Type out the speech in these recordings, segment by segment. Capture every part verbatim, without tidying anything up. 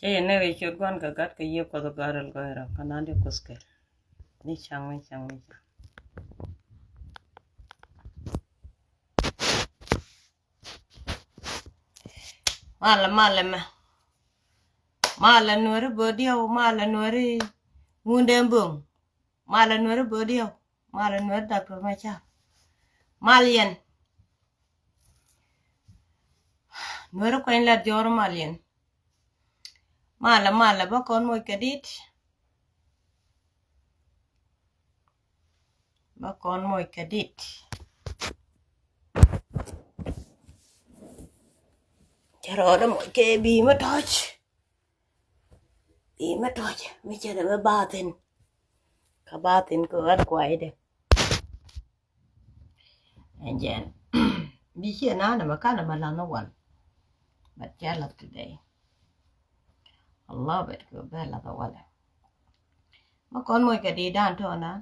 Cä yɛ nɛy rɛy ciöt Gua̱n kɛ Gat kɛ Yiëë Kuɔth Gɔaa Rɛl Gɔɔy Rɔ kɛ naan diɛ Kuoth kɛl. Ni caŋ, ni caŋ, ni caŋ. Malɛ, malɛ mɛ. Malɛ Nuääri Bodiɛw, malɛ Nuääri Ŋundɛn Bo̱ŋ, malɛ Nuääri Bodiɛw, malɛ Nuääri Doctor Machar. Mal yɛn. Nuääri Kuany Lat Jɔr, mal yɛn. Malɛ, malɛ, bä kɔn moc kɛ dit. Bä kɔn moc kɛ dit. Cɛ rɔɔdɛ moc kɛ bi̱i̱ mi tɔ̱ɔ̱c. Bi̱i̱ mi tɔ̱ɔ̱c mi cɛ dɛ mi bathin. Kä bathin kɛ ɣät kuaydɛ. Ɛn jɛn bi ciɛ naan ɛmɛ kan ɛmɛ lath ni wal. But cɛ lath today. I love it kɛ bɛ lath walɛ. Mɛ kɔn moc kɛ di̱i̱t dan tɔ̱ naan.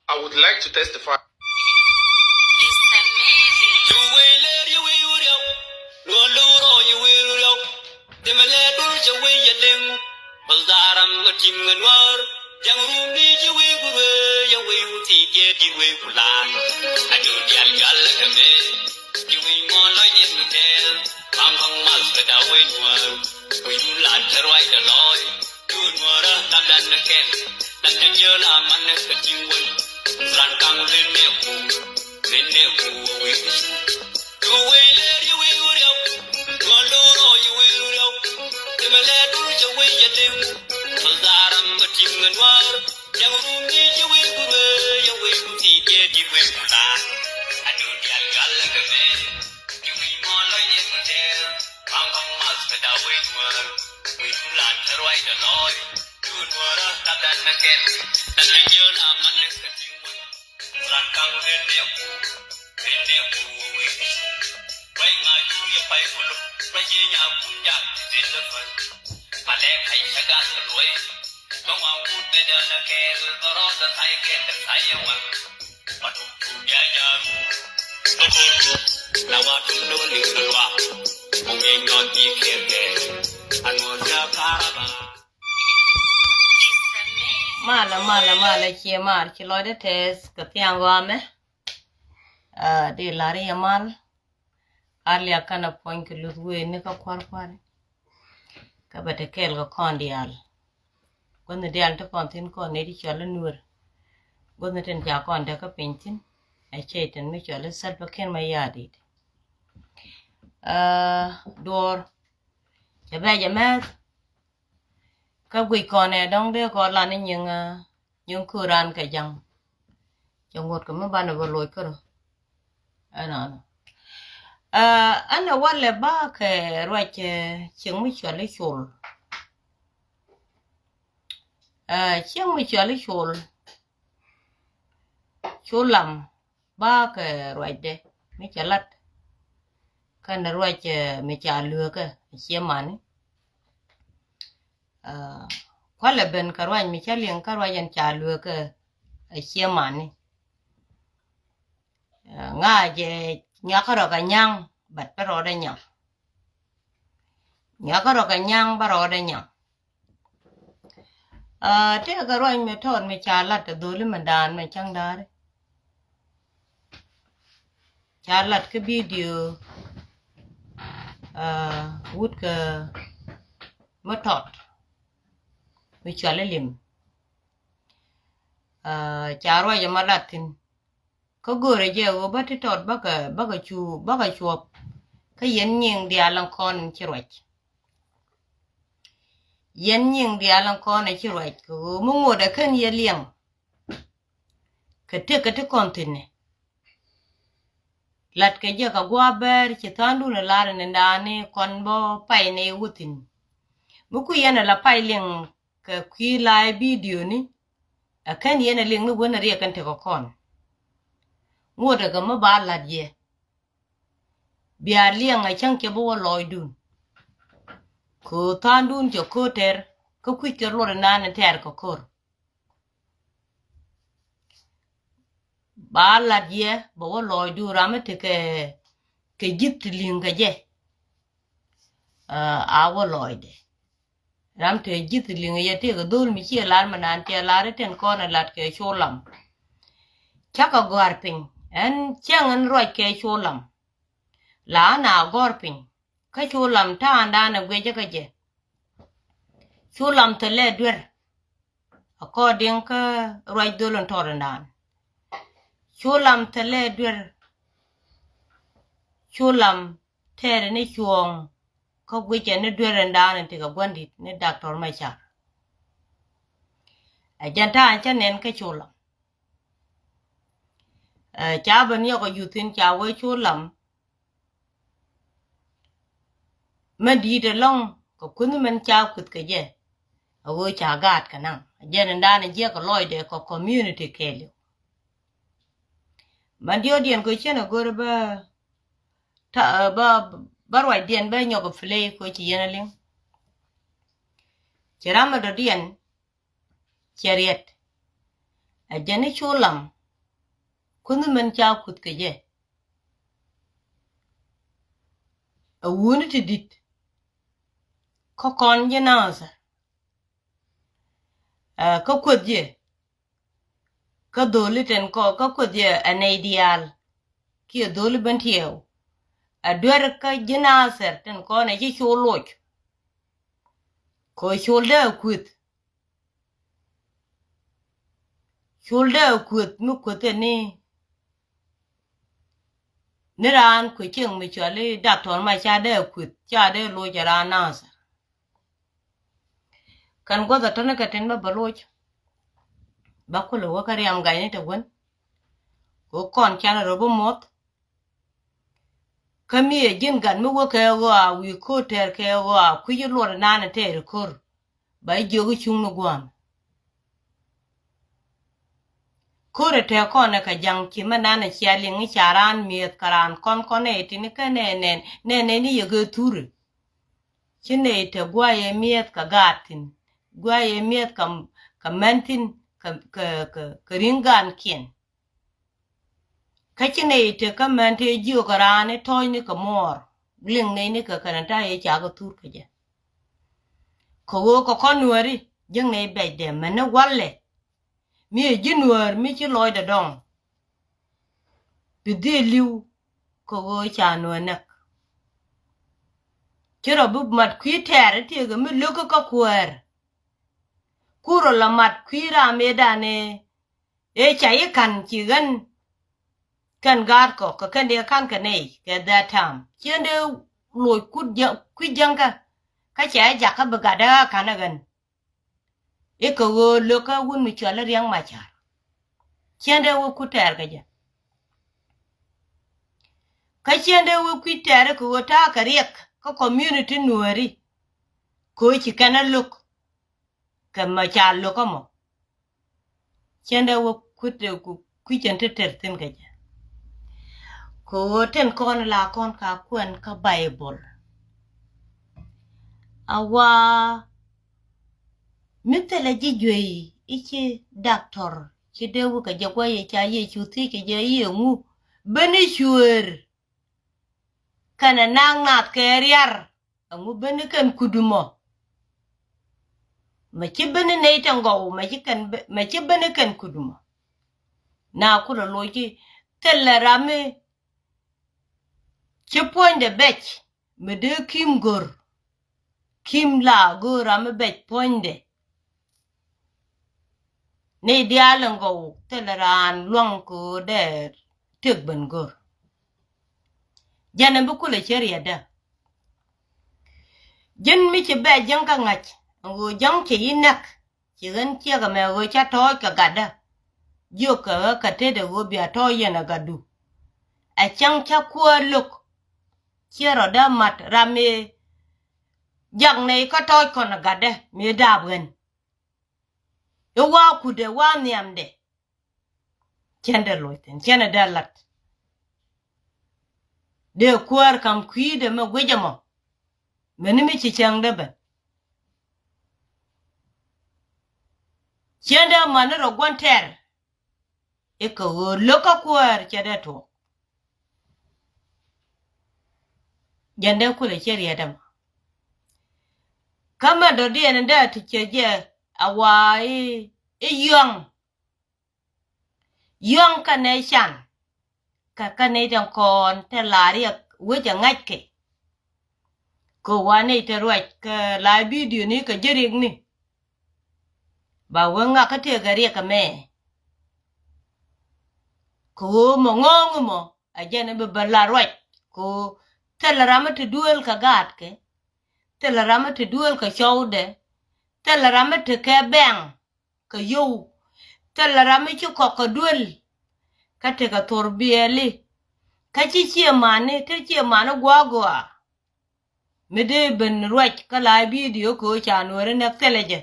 I would like to testify. Malɛ, malɛ, malɛ, ciɛ mar ci lɔcdä tɛth kɛ thiaŋ ɣɔamɛ. Di lar yɛ mal. A liak kɛnɛ puɔ̱ny kɛ luth wee ni kä kua̱r kua̱r. Kä bɛ te kɛɛl kɛ kɔn diaal. Gua̱thni diaal ti kɔn thi̱n kɔn nɛy ti cɔl i̱ Nuer. Gua̱thni tin ca kɔn däk kä piny thi̱n. Ɛ cɛy tin mi cɔl i̱ Salva Kiir Mayardit. Duɔ̱ɔ̱r cɛ bɛ jɛ mɛth. Kä guic kɔn ɛ dɔ̱ŋ dee kɔn lan i̱ nyiŋ, nyiŋ kööran kɛ ja̱ŋ. Cɛ ŋuɔ̱t kɛ mi banɛ bä loc kärö. Ɛnɔnɔ. Aa, ɛn ɛ walɛ bakɛ ruac, ɛ, cieŋ mi cɔal i̱ Col. Aa, cieŋ mi cɔal i̱ Col. Col Lam bakɛ ruacdɛ mi cɛ lat. Kɛn ruac, ɛ, mi ca lueekä ɛ cie mani. Aa, kualɛ ben kɛ ruac mi cä liŋ kä ruac ɛn ca lueekä ɛ cie mani. Aa, ŋa̱cɛ nyuakä rɔ kɛ nyaŋ, but bä rɔɔdɛ nyaŋ. Nyuakä rɔ kɛ nyaŋ bä rɔɔdɛ nyaŋ. Aa, tëëkɛ ruac mi tɔɔt mi ca lat ɛ dholi mi daan mi cäŋ da̱a̱ri. Ca lat kä bidio, aa, wut kɛ mi tɔt mi cual ilim. Aa, ca ruac ɛmɔ lat thi̱n. Kä go̱o̱rɛ jɛ ɣöö bä ti tɔt bäkɛ, bäkɛ cu, bäkɛ cuɔp. Kä yɛn nyiŋ diaal ɛn kɔn ci ruac. Yɛn nyiŋ diaal ɛn kɔn ci ruac kɛ ɣöö mi ŋot ɛ kän yɛ liɛŋ. Kɛ tëk kɛ ti kɔn thi̱n ni. Lat kɛ jɛ kɛ gua̱a̱ bɛɛr ci tha̱a̱ŋdun ɛ lar ni da̱a̱ni kɔn bä pay ni wä thi̱n. Mi ku yɛn ɛ la pay liŋ kɛ kui̱ la̱a̱c bidioni. Ɛ kän yɛn ɛ liŋ ni wen ɛ riɛk kɛn tekɛ kɔn. Ŋuɔ̱t ɛ kɛ mi ba la̱t yɛ. Bia liɛŋ ɛ cäŋ cɛ bi wä lɔɔcdun. Kɛ ɣöö tha̱a̱ŋdun cɛ ko̱r tɛr kä kui̱c kɛ luɔt inan in tɛɛr kɛ ko̱r. Ba lat yɛ bɛ wä lɔɔcdu ram mi tekɛ kɛ ji̱th ti li̱ŋ kɛ jɛ. Aa, a wä lɔɔcdɛ. Ram te ji̱th ti li̱ŋ kɛ jɛ tëëkɛ dho̱l mi ciɛ lar mi naan cɛ lar i̱ tin kɔn ɛ lat kɛ Col Lam. Cakɛ gɔ̱a̱r piny ɛn cäŋ ɛn ruac kɛ Col Lam. La ɛn a gɔ̱a̱r piny kä Col Lam ta̱a̱ndan ɛ guiɛcä kä jɛ. Col Lam thilɛ duer. According kä ruac dhol in tɔɔt in daan. Col Lam thilɛ duer. Col Lam tɛɛrɛ ni cuɔ̱ɔ̱ŋ kä guicɛ ni duer in daan in ti kɛ gua̱ndit ni Doctor Machar. Ɛ jɛn ta̱a̱ in cä nɛn kä Col Lam. Ɛ, ca ben yɔk ɛ yuthin ca wee Col Lam. Mɛ di̱i̱t ɛlɔ̱ŋ kɛ kuänh mɛn ca kueth kɛ jɛ. A ɣöö ca gaat kɛ naŋ. Jɛn in daan jiɛk kɛ lɔcdɛ kɛ community kɛɛliw. Mɛ diɔ̱ɔ̱kdiɛn kɛ cɛn a go̱r bä ta, bä, bä ruacdiɛn bä nyɔk play kɛ ci yɛn a liŋ. Ci ram a dɔ̱diɛn cɛ riɛt. A jɛn i̱ Col Lam kuänh mɛn ca kueth kɛ jɛ. A wuni ti di̱t kä kɔn ji̱ Nathir. Ɛ, kä kueth jɛ kä dho̱li tin kɔ kä kueth jɛ ɛ nɛy diaal. Kiɛ dho̱li ben tiɛɛw. A duer kä ji̱ Nathir tin kɔn ɛ ji̱ Col loc. Kɔ Col dee a kueth. Col dee a kueth mi kueth ɛ ni. Ni raan kuec cieŋ mi cuali Doctor Machar dee a kueth ca dee loc ɛ raan Nathir. Kɛn guɔth a tɔni kɛ tin bä bä loc. Bä kulɛ wä kä riam gayni te wen. Kɛ kɔn can rɔ bi muɔth. Kä mi ɛ ji̱n gat mi wä kɛ ɣɔaa wi̱i̱ ko̱r tɛɛr kɛ ɣɔaa kui̱c luɔt inan tɛɛr ko̱r. Ba jiök i̱ cuŋ ni gua̱a̱m. Ko̱r ɛ tɛɛ kɔn ɛ kɛ ja̱ŋ ci mɛ nan ɛ cia liŋ i̱ ca raan mi̱eth kɛ raan kɔn kɔn ɛ tini kä nɛ nɛn nɛ nɛn i̱ yɛ gee thuri. Ci nɛ tɛ gua̱a̱ yɛ mi̱eth kɛ gaat thi̱n gua̱a̱ yɛ mi̱eth kɛ mɛn thi̱n kɛ kɛ kɛ ri̱ŋ gaankiɛn. Kä ci nɛy tëk kä mɛn tëë jiök kɛ raan i̱ tɔ̱ɔ̱cni kɛ muɔɔr liŋ nɛyni kɛ kɛn ta̱a̱ yɛ cakɛ thur kɛ jɛ. Kɛ ɣöö kɛ kɔn nuääri jiäk nɛy bɛcdɛ mɛn ni walɛ. Mi ɛ ji̱ nuäär mi ci lɔcdɛ dɔ̱ŋ. Bi dhil li̱w kɛ ɣöö ca nuäär näk. Ci rɔ bi mat kui̱ tɛɛr i̱ tiëëkɛ mi lökä kä kuäär. Ku rɔ la mat kui̱ ram ëëdan ëë ëë ca i̱ ka̱n ci ɣän. Kɛn gaat kɔ kɛ kɛn dee ka̱n kɛ nɛy kɛ that time ciɛn dee loc kut kui̱ jäŋkä. Kä cɛ jakä bi gat dee ka̱n ɛ ɣän. I̱ kɛ ɣöö lökä wun mi cual i̱ Riɛk Macar. Ciɛn dee wä kut tɛɛr kɛ jɛ. Kä ciɛn dee wä kui̱ tɛɛri kɛ ɣöö ta̱a̱ kɛ riɛk kä community Nuääri. Kɛ ɣöö ci kɛn a lo̱k kɛ mɔ ca lo̱k kä mɔ. Ciɛn dee wä kui̱ tɛ-, ku-, kui̱ cɛn te tɛr thi̱n kɛ jɛ. Kɛ ɣöö tin kɔn la kɔn ka kuɛn kä Baibol. A wa mi thilɛ ji̱ juey i̱ ci daktɔr ci dee wä kɛ jɛ gua̱c i̱ ca Yecu thiec kɛ jɛ i̱ ɛŋu ben i̱ cuëër kɛnɛ naŋ naath kɛ riar. Ɛŋu ben i̱ kɛn kut mɔ? Mɛ ci ben i̱ nɛy tin gɔw, mɛ ci kɛn be-, mɛ ci ben i̱ kɛn kut mɔ. Na kulɛ loc i̱ thilɛ ram mi ci puɔ̱nydɛ bɛc, mi dee kim go̱r. Kim la go̱r ram mi bɛc puɔ̱nydɛ. Ni diaal in gɔw thilɛ raan luaŋ kɛ ɣöö dee tëk ben go̱r. Jɛn in bi kulɛ cɛ riɛtdä. Ji̱n mi ci bɛ jiäŋ kä ŋa̱c in ɣöö jäŋ ci yi näk, ci ɣän ciek ɛmɛ ɣöö ca tɔɔc kɛ gatdä. Jiök kɛ ɣä kɛ tetdɛ ɣöö bia tɔɔc yɛn ɛ gatdu. Ɛ cäŋ ca kuäär lo̱k. Ciɛ rɔ̱dä mat ram i̱ jak nɛy kä tɔɔc kɔn ɛ gatdä mi daap ɣän. I̱ wa kutdɛ wa nhiamdɛ. Cɛn dee loc thi̱n, cɛn dee lat. Dee kuäär kam kui̱dɛ mɛ guic ɛmɔ. Mɛni mi ci cäŋ dee ben. Cɛn dee mani rɔ gua̱n tɛr. I̱ kɛ ɣöö lo̱k kä kuäär cɛ dee tuɔɔk. Jɛn dee kulɛ cɛ riɛt ɛmɔ. Kä mɛn dɔ̱diɛn in dee ti cɛ jɛ a wa i̱, i̱ yɔ̱ŋ. Yɔ̱ŋ kɛnɛ can. Kɛ kɛnɛ tin kɔn te la riɛk wec a ŋa̱ckɛ. Kɛ wanɛ te ruac kɛ la bidio ni kɛ jɛ riɛk ni. Ba wee ŋakä tëëkɛ riɛk ɛmɛ. Kɛ ɣöö mɔ ŋɔ̱ɔ̱ŋ mɔ a jɛn bi bä la ruac kɛ ɣöö thilɛ ram mi te duëël kɛ gaatkɛ. Thilɛ ram mi te duëël kɛ cɔwdɛ. Thilɛ ram mi te kɛ bɛŋ kɛ yio̱w. Thilɛ ram mi ci kɔk kɛ duël. Kä tekɛ thor biɛli. Kä ci ciɛ mani, te ciɛ mani gua̱a̱ gua̱a̱. Mi dee ben ruac kä la bidio kɛ ɣöö ca nuɔ̱ɔ̱ri nɛk thilɛ jɛ.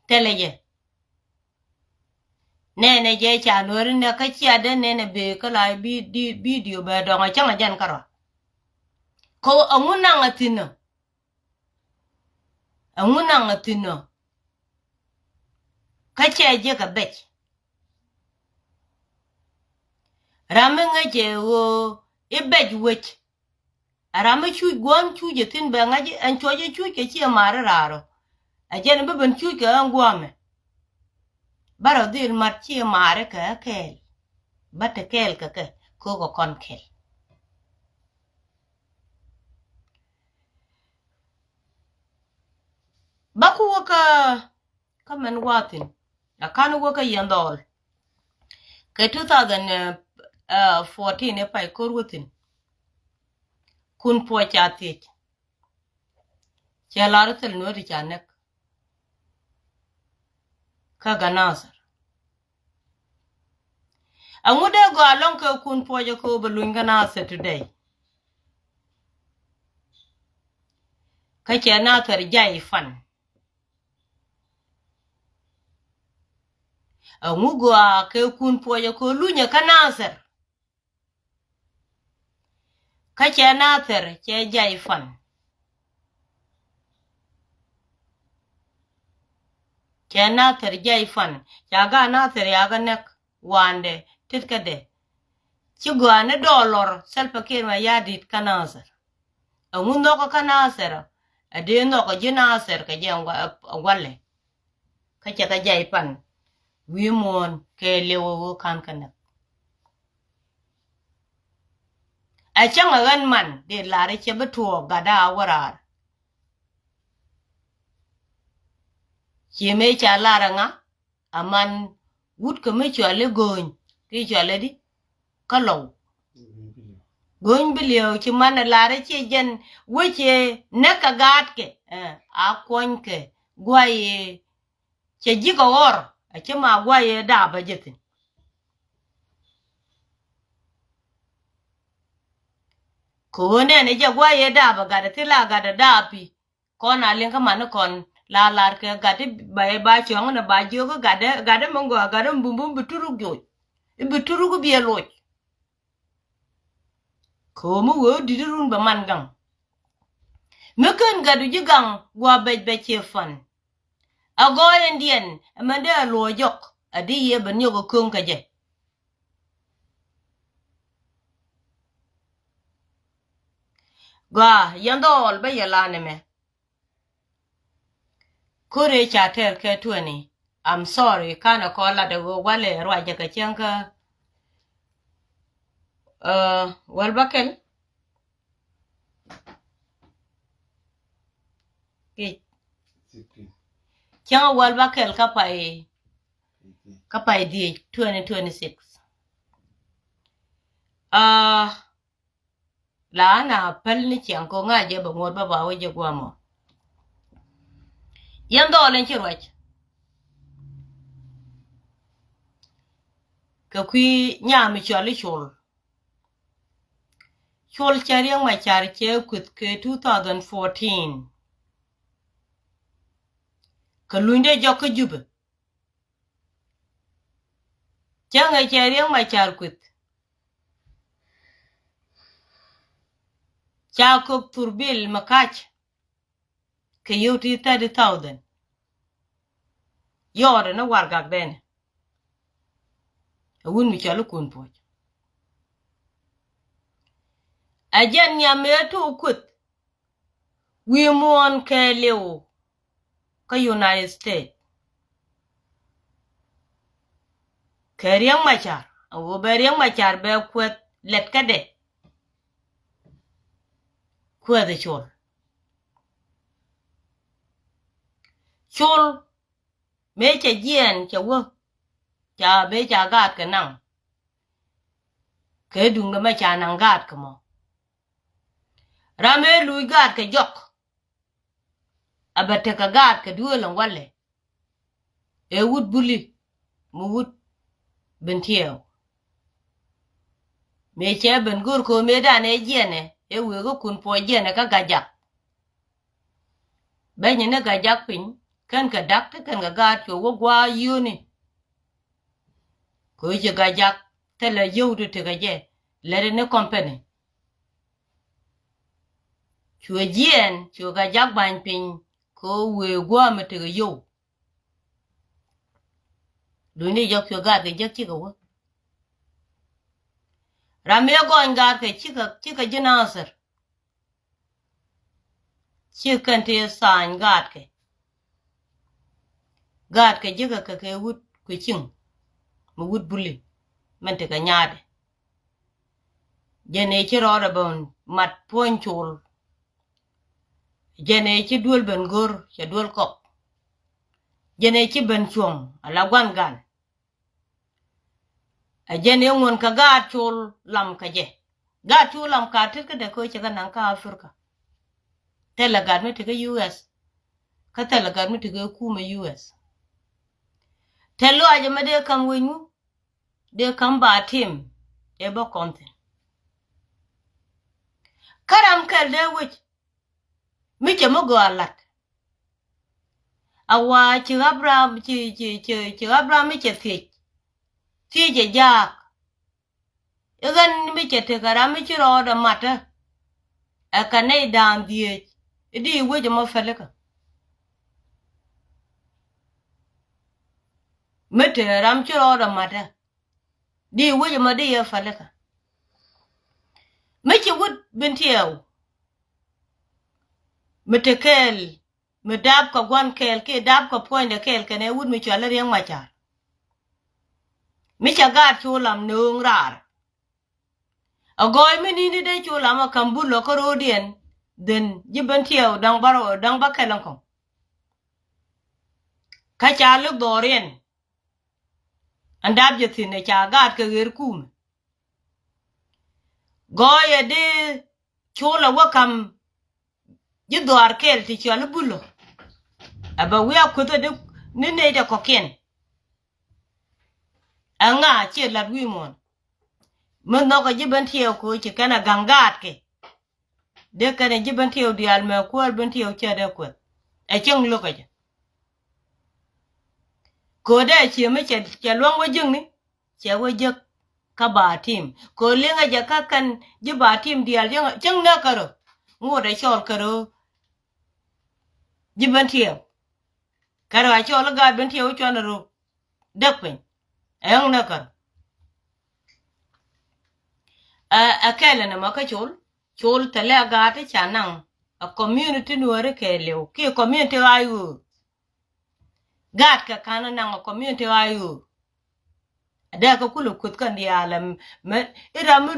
Thilɛ jɛ. Nɛnɛ jɛ ca nuɔ̱ɔ̱ri nɛk kä cia dee nɛnɛ bee kä la bi-, di-, bidio bɛ dɔ̱ŋ a cäŋ a jɛn kärɔa. Kɛ ɣöö ɛŋu naŋ a thi̱n ɔ? Ɛŋu naŋ a thi̱n ɔ? Kä cɛ jiäk a bɛc. Ram mi ŋäcɛ ɣöö i̱ bɛc wec. A ram mi cuc gua̱n cuc a thi̱n bɛ ŋa̱c ɛn cuɔc i̱ cuc kɛ ciɛ ma̱a̱ri raar ɔ. A jɛn bi ben cuc kɛ ɛn gua̱a̱mɛ. Bä rɔ dhil mat ciɛ ma̱a̱ri kɛ ɛ kɛɛl. Bä te kɛɛl kɛ kɛ ko̱o̱k ɛ kɔn kɛl. Bä ku wä kä, kä mɛn wathin. A kan wä kä yɛn dhɔl. Kɛ two thousand fourteen ɛ pay kor wä thin. Kun puɔc ca thiec. Cɛ lar thil nuɔ̱t ca nɛk. Kä Ganasir. Aŋu dee gɔaa lɔŋ kɛ kun puɔcɛ kɛ ɣöö bɛ luny kä Nasir today. Kä cɛ Nasir jay fan. Aŋu gɔaa kɛ kun puɔcɛ kɛ ɣöö lunyɛ kä Nasir. Kä cɛ Nasir cɛ jay fan. Cɛ Nasir jay fan. Ca gaat Nasir yakä nɛk wandɛ tetkädɛ. Ci gɔaa ni dɔɔlɔr Salva Kiir Mayardit kä Nasir. Aŋu nhɔkä kä Nasir. A dee nhɔkä ji̱ Nasir kɛ jɛ ŋualɛ. Kä cɛ kɛ jay pan wi̱i̱ muɔ̱ɔ̱n kɛ liɛw ɛ ɣöö ka̱n kɛ näk. Ɛ cäŋ ɛ ɣän man dee lar i̱ cɛ bi tuɔɔk gatda a wä raar. Ci mëë ca lar ɛ ŋa a man wut kɛ mi cuali go̱o̱ny ki cuali di kä lɔw. Go̱o̱ny bi liɛw ci man ɛ lar i̱ ci jɛn wec ɛ näk kɛ gaatkɛ a kuɔnykɛ guay ɛ cɛ ji̱ kɛ ɣɔr a ci ma guay ɛ daap a jɛ thi̱n. Kɛ ɣöö nɛn ɛ jɛ guay ɛ daap ɛ gat ɛ thil a gat ɛ daap i̱. Kɔn a liŋ kä man ni kɔn la lar kɛ gat i̱ ba, ba cuɔ̱ŋ ni ba jiök i̱ gat ɛ, gat ɛ mi gɔaa gat ɛ mi bum bum bi turuk joc. I̱ bi turuk i̱ bi ɛ loc. Kɛ ɣöö mi wee wä di̱t i̱ run bɛ man gaŋ. Mi ken gat du ji̱ gaŋ gua̱a̱ bɛc bɛ ciɛ fan. A gɔɔy ɛn diɛn ɛmɛn dee a luɔɔ jɔk a di yɛ bɛ niɔk a köŋ kɛ jɛ. Gɔaa yɛn dhɔɔl bä yɛ lan ɛmɛ. Kore ca tɛr kɛ tuɛni. I'm sorry kanɛ kɔ lat a ɣöö walɛ ruacɛ kɛ cäŋ kä. Wäl bä kɛl. Cäŋ wäl bä kɛl kä pay, kä pay dhiec twenty twenty-six. La na päl ni ciaŋ ko ŋa jɛ bɛ ŋuɔt bä ba wä jɛ guamɔ. Yɛn dhɔɔl in ci ruac. Kɛ kui̱ nyam i̱ cɔl i̱ col. Col cɛ Riek Machar cɛ kueth kɛ two thousand fourteen. Kɛ luny dee jɔk kä Jubɛ. Cäŋɛ cɛ Riek Machar kueth. Ca kök thurbil mi kac. Kɛ yio̱w ti thirty thousand. Yɔɔdɛ ni warɛgak dɛnɛ. Ɛ wut mi cɔl ikun puɔc. Ɛ jɛn nyam mëë tok kueth. Wi̱i̱ muɔ̱ɔ̱n kɛɛliw kä United States. Kɛ Riek Machar a wä bɛ Riek Machar bɛ kueth lɛt kädɛ. Kueth col. Col mëë cɛ jiɛɛn cɛ wä ca mëë ca gaatkɛ naŋ. Kɛ duŋdɛ mɛ ca naŋ gaatkɛ mɔ. Ram mëë luc gaatkɛ jɔk. A bɛ tekɛ gaatkɛ duëël ɛn walɛ. Ëë wut buli mi wut Bentiɛw. Mëë cɛ ben go̱r ko̱o̱m ëëdan ëë jiɛnɛ ëë wëë kä kun puɔc jiɛnɛ kä Gajak. Bɛnyɛ ni Gajak piny kɛn kɛ dak ti kɛn kɛ gaat cuɔ wä gua̱a̱ yio̱o̱ni. Kɛ ɣöö ci Gajak thilɛ yio̱w ti tekɛ jɛ lɛt ni company. Cuɛ jiɛɛn cuɛ Gajak ba̱ny piny kɛ ɣöö wëë gua̱a̱ mi tekɛ yio̱w. Duuni jɔk cuɛ gaatkɛ jek cikɛ wä. Ram mi ɛ gɔny gaatkɛ cikɛ, cikɛ ji̱ Nathir. Ci kɛn ti tha̱a̱ny gaatkɛ. Gaatkɛ ji̱ kɛ kɛ kɛ wut kuɛ ciŋ. Mi wut buli mɛn ti kɛ nyaatɛ. Jɛn ëë ci rɔɔdɛ ben mat puɔ̱ny col. Jɛn ëë ci duel ben go̱r cɛ duel kɔk. Jɛn ëë ci ben cuɔ̱ŋ ala gua̱n gan. Ɛ jɛn ëë ŋuɔ̱n kɛ gaat col lam kɛ jɛ. Gaat col lam ka tet kädɛ kɛ cɛ kɛ naŋ kä Africa. Thilɛ gat mi tekɛ U S. Kä thilɛ gat mi tekɛ kumɛ U S. Thil lɔac ɛmɛ dee ka̱m wec ŋu. Dee ka̱m ba tim ëë bä kɔn thi̱n. Kä ram kɛl dee wec. Mi cɛ mi gɔaa lat. A wa ci Abraham ci, ci, ci, ci Abraham mi cɛ thiec. Thiec ɛ jaak. I̱ ɣän mi cɛ tekɛ ram mi ci rɔɔdɛ matä. Ɛ kɛ nɛy da̱a̱n dhieec i̱ di wec ɛmɔ pälikä. Mi tekɛ ram ci rɔɔdɛ matä. Di wec ɛmɔ di yɛ pälikä. Mi ci wut Bentiɛw. Mi te kɛɛl mi dap kɛ gua̱n kɛɛl kiɛ dap kɛ puɔ̱nydɛ kɛɛl kɛnɛ wut mi cɔal i̱ Riek Machar. Mi cɛ gaat cu lam nööŋ raar. A gɔɔy mi ni̱ni dee cu lam a ka̱m bulɔ kä ro̱o̱diɛn dhen ji̱ Bentiɛw da̱ŋ bä, da̱ŋ bä kɛl ɛn kɔ̱ŋ. Kä ca luk dhɔriɛn. Ɛn dap jɛ thi̱n ɛ ca gaat kɛ ɣer kumɛ. Gɔɔyɛ di col ɛ wä ka̱m ji̱ dhɔaar kɛɛl ti cɔal i̱ bulɔ. Ɛ bɛ wi̱i̱ a kueth ɛ di ni nɛy dɛ kɔ̱kiɛn. Ɛŋa ciɛ la̱t wi̱i̱ muɔ̱ɔ̱n. Mi nhɔkɛ ji̱ Bentiɛw koci kɛn ɛ ga̱ŋ gaatkɛ. dee kɛn ɛ ji̱ Bentiu diaal mɛ kuäär Bentiu cɛ dee kueth. Ɛ cäŋ lo̱kä jɛ. Ko̱dɛ cie mi cɛ, cɛ luäŋ wä jiäkni, cɛ wä jiäk kä ba tim. Ko̱ liŋɛ jɛ kä kɛn ji̱ ba tim diaal cäŋ, cäŋ nɛ kärö. Ŋot ɛ cɔl kärö ji̱ Bentiu. Kärö a cɔl i̱ gaat Bentiu cuɔn ɛ ro däk piny. Ɛŋ nɛ kärö. Ɛ, ɛ kɛl ɛn ɛmɔ kä col, col thilɛ a gaat i̱ ca naŋ ɛ community Nuääri kɛɛliw kiɛ community ɣa̱c ɣöö. Gaat kɛ ka̱n ɛ naŋ ɛ community ɣa̱c ɣöö. Ɛ dee kɛ kulɛ kueth kɛn diaal ɛm, mɛ i̱ ram mi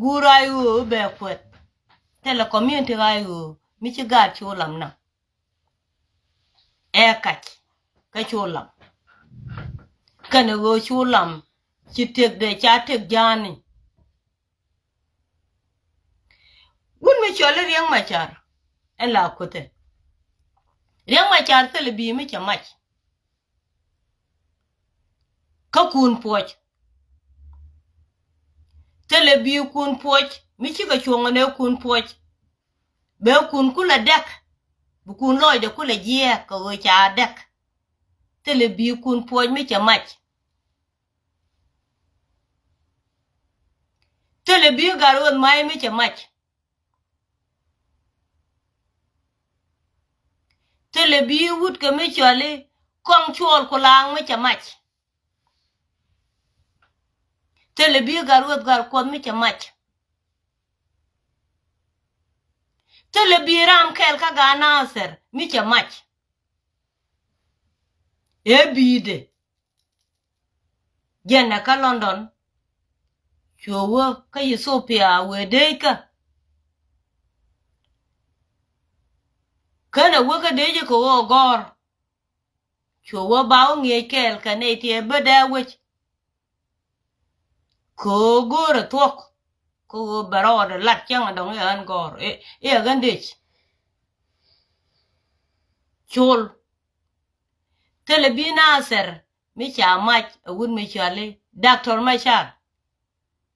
guur ɣa̱c ɣöö bɛ kueth. Thilɛ community ɣa̱c ɣöö mi ci gaat col lam naŋ. Ɛ kac kä cu lam. Kɛnɛ ɣöö cu lam ci tëkdɛ ca tëk ja̱a̱ni. Wut mi cɔl i̱ Riɛk Macar ɛn la kuthɛ. Riɛk Macar thilɛ bi̱i̱ mi cɛ mac. Kä kun puɔc. Thilɛ bi̱i̱ kun puɔc mi cikɛ cuɔ̱ŋ ɛn ɛ kun puɔc. Bɛ kun kulɛ dɛk. Bi kun lɔcdɛ kulɛ jiɛɛk kɛ ɣöö ca dɛk. Thilɛ bi̱i̱ kun puɔc mi cɛ mac. Thilɛ bi̱i̱ gat ɣöth mac mi cɛ mac. Thilɛ bi̱i̱ wut kɛ mi cɔali kɔŋ cuɔl ku laaŋ mi cɛ mac. Thilɛ bi̱i̱ gat ɣöth gat kuɔth mi cɛ mac. Thilɛ bi̱i̱ ram kɛl kä gaat Nathɛr mi cɛ mac. Ëë bi̱i̱dɛ. Jɛn ɛ kä London. Cuɛ wä kä Ethiopia wëë dee kä. Känɛ wä kä dee jɛ kɛ ɣöö gɔ̱r. Cuɛ wä ba wä ŋi̱eec kɛɛl kɛ nɛy ti ɛ bä dee wec. Kɛ ɣöö go̱o̱rɛ thuɔ̱k. Kɛ ɣöö bɛ rɔɔdɛ lat cäŋ ɛ dɔ̱ŋ i̱ ɣän gɔ̱r i̱ ɛ ɣän dec. Col. Thilɛ bi̱i̱ Nathɛr mi ca mac ɛ wut mi cɔali Doctor Macar.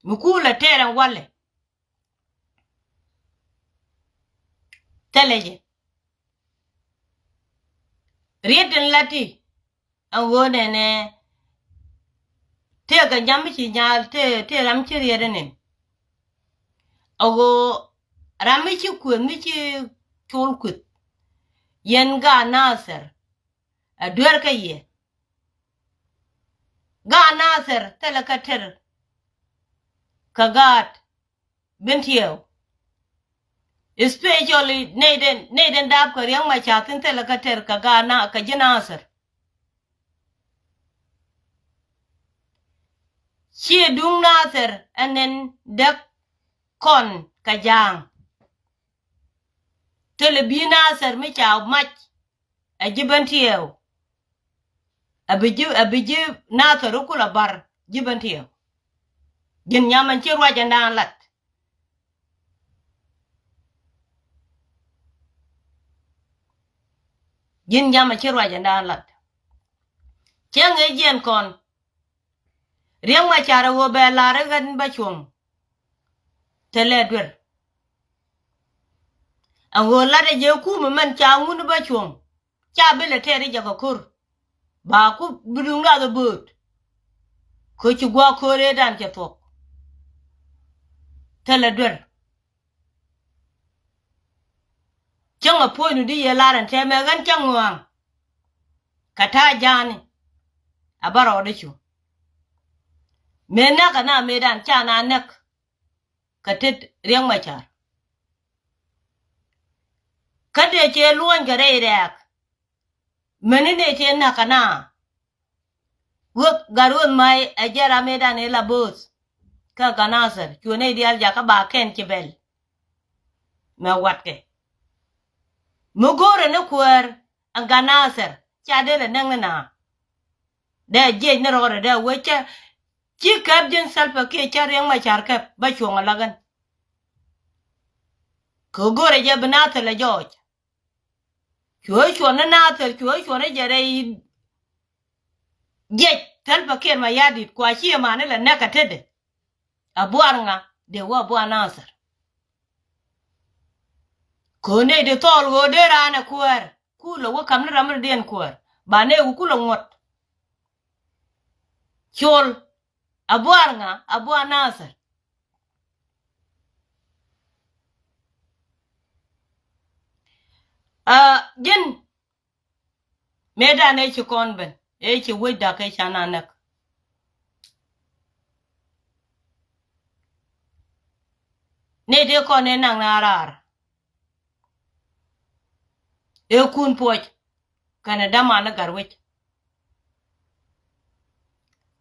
Mi kuulɛ tɛɛr ɛn walɛ. Thilɛ jɛ. Riet in lati. Ɛn ɣöö nɛnɛ tëëkɛ jam mi ci nyaal tëë, tëë ram ci riet in in. Ɛ ɣöö ram mi ci kueth mi ci col kueth. Yɛn gaat Nathɛr. Ɛ duer kä yɛ. Gaat Nathɛr thilɛ kä tɛr. Kä gaat Bentiu. Especially nɛy den, nɛy den dap kɛ Riɛk Macar thin thilɛ kä tɛr kɛ gaat Na, kɛ ji̱ Nathɛr. Ciɛ duŋ Nathɛr ɛn ɛn däk kɔn kɛ ja̱a̱ŋ. Thilɛ bi̱i̱ Nathɛr mi ca mac. Ɛ ji̱ Bentiu. Ɛ bi ji̱, ɛ bi ji̱ Nathɛr rukul a bar ji̱ Bentiu. Ji̱n nyam ɛn ci ruac ɛn daan lat. Ji̱n nyam ɛn ci ruac ɛn daan lat. Cɛ ŋi̱i̱c jiɛn kɔn. Riɛk Macar ɛ ɣöö bɛ lar i̱ ɣän bä cuɔ̱ŋ. Thilɛ duer. Ɛ ɣöö lat ɛ jɛ kumɛ mɛn ca ŋun bä cuɔ̱ŋ. Ca bi lɛ tɛɛr i̱ jɛ kɛ ko̱r. Ba ku bi duŋ lath ɛ bööt. Kä ci gua̱a̱k ko̱r ëëdan cɛ thuɔ̱k. Thilɛ duer. Cäŋ a puɔ̱nydu di yɛ lar ɛn tɛmɛ ɣän cäŋ ŋɔaŋ. Kɛ ta̱a̱ ja̱a̱ni. A bä rɔɔdɛ cu. Mëë näk ɛ na mëëdan ca na näk. Kä tet Riɛk Macar. Kä dee cɛ luɔ̱ny kɛ rɛy rɛɛk. Mäni nɛy tëë näk kɛ na. Ɣöth gat ɣöth mac ɛ jɛ ram mëëdan ëë la bo̱o̱th. Kä gaat Nathɛr cuɛ nɛy diaal jakä ba kɛn ci bɛl. Mɛ watkɛ. Mi go̱o̱rɛ ni kuäär ɛn gaat Nathɛr ca dee lɛ näk ni na. Dee jiɛc ni rɔɔdɛ dee wec cä ci käp ji̱n Salva Kiir cä Riɛk Macar käp bä cuɔ̱ŋ ɛ la ɣän. Kɛ go̱o̱rɛ jɛ bi Nathɛr lɛ jɔɔc. Cuɛ cuɔ̱n ni Nathɛr cuɛ cuɔ̱n ni jɛ rɛy jiɛc Salva Kiir Mayardit kua ci ɛmani lɛ näk kɛ tetdɛ. A buar ŋa dee wä a buar Nathɛr. Köö nɛy ti thɔɔl ɣöö dee raan ɛ kuäär kulɛ wä kam ni ram mi diɛn kuäär ba nɛy ku kulɛ ŋuɔ̱t. Col a buar ŋa a buar Nathir. A ji̱n mëëdan ëë ci kɔn ben ëë ci wec dak ëë ca na näk. Nɛy tëë kɔn ëë naŋ na raar ëë kun puɔc kɛnɛ däman ni Gatwec.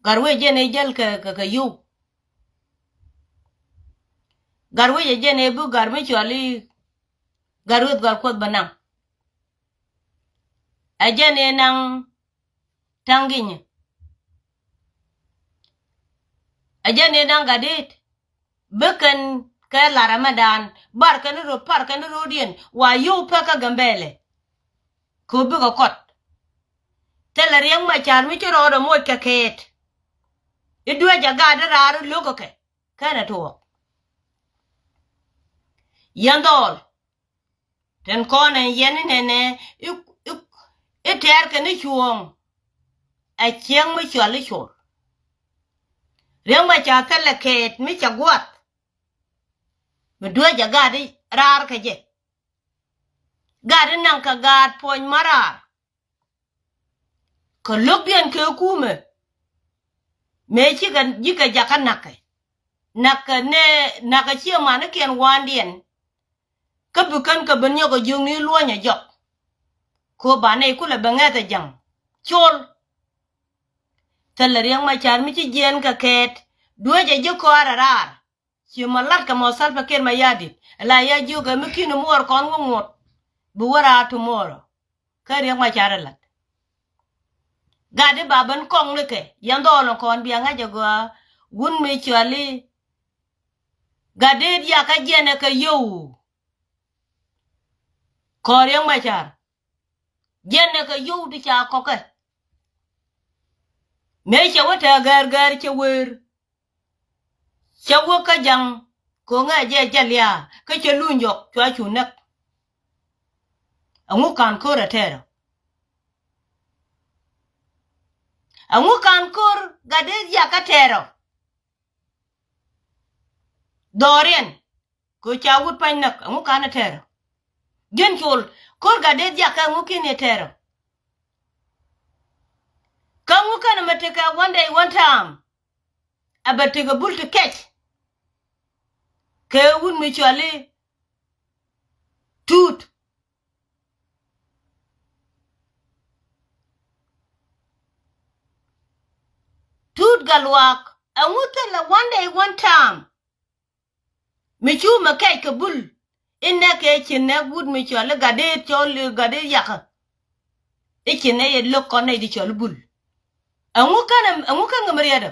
Gatwec jɛn ëë jäl kɛ kɛ kɛ yio̱w. Gatwec ɛ jɛn ëë bi gat mi cuali Gatwec Gatkuoth bä naŋ. Ɛ jɛn ëë naŋ Ta̱ŋ Ginyɛ. Ɛ jɛn ëë naŋ Gatdɛt. Bi kɛn kɛ lar ɛmɛdan bar kɛn rot par kɛn rot yɛn wa yio̱w pek kä Gambɛlɛ. Kɛ bikɛ kɔt. Thilɛ Riɛk Macar mi ci rɔɔdɛ moc kɛ kɛɛt. I̱ duecɛ gaat i̱ raar i̱ lo̱kɛ kɛ kɛnɛ tuɔɔk. Yɛn dhɔɔl tin kɔn ɛn yɛn i̱ nɛnɛ i̱ i̱ i̱ tɛɛr kɛn i̱ cuɔ̱ɔ̱ŋ. Ɛ cieŋ mi cual i̱ col. Riɛk Macar thilɛ kɛɛt mi cɛ gua̱th. Mi duecɛ gaat i̱ raar kɛ jɛ. Gaat i̱ naŋ kɛ gaat puɔ̱ny ma raar. Kɛ lo̱kdiɛn kɛ kumɛ mëë cikɛ ji̱kɛ jakä na̱kɛ. Na̱kɛ nɛ na̱kɛ ciɛ manikiɛn wa̱a̱ndiɛn. Kä bi kän kɛ ben nyɔk ɛ jiökni luɔ̱nyɛ jɔk. Kɛ ɣöö ba nɛy kulɛ bɛ ŋɛ̈th ɛ ja̱ŋ col. Thilɛ Riɛk Macar mi ci jiɛɛn kɛ kɛɛt duecɛ ji̱ kɔaarɛ raar. Ci mɔ la̱t kɛ mɔ Salva Kiir Mayardit ala ya jiök ɛ mi ki̱n muɔɔr kɔn wä ŋuɔ̱t. Bi wä raar tomorrow. Kä Riɛk Macar ɛ la̱t. Gat i̱ ba ben kɔŋ ni kɛ yɛn dhɔɔl in kɔn bia ŋa̱c ɛ gɔaa wun mi cuali. Gatdɛt yakä jiɛn ɛ kɛ yio̱w. Kɔn Riɛk Macar jiɛn ɛ kɛ yio̱w ti ca kɔkɛ. Mëë cɛ wä tɛɛ gɛɛr gɛɛr cɛ wër. Cɛ wä kä ja̱ŋ ko̱ŋɛ jɛ jɛ lia̱a̱ kä cɛ luny jɔk cua cu näk. Ɛŋu ka̱n ko̱r ɛ tɛɛrɔ? Ɛŋu ka̱n ko̱r Gatdɛt yakä tɛɛrɔ? Dhɔriɛn kɛ ca wut pa̱ny näk ɛŋu ka̱n ɛ tɛɛrɔ? Ji̱n col ko̱r Gatdɛt yakä ɛŋu ki̱n ɛ tɛɛrɔ? Kä ɛŋu kɛn ɛmɛ tekɛ one day one time. Ɛ bɛ tekɛ bul ti kɛc kɛ wut mi cuali Tut. Tut Gatluak ɛŋu thilɛ one day one time. Mi cu mɛ kɛc kɛ bul inɛ kɛ ci nɛ wut mi cuali Gatdɛt cuali Gatdɛt yakä. I̱ ci nɛ yɛ lo̱k kɔn nɛ di cuali bul. Ɛŋu kɛn ɛŋu kɛn kɛ mi riɛt ɛ.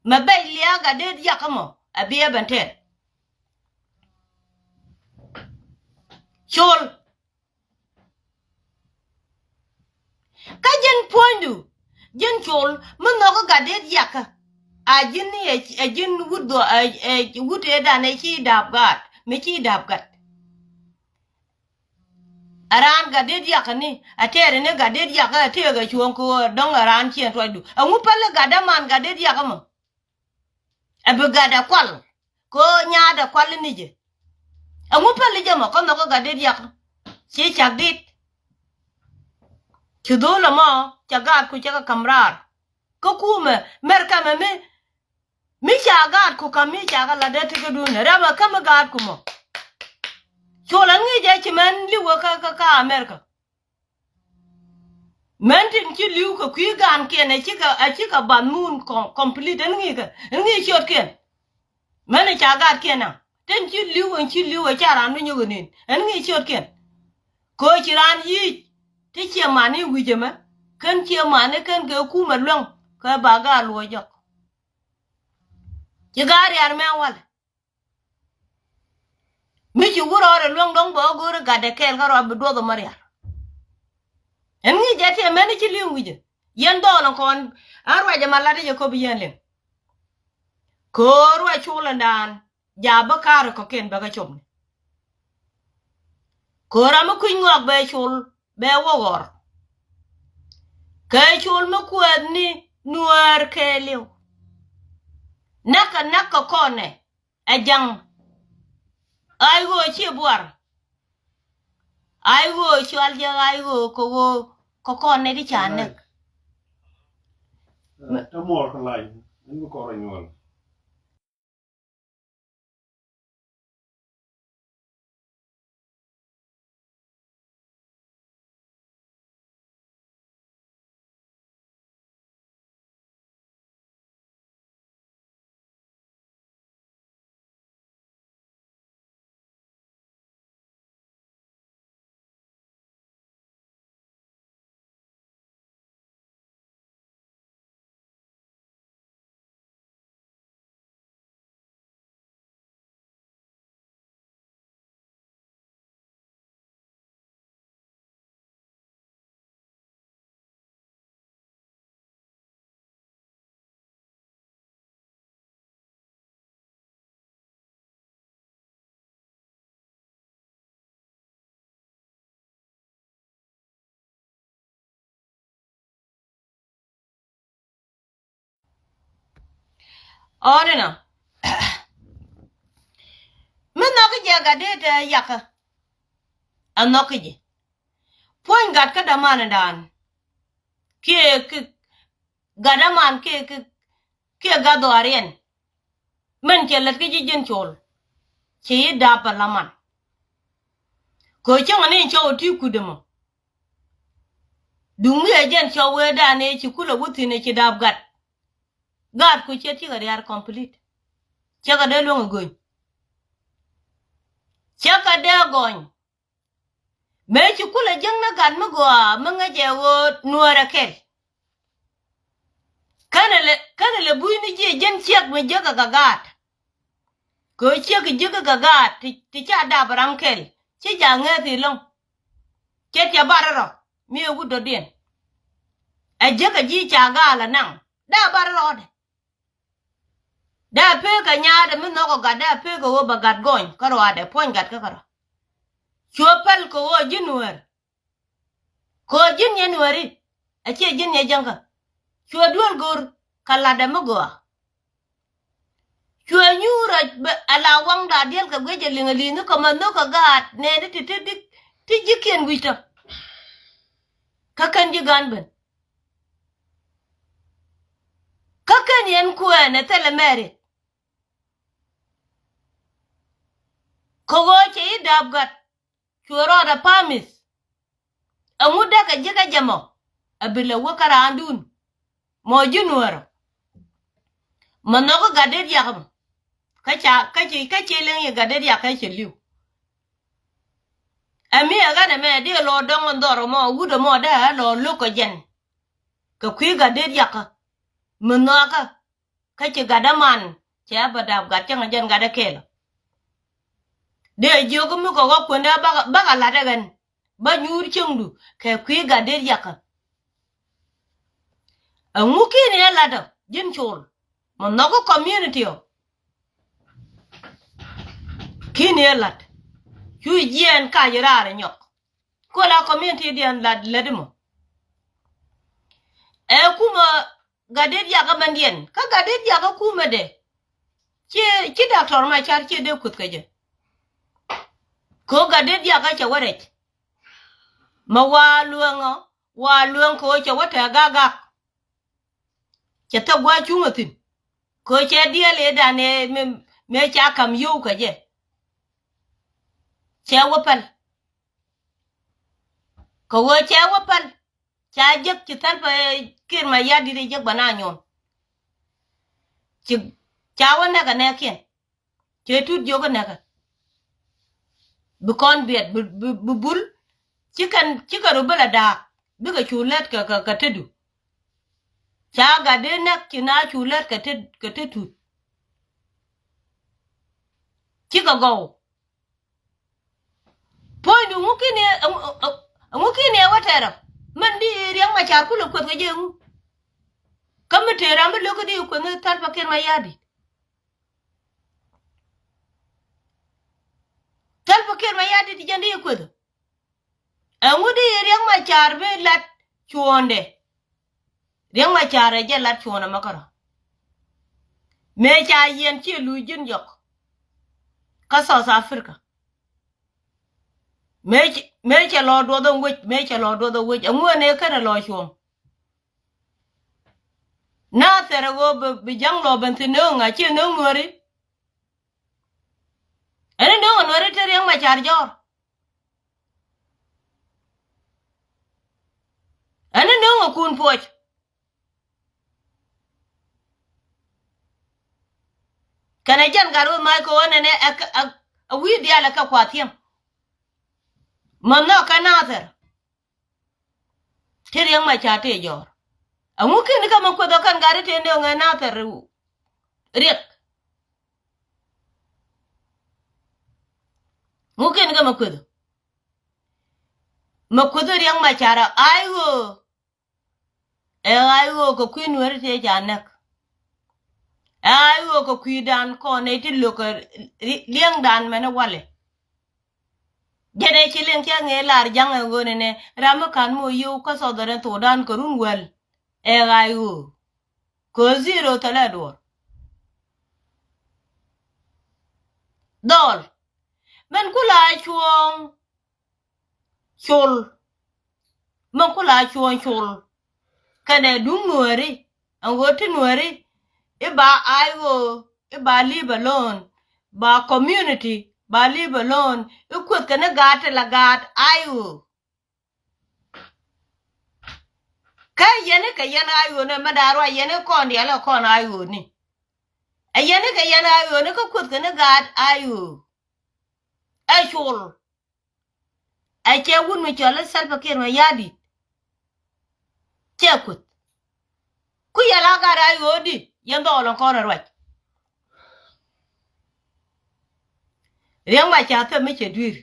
Mɛ bɛc lia̱a̱ Gatdɛt yakä mɔ a biɛ ben tɛɛr. Col. Kä ji̱n puɔ̱nydu ji̱n col mi nhɔk Gatdɛt yakä. A ji̱n ni ɛ ji̱n wut dhɔ ɛ wut ëëdan ɛ ci dap gaat mi ci dap gat. A raan Gatdɛt yakä ni a tɛɛr ni Gatdɛt yakä a tëëk a cuɔ̱ɔ̱ŋ kɛ ɣöö dɔ̱ŋ a raan ciɛn tuɔcdu. Ɛŋu päl i̱ gat däman Gatdɛt yakä mɔ? Ɛ bi gat a kual kɛ ɣöö nyaat a kual ni jɛ. Ɛŋu päl i̱ jɛ mɔ kä nhɔk i̱ Gatdɛt yakä? Ci cak dit. Ci dho̱l ɛmɔ cɛ gaatku cɛ kɛ ka̱m raar. Kä kumɛ mɛr kɛmɛ mi mi ca gaatku ka̱m mi ca kɛ lat dee tikädun rɛmɛ kämi gaatku mɔ. Col ɛn ŋi̱i̱c ɛ ci mɛn li̱wä kä kä kä America. Mɛn tin ci li̱w kɛ kui̱ gaankiɛn ɛ cikɛ ɛ cikɛ bath muun complete ɛn ŋi̱i̱kɛ ɛn ŋi̱i̱c ciötkiɛn. Mɛn ɛ ca gaatkiɛn naŋ tin ci li̱w ɛn ci li̱w ɛ ca raan mi nyök ɛnin ɛn ŋi̱i̱c ciötkiɛn. Kɛ ɣöö ci raan yic ti ciɛ mani wi̱c ɛmɛ kän ciɛ mani kän kɛ kumɛ luäŋ kɛ ba gaat luɔ̱c jɔk. Ci gaat riar mɛ walɛ. Mi ci wur ɣɔr ɛ luäŋ dɔ̱ŋ bɛ ɣä go̱o̱ri gatdɛ kɛɛl kä rɔa bi duɔth ɛ mɔ riar. Ɛn ŋi̱i̱c jɛ tiɛ mɛn ci li̱ŋ wi̱cɛ yɛn dhɔɔl ɛn kɔn. An ruacɛ ma lat i̱ jɛ köp yɛn liŋ. Köör ruac cul ɛn daan ja bä ka̱r ɛ kɔ̱kiɛn bɛ kɛ cop ni. Kɛ ɣöö ram mi kui̱c ŋɔak bɛ col bɛ wä ɣɔr. Kɛ col mi kuɛth ni Nuäär kɛɛliw. Näk kɛ näk kɛ kɔnɛ ɛ ja̱ŋ. Ay ɣöö ci buar. Ay ɣöö cual jɛ ay ɣöö kɛ ɣöö kɛ kɔnɛ di ca näk. Ɛ, tä muɔɔr kɛ lany, ɛn bi kɔr ɛ nyuɔl. Ɔɔn inɔ. Mi nhɔki jɛ gat dee te yakä. A nhɔki jɛ. Puɔ̱ny gat kä däman dan. Kiɛ ki gat däman kiɛ ki kiɛ gat dhɔaariɛn. Min cɛ lät kä ji̱ ji̱n col. Ci yi dap a laman. Kɛ cäŋ ni cɔw ti kut ɛmɔ. Duŋ mi ɛ jɛn cɔw wee dan ëë ci kulɛ wä thi̱n ɛ ci dap gat. Gat ku cɛ ti kɛ riaar complete. Cɛ kɛ dee luäŋ ɛ göny. Cɛ kɛ dee gɔny. Mëë ci kulɛ jiäkni gat mi gɔaa mi ŋäcɛ ɣöö Nuäärɛ kɛl. Känɛ lɛ, känɛ lɛ bucni jiɛ ji̱n ciɛk mi jiäkä kɛ gaat. Kɛ ɣöö ciek jiäkä kɛ gaat ti, ti ca dap ram kɛl ci ja̱ ŋäth i̱ lo̱ŋ. Cɛ tiɛ bar rɔ mi ɛ wut dɔ̱diɛn. Ɛ jiäkä ji̱ ca gaal ɛ naŋ dee bar rɔɔdɛ. Dee pek kɛ nyaatdɛ mi nhɔk ɔ gat, dee pek kɛ ɣöö bɛ gat gɔny kä ruaadɛ puɔ̱ny gat kä kärɔ̱. Cuɛ päl kɛ ɣöö ji̱n Nuäär. Kɛ ɣöö ji̱n yɛ Nuääri. A ciɛ ji̱n yɛ jäŋkä. Cuɛ duel go̱r kɛ latdɛ mi gɔaa. Cuɛ nyuur a bɛ a la waŋda diɛl kɛ guic a liŋ a li̱i̱ŋ kɛ ma nhök kɛ gaat nɛɛni ti ti dik ti ji̱kiɛn wi̱c tɔ. Kä kän ji̱ gan ben. Kä kän yɛn kuɛɛn ɛ thilɛ mɛri. Kɛ ɣöö cɛ i̱ dap gat cuɛ rɔɔdɛ pa̱a̱mith. Ɛŋu däkɛ ji̱ kä jɛ mɔ ɛ bi lɛ wä kä raandun. Mɔ ji̱ Nuäärä. Mɔ nhɔk kä gat det yak mɔ. Kä ca kä ci kä ci liŋ yi gat det yak kä cɛ li̱w. Ɛ mi ɛ ɣän ɛmɛ di lɔ dɔŋ in dhɔr ɛmɔ wut ɛmɔ dee ɛ lɔ lo̱k kɛ jɛn. Kɛ kui̱ gat det yakä mi nhɔakä. Kä ci gat däman cɛ bä dap gat cäŋ jɛn gat dä kɛɛl. Dee jiök mi kɛ ɣɔk kuändä bäkɛ bäkɛ lat ɛ ɣän. Bä nyuur cieŋdu kɛ kui̱ gat det yakä. Ɛŋu ki̱n yɛ lat ɔ ji̱n col mɔ nhɔk kä community ɔ. Ki̱n yɛ lat cu jiɛɛn kac raar ɛ nyɔk. Kuɔla community diɛn lat lät mɔ. Ɛ kumä gat det yakä mɛndiɛn kä gat det yakä kumä dee. Ci ci Doctor Macar ci dee kuth kɛ jɛ. Kɛ ɣöö gat det yakä cɛ wä rɛc. Ma wa lueŋ ɔ wa lueŋ kɛ ɣöö cɛ wä tɛɛ gak gak. Cɛ thäk gua̱a̱c cuŋä thi̱n. Kɛ ɣöö cɛ diɛɛl ëëdan ëë mëë, mëë ca ka̱m yio̱w kɛ jɛ. Cɛ wä päl. Kɛ ɣöö cɛ wä päl. Ca jek ci Salva Kiir Mayardit ɛ jek bä na nyuɔn. Ci ca wä nɛk ɛ nɛɛkiɛn. Cɛ tut jiök ɛ nɛkɛ. Bi kɔn biɛt bi, bi, bi bul. Ci kɛn, ci kɛ rubel a daak. Bikɛ cu lät kɛ, kɛ, kɛ tetdu. Ca gat dee nɛk ci na cu lät kɛ tet, kɛ tet tut. Cikɛ gɔw. Puɔ̱nydu ŋu ki̱n yɛ, ŋu ki̱n yɛ wä tɛrɛ. Mɛn di Riɛk Macar kulɛ kueth kɛ jɛ ŋu. Kä mi tëë ram bi lo̱k kä di kueth ni Salva Kiir Mayardit. Salva Kiir Mayardit jɛn di kueth. Ɛŋu di Riɛk Macar bi lat cuɔ̱ɔ̱ŋdɛ? Riɛk Macar ɛ jɛ lat cuɔ̱ɔ̱ŋ ɛmɛ kärɔ̱. Mëë ca yɛn ci luc ji̱n jɔk kä South Africa. Mëë cɛ, mëë cɛ lɔ duɔth ɛ wec, mëë cɛ lɔ duɔth ɛ wec. Ɛŋu ɛn ëë känɛ lɔ cuɔ̱ɔ̱ŋ? Nathɛr ɛ ɣöö bi, bi ja̱ŋ lɔ ben thi̱n nööŋ a ciɛ nööŋ Nuääri. Ɛn ni nööŋ ɛ Nuääri te Riɛk Macar jɔ̱ɔ̱r. Ɛn ni nööŋ ɛ Kun Puɔc. Kɛnɛ jɛn gat wä mac kɛ wä nɛnɛ ɛ, ɛ, ɛ wi̱i̱ diaal ɛ kɛ kua thi̱em. Mɛ nhɔk kɛ Nathɛr. Te Riɛk Macar tëë jɔ̱ɔ̱r. Ɛŋu kɛn kä mɛ kueth ɔ kɛn gat tëë nööŋ ɛ Nathɛr Riɛk. Ŋu kɛn kä mɛ kueth ɔ? Mɛ kueth ɔ Riɛk Macar ɛ ay ɣöö. Ɛ ɣa̱c ɣöö kɛ kui̱ Nuääri tëë ca näk. Ɛ ɣa̱c ɣöö kɛ kui̱dan kɔn ɛ ti lo̱k kɛ liɛŋdan mɛn ɛ walɛ. Jɛn ɛ ci liɛŋ cɛ ŋee lar ja̱ŋ ɛ ɣöö nɛnɛ ram mi ka̱n mi ɣöö yio̱w kä Southern Sudan kɛ run wäl. Ɛ ɣa̱c ɣöö kɛ zero thilɛ duɔ̱ɔ̱r. Dhɔl mɛn ku la cuɔ̱ɔ̱ŋ. Col. Mɛ ku la cuɔ̱ɔ̱ŋ col. Kɛnɛ duŋ Nuääri ɛn ɣöö ti Nuääri i̱ ba ay ɣöö i̱ ba leave alone, ba community ba leave alone. I̱ kueth kɛn i̱ gaat ti la gaat ay ɣöö. Kä yɛn i̱ kɛ yɛn ay ɣöö ni mɛ da̱a̱ ruac yɛn i̱ kɔn diaal ɛ kɔn ay ɣöö ni. Ɛ yɛn i̱ kɛ yɛn ay ɣöö ni kä kueth kɛn i̱ gaat ay ɣöö. Ɛ col. Ɛ cɛ wut mi cɔl i̱ Salva Kiir Mayardit. Cɛ kueth. Ku yɛ la gat ay ɣöö di yɛn dhɔɔl ɛn kɔn ɛ ruac. Riɛk Macar thil mi cɛ dui̱r.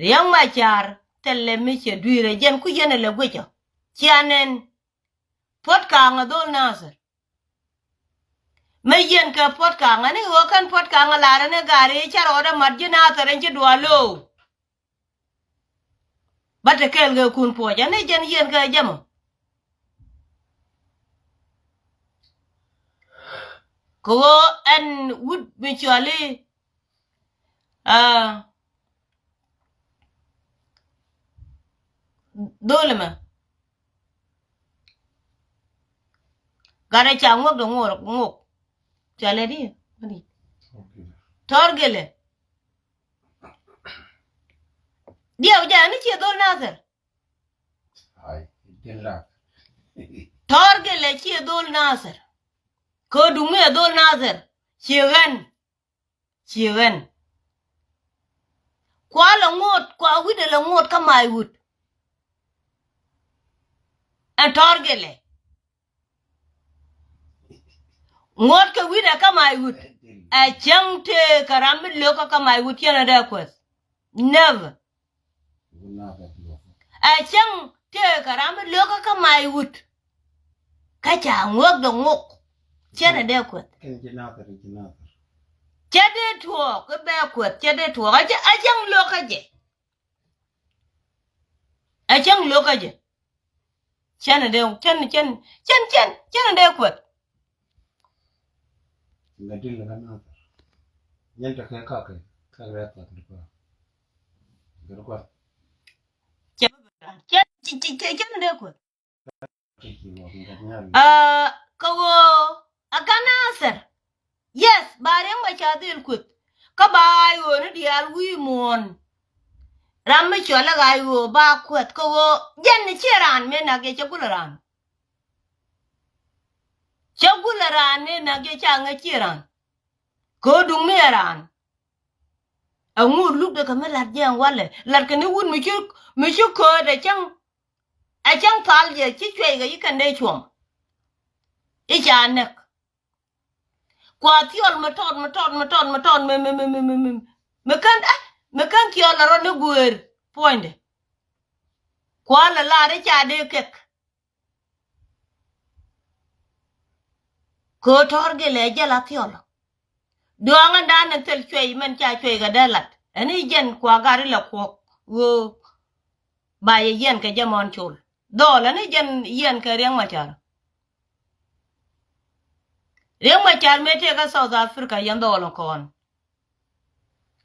Riɛk Macar thilɛ mi cɛ dui̱r ɛ jɛn ku yɛn ɛ lɛ guic ɔ. Cia nɛn. Puɔ̱t ka̱a̱ŋ ɛ dhol Nathɛr. Mä yien kɛ puɔ̱t ka̱a̱ŋ ani ɣöö kɛn puɔ̱t ka̱a̱ŋ ɛ lar ɛn ɛ gaari ca rɔɔdɛ mat ji̱ Nathɛr ɛn ci dual lo̱o̱. Bä te kɛɛl kɛ Kun Puɔc ani jɛn yien kɛ jɛmɔ. Kɛ ɣöö ɛn wut mi cuali aa dholi mɛ. Gat ɛ ca ŋuɔk de ŋuɔk ŋuɔk. Ca lɛ di. Tɔr gilɛ. Diɛw jɛ ni ciɛ dhol Nathɛr. Tɔr gilɛ ciɛ dhol Nathɛr. Kɛ duŋ mi ɛ dhol Nathɛr. Ciɛ ɣän. Ciɛ ɣän. Kua lɛ ŋot kua wi̱dɛ lɛ ŋot kä may wut. Ɛn tɔr gilɛ. Ŋot kɛ wi̱dɛ kä may wut. Ɛ cäŋ tëë kɛ ram mi lo̱kä kä may wut cɛn ɛ dee kuɛth. Never. Ɛ cäŋ tëë kɛ ram mi lo̱kä kä may wut. Kä ca ŋuɔk dɛ ŋuɔk. Cɛn ɛ dee kuɛth. Cɛ dee tuɔɔk i̱ bɛ kuɛth cɛ dee tuɔɔk ɛ cäŋ lo̱kä jɛ. Ɛ cäŋ lo̱kä jɛ. Cɛn ɛ dee cɛn cɛn cɛn cɛn cɛn ɛ dee kuɛth. Ŋädil kä Nathɛr. Nyɛn te kɛ kakɛ kakɛ rɛth kɔt ni kɔn. Gɛr kɔn. Cɛ cɛ cɛ cɛ cɛ ni dee kuɛ. Aa, kä ɣöö a ka Nathɛr. Yes, ba Riɛk Macar dhil kueth. Kä ba ay ɣöö ni diaal wi̱i̱ muɔ̱ɔ̱n. Ram mi cɔl ɛ ay ɣöö ba kueth kä ɣöö jɛn ni ciɛ raan mëë nak jɛ cɛ gulɛ raan. Cä gulɛ raan mëë nak jɛ ca ŋäc ciɛ raan. Kɛ ɣöö duŋ mi ɛ raan. Ɛ ŋut lukdɛ kɛ mi lat jɛ ɛn walɛ. Lat kɛ ni wut mi ci, mi ci kööt ɛ cäŋ. Ɛ cäŋ thal jɛ ci cuɛy kɛ yi kɛn dee cuɔm. I̱ ca näk. Kua thiɔl mi tɔt, mi tɔt, mi tɔt, mi tɔt, mi, mi, mi, mi, mi, mi. Mi kän, eh, mi kän thiɔl ɛ rɔ ni guëër puɔ̱nydɛ. Kua lɛ lar i̱ ca dee kek. Kɛ ɣöö tɔ̱r gilɛ jɛ la thiɔl. Duaŋändan ni thil cuɛy mɛn ca cuɛy kɛ dee lat. Ɛn i̱ jɛn kua gat ilɛ kuɔk ɣöö ba yɛ yiɛn kɛ jɛ mɔn col. Dhɔɔl ɛn i̱ jɛn yiɛn kɛ Riɛk Macar. Riɛk Macar mëë tëë kä South Africa yɛn dhɔɔl in kɔn.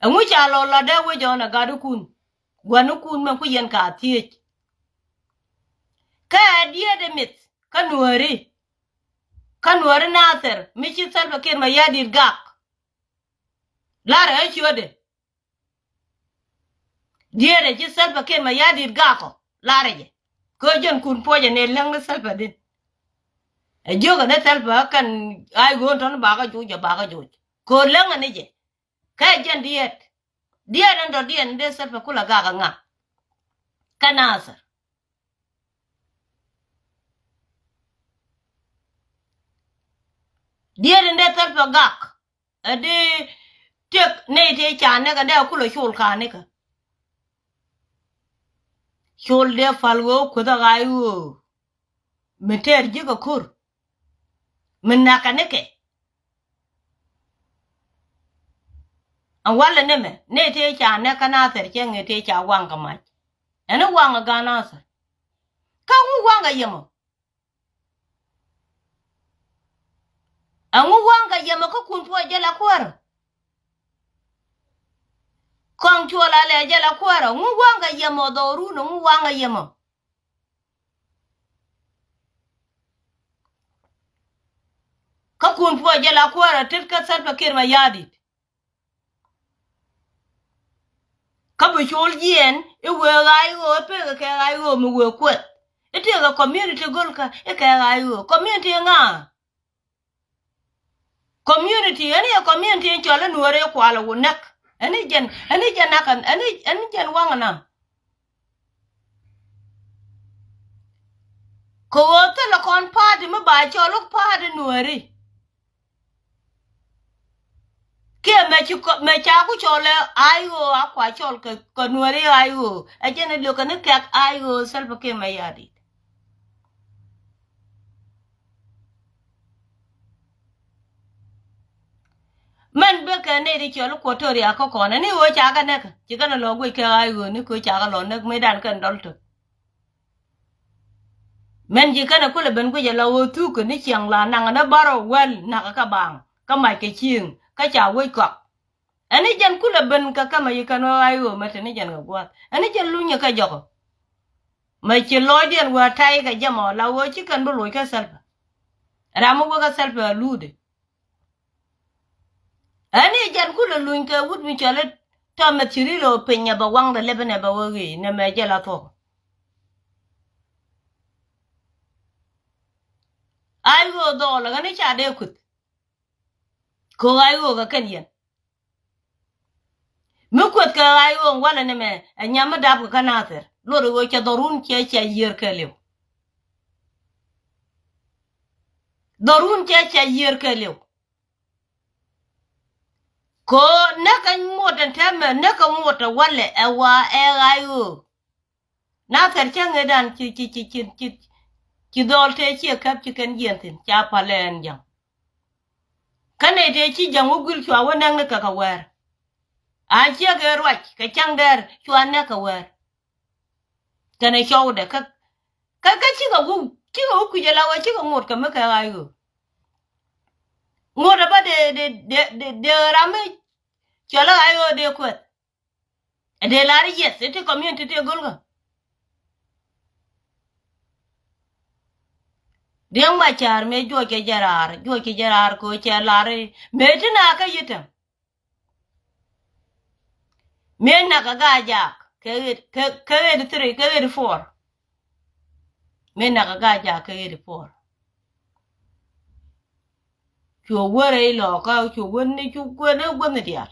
Ɛŋu ca lɔ lɔ dee wec ɔn ɛ gatikun, gua̱nikun mɛ ku yɛn ka thiec. Kä ɛ diet ɛ mith kä Nuääri, kä Nuääri Nathir mi ci Salva Kiir Mayardit gak. Larɛ ɛ ciötdɛ. Diet ɛ ci Salva Kiir Mayardit gak ɔ larɛ jɛ. Kä jɛn kun puɔcɛ ni läŋ ni Salva din. Ɛ jiök ɛ ni Salva kɛn ay ɣöö tɔn bakä joc ɛ bakä joc. Kɛ ɣöö läŋ ɛ ni jɛ. Kä jɛn diet. Diet ɛn tɔ diet ni dee Salva Kiir la gak ɛ ŋa. Kä Nathir. Diet ɛn dee Salva gak. Ɛ di tiek nɛy tëë ca näk ɛ dee kulɛ col ka nikä. Col dee pal ɣöö kuäthä ɣa̱c ɣöö mi tɛɛr ji̱ kɛ ko̱r. Mi nakä nikɛ. Ɛn walɛ ni mɛ nɛy tëë ca näk kä Nathir cɛ ŋee tëë ca waŋ kɛ mac. Ɛn i̱ waŋ ɛ gan Nathir. Kä ŋu waŋ ɛ yɛmɔ. Ɛŋu waŋ kɛ yɛmɔ kä kun puɔc jɛ la kuäärä. Kɔŋ cuɔl a lɛ jɛ la kuäärä ŋu waŋ kɛ yɛmɔ dhɔrun ŋu waŋ kɛ yɛmɔ. Kä kun puɔc jɛ la kuäärä tet kä Salva Kiir Mayardit. Kä bi col jiɛn i̱ wëë ɣa̱c ɣöö i̱ pekɛ kɛ ɣa̱c ɣöö mi wëë kuɛth. I̱ tëëkɛ community gölkä i̱ kɛ ɣa̱c ɣöö community ŋa. Community ɛn i̱ ɛ community in cɔl i̱ Nuäri i̱ kualɛ wä näk. Ɛn i̱ jɛn ɛn i̱ jɛn nakä ɛn i̱ ɛn i̱ jɛn waŋ na. Kɛ ɣöö thilɛ kɔn party mi ba cɔl i̱ party Nuäri. Kiɛ mɛ ci kɔ mɛ ca ku cɔl ɛ I O a kua cɔl kɛ kɛ Nuäri I O. Ɛ jɛn ɛ liök kɛ ni kɛk I O Salva Kiir Mayardit. Mɛn bekɛ nɛy ti cɔl Equatoria kä kɔn ɛn i̱ ɣöö ca kɛ näk ci kɛn ɛ lɔ guic kɛ I O ni kɛ ɣöö ca kɛ lɔ näk mëëdan kɛn dɔl tök. Mɛn ji̱ kɛnɛ kulɛ ben guic ala ɣöö thuk kɛ ni ciaŋ la naŋ ni bärɔw wäl nakä kä baaŋ kä mac kɛ cieŋ kä ca wec kɔak. Ɛn i̱ jɛn kulɛ ben kɛ kämɛ yi kɛn ɣöö ay ɣöö mɛ te ni jɛn kɛ gua̱a̱th ɛn i̱ jɛn lunyɛ kɛ jɔkɔ. Mɛ ci lɔcdiɛn wä tay kɛ jɛmɔ la ɣöö ci kɛn bi loc kä Salva. Ram mi wä kä Salva a luutdɛ. Ɛn i̱ jɛn kulɛ luny kɛ wut mi cɔl i̱ tɔmɛ thiri lɔ piny ɛ bɛ waŋdɛ lɛpɛ nɛ bɛ wä ɣëë nɛ mɛ jɛ la thuɔk. Ay ɣöö dhɔɔl ɛ ɣän i̱ ca dee kuth. Kɛ ɣöö ay ɣöö kɛ kɛn yɛn mi kueth kɛ ɣöö ay ɣöö walɛ nɛ mɛ ɛ nyam mi dap kɛ kä Nathir luɔt ɣöö cɛ dhɔrun cɛ cɛ yiër kɛ liw. Dhɔrun cɛ cɛ yiër kɛ liw. Kɛ ɣöö näk kɛ ŋot ɛn täämɛ näk kɛ ŋot ɛ walɛ ɛ wa ɛ ɣa̱c ɣöö. Nathir cä ŋetdan ci ci ci ci ci ci dhɔl tëë ciɛ käp ci kɛn jiɛn thi̱n ca palɛ ɛn ja̱ŋ. Kä nɛy tëë ci ja̱ŋ wä guil cua wä näk ni kɛ kɛ wäär. A ciek ëë ruac kɛ ca̱ŋ dɛɛr cua näk kɛ wäär. Kɛnɛ cɔwdɛ kä kä kä cikɛ wä cikɛ wä kui̱c ala wä cikɛ ŋot kɛ mi kɛ ɣa̱c ɣöö. Ŋot ɛ bä dee dee dee dee ram mi cɔl ɛ ɣa̱c ɣöö dee kuɛth. Ɛ dee lar i̱ yɛth i̱ ti community ti go̱lkä. Riɛk Macar mëë juɔc kɛ jɛ raar juɔc kɛ jɛ raar kɛ ɣöö cɛ lar i̱ mëë ti na kä yi̱täŋ. Mëë nak ɛ Gaa-jaak kɛ ɣet kɛ kɛ ɣet three kɛ ɣet four. Mëë nak ɛ Gaa-jaak kɛ ɣet four. Cuɛ wä rɛy lɔɔkä cuɛ wä ni cu guäth ni guäth ni diaal.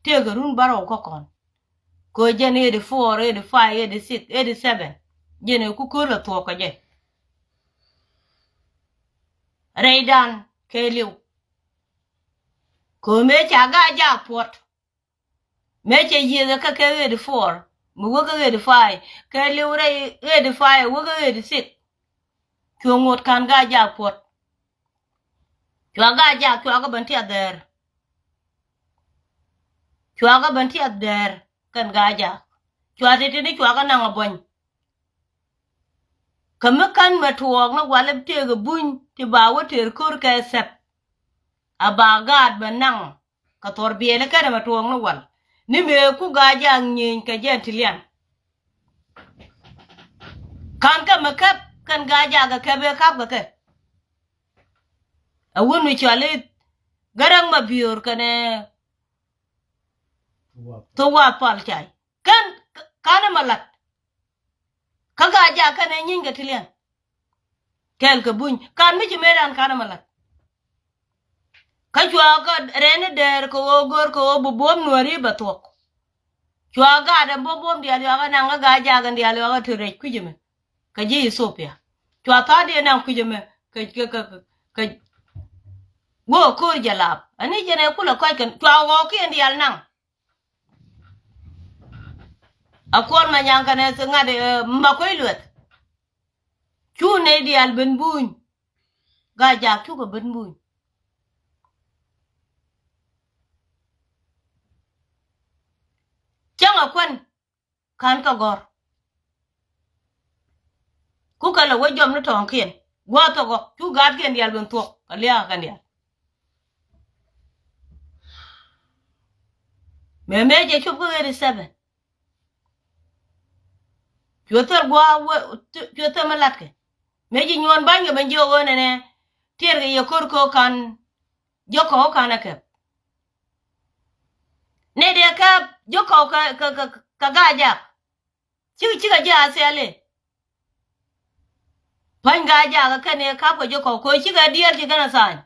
Tëëkɛ run bärɔw kä kɔn. Kɛ jɛn eighty four, eighty five, eighty six, eighty seven. Jɛn ɛ ku köl ɛ thuɔ̱k kɛ jɛ. Rɛydan kɛ liw. Kɛ mëë ca Gaa-jaak puɔt. Mëë cɛ yiëëth ɛ kä kɛ eighty four mi wä kä eighty five kɛ liw rɛy eighty five wä kä eighty six. Cuɛ ŋot ka̱n Gaa-jaak puɔt. Cua Gaa-jaak cua kä ben tiath dhɛɛr. Cua kɛ ben tiɛth dɛɛr kɛn Gaa-jaak. Cua tëë tëë ni cua kɛ naŋ a buɔ̱ny. Kä mi kän mɛ tuɔɔk ni wal i̱ tëëkɛ buny ti ba wä tëër ko̱r kɛ thɛp. A ba gaat bɛ naŋ kɛ thuɔr biɛli kɛn mɛ tuɔɔk ni wal ni mëë ku Gaa-jaak nyieeny kɛ jɛn ti lian. Ka̱n kɛ mɛ kɛp kɛn Gaa-jaak kɛ kɛp ëë kap kɛ kɛ. A wun mi cɔal i̱ Gäräŋ Mabiöör kɛnɛ Thok Wath Pal Cay. Kɛn ka̱n ɛmɛ la̱t. Kä Gaa-jaak kɛnɛ nyieeny kɛ ti lian. Kɛɛl kɛ buny ka̱n mi ci mëë dan ka̱n ɛmɛ la̱t. Kä cua kɛ rɛni dɛɛr kɛ ɣöö gör kɛ ɣöö bi buɔ̱m Nuääri bɛ thuɔ̱k. Cua gaat ɛn buɔ̱m buɔ̱m diaal yuakä naŋ kä Gaa-jaak ɛn diaal yuakä ti rɛc kui̱c ɛmɛ. Kɛ ji̱ Ithiopia cua tha̱a̱ŋ diɛ naŋ kui̱c ɛmɛ kɛ kɛ kɛ kɛ. Wä ko̱r jɛ lap ani jɛn ɛ kulɛ kɔc kɛn cua ɣɔɔkiɛn diaal naŋ. A Kuɔl Manyaŋ kɛnɛ ŋa̱t ɛ ma kuec luɛth. Cu nɛy diaal ben buny. Gaa-jaak cukɛ ben buny. Cäŋ a kuän ka̱n kä gɔ̱r. Ku kɛ lɛ wä jɔm ni tɔ̱ɔ̱ŋkiɛn gua̱a̱th thok ɔ cu gaatkiɛn diaal ben thuɔ̱k kɛ lia̱a̱ kɛn diaal. Mëë mëë jɛ cop kä eighty seven. Cuɛ thil gua̱a̱ wee cuɛ thil mi latkɛ mëë ji̱ nyuɔ̱ɔ̱n ba̱nykɛ ben jiök ɣöö nɛnɛ tiɛɛrkɛ yɛ ko̱r ko̱ ka̱n. Jiök kɔw ka̱n ɛ kɛp. Nɛy dee kɛp jiök kɔw kɛ kɛ kɛ kɛ Gaa-jaak. Cikɛ cikɛ ji̱ a thiali. Pa̱ny Gaa-jaak ɛ kɛn ɛ kap kɛ jiök kɔw kɛ cikɛ diɛɛl ci kɛn ɛ tha̱a̱ny.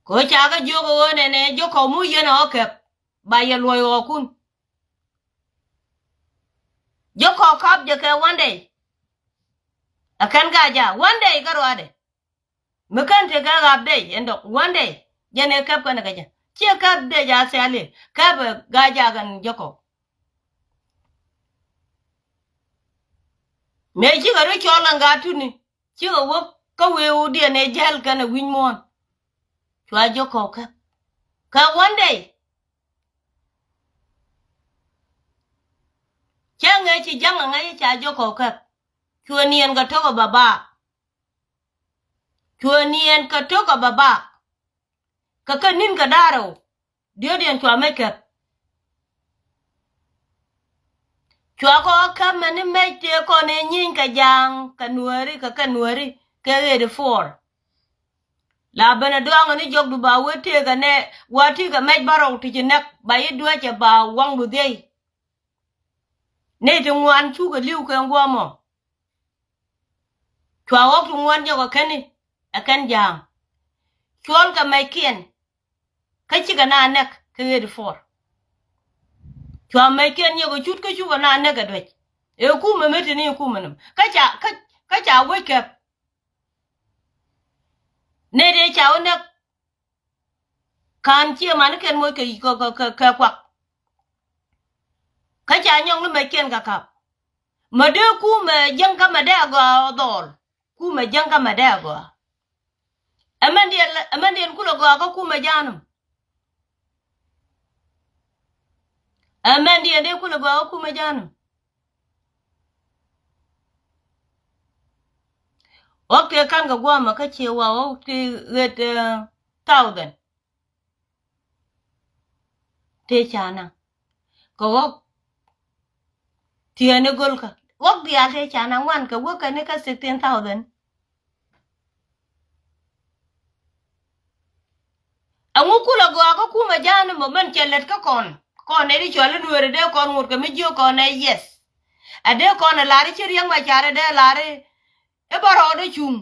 Kɛ ca kɛ jiök ɛ ɣöö nɛnɛ jiök kɔw mu yɛn ɛ ɣɔ̱ kɛp. Ba yɛ luɔ̱c ɣɔ̱kun. Jiök kɔw kap jɛ kɛ one day. Ɛ kɛn Gaa-jaak one day kä ruaadɛ. Mi kän tekɛ ɣap dec ɛn dɔk one day jɛn ɛ kɛp kɛn ɛ kɛ jɛ ciɛ kɛp dec a thiali kɛp ɛ Gaa-jaak ɛn jiök kɔw. Mëë cikɛ ri cɔl ɛn Gaa-tuni cikɛ wä kä wëë wä diɛn ɛ jäl kɛn ɛ wi̱c muɔ̱ɔ̱n. Cua jiök kɔw kɛp kɛ one day. Cä ŋäc ci ja̱ŋ aŋäc ca jiök kɔw kɛp. Cuɛ niɛn kɛ tok ɛ baba. Cuɛ niɛn kɛ tok ɛ baba. Kɛ kɛ ni̱n kɛ da̱rɛw diöödiɛn cua mec kɛp. Cua kɔ kɛp mɛni mec tëë kɔn ëë nyieeny kɛ ja̱a̱ŋ kɛ nuääri kɛ kɛ nuääri kɛ eighty four. La ben ɛ dɔaŋ ni jɔkdu ba wee tëëkɛ nɛ wa ti̱i̱ kɛ mɛc bärɔw ti ci nɛk ba yi duäcɛ ba waŋdu dhiey. Nɛy ti ŋuan cukɛ li̱w kɛ ŋuɔmɔ. Cua ɣɔ̱k ti ŋuan jɔkɛ kɛn i̱ ɛ kɛn ja̱a̱ŋ. Cuɔl kɛ mɛckiɛn. Kä cikɛ na nɛk kä eighty four. Cua mɛckiɛn nyɛk ɛ cut kä cukɛ na nɛk ɛ duec. Ëë kumɛ mi ti ni kumɛ nɔm kä ca kä ca wec kɛp. Nɛy dee ca wä nɛk. Ka̱n ciɛ mani kɛn moc kɛ kɛ kɛ kɛ kuak. Kä ca nyɔŋ ni mɛckiɛn kɛ kap. Mɛ dee kumɛ jiäŋ kä mɛ dee agɔaa dhɔl. Kumɛ jiäŋ kä mɛ dee agɔaa. Ɛmɛn diɛn ɛmɛn diɛn kulɛ gɔaa kä kumɛ ja̱a̱num. Ɛmɛn diɛn dee kulɛ gɔaa kä kumɛ ja̱a̱num. Ɣɔk tëë ka̱n kɛ guɔmɛ kä ciɛ wa ɣɔk tëë ɣet thousand. Tëë ca naŋ kɛ ɣɔk. Tiɛɛni gölkä ɣɔk diaal tëë ca naŋ wan kɛ wäkɛ ni kä sixteen thousand. Ɛŋu kulɛ gɔaa kä kumɛ ja̱a̱n mɔ mɛn cɛ lät kä kɔn kɔn nɛy ti cɔal i̱ nueeri dee kɔn ŋot kɛ mi jiök kɔn ɛ yes. Ɛ dee kɔn ɛ lar i̱ ci Riɛk Macar ɛ dee lar i̱ i̱ bä rɔɔdɛ cuŋ.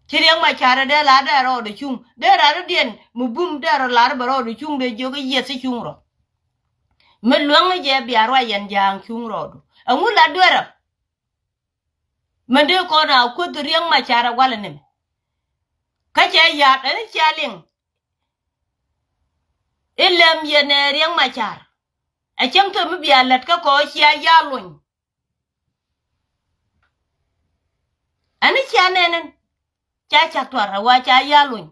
Ci Riɛk Macar ɛ dee lar dee rɔɔdɛ cuŋ dee rar i̱ diɛn mi bum dee rɔ lar i̱ bä rɔɔdɛ cuŋ dee jiök i̱ yes i̱ cuŋ rɔ. Mi luäŋ i̱ jɛ bia ruac yɛn ja̱a̱ŋ cuŋ rɔɔdu ɛŋu la duerä. Mɛn dee kɔn a kueth Riɛk Macar ɛ walɛ ni mɛ. Kä cɛ ya̱t ɛn i̱ cia liŋ. I̱ lɛm yɛn ɛ Riɛk Macar ɛ cäŋ te mi bia lät kä kɔ cia ya̱ luny. Ɛn i̱ cia nɛn ɛn ca cak tuar ɛ wa ca ya̱ luny.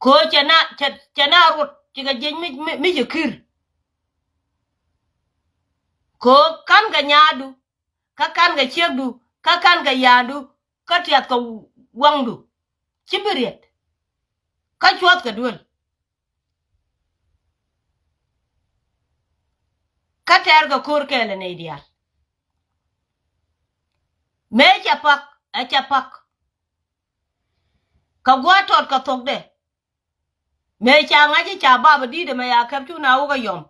Kɛ ɣöö cɛ na, cɛ, cɛ na ruɔt cikɛ jiɛc mi, mi, mi cɛ ki̱r. Kɛ ɣöö ka̱n kɛ nyaadu, kä ka̱n kɛ ciekdu, kä ka̱n kɛ ya̱a̱ndu, kä tiath kɛ waŋdu. Ci bi riet. Kä cuɔth kɛ duel. Kä tɛɛr kɛ ko̱r kɛɛl ɛ nɛy diaal. Mëë cɛ pak, ɛ cɛ pak. Kɛ gua̱a̱th tɔt kɛ thokdɛ. Mëë ca ŋa̱c i̱ ca bapä di̱i̱t ɛmɛ ya kɛp cu na wä kä yɔm.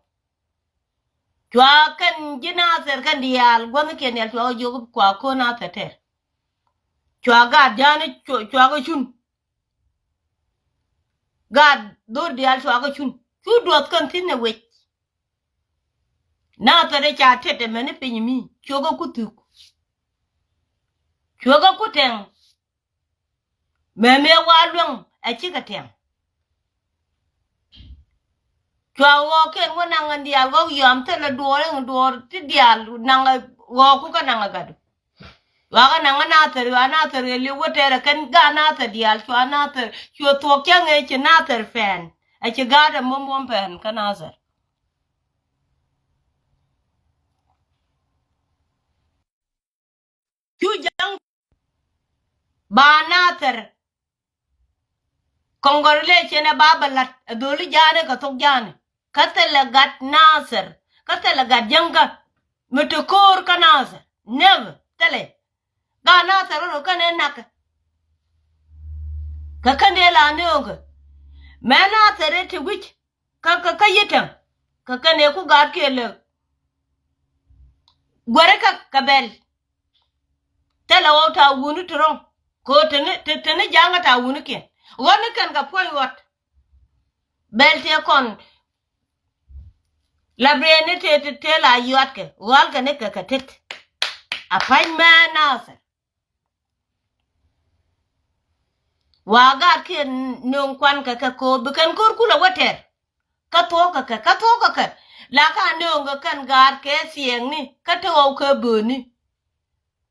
Cua kɛn ji̱ Nathɛr kɛn diaal gua̱thnikiɛn diaal cua kɛ jiök kua ko̱n Nathɛr tɛr. Cua gaat ja̱a̱ni cua, cua kɛ cun. Gaat dho̱r diaal cua kɛ cun. Cu duɔth kɛn thi̱n ɛ wec. Nathɛr ca tet ɛmɛni piny mi cuɛ kɛ ku thuk. Cuɛ kɛ ku tɛŋ. Mɛmɛ wa luäŋ ɛ cikɛ tɛŋ. Cua ɣɔɔkiɛn wä naŋ ɛn diaal ɣɔk yɔam thilɛ duɔɔr ɛŋ duɔɔr ti diaal naŋ ɛ ɣɔɔku kä naŋ ɛ gatdu. Cuakɛ naŋ ɛ Nathɛr, cua Nathɛr ɛ li̱w wä tɛɛr ɛ kɛn gaat Nathɛr diaal, cua Nathɛr, cua thuɔ̱k cäŋ ëë ci Nathɛr pɛn. Ɛ ci gaat ɛ muɔ̱m muɔ̱m pɛn kä Nathɛr. Cu ja̱ŋ ba Nathɛr. Congratulation ɛ ba bɛ la̱t ɛ dholi ja̱a̱ni kɛ thok ja̱a̱ni. Kä thilɛ gat Nathɛr. Kä thilɛ gat jäŋkä. Mi ti ko̱o̱r kä Nathɛr. Never. Thilɛ. Gat Nathɛr rɔ kɛn ɛ nakä. Kɛ kɛn dee la nööŋkä. Mɛ Nathɛr ɛ ti wi̱c. Kä, kä, kä yi̱tɛŋ. Kä kɛn ɛ ku gaat kiɛ lek. Guäri kä kɛ bɛl. Thilɛ ɣɔw ta̱a̱ wuni ti rɔ̱ŋ. Kɛ ɣöö teni, te-, teni ja̱a̱ŋä ta̱a̱ wunikiɛn. Ɣɔ̱nikiɛn kɛ puɔ̱ny ɣɔt. Bɛl tëë kɔn. La biɛɛni tëë, tëë, tëë la yuatkɛ. Ɣɔalkɛ ni kɛ kɛ tet. A pa̱ny mɛ Nathɛr. Wa gaat kiɛ nööŋ kuan kɛ kɛ ko̱o̱p bi kɛn ko̱r kulɛ wä tɛr. Kä thuɔ̱k kɛ kɛ, kä thuɔ̱k kɛ kɛ. La ka nööŋ kɛ kɛn gaat kɛ thiɛɛŋni kä te ɣɔw kɛ bööni.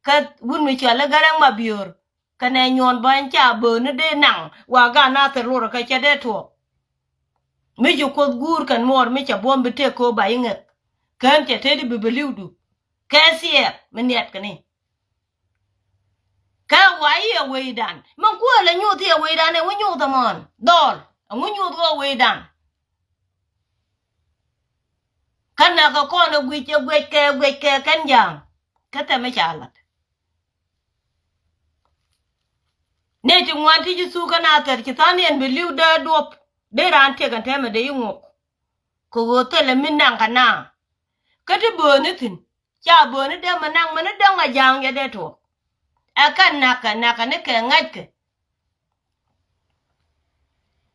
Kä wut mi cɔal i̱ Gäräŋ Mabiöör kɛnɛ Nyuɔn Bäny ca bööni dee naŋ wa gaat Nathɛr lorɛ kɛ cɛ dee tuɔɔk. Mi ci Kuoth guur kɛn muɔɔr mi cɛ buɔ̱m bi tëk ko̱o̱p ba iŋɛk. Kään cɛ tëëdi bi bi li̱wdu. Kɛ thiɛɛk mi niɛtkɛ ni. Kä wa i̱ ɛ wecdan. Min kuäär lɛ nyuuth i̱ ɛ wecdan ɛ ŋu nyuuth ɛmɔn. Dhɔl. Ɛ ŋu nyuuth ɣöö wecdan. Kä näk kɛ kɔn ɛ guic ɛ guic kɛ guic kɛ kɛn ja̱a̱ŋ. Kä tɛmɛ ca la̱t. Nɛy ti ŋuan ti ci thuk kä Nathɛr ci tha̱a̱ŋ yɛn bi li̱w dee duɔ̱p. Dee raan tiɛk ɛn tɛmɛ dee i̱ ŋuɔk. Kɛ ɣöö thilɛ mi naŋ kɛ naaŋ. Kä ti bööni thi̱n. Ca bööni dee mi naŋ mini däŋ a ja̱a̱ŋ yɛ dee tuɔɔk. Ɛ kɛn na̱kɛ, na̱kɛ ni kɛ ŋa̱ckɛ.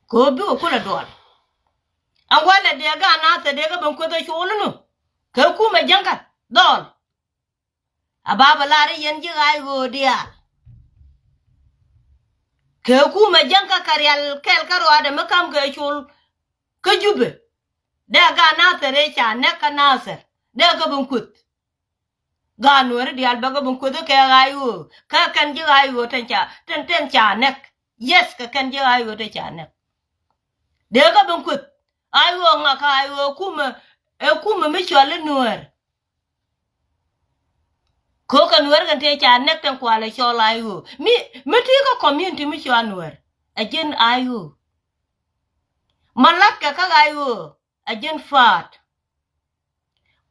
Kɛ ɣöö bikɛ kulɛ duɔl. Ɛn walɛ dee gaat Nathɛr dee kɛ ben kueth ɛ col inu. Kɛ kumɛ jäŋkä dhɔl. A ba bɛ lar i̱ yɛn ji̱ ɣaac ɣöö diaal. Kɛ kumɛ jäŋkä kɛ rial kɛl kä ruaadɛ mi ka̱m kɛ col. Kä Jubɛ. Dee gaat Nathɛr ëë ca nɛk kä Nathɛr. Dee kɛ ben kueth. Gaat Nuääri diaal bɛ kɛ ben kueth kɛ ɣaac ɣöö. Kä kɛn ji̱ ɣaac ɣöö tɛn ca, tɛn, tɛn ca nɛk. Yes, kɛ kɛn ji̱ ɣaac ɣöö tɛn ca nɛk. Dee kɛ ben kueth. Ɣaac ɣöö ŋakä ɣaac ɣöö kumɛ, ɛ kumɛ mi cɔal i̱ Nuäär. Kɛ ɣöö kɛ Nuäär kɛn tëë ca nɛk tɛn kualɛ cɔl ɣaac ɣöö. Mi, mi ti kä community mi cɔal Nuäär. Ɛ ji̱n ɣaac ɣöö. Ma la̱tkɛ kä ɣaac ɣöö. Ɛ ji̱n pa̱a̱t.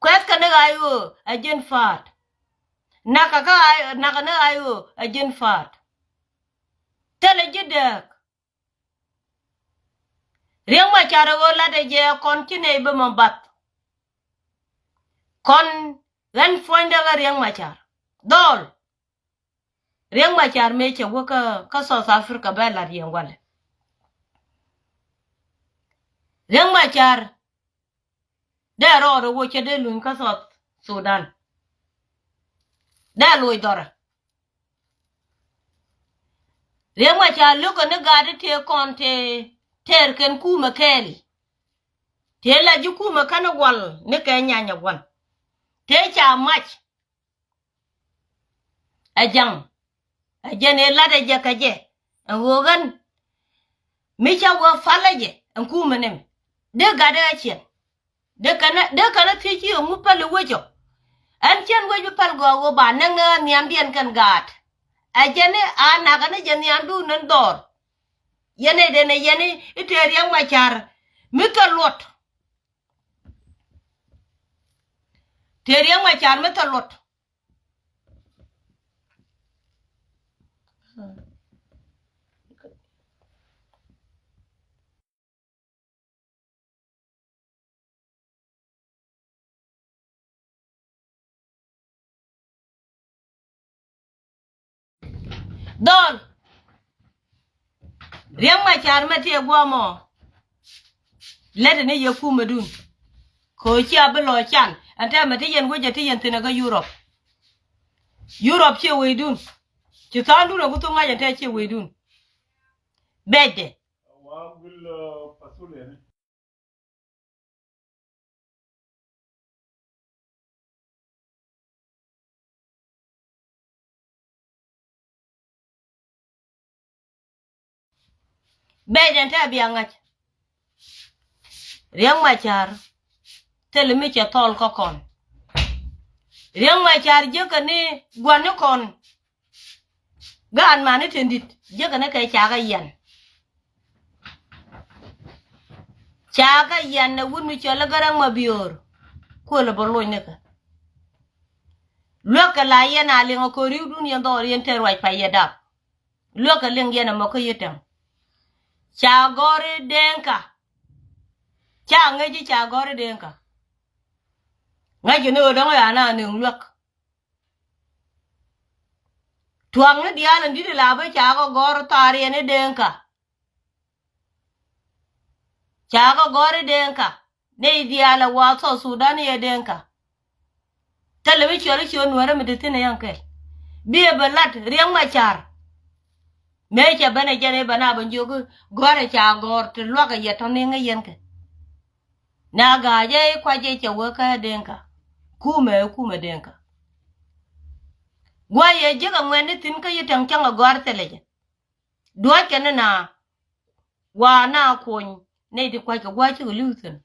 Kuɛthkɛ ni ɣaac ɣöö ɛ ji̱n pa̱a̱t. Nakä kä ɣaac, nakä ni ɣaac ɣöö ɛ ji̱n pa̱a̱t. Thilɛ ji̱ dääk. Riek Macar ɛ ɣöö latdɛ jɛ kɔn ci nɛy bä mɔ bath. Kɔn ɣän puɔ̱nydɛ ɣä Riek Macar. Dhɔl. Riek Macar mëë cɛ wä kä, kä South Africa bɛ lat yɛn walɛ. Riek Macar dee rɔɔdɛ wä cɛ dee luny kä South Sudan. Dee loc dhɔrɛ. Riek Macar lo̱kɛ ni gat i̱ tëë kɔn tëë tɛɛr kɛn kumɛ kɛɛli. Tëë la ji̱ kumɛ kɛn i̱ wal ni kɛ nyanyɛ gua̱n. Tëë ca mac. Ɛ ja̱ŋ. Ɛ jɛn ëë lat ɛ jɛ kɛ jɛ. Ɛ ɣöö ɣän. Mi ca wä palä jɛ ɛn kumɛ nɛmɛ. Dee gat dee ɣä ciɛn. Dee kɛn ɛ, dee kɛn ɛ thiec ci ɛŋu päl i̱ wec ɔ. Ɛn cɛn wec bi päl gɔaa ɣöö ba näk ni ɣä nhiamdiɛn kɛn gaat. Ɛ jɛn i̱ a nakä ni jɛ nhiamdun ni dhɔr. Yɛn ɛ den ɛ yɛn i̱ tëë Riɛk Macar mi thil luɔt. Tëë Riɛk Macar mi thil luɔt. Dhɔl. Riɛk Macar mɛ ti ɛ guɔmɔ. Lät ni yɛ kumɛdun. Kɛ cia bi lɔ can ɛn tɛmɛ ti yɛn wecɛ ti yɛn thin ɛ kä Yurop. Yurop ciɛ weydun. Ci tha̱a̱ŋdun ɛ ku thuk ŋa̱c ɛn tɛ ciɛ weydun. Bɛcdɛ. Bɛc ɛn tɛ bia ŋa̱c. Riɛk Macar thil mi cɛ thɔl kä kɔn. Riɛk Macar jiäkä ni gua̱n ni kɔn. Gaat mani tin di̱t jiäkä ni kɛ cakä yɛn. Cakä yɛn ɛ wut mi cɔl ɛ Gäräŋ Mabiöör. Kuël ɛ bä loc ni kɛ. Luäk kɛ la yɛn a liŋ ɛ ko̱r ri̱wdun yɛn dhɔr yɛn te ruac pa yɛ dap. Luäk kɛ liŋ yɛn ɛmɔ kä yɛ tɛm. Ca gɔ̱r i̱ Deŋka. Ca ŋäc i̱ ca gɔ̱r i̱ Deŋka. Ŋäc kɛ ni ɣöö dɔ̱ŋ ɣän a nööŋ luäk. Tuaŋni diaal in di̱t ila bi ca kɛ gɔ̱r thaar yɛn i̱ Deŋka. Ca kɛ gɔ̱r i̱ Deŋka. Nɛy diaal ɛ wa South Sudan i̱ ɛ Deŋka. Thilɛ mi ciɔl i̱ ciöt Nuäärä mi te thi̱n ɛ yaŋ kɛl. Bi ɛ bɛ lat Riɛk Macar. Mëë cɛ ben ɛ jɛn i̱ ben a ben jiök i̱ gɔ̱a̱rɛ ca gɔ̱r ti luakä yɛ tɔ̱ ni ŋäc yɛn kɛ. Na ga̱a̱c ɛ i̱ kuac ɛ cɛ wee kä Deŋka. Kumɛ ɛ kumɛ Deŋka. Gua̱a̱c ɛ jiäk ɛ ŋuɛ̈tni thi̱n kä yi tɛŋ cäŋ ɛ gɔ̱a̱r thilɛ jɛ. Duɔ̱ɔ̱ckɛ ni na wa na kuɔny nɛy ti kua̱ckɛ gua̱a̱c cikɛ li̱w thi̱n.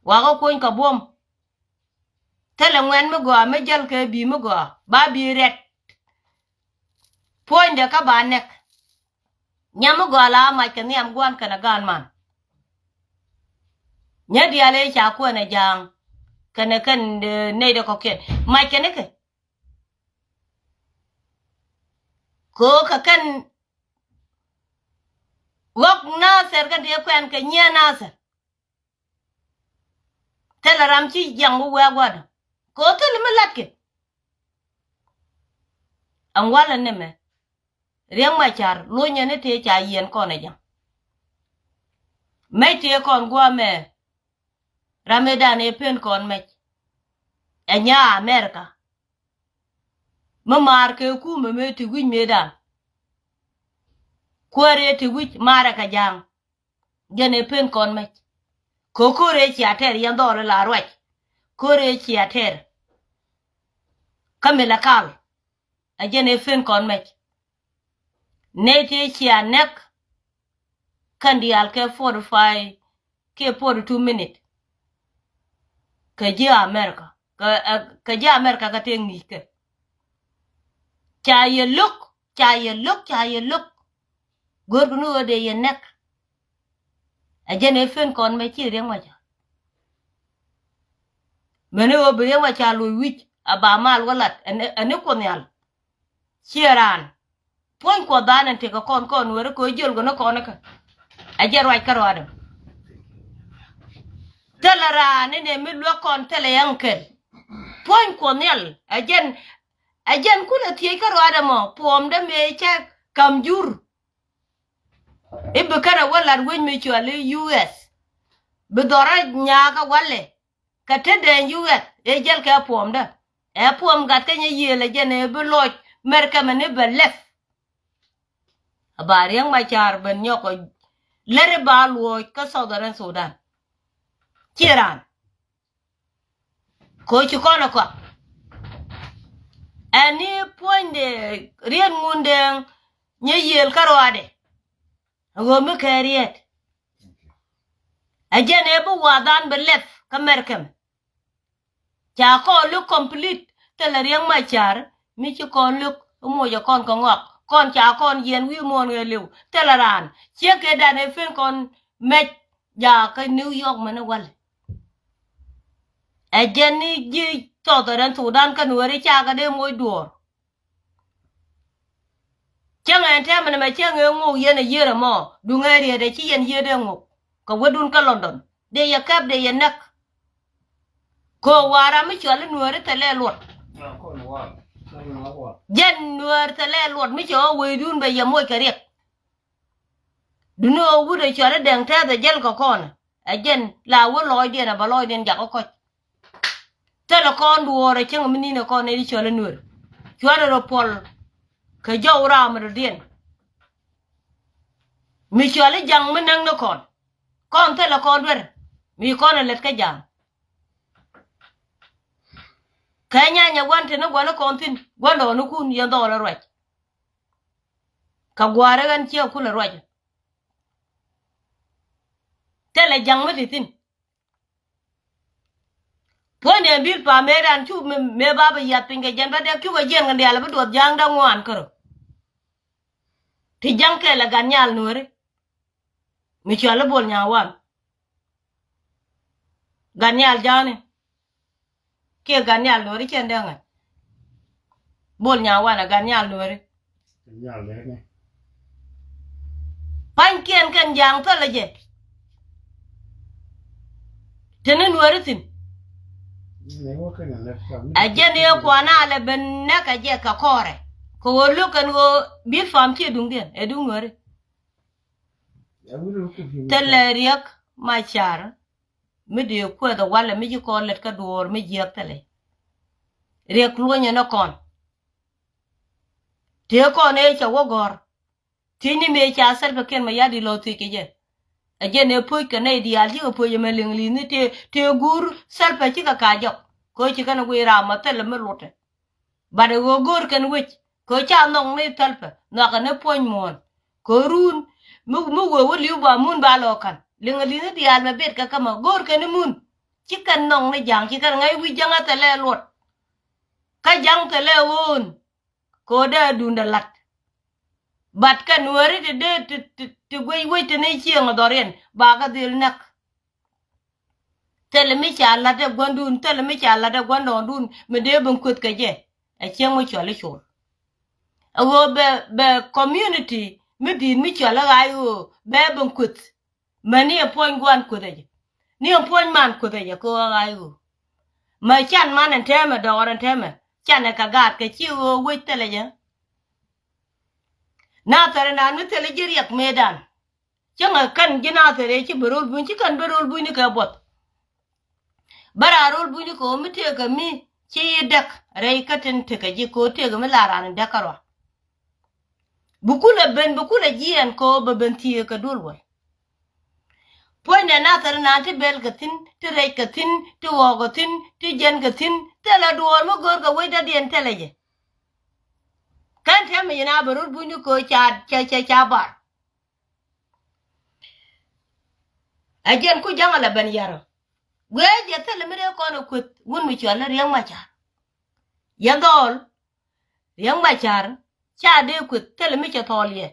Wa kɛ kuɔny kɛ buɔ̱m. Thilɛ ŋuɛ̈t mi gɔaa mi jäl kɛ bi̱i̱ mi gɔaa ba bi̱i̱ rɛt. Puɔ̱nydɛ kä ba nɛk. Nyam mi gɔaa la mac kɛ nhiam gua̱n kɛnɛ gaan man. Nyɛ diaal ëë ca kuɛn ɛ ja̱a̱ŋ kɛnɛ kɛn, eh, nɛy dɛ kɔ̱kiɛn mac kɛn ikɛ. Kɛ ɣöö kɛ kɛn ɣɔ̱k Nathɛr kɛn tëë kuɛn kɛ nyiee Nathɛr. Thilɛ ram ci jiaŋ wä wɛɛk gua̱dä kɛ ɣöö thilɛ mi latkɛ. Ɛn walɛ nɛmɛ Riɛk Macar lonyɛ ni tëë ca yiɛn kɔn ɛ ja̱ŋ. Mɛc tëë kɔn gua̱a̱mɛ. Ram ëëdan ëë pen kɔn mɛc. Ɛ nyaa America. Mi maar kɛ kumɛ mëë ti wi̱c mëëdan. Kuäär ëë ti wi̱c maarɛ kɛ ja̱a̱ŋ. Jɛn ëë pen kɔn mɛc. Kɛ ko̱r ëë cia tɛr yɛn dhɔl ila ruac. Ko̱r ëë cia tɛr. Kä mi la kal. Ɛ jɛn ëë pen kɔn mɛc. Nɛy tëë cia nɛk. Kɛn diaal kɛ forty five kiɛ forty two minute. Kɛ ji̱ America kɛ, ɛ, kɛ ji̱ America kɛ tëë ŋi̱i̱ckɛ. Ca yɛ lo̱k, ca yɛ lo̱k, ca yɛ lo̱k. Go̱o̱rkɛ ni ɣöö dee yɛ nɛk. Ɛ jɛn ëë pen kɔn mɛ ci Riɛk Macar. Mɛni ɣöö bi Riɛk Macar loc wi̱c a ba mal wä lat ɛn, ɛn ni Kuoth Nhial. Ciɛ raan. Puɔ̱ny Kuɔth dhan ɛn tekɛ kɔn kɔn weri kɛ ɣöö jiöl kɛ ni kɔn ikä. Ɛ jɛ ruac kä ruaadɛ. Thilɛ raan inɛ mi luäk kɔn thilɛ yɛn kɛl. Puɔ̱ny Kuɔth Nhial ɛ jɛn, ɛ jɛn kulɛ thiec kä ruaadɛ mɔ puɔ̱ɔ̱mdä mëë cɛ ka̱m jur. I̱ bi kɛnɛ wä lat wec mi cuali U S. Bi dhɔrä nyaakä walɛ. Kɛ tetdɛ U S ëë jäl kɛ puɔ̱ɔ̱mdä. Ɛ puɔ̱ɔ̱m gat kä nyɛ yiëël ɛ jɛn ëë bi lɔc mɛr kɛmɛ ni bɛ lɛth. A ba Riɛk Macar ben nyɔk ɔ lɛri ba luɔc kä Southern Sudan. Ciɛ raan. Koci kɔn ɛ kɔak. Ɛn ni puɔ̱nydɛ riet ŋundɛ nyɛ yiëël kä ruaadɛ. Ɣöö mi kɛ riet. Ɛ jɛn ëë bi wath an bi lɛp kä mɛrkɛm. Ca kɔn luk complete thilɛ Riek Machar mi ci kɔn luk moc ɛ kɔn kɛ ŋɔak kɔn ca kɔn yiɛn wi̱i̱ muɔ̱ɔ̱n ɣɛɛliw thilɛ raan ciek kɛ dan ɛ pen kɔn mɛc. Jakä New York mɛn ɛ wal. Ɛ jɛn ni ji̱ Southern Sudan kä Nuääri cakɛ dee moc duɔɔr. Cäŋ ɛn tɛmɛ nɛmɛ cäŋ ëë ŋok yɛn ɛ yiër ɛmɔ duŋ ɛ riet ɛ ci yɛn yiër dee ŋok. Kɛ wädun kä London dee yɛ kɛp dee yɛ näk. Kɛ ɣöö wa̱a̱ ram mi cɔal i̱ Nuääri thilɛ luɔt. Jɛn Nuäär thilɛ luɔt mi cɛ ɣä wecdun bɛ yɛ moc kɛ riɛk. Duŋni ɣöö wut ɛ cɔal i̱ Dɛŋ Tɛth ɛ jäl kɛ kɔn ɛ jɛn la wä lɔɔcdiɛn ɛ bɛ lɔɔcdiɛn jakä kɔc. Thilɛ kɔn duɔɔr ɛ cäŋ mi ni̱n ɛ kɔn ɛ di cɔl ɛ Nuäär. Cuanɛ rɔ puɔl kɛ jɔw raam ɛ dɔ̱diɛn. Mi cɔal i̱ Ja̱ŋ mi näk ni kɔn kɔn thilɛ kɔn duer. Mi kɔn ɛ lät kä Ja̱ŋ. Kɛ nyanyɛ gua̱n te ni gua̱n ni kɔn thi̱n gua̱n dɔɔnikun yɛn dhɔɔl ɛ ruac. Kɛ gua̱a̱r ɛ ɣän ciɛ kulɛ ruac. Thilɛ Ja̱ŋ mi ti thi̱n. Puɔ̱nydɛ bil pam mëë ran cu mëë ba bi yath piny kɛ jɛn bä dee cukɛ jiɛn kɛ diaal bi duɔth Ja̱a̱ŋ da̱ŋ ŋuan kärö. Ti Ja̱ŋ kɛl ɛ Gat Nyal Nuääri. Mi cɔal i̱ Bol Nyawan. Gat Nyal Ja̱a̱ni. Kiɛ Gat Nyal Nuääri cɛn dee ŋa̱c. Bol Nyawan ɛ Gat Nyal Nuääri. Pa̱nykiɛn kɛn Ja̱a̱ŋ thilɛ jɛ. Teni Nuääri thi̱n. Ɛ jɛn i̱ kuan a lɛ ben näk ɛ jɛ kɛ kɔɔrɛ kɛ ɣöö lo̱k kɛn ɣöö bi̱i̱t pam ciɛ duŋdiɛn ɛ duŋ Nuääri. Thilɛ Riek Macar mi dee kuɛth ɛ walɛ mi ci kɔn lät kä duɔɔr mi jiäk thilɛ. Riek luɔ̱nyɛ ni kɔn. Tëë kɔn ëë cɛ wä gɔ̱r. Thiecni mëë ca Salva Kiir Mayardit lɔ thiec kɛ jɛ. Ɛ jɛn ëë puɔ̱c kɛ nɛy diaal cikɛ puɔ̱c ɛmɛ liŋ li̱thni tëë tëë guur Salva cikɛ ka jɔk. Kɛ ɣöö ci kɛn ɛ guiy raam ɛ thilɛ mi lotdɛ. Bat ɛ ɣöö go̱o̱r kɛn wec kɛ ɣöö ca nhɔk ni Salva nhɔakɛ ni puɔ̱ny muɔ̱ɔ̱n. Kɛ ɣöö run mi mi wee wä li̱w ba mun ba lɔ ka̱n liŋ ɛ li̱thni diaal mɛ bet kɛ kä mɛ go̱o̱r kɛn i̱ mun. Ci kɛn nhɔk ni Ja̱ŋ ci kɛn ŋa̱c wi̱c Ja̱ŋ a thilɛ luɔt. Kä Ja̱ŋ thilɛ ɣöön. Kɛ ɣöö dee duundɛ la̱t. Bat kɛ Nuääri ti dee ti ti ti guic wec ti ni cieŋ ɛ dhɔriɛn ba kɛ dhil näk. Thilɛ mi ca la̱t ɛ gua̱ndun thilɛ mi ca la̱t ɛ gua̱ndɔɔŋdun mi dee ben kueth kɛ jɛ. Ɛ cieŋ mi cɔl i̱ col. Ɛ ɣöö bɛ bɛ community mi di̱i̱t mi cɔl i̱ ɣa̱c ɣöö bɛ ben kueth. Mɛ ni ɛ puɔ̱ny gua̱n kueth ɛ jɛ ni ɛ puɔ̱ny man kueth ɛ jɛ kɛ ɣöö ɣa̱c ɣöö. Mɛ can man ɛn tɛmɛ dɔɔr ɛn tɛmɛ can ɛ kɛ gaat kɛ ci ɣöö wec thilɛ jɛ. Nathɛr ɛnan mi thilɛ ji̱ riɛk mëëdan. Cäŋɛ kɛn ji̱ Nathɛr ëë ci bɛ ro̱l buny ci kɛn bɛ ro̱l buny ni kɛ buɔth. Bä raan ro̱l buny ni kɛ ɣöö mi tëëkɛ mi ci yi däk rɛy kä tin tekɛ ji̱ kɛ ɣöö tëëkɛ mi la raan in däk kärɔa. Bi kulɛ ben bi kulɛ jiɛɛn kɛ ɣöö bɛ ben thieekɛ duel wäl. Puɔ̱nydɛ Nathɛr inan ti bɛl kɛ thi̱n ti rɛc kɛ thi̱n ti ɣɔɔk kɛ thi̱n ti jiɛn kɛ thi̱n thilɛ duɔɔr mi go̱o̱r kɛ wecdädiɛn thilɛ jɛ. Kɛn tɛmɛ yin a bɛ ro̱l buny ni kɛ ɣöö ca ca ca ca bar. Ɛ jɛn ku Ja̱ŋ a lɛ ben yarä. Guiɛ jɛ thilɛ mi dee kɔn ɛ kueth wun mi cual ni Riɛk Macar. Yɛn dhɔɔl Riɛk Macar ca dee kueth thilɛ mi cɛ thɔɔl yɛ.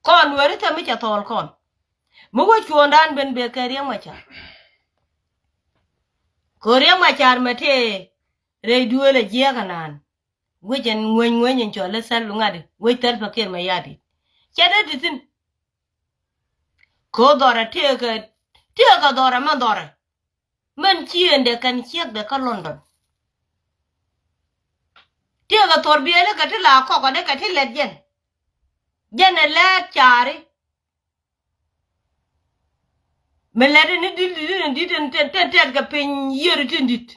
Kɔn Nuääri thilɛ mi cɛ thɔɔl kɔn. Mi wä cuɔ̱ɔ̱ŋdan ben bek kɛ Riɛk Macar. Kɛ Riɛk Macar mɛ tëë rɛy duëël ɛ jiääk ɛnan. Wec ɛn ŋueny ŋueny in cɔl i̱ Salva ŋa̱t i̱ wec Salva Kiir Mayardit. Cɛ dee ti thi̱n. Kɛ ɣöö dhɔrɛ tëëkɛ tëëkɛ dhɔrɛ mɛn dhɔrɛ. Mɛn ciëëndɛ kɛn ciekdɛ kä London. Tëëkɛ thɔr biɛli kɛ ti la kɔkɔdɛ kɛ ti lɛt jɛn. Jɛn ɛ lɛɛt caari. Mi lɛt in i̱ di̱t di̱t in di̱t in tɛn tɛn tɛt kɛ piny yiër i̱ tin di̱t.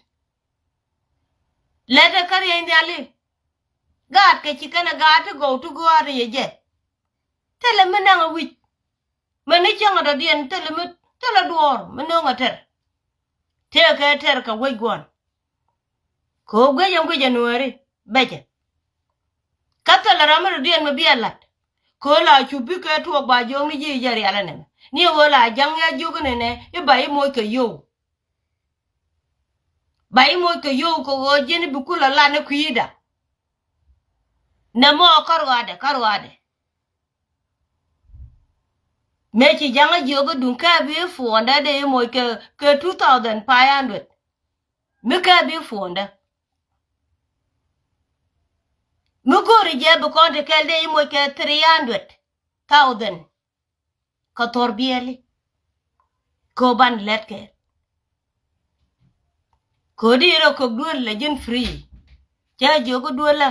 Lɛt ɛ kä riɛy nhiali. Gaat kɛ ci kɛn ɛ gaat ti gɔw ti gɔaa ti yɛ jɛ. Thilɛ mi naŋ ɛ wi̱c. Mɛn ni cäŋ ɛ dɔ̱diɛn thilɛ mi thilɛ duɔɔr mi no̱o̱ŋ ɛ tɛr. Tëëkɛ tɛr kɛ wec gua̱n. Kɛ ɣöö guic ɛn guic ɛ Nuääri bɛcɛ. Thilɛ ram mi rɔ diɛn mi biɛ lat. Kɛ ɣöö la cu bikɛ tuɔɔk ba jiök ni ji̱ jɛ rial ɛnɛ. Ni ɣöö la ja̱ŋ ya jiök ɛnɛ nɛ i̱ ba i̱ moc kɛ yio̱w. Ba i̱ moc kɛ yio̱w kɛ ɣöö ji̱n i̱ bi kulɛ lat ni kui̱da. Nɛ mɔ kär ɣɔadɛ kär ɣɔadɛ. Mëë ci ja̱ŋä jiök i̱ duŋ kɛ bi fuɔ̱ndɛ dee i̱ moc kɛ kɛ two thousand five hundred. Mi kɛ bi fuɔ̱ndä. Mi go̱o̱ri jɛ bi kɔn ti kɛl dee i̱ moc kɛ three hundred thousand. Kä thɔr biɛli. Kɛ ɣöö ban lɛt kɛ. Kɛ ɣöö di rɔ kök duel lɛ ji̱n free. Cɛ jiök i̱ duel lä.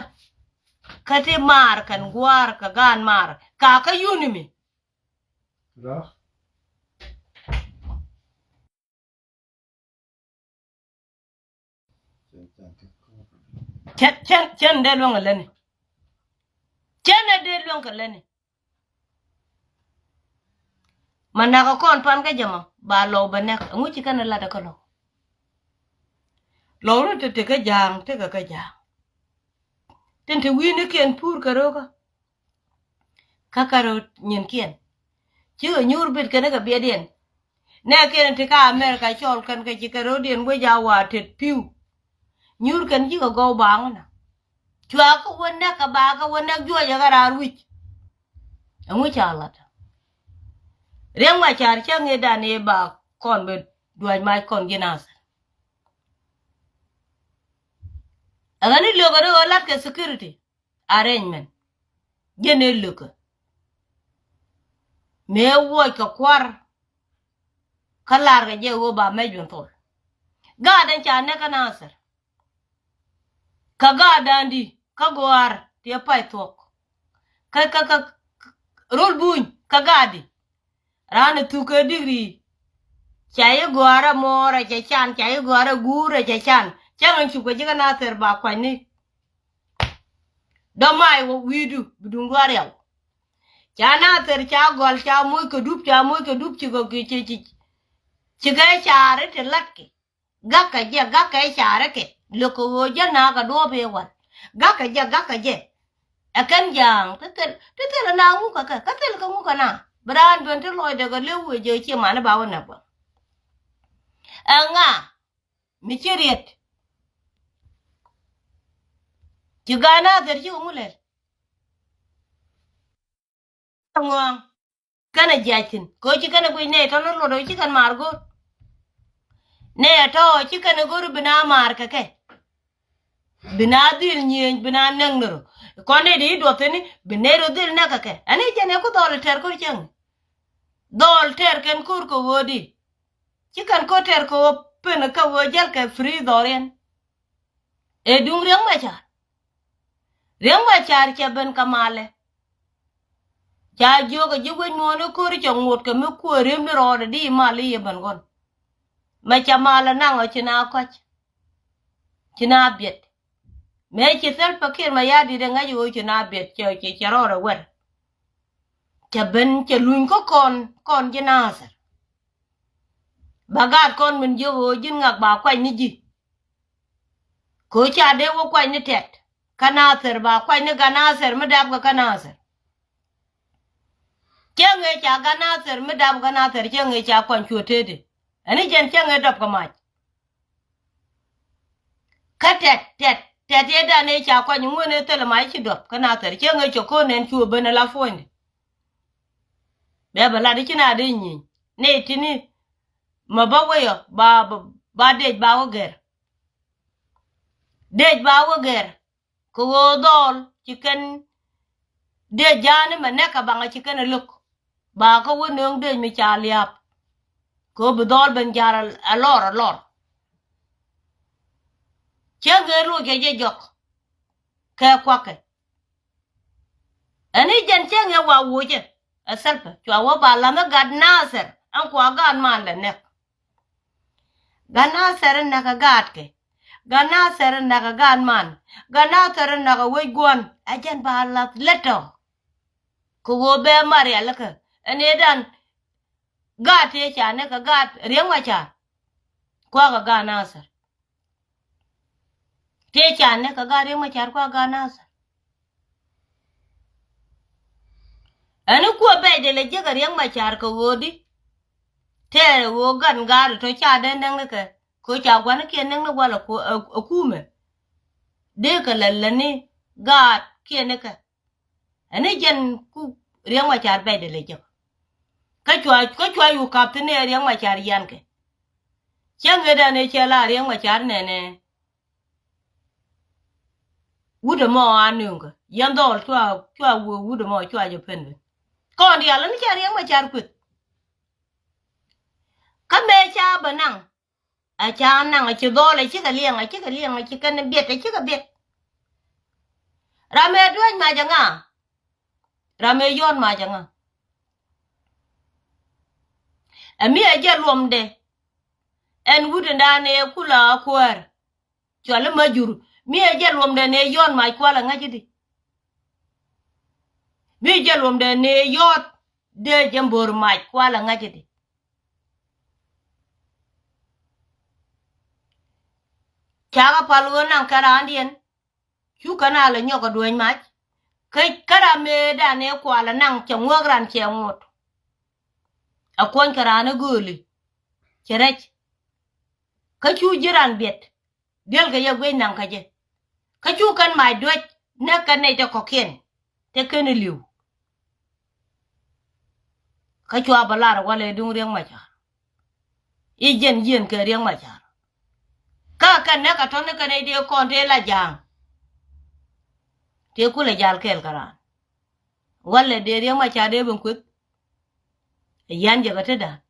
Kä ti maar kɛn gua̱a̱r kɛ gaan maar ka kä yuni mi. Cɛn cɛn cɛn dee luäŋ ɛ lätni. Cɛn ɛ dee luäŋ kɛ lätni. Ma nak ɛ kɔn pan kä jɛ mɔ ba lɔw bɛ nɛk ɛŋu ci kɛn ɛ lat ɛ kä lɔw. Lɔw ni te te kä ja̱a̱ŋ tekɛ kä ja̱a̱ŋ. Tin te wi̱i̱nikiɛn puur kɛ ro̱o̱kä. Kä kärɔ̱ nyinkiɛn. Cikɛ nyuur bit kɛn kɛ biɛtdiɛn. Nɛɛkiɛn ti ka America cɔl kɛn kɛ cikɛ ro̱diɛn wec a wa tet pi̱w. Nyuur kɛn cikɛ gɔw baaŋ na. Cua kä wä nɛk kɛ ba kä wä nɛk juɔcɛ kɛ raar wi̱c. Ɛŋu ca lat. Riɛŋ ma car cä ŋi̱i̱dan i̱ ba kɔn bɛ duac mac kɔn ji̱ nath. Ɛ ɣän i̱ lökɛ ri ɣöö lat kɛ security. Arrangement. Jɛn ëë lökä. Mëë wuɔc kɛ kua̱r. Kä lar kɛ jɛ ɣöö ba mɛc ben thol. Gaat ɛn ca nɛk kä Nathir. Kä gaat da̱a̱n di kä gɔaar ti ɛ pay thuɔ̱k. Kä kä kä rol buny kä gaat di. Raan ɛ thuk kɛ digri. Ca yi gɔaar ɛ mɔɔr ɛ cɛ can, ca yi gɔaar ɛ guur ɛ cɛ can. Cäŋ ɛn cupkɛ ji̱ kä Nathir ba kuany ni. Dɔ̱ may wä wi̱i̱du bi duŋdu a riaw. Ca Nathir ca gɔl ca moc kɛ dup ca moc kɛ dup cikɛ ci ci ci. Cikɛ caari ti latkɛ. Ga̱kɛ jɛ ga̱kɛ caari kɛ. Lök kɛ ɣöö jɛ na̱a̱kɛ duɔ̱ɔ̱p i̱ wal. Ga̱kɛ jɛ ga̱kɛ jɛ. Ɛ kɛn ja̱a̱ŋ ti thil ti thil ɛ na ŋukɛ kɛ kä thil kɛ ŋukɛ na. Bi raan duën ti lɔcdɛ kɛ lëw wëë jɛ cie mani ba wä näk bä. Ɛŋa mi ci riet. Ci Gaat Nathir ci wä ŋu lɛl. Ŋuɔ̱ɔ̱ŋ kɛnɛ jiac thi̱n kɛ ɣöö ci kɛnɛ guic nɛy tɔ̱ ni luɔt ɣöö ci kɛn maar go̱r. Nɛy tɔ̱ ci kɛnɛ go̱r bi na maar kɛ kɛ. Bi na dhil nyiëëny bi na näk ni rɔ. Kɔn nɛy di i̱ duɔth thi̱n i̱ bi nɛy rɔ dhil näk kɛ kɛ ɛn i̱ jɛn ɛ ku dhɔl i̱ tɛr ko̱r cäŋ. Dhɔl tɛr kɛn ko̱r kɛ ɣöö di. Ci kɛn ko̱r tɛr kɛ ɣöö pen kä ɣöö jäl kɛ free dhɔriɛn. Ëë duŋ Riɛk Macar. Riɛk Macar cɛ ben kɛ malɛ. Ca jiök ɛ ji̱ wec muɔ̱ɔ̱n i̱ ko̱ri cɛ ŋot kɛ mi kuëë ri̱em ni rɔɔdɛ di mal i̱ yɛ ben ɣɔn. Mɛ cɛ mal ɛ naŋ ɔ ci na kɔc. Ci na biɛt. Mëë ci Salva Kiir Mayardit ɛ ŋäc ɣöö ci na biɛt cɛ cɛ cɛ rɔɔdɛ wɛr. Cɛ ben cɛ luny kä kɔn kɔn ji̱ Nathir. Ba gaat kɔn min jiök ɣöö ji̱n ŋak ba kuany ni ji̱. Kɛ ɣöö ca dee wä kuany ni tɛt kä Nathir ba kuany ni Gaat Nathir mi dap kɛ kä Nathir. Cä ŋee ca Gaat Nathir mi dap kɛ Nathir cä ŋee ca kuany cuɔ tëëdi. Ɛn i̱ jɛn cä ŋee dɔp kɛ mac. Kä tɛt tɛt tɛt yɛ dan ëë ca kuany ŋuän ëë thilɛ mac ci dɔp kä Nathir cä ŋee cɛ ko̱n ɛn cuɔ ben ala puɔ̱nydi. Bia bɛ lat i̱ ci na dee nyieny nɛy tini. Ma ba weyɔ ba ba dec ba wä gɛr. Dec ba wä gɛr. Kɛ ɣöö dhɔl ci kɛn dec ja̱a̱ni mɛ nɛk kɛ baŋ a ci kɛn a lo̱k. Ba kä wä nööŋ dec mi ca lia̱a̱p. Kɛ ɣöö bi dhɔl ben ja̱a̱r a lɔr a lɔr. Cä ŋee loc kɛ jɛ jɔk kɛ kuakɛ. Ɛn i̱ jɛn cä ŋee wa wocɛ ɛ Salva cua wä ba la̱mä Gat Nathir ɛn kua gaat man lɛ nɛk. Gat Nathir in näk ɛ gaatkɛ. Gat Nathir in näk ɛ gaat man. Gat Nathir in näk ɛ wec guɔ̱n ɛ jɛn ba lath lät tɔ. Kɛ ɣöö bɛ Marial kä ɛn ëëdan. Gaat tëë ca näk ɛ gaat Riɛk Macar. Kuakä Gat Nathir. Tëë ca näk ɛ gaat Riɛk Macar kuakä Gat Nathir. Ɛn i̱ kuɔ bɛc dee lɛ jiäk ɛ Riɛk Macar kɛ ɣöö di. Tɛɛrɛ ɣöö gan gaari tɔ ca dee näŋ ni kɛ. Kɛ ɣöö ca gua̱nikiɛn näŋ ni walɛ ku ɛ kumɛ. Dee kɛ lɛ lɛ ni gaatkiɛn ni kɛ. Ɛn i̱ jɛn ku Riɛk Macar bɛc dee lɛ jiäk. Kä cua kä cua yu kap thi̱n ɛ Riɛk Macar yiankɛ. Cä ŋetdan ëë cɛ la Riɛk Macar nɛnɛ. Wut ɛmɔ a nööŋkä yɛn dhɔɔl cua cua wee wut ɛmɔ cua jɛ pen ben. Kɔn diaal ni ca Riɛk Macar kueth. Kä mëë ca bä naŋ a ca naŋ a ci dhɔɔl a cikɛ liɛŋ a cikɛ liɛŋ a ci kɛn biɛt a cikɛ biɛt. Ram ëë duäc mac aŋa. Ram ëë yɔ̱ɔ̱t mac aŋa. Ɛ mi a jɛ luɔmdɛ. Ɛn wut ɛn da̱a̱n ëë kula a kuäär. Cuali ma jur mi ɛ jɛ luɔmdɛ ni ɛ yɔt mac kualɛ ŋa̱c i̱di. Mi ɛ jɛ luɔmdɛ ni ɛ yɔt dee jɛ mbor mac kualɛ ŋa̱c i̱di. Cakɛ pal ɣöö naŋ kɛ raandiɛn. Cu kɛn a lɛ nyɔk ɛ dueeny mac. Kä kä ram mëëdan ëë kualɛ naŋ cɛ ŋuäk ran cɛ ŋot. Ɛ kuɔny kɛ raan ɛ gööli cɛ rɛc. Kä cu ji̱ ran biɛt. Diɛl kɛ yɛ guic naŋ kä jɛ. Kä cu kɛn mac duec näk kɛ nɛy tɛ kɔ̱kiɛn tɛ kɛn ɛ li̱w. Kä cua bä lar walɛ duŋ Riɛk Macar. I̱ jɛn jiɛn kɛ Riɛk Macar. Kä kɛn näk kɛ tɔ̱ni kɛ nɛy dee kɔn tëë la ja̱a̱ŋ. Tëë kulɛ jal kɛɛl kɛ raan. Walɛ dee Riɛk Macar dee ben kueth. Ɛ yan jɛ kɛ tetdan.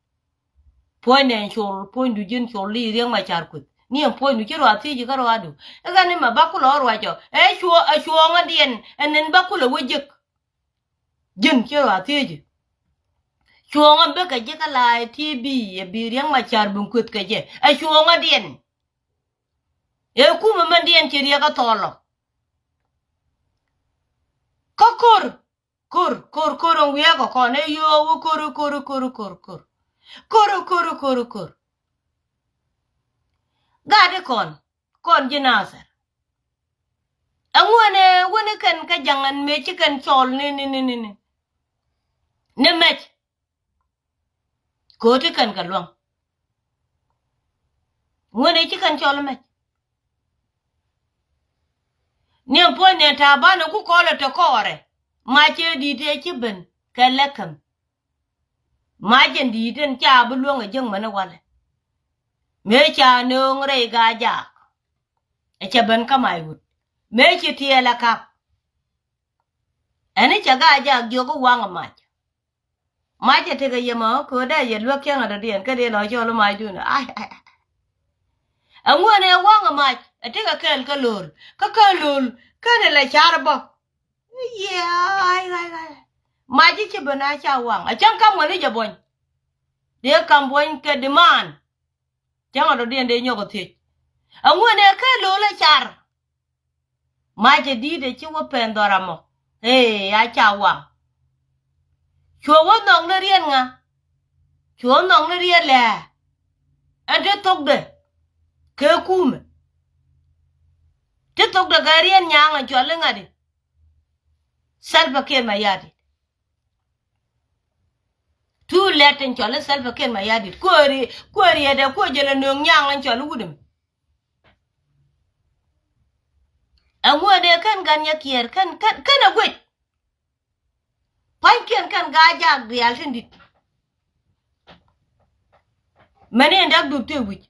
Puɔ̱ny nɛn col puɔ̱nydu ji̱n col i̱ Riɛk Macar kueth ni ɛn puɔ̱nydu ci ruath thiec ikä ruaadu. Ikä ni mɛ ba kulɛ ɣä ruacɔ ɛ cuɔɔŋädiɛn. Ɛn ɛn ba kulɛ wä jek. Ji̱n ci ruath thiec i̱ cuɔɔŋä bikɛ ji̱ kä la̱a̱ i̱ ti bi ɛ bi Riɛk Macar bin kueth kɛ jɛ ɛ cuɔɔŋädiɛn. Ɛ kumɛ mɛndiɛn ci Riɛk kä thɔɔlɔ. Kä ko̱r. Ko̱r ko̱r ko̱r ɛn wi̱i̱ akɔ kɔn ɛ yio̱o̱ wä ko̱r ko̱r ko̱r ko̱r ko̱r. Ko̱r ko̱r ko̱r ko̱r. Gat ikɔn kɔn ji̱ Nathɛr. Ɛŋuɛnɛ wäni kɛn kä jaŋ ɛn mëë ci kɛn cɔl ni ni ni ni ni. Ni mɛc. Ko̱ti kɛn kɛ luäŋ. Ŋuɛnɛ ci kɛn cɔl mɛc. Ni ɛn puɔ̱ny ni ɛn ta̱a̱ banɛ ku kɔlɛ te kɔɔrɛ. Macɛ di̱i̱t ëë ci ben kɛ lɛkäm. Macɛ di̱i̱t ɛn ca bi luäŋ ɛ jäŋ mɛni walɛ. Mëë ca nööŋ rɛy Gaa-jaak. Ɛ cɛ ben kä mac wut mëë ci tiɛɛl ɛ kap. Ɛn i̱ cɛ Gaa-jaak jiök i̱ waŋ ɛ mac. Mac ɛ tekɛ yɛ ma kä dee yɛ luäk cäŋ ɛ dɔ̱diɛn kä dee lɔ cɔl i̱ macdun ai ai ai. Ɛŋuɛn ɛ waŋ ɛ mac ɛ tekɛ kɛɛl kä lo̱r kä kä lo̱r kä ni lɛ car bä. Yɛ ai ai ai. Mac i̱ ci ben a ca waŋ ɛ cäŋ kam ŋuɛn i̱ jɛ buɔ̱ny. Dee kam buɔ̱ny kɛ diman. Cäŋ ɛ dɔ̱diɛn dee nyɔk ɛ thiec. Ɛŋuɛn ɛ kɛ lo̱l ɛ car. Macɛ di̱i̱t ɛ ci wä pɛn dhɔr amɔ. Ee a ca waŋ. Cuɛ wä nhɔk ni riet ŋa. Cuɛ wä nhɔk ni riet lɛɛ. Ɛn ti thokdɛ kɛ kumɛ. Ti thokdɛ kɛ riet nyaŋ ɛ cual iŋa̱di. Salva Kiir Mayardit. Tu lɛt tin cɔl i̱ Salva Kiir Mayardit kuäär kuäär yɛtɛ kuäär jɛ lɛ nööŋ nyaŋ in cɔl i̱ wut ɛmɛ. Ɛŋuɛn ëë kän gan nyɛ kiɛɛr kän kän kän ɛ guic. Pa̱nykiɛn kän Gaa-jaak diaal tin di̱t. Mɛni in dak dup ti wi̱c.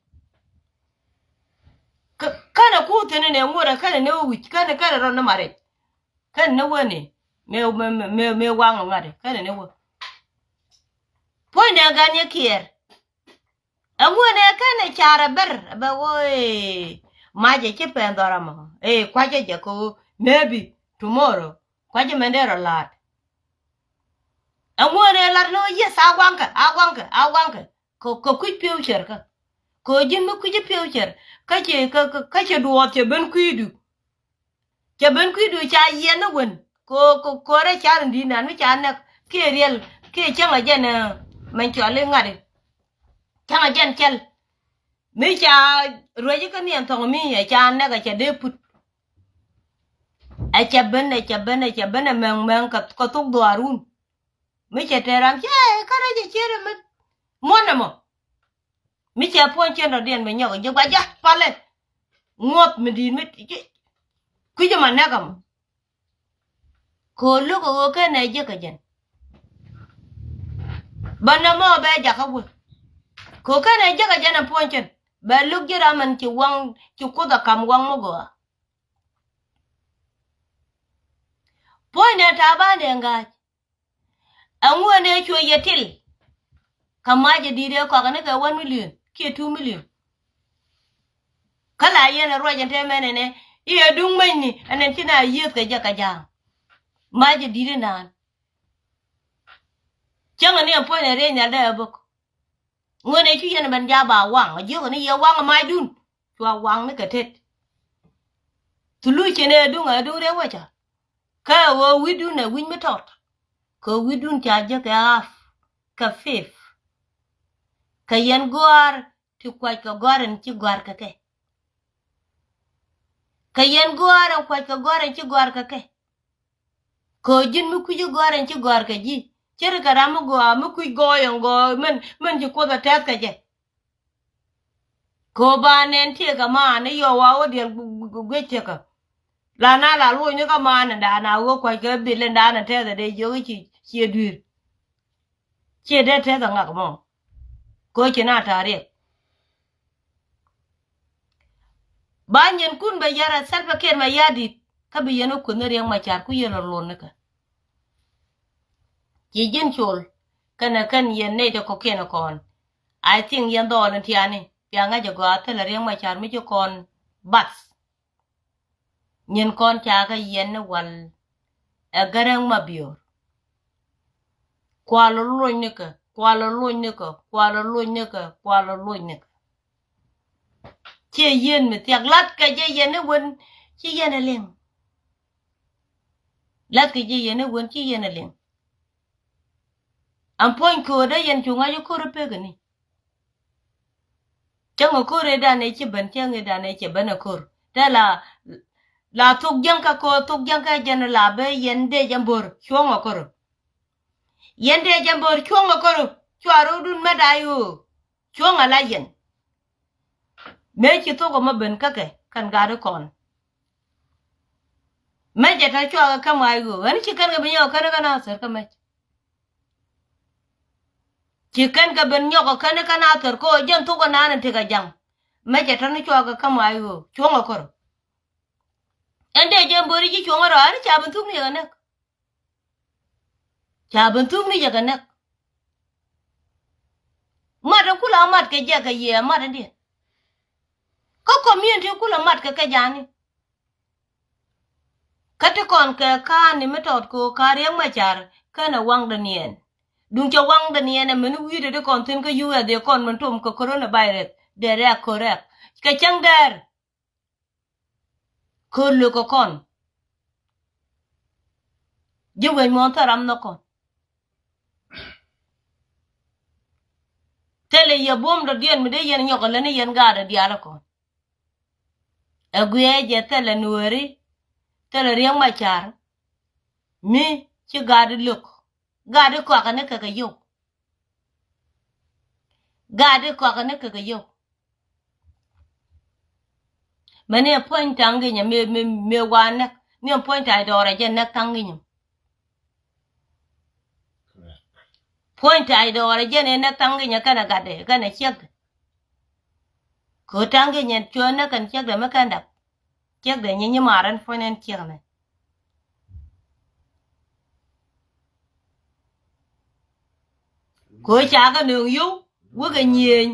Kän ɛ kuuth thi̱n in ɛ ŋuɔ̱t ɛ kän ɛ ni wi̱c kän ɛ kän ɛ rɔ ni maric. Kän ni wäni mëë mëë mëë waŋ ŋa̱t kän ni wä. Puɔ̱nydɛ gan yɛ kiɛɛr. Ɛŋuɛn ɛ kän ɛ car ɛ ber ɛ bɛ wä. Ee mac ɛ ci pɛn dhɔr amɔ ee kua̱cä jɛ kɛ wä maybe tomorrow. Kua̱cä mɛn dee rɔ la̱a̱t. Ɛŋuɛn ɛ lar ni wä yes a waŋkɛ a waŋkɛ a waŋkɛ. Kɛ kɛ kui̱c pi̱w cɛr kä kɛ ji̱n mi kui̱c pi̱w cɛr. Kä cɛ kä kä cɛ duɔɔth cɛ ben kui̱du. Cɛ ben kui̱du ca yiɛn ni wen kɛ kɛ kɛ rɛ car in di̱i̱t nan mi ca nɛk kiɛ riɛl kiɛ cäŋ a jɛn. Mɛn cuali ŋa̱t i̱ cäŋ a jɛn cɛl. Mi ca ruec ikä ni ɛn thɔŋ mi ɛ ca nɛk ɛ cɛ dee put. Ɛ cɛ ben ɛ cɛ ben ɛ cɛ ben ɛ mɛŋ mɛŋ kɛ kɛ thok dhuaarun. Mi cɛ tɛɛr ram cɛ kärɛ jɛ ciet ɛmɛ. Muɔ̱n ɛmɔ. Mi cɛ puɔ̱ny cɛn rɔ̱diɛn mi nyɔk ji̱ gua jɛ palɛ. Ŋuɔth mi di̱i̱t mi kui̱c ɛmɔ nɛk ɛmɔ. Kɛ ɣöö lo̱k ɛ ɣöö ken ɛ jiäkä jɛn. Bä nɔmɔ bɛ jakä wä. Kɛ ɣöö ken ɛ jiäkä jɛn ɛ puɔ̱ny cɛn bɛ lo̱k ji̱ ram ɛn ci waŋ ci Kuoth ɛ ka̱m waŋ mi gɔaa. Puɔ̱nydɛ ta̱a̱ banɛ ŋa̱c. Ɛŋu ɛn ëë cuɛ yɛ til? Kä mac ɛ di̱i̱t ëë kɔakɛ ni kɛ one million kiɛ two million. Kä la yɛn ɛ ruac ɛn tëë mɛn ɛnɛ i̱ ɛ duŋ mecni ɛn ɛn ci na yiëëth kɛ jɛ kɛ ja̱a̱ŋ. Mac ɛ di̱i̱t ënaan. Cäŋɛ ni ɛn puɔ̱nydɛ riey nhial dee ɛ bök. Ŋuɛn ɛ cu yɛn ɛ ben ja̱a̱ ba waŋ ɛ jiökɛ ni yɛ waŋ ɛ macdun. Cua waŋ ni kɛ tet. Thulu cin ɛ duŋ ɛ duŋ rɛw wecä. Kä ɛ ɣöö wi̱cdun ɛ wi̱c mi tɔt. Kɛ wi̱cdun ca jek ɛ half kɛ fifth. Kɛ yɛn gɔ̱a̱r ti kuac kɛ gɔ̱a̱r in ci gɔ̱a̱r kɛ kɛ. Kɛ yɛn gɔ̱a̱r in kuac kɛ gɔ̱a̱r in ci gɔ̱a̱r kɛ kɛ. Kɛ ɣöö ji̱n mi kui̱c i̱ gɔ̱a̱r in ci gɔ̱a̱r kɛ ji̱. Ce̱tkɛ ram mi gɔaa mi kui̱c gɔɔy ɛn gɔɔy mɛn mɛn ci Kuoth ɛ tɛth kɛ jɛ. Kɛ ɣöö ba nɛn tëëkä maan i̱ yɔw wa wä diɛl gu- gu- gu- guic tëkä. La na la luɔ̱cni kä maan in da̱a̱n a wä kua̱c kɛ bil in da̱a̱n in tɛth in dee jiök i̱ ci ciɛ dui̱r. Ciɛ dee tɛth in ŋak mɔ. Kɛ ɣöö ci na ta̱a̱ riɛk. Ba nyinkun bɛ yär ɛ Salva Kiir Mayardit kä bi yɛn wä kueth ni Riek Machar ku yɛn lɔ luɔn ni kɛ. Ci ji̱n col kɛnɛ kɛn yɛn nɛy ti kɔ̱kiɛn kɔn. I think yɛn dhɔɔl in tiani bia ŋa̱c ɛ gɔaa thilɛ Riek Machar mi ci kɔn bath. Nyin kɔn ca kä yɛn ni wal ɛ Gäräŋ Mabior. Kual luny ni kɛ, kual luny ni kɛ, kual luny ni kɛ, kual luny ni kɛ. Ciɛ yien mi thiak la̱t kɛ jɛ yɛn ni wen ci yɛn ɛ liŋ. La̱t kɛ jɛ yɛn ni wen ci yɛn ɛ liŋ. Ɛn puɔ̱ny köödä yɛn cu ŋa̱c i̱ ko̱r i̱ pek ini. Cäŋ ɛ ko̱r ëëdan ëë ci ben, cäŋ ëëdan ëë ci ben ɛ ko̱r. Te la, la thok jiäŋ kä ko̱r, thok jiäŋ kä jɛn la bä yɛn dee jɛ bo̱r cuɔ̱ŋ ɛ ko̱r. Yɛn dee jɛ bo̱r cuɔ̱ŋ ɛ ko̱r. Cua ro̱o̱dun mɛ da̱a̱ i̱ ɣöö cuɔ̱ŋ ɛ la yɛn. Mëë ci thok ɛ mɛ ben kä kɛ kɛn gaat i̱ kɔn. Mɛ jɛ te cua kɛ käm ɣaac ɣöö ɣän ci kɛn kɛ bi nyɔk kä ni kä na thär kä mɛc. Ci kɛn kɛ ben nyɔk kä ni kä na thär kä ɣöö jɛn thok ɛ naan in tekɛ ja̱ŋ. Mɛ jɛ te ni cua kɛ käm ɣaac ɣöö cuɔ̱ŋ ɛ ko̱r. Ɛn dee jɛ bo̱r i̱ ci cuɔ̱ŋ ɛ rɔ ɣän ca ben thuk ni jɛ kɛ näk. Ca ben thuk ni jɛ kɛ näk. Mat in kulɛ mat kɛ jɛ kɛ yɛ mat in diɛn. Kä community kulɛ mat kɛ kɛ jani. Kä ti kɔn kɛ ka̱a̱ni mi tɔt kɛ ɣöö ka̱a̱ Riek Machar kɛnɛ waŋdɛ niɛn. Duŋ cɛ waŋdɛ niɛn ɛ mɛn wi̱i̱dɛ ti kɔn thi̱n kä U S A kɔn mɛn tom kɛ coronavirus dee rɛk kɛ rɛk kɛ cäŋ dɛɛr. Kööt lök kɛ kɔn. Ji̱ wec muɔ̱ɔ̱n thil ram nhɔk kɔn. Thilɛ yɛ buɔ̱m dɔ̱diɛn mi dee yɛn nyɔk kɛ lätni yɛn gaat ɛ diaal ɛ kɔn. Ɛ guiɛ jɛ thilɛ Nueeri, thilɛ Riek Machar. Mi ci gaat i̱ lök. Gaat i̱ kɔakɛ ni kɛ kɛ yio̱w. Gaat i̱ kɔakɛ ni kɛ kɛ yio̱w. Mɛ ni ɛ puɔ̱ny Ta̱ŋ Ginyɛ mëë, mëë, mëë wa näk ni ɛ puɔ̱ny Ta̱a̱ Dɔɔrɛ jɛ näk Ta̱ŋ Ginyɛ. Puɔ̱ny Ta̱a̱ Dɔɔrɛ jɛ ni näk Ta̱ŋ Ginyɛ kɛnɛ gatdɛ kɛnɛ ciekdɛ. Kɛ Ta̱ŋ Ginyɛ cuɛ näk kɛn ciekdɛ mi kɛn dap. Ciekdɛ nyi nyi mar ɛn puɔ̱ny ɛn ciek ɛmɛ. Kɛ ɣöö ca kɛ nööŋ yio̱w wekɛ nyiëëny.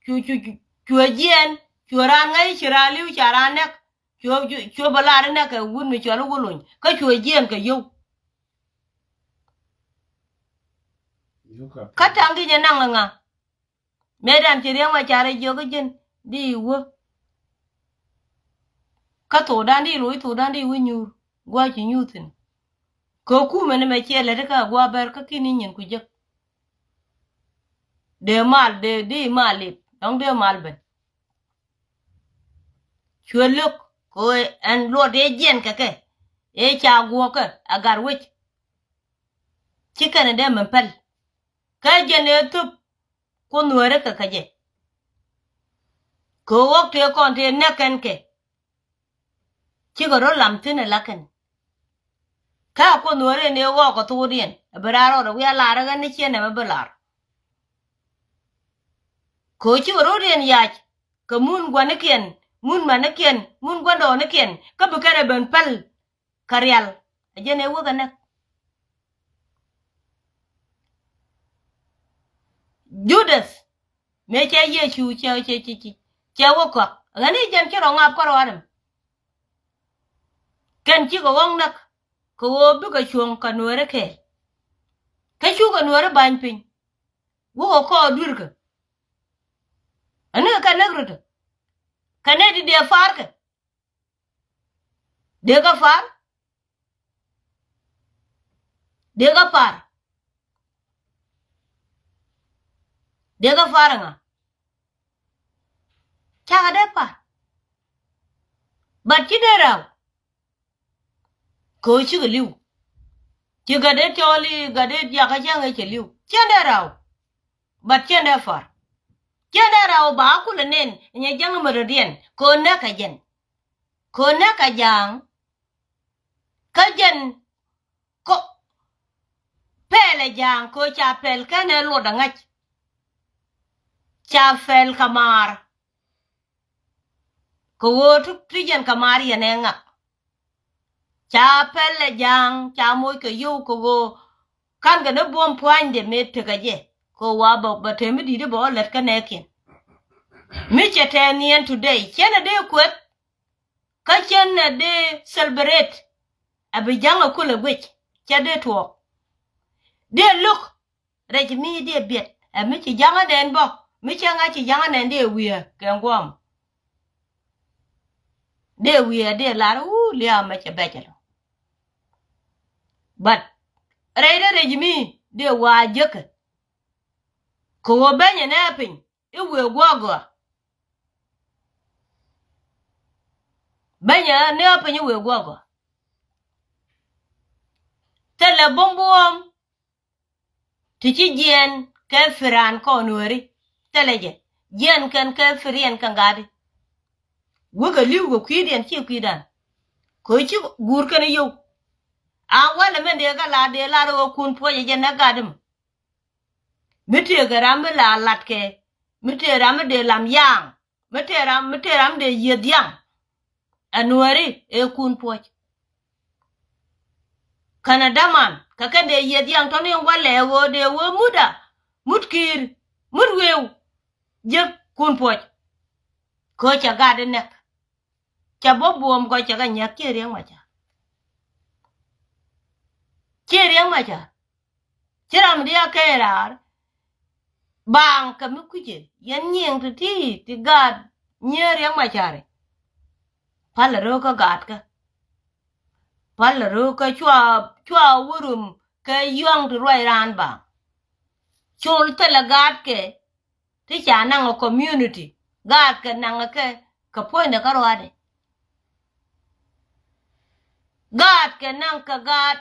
Cu, cu, cu, cuɛ jiɛɛn, cuɛ raan ŋäc ci raan li̱w ca raan nɛk. Cuɛ, cuɛ, cuɛ bä lar inɛ kɛ wut mi cɔl i̱ Wä Lony. Kä cuɛ jiɛɛn kɛ yio̱w. Kä Ta̱ŋ Ginyɛ naŋ ɛ ŋa? Mëëdan ci Riek Machar jiök i̱ ji̱n di wä. Kä thokdan di loc thokdan di wä nyuur. Gua̱c ci nyuur thi̱n. Kɛ kumɛ ni mɛ ciɛ lät ikä gua̱a̱ bɛr kä ki̱n i̱ nyin ku jek. Dee mal, dee, dee mal lip. Dɔ̱ŋ dee mal ben. Cuɛ lök kɛ ɣöö ɛn luɔt ëë jiɛn kɛ kɛ. Ëë ca guɔ̱ɔ̱kä a gat wec. Ci kɛn ɛ dee min päl. Kä jɛn ëë thöp Kuoth Nuääri kɛ kɛ jɛ. Kɛ ɣöö ɣɔk tëë kɔn tëë näk kɛn kɛ. Cikɛ rɔ̱ lam thi̱n ɛ la kɛn. Kä Kuoth Nuääri ni ɣɔɔk kɛ thokdiɛn ɛ bi raar rɔɔdɛ wiaa lar ɛ ɣän ni ciɛ nɛmɛ bi lar. Kɛ ɣöö cikɛ rɔ̱diɛn yac kɛ mun gua̱nikiɛn, mun manikiɛn, mun gua̱ndɔɔŋnikiɛn kä bi kɛn ɛ ben päl. Kä rial ɛ jɛn ëë wä kɛ näk. Judas mëë cɛ Yecu cɛ cɛ cɛ cɛ cɛ wä kɔak ɣän i̱ jɛn ci rɔ ŋaap kärɔaadɛ. Kɛn cikɛ ɣɔ̱ŋ näk kɛ ɣöö bikɛ cuɔ̱ŋ kɛ Nuääri kɛɛl. Kä cukɛ Nuääri ba̱ny piny. Wäkɛ kɔɔk duirkä. Ɛ nikɛ kɛ näk rötdä. Kɛ nɛy ti dee pa̱a̱rkɛ. Dee kä pa̱a̱r. Dee kä pa̱a̱r. Dee kä pa̱a̱r ɛŋa? Cakɛ dee pa̱a̱r. But ci dee raw. Kɛ ɣöö cikɛ li̱w. Ci gat dee cɔɔli gat dee diakä cäŋ ëë cɛ li̱w. Cien dee raw. But cien dee pa̱a̱r. Cien dee raw ba kulɛ nɛn nyɛ jäŋ mi rɔ̱diɛn kɛ ɣöö näk kɛ jɛn. Kɛ ɣöö näk kɛ ja̱a̱ŋ. Kä jɛn kɔ pɛl ɛ ja̱a̱ŋ kɛ ɣöö ca pɛl kɛn ɛ luɔt ɛ ŋa̱c. Ca pɛl kɛ maar. Kɛ ɣöö ti ti jɛn kɛ maar yɛn ɛ ŋak. Ca pɛl ɛ ja̱a̱ŋ ca moc kɛ yio̱w kɛ ɣöö ka̱n kɛ ni buɔ̱m pua̱nydɛ mëë tekɛ jɛ kɛ ɣöö wa bɛ bɛ tëë mi di̱i̱t i̱ bɛ ɣä lät kä nɛɛkiɛn. Mi cɛ tɛɛn niɛn today cɛn ɛ dee kueth. Kä cɛn ɛ dee celebrate. Ɛ bi ja̱ŋ ɛ kulɛ guic cɛ dee tuɔɔk. Dee lo̱k rɛc mi dee biɛt ɛ mi ci ja̱ŋä nɛn bä mi cɛ ŋa̱c ci ja̱ŋä nɛn dee wiee kɛ ŋuɔ̱m. Dee wiee dee lar wuu lia̱a̱ mɛ cɛ bɛc ɛlɔ. But rɛy dee rɛc mi dee waa jekɛ. Kɛ ɣöö beny ɛ nɛ piny i̱ wëë guɔ̱ɔ̱k gɔaa. Beny ɛ nɛ piny i̱ wëë guɔ̱ɔ̱k gɔaa. Thilɛ buɔ̱m buɔ̱ɔ̱m. Ti ci jiɛɛn kɛ pi̱r raan kɔn wääri thilɛ jɛ jiɛɛn kɛn kɛ pi̱r yɛn kɛn gaatdi. Wekɛ li̱w kɛ kui̱diɛn ci kui̱dan. Kɛ ci guur kɛn yio̱w. A walɛ mɛn dee kɛ la dee lar ɣöö kun puɔcɛ jɛ nɛ gaatdi mɔ. Mi tëëkɛ ram mi la latkɛ mi tëë ram mi dee lam yaaŋ. Mi tëë ram mi tëë ram dee yieth yaŋ. Ɛ nuääri ëë kun puɔ̱c. Kɛnɛ däman kɛ kɛn dee yieth yaŋ tɔ̱ni in gua̱lɛ ɣöö dee wee mutda mut ki̱i̱r mut wëëw. Jiäk kun puɔ̱c. Kɛ cɛ gat in nɛk. Cɛ bä buɔ̱ɔ̱m gɔc cɛ kɛ nyia̱k ciɛ Riɛk Macar. Ciɛ Riɛk Macar. Ci ram diaal kɛ raar. Baaŋ kɛ mi kucɛ yɛn nyiëëŋ ti ti ti gaat nyiëë Riɛk Macari. Palɛ ro̱o̱kä gaatkä. Palɛ ro̱o̱kä cua cua wä rum kɛ yɔ̱ŋ ti ruac raan baaŋ. Col thilɛ gaatkɛ ti ca naŋ ɛ community gaatkɛ naŋ ɛ kɛ kɛ puɔ̱nydɛ kä ruaadɛ. Gaatkɛ naŋ kɛ gaat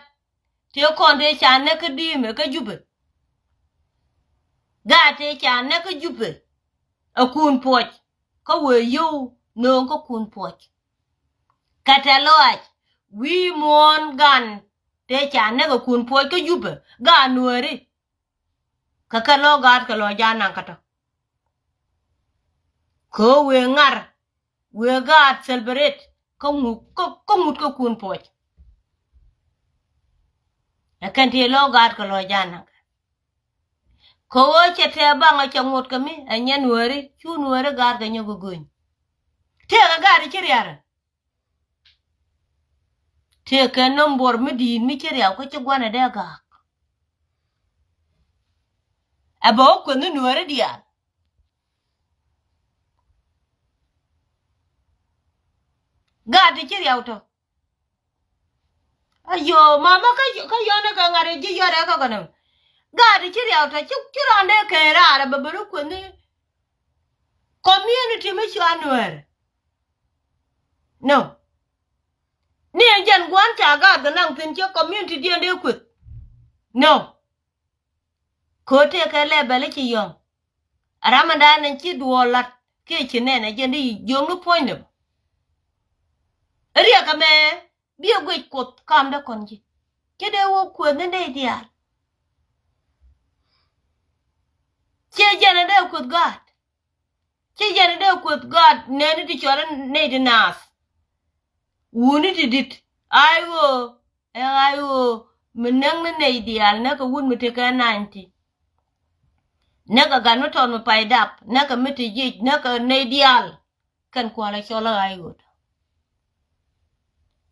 tëë kɔn tëë ca näk kä di̱i̱mɛ kä Jupɛ. Gaat tëë ca näk kä Jupɛ ɛ kun puɔc kä wëë yio̱w nööŋ kä kun puɔc. Kɛ tɛ lɔaac wi̱i̱ muɔ̱ɔ̱n gan tëë ca näk ɛ kun puɔc kä Jupɛ gaat nuääri. Kɛ kɛ lɔ gaat kɛ lɔ ja̱a̱n naŋ kä tɔ. Kɛ ɣöö wëë ŋar wëë gaat celebrate kä ŋut kä ŋut kä kun puɔc. Ɛ kɛn tëë lɔ gaat kɛ lɔ ja̱a̱n naŋ kä. Kɛ ɣöö cɛ tɛɛ baŋ ɛ cɛ ŋot kɛ mi ɛ nyɛn wääri cu nuääri gaat kɛ nyɔk kɛ göny. Tëëkɛ gaat i̱ ci riarä. Tëëkɛ nɔmbuɔr mi di̱i̱t mi ci riaw kä ci gua̱nɛ dee gaak. Ɛ bɛ wä kueth ni nuääri diaal. Gaat ti ci riaw tɔ. Ayo mama kä kä yɔnɛ kɛ ŋa̱t ji̱ yɔt ɛ kä kɔnɛ. Gaat ti ci riaw tɔ ci ci rɔɔn dee kɛn raar ɛ bɛ bɛ ni kueth ni. Community mi cua nuäär. No. Ni ɛn jɛn gua̱n ca gaat kɛ naŋ thi̱n cä community diɛn dee kueth. No. Köö tëëkɛ lɛ bɛl i̱ ci yɔ̱ŋ. Ɛ ram ɛndan ɛn ci duɔɔr la̱t kiɛ ci nɛn ɛ jɛn di jiökni puɔ̱nydɛ bä. Riɛk ɛmɛ biɛ guic Kuoth kamdɛ kɔn ji̱. Ci dee wä kueth ni nɛy diaal. Ciɛ jɛn ɛ dee kueth gaat. Ci jɛn ɛ dee kueth gaat nɛɛni ti cɔl nɛy ti naath. Wuni ti di̱t. Ay ɣöö, ɛ ay ɣöö mi näk ni nɛy diaal, näk kɛ wut mi tekɛ ninety. Näk kɛ gat mi tɔt mi pay dap, näk kɛ mi ti jic, näk kɛ nɛy diaal. Kɛn kualɛ cɔl ɛ ay ɣöö.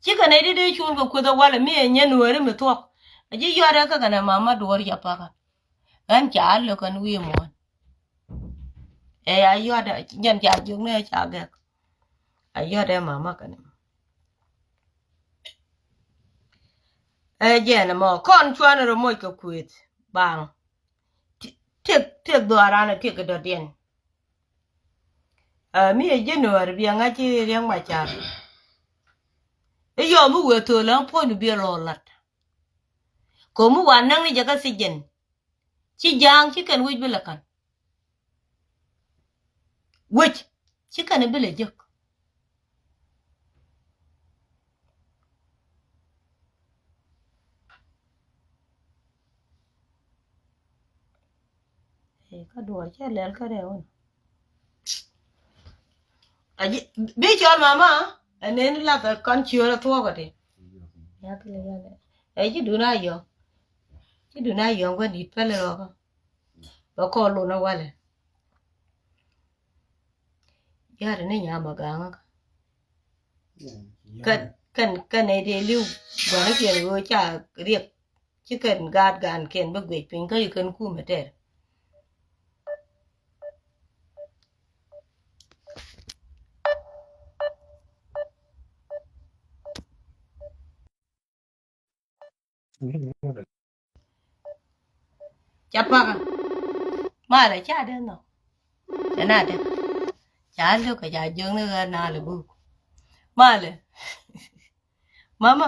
Cikɛ nɛy ti dee cuun kɛ kueth ɛ walɛ mi ɛ nyɛn wääri mi thuɔ̱k. A ji̱ yɔatdɛ kä kɛn ɛ mama duɔ̱ɔ̱r ca pakä. Ɣän ca lök kɛn wi̱i̱ muɔ̱ɔ̱n. Ɛ ya yɔatdɛ, jɛn ca jiök ni ɛ ca gɛk. A yɔatdɛ mama kɛn ɛ. Ɛ jɛn ɛmɔ kɔn cuanɛ rɔ moc kɛ kuëth baŋ. Ti-, tiek, tiek dhuaaran ɛ tiek kɛ dɔ̱diɛn. Ɛ mi ɛ January biɛ ŋa̱c ci Riɛk Macar. I̱ yɔm mi wëë thöl ɛn puɔ̱nydu biɛ lɔ la̱t. Ko̱mi wa näk ni jɛ kä thiec jɛn. Ci ja̱a̱ŋ ci kɛn wec bi lɛ ka̱n. Wec ci kɛn bi lɛ jek. Ɛ, kä duɔɔr cɛ lɛl kä rɛw. A ji̱, bi cɔl mama, ɛ nɛn lath ɛ kɔn ciöl ɛ thuɔk ɛ ti. Ɛ, ci dun a yɔ̱ŋ. Ci dun a yɔ̱ŋ gua̱n di̱t pɛl ɛ rɔɔkä. Bɛ kɔɔl lun ɛ walɛ. Yar ni nyam a gaŋä kä. Kɛn, kɛn, kɛn ɛ dee li̱w gua̱n kiɛn ɣöö ca riɛk. Ci kɛn gaat gankiɛn bä guic piny kä ci kɛn kumɛ tɛr. Ca pakä. Malɛ ca dee nhɔk. Ɛn a dee. Ca lök kɛ ca jiök ni ɣän na lɛ buk. Malɛ. Mama.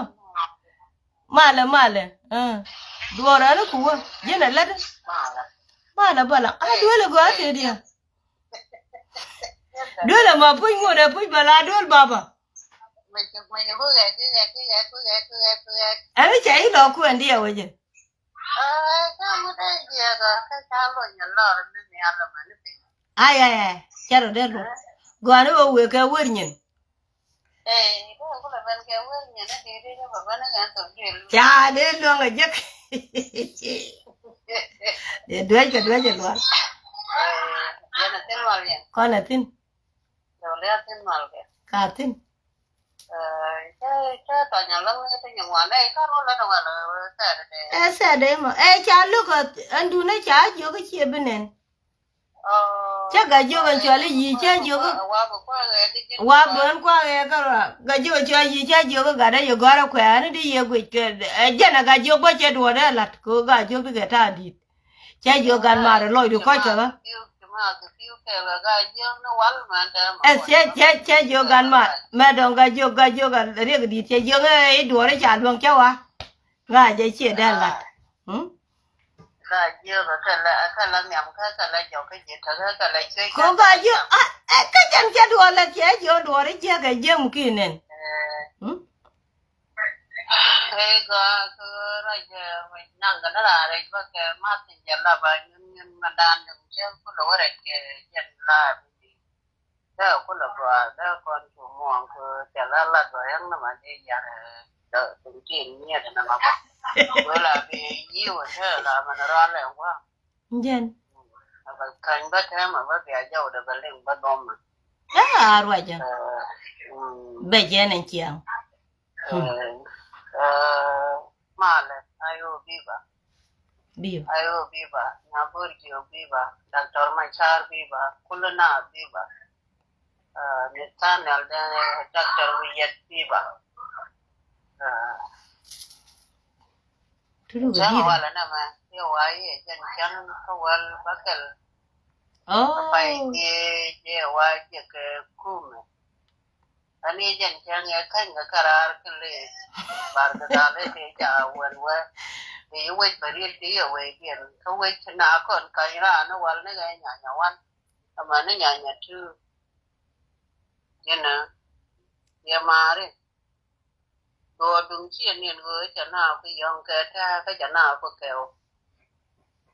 Malɛ, malɛ. Ɛ. Duɔɔr ɛn ku wä. Ji̱n ɛ lät. Malɛ bala. A duel ɛ gɔaa tëë diɛ. Duel ɛ ma puc ŋot ɛ puc bala duel baba. Ɛn cɛ ilɔ kuɛn diɛ wecɛ. Ay, ay, ay. Cɛ rɔ dee luɔt. Gɔani wä wëë kɛ wër nyin. Ca dee luɔŋ a jek. Duec kɛ duec a luɔt. Kɔn a thin. Ka thin. Ɛ Saturday mɔ. Ɛ ca luk ɛ ɛn dun ɛ ca jiök ɛ cie bi nɛn. Cä Gajiök ɛn cuali yic cä jiök. Wa bä ɛn kuak ɛ kärɔa Gajiök ɛn cuali yic cä jiök ɛ gat ɛ yɛ gɔ̱a̱r ɛ kuɛ̈ɛ̈ni di yɛ guic kɛ ɛ jɛn ɛ Gajiök bä cɛ duɔ̱ɔ̱dɛ ɛ la̱t kɛ ɣöö Gajiök di kɛ ta̱a̱ di̱i̱t. Cä jiök gat maat ɛ lɔcdu kɔc kɛ ɣä. Ɛ cɛ cɛ cɛ jiök gat maat mɛ dɔ̱ŋ Gajiök Gajiök ɛ riɛk di̱i̱t cɛ jiök ɛ i̱ duɔ̱ɔ̱r i̱ ca luäŋ cä wa. Ŋa̱c ɛ ciɛ dee lat. Kä jiök kä la, kä la nhiam kä, kä la jɔk kä ji̱ kä, kä la cuec. Ko kä jiök a ɛ kä jɛn cɛ duɔl la cɛ jiök duɔri jiäk ɛ jiäk mi ki nɛn. Ɛ gɔaa kä rɔc ɛ naŋ kɛ ni raa rɛc bä kɛ math in jɛ la ba nyun nyun ma dan nyun cɛ kulɛ wä rɛc kɛ jɛn la bi. Dee kulɛ gɔaa dee kɔn cu muɔ̱ɔ̱ŋ kɛ cɛ la lat bä yäŋ ni ma dee yar dee tin tin miɛt ni ma bä. Kɛ la bi yiw te la mɛn rɔalɛ wa. Jɛn. A bä käny bä tɛmɛ bä bia jɔw dee bä liŋ bä dhɔmɛ. Aa ruacä. Bɛ jɛn ɛn ciaŋ. Malɛ, ayo biba. Biba. Ayo biba, Nyabor Jiök biba, Doctor Machar biba, Kulina biba. Nathaniel de Doctor Wiyet biba. Tulu ga jɛn wala nɛmɛ yɛ wa yɛ jɛn cɛn kä wäl bäkɛl. Oh. Pay diɛ jɛ wa jɛ kɛ kumɛ. Ani jɛn cäŋ ɛ käny kɛ karaar kɛ lëë. Bar kɛ dal ɛ tëë ca wɛn wɛ. Bi wec bä riet ti yɛ wec diɛn kä wec na kɔn kany raan ni wal ni ɣɛ nyanya wan. Ama ni nyanya tu. Yɛn a yɛ maari. Ɣöö duŋ ci yɛ niɛn ɣöö cɛ na ku yɔŋ kɛ tɛ̈ kä cɛ na ku kɛw.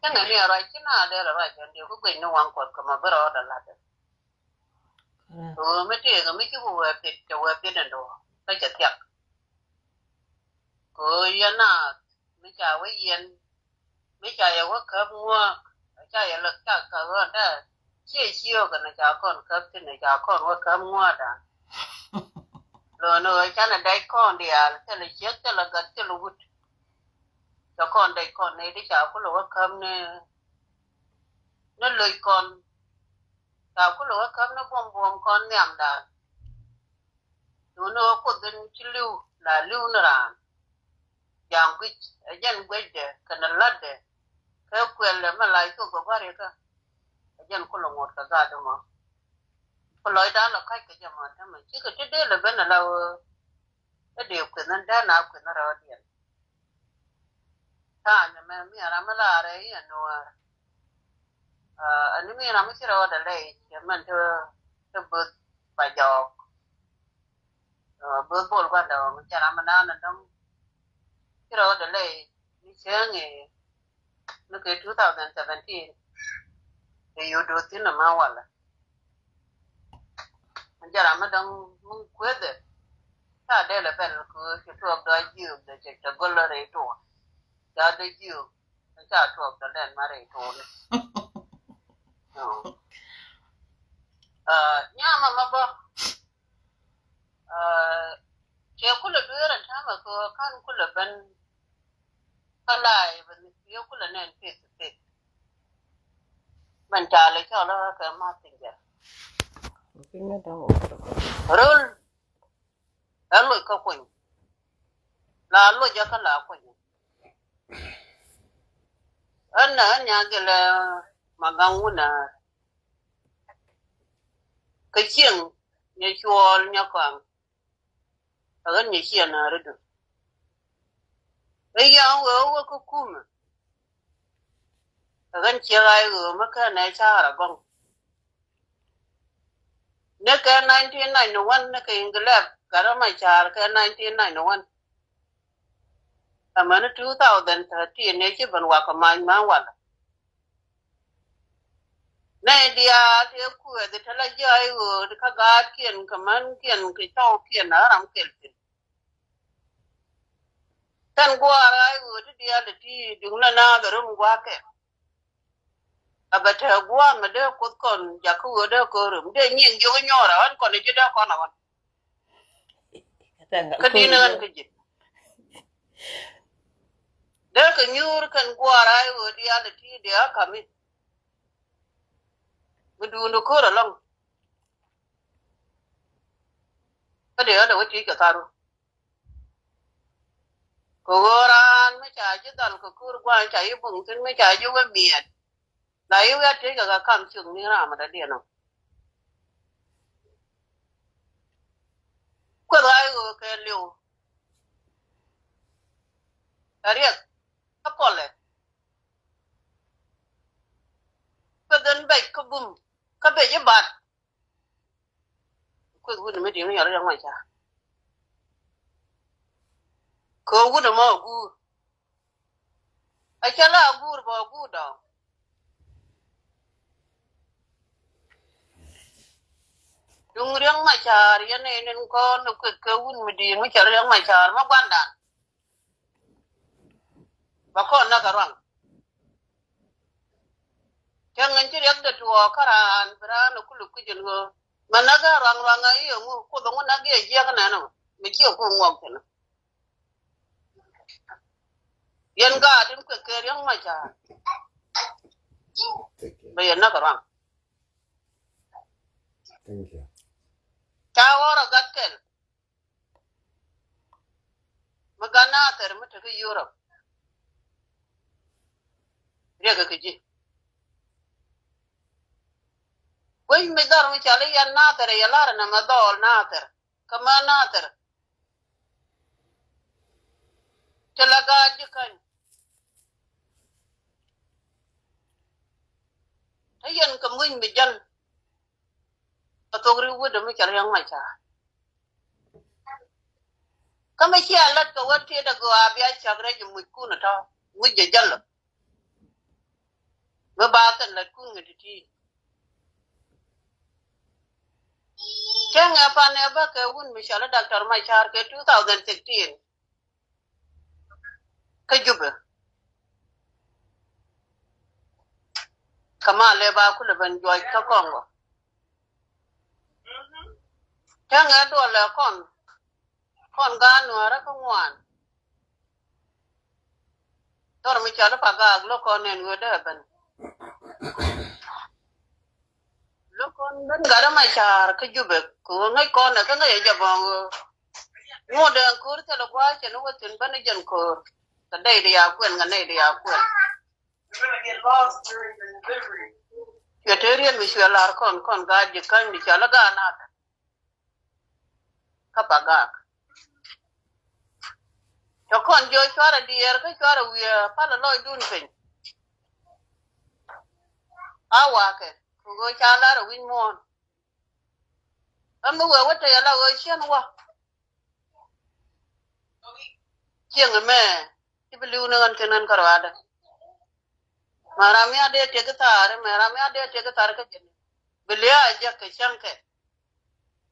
Cä ŋɛ ni a ruac ci na dee la ruac jɔn diɛ ku guic ni waŋ kuɔth kɛ ma bi rɔɔdɛ lat. Ɣöö mi tëëkɛ mi ci ku wee piɛt cɛ wee piɛt ɛn duɔ̱ɔ̱r kä cɛ thiak. Kɛ ɣöö yɛn naath mi ca wä yiɛn mi ca yɛ wä käp ŋuäk. Ca yɛ lɛ cak kä ɣöö dee ciɛ ciö kɛ ni ca kɔn käp thi̱n ni ca kɔn wä käp ŋuäkdan. Lo̱n ɣöö canɛ dɛc kɔn diaal thilɛ ciek thilɛ gat thilɛ wut. Cɛ kɔn dɛc kɔn ni di ca kulɛ wä käp ni ni loc kɔn. Ca kulɛ wä käp ni buɔm buɔm kɔn nhiamdan. Duundɛ ɣöö kuoth in ci li̱w la li̱w ni raan. Ja̱a̱ŋ guic ɛ jɛn guecdɛ kɛnɛ la̱tdɛ. Kɛ kuɛlɛ mɛ lac thok bɛ gua̱r ikä. Ɛ jɛn kulɛ ŋot kɛ gatdɛ mɔ. Ku lɔcdan lɔ ka̱c kɛ jɛ mɔ tämɛ cikɛ ti dee lɛ ben ala ɣöö. Ɛ dee kueth in dee na kueth in rɛwdiɛn. Ta̱a̱ nyɛ mɛ mi ram mi laarɛ i̱ ɛn nuäär. Ɛn ni mi ram mi ci rɛwdɛ lɛy cɛ mɛn ti ti böth pa jɔɔk. Böth bol gua̱ndɛ ɣɔm cɛ ram mi naan ni dɔ̱ŋ. Ci rɛwdɛ lɛy ni cäŋ i̱ ni kɛ two thousand seventeen. Kɛ yo̱o̱ do̱th thi̱n ni ma walɛ. Jɛ ram mi dɔ̱ŋ mi kuethɛ. Ca dee lɛ bɛl kɛ ɣöö cɛ tuɔɔk dɔ̱ jiök dee cɛ cɛ go̱l rɛy tuɔɔk. Ca dee jiök ca tuɔɔk dɔ̱ lɛn ma rɛy tuɔɔk ni. Nyama ma bä. Cɛ kulɛ dueer ɛn ta̱mɛ kɛ ɣöö ka̱n kulɛ ben. Kä la̱a̱c bɛ nhi̱k yio̱w kulɛ nɛn pith pith. Mɛn ca lɛ cɔl ɛ kɛ ma̱th thi̱n jɛ. Röl ɛ loc kä kuny. La loc ɛ kä la kuny. Ɣän ɛ ɣän nya gilɛ ma gaŋ wunä. Kä cieŋ nyɛ cuɔɔl nyɛ kɔaŋ. Ɛ ɣän nyɛ ciɛ nääri dun. Ɛ ya̱a̱ŋ wee wä wä kä kumɛ. Ɛ ɣän ciɛ ɣa̱c ɣöö mä kɛn ɛ ca̱a̱r agɔŋ. Ni kɛ nineteen ninety one ni kɛ Ingilɛp gat ɛ ma ca̱a̱r kɛ nineteen ninety one. Amäni two thousand thirteen ni ci ben wakɛ ma̱a̱ny ma̱a̱ny walɛ. Nɛy diaal tëë kuɛth tä la ji̱ ay ɣööt kä gaatkiɛn kɛ mänkiɛn kɛ cɔwkiɛn a ram kɛl thi̱n. Kɛn gua̱a̱r ay ɣööt ti diaal ti duŋ la naath ɛ rum gua̱a̱kɛ. A bɛ tɛɛ gua̱a̱r mɛ dee kuoth kɔn jakä ɣööt dee kɔn rum dee nyiŋ jiök nyɔɔr a ɣän kɔn ji̱ dee kɔn a ɣän. Kä di̱n ɣän kä ji̱. Dee kɛ nyuur kɛn gua̱a̱r ay ɣöö diaal ti dee a kami. Mi duundɛ ko̱r ɛlɔ̱ŋ. Kä dee ɣän dee wä ti kɛ tharu. Kɛ ɣöö raan mi ca ji̱ dhal kɛ ko̱r gua̱a̱r ca ji̱ buŋ thi̱n mi ca ji̱ wä miɛt. La i̱ wiat tëëkɛ kɛ kam ciökni ram mi dɔ̱diɛn ɔ. Kueth ɣa̱c ɣöö kɛ li̱w. Kɛ riɛk kä pɔlɛ. Kueth in bɛc kä bum kä bɛc i̱ bat. Kueth wut mi di̱i̱ŋ yɔr yɔŋ ma ca. Kɛ wut ɛmɔ guur. A cä la guur bä guur dɔ̱ŋ. Duŋ Riɛk Macar yɛn ɛ nin kɔn ni kueth kɛ wun mi di̱i̱n mi cɛ Riɛk Macar mi gua̱ndan. Bä kɔn näk a ruaŋ. Cäŋ in ci riɛk dee tuɔɔk kä raan bi raan ɛ kulɛ kui̱c ɛn ɣöö mɛ näk a ruaŋ ruaŋ a i̱ ɛŋu kuoth ɛŋu näk i̱ ɛ jiäk nɛn ɔ mi ci ɛ kuoth ŋuɔk thi̱n. Yɛn gaat in kueth kɛ Riɛk Macar. Bɛ yɛn näk ruaŋ. Ca ɣɔr a gat kɛl. Mi gat Nathɛr mi te kä Yurop. Riɛk kɛ ji̱. Wec mi dhɔr mi cal i̱ yɛn Nathɛr yɛ lar ɛn ɛmɛ dhɔɔl Nathɛr. Kä män Nathɛr. Ti la gaat ji̱ käny. Yɛn kɛ muc mi jäl. Kɛ thok ri wut mi cɛ riɛŋ ma ca. Kä mi cia lat kɛ wä tiet a gɔaa bia cak rɛc muc kun a tɔ. Muc jɛ jäl. Mi ba kɛn lat kun ŋɛ ti ti. Cäŋɛ pan ɛ bä kɛ wun mi cɔl Doctor Machar kɛ two thousand sixteen. Kä Jubɛ. Kä ma lɛ ba kulɛ ben juɔc kä Kɔŋgɔ. Cäŋɛ duɔlɛ kɔn. Kɔn gaat Nuäärä kä ŋuan. Dhɔr mi cɔl Pagak lo̱k kɔn nɛn ɣöö dee ben. Lo̱k kɔn ben gat Machar kä Jubɛ kɛ ɣöö ŋäc kɔn ɛ kä ŋäc ɛ jɛ bɔŋ ɣöö ŋot ɛn ko̱r thilɛ gua̱a̱c cɛ ni wä thi̱n ben ɛ jɛn ko̱r. Kɛ nɛy di ya kuɛn, kɛ nɛy di ya kuɛn. Cuɛ te riet mi cuɛ lar kɔn, kɔn gaat ji̱ käny mi cɔl i̱ gaat Nathɛr. Kä Pagak. Cɛ kɔn jiök cuarɛ diɛɛr kä cuarɛ wiee palɛ lɔcdun piny. A wakɛ kɛ ɣöö ca lar ɛ wi̱c muɔ̱ɔ̱n. Kä mi wee wä tɛy ala ɣöö cien wä. Cieŋ ɛmɛ ci bi li̱w ni ɣän kɛn ɣän kärɔadä. Mɛ ram mi a dee tiek i̱ thaar, mɛ ram mi a dee tiek i̱ thaar kä jɛn. Bi liaa jek kɛ cäŋ kɛ.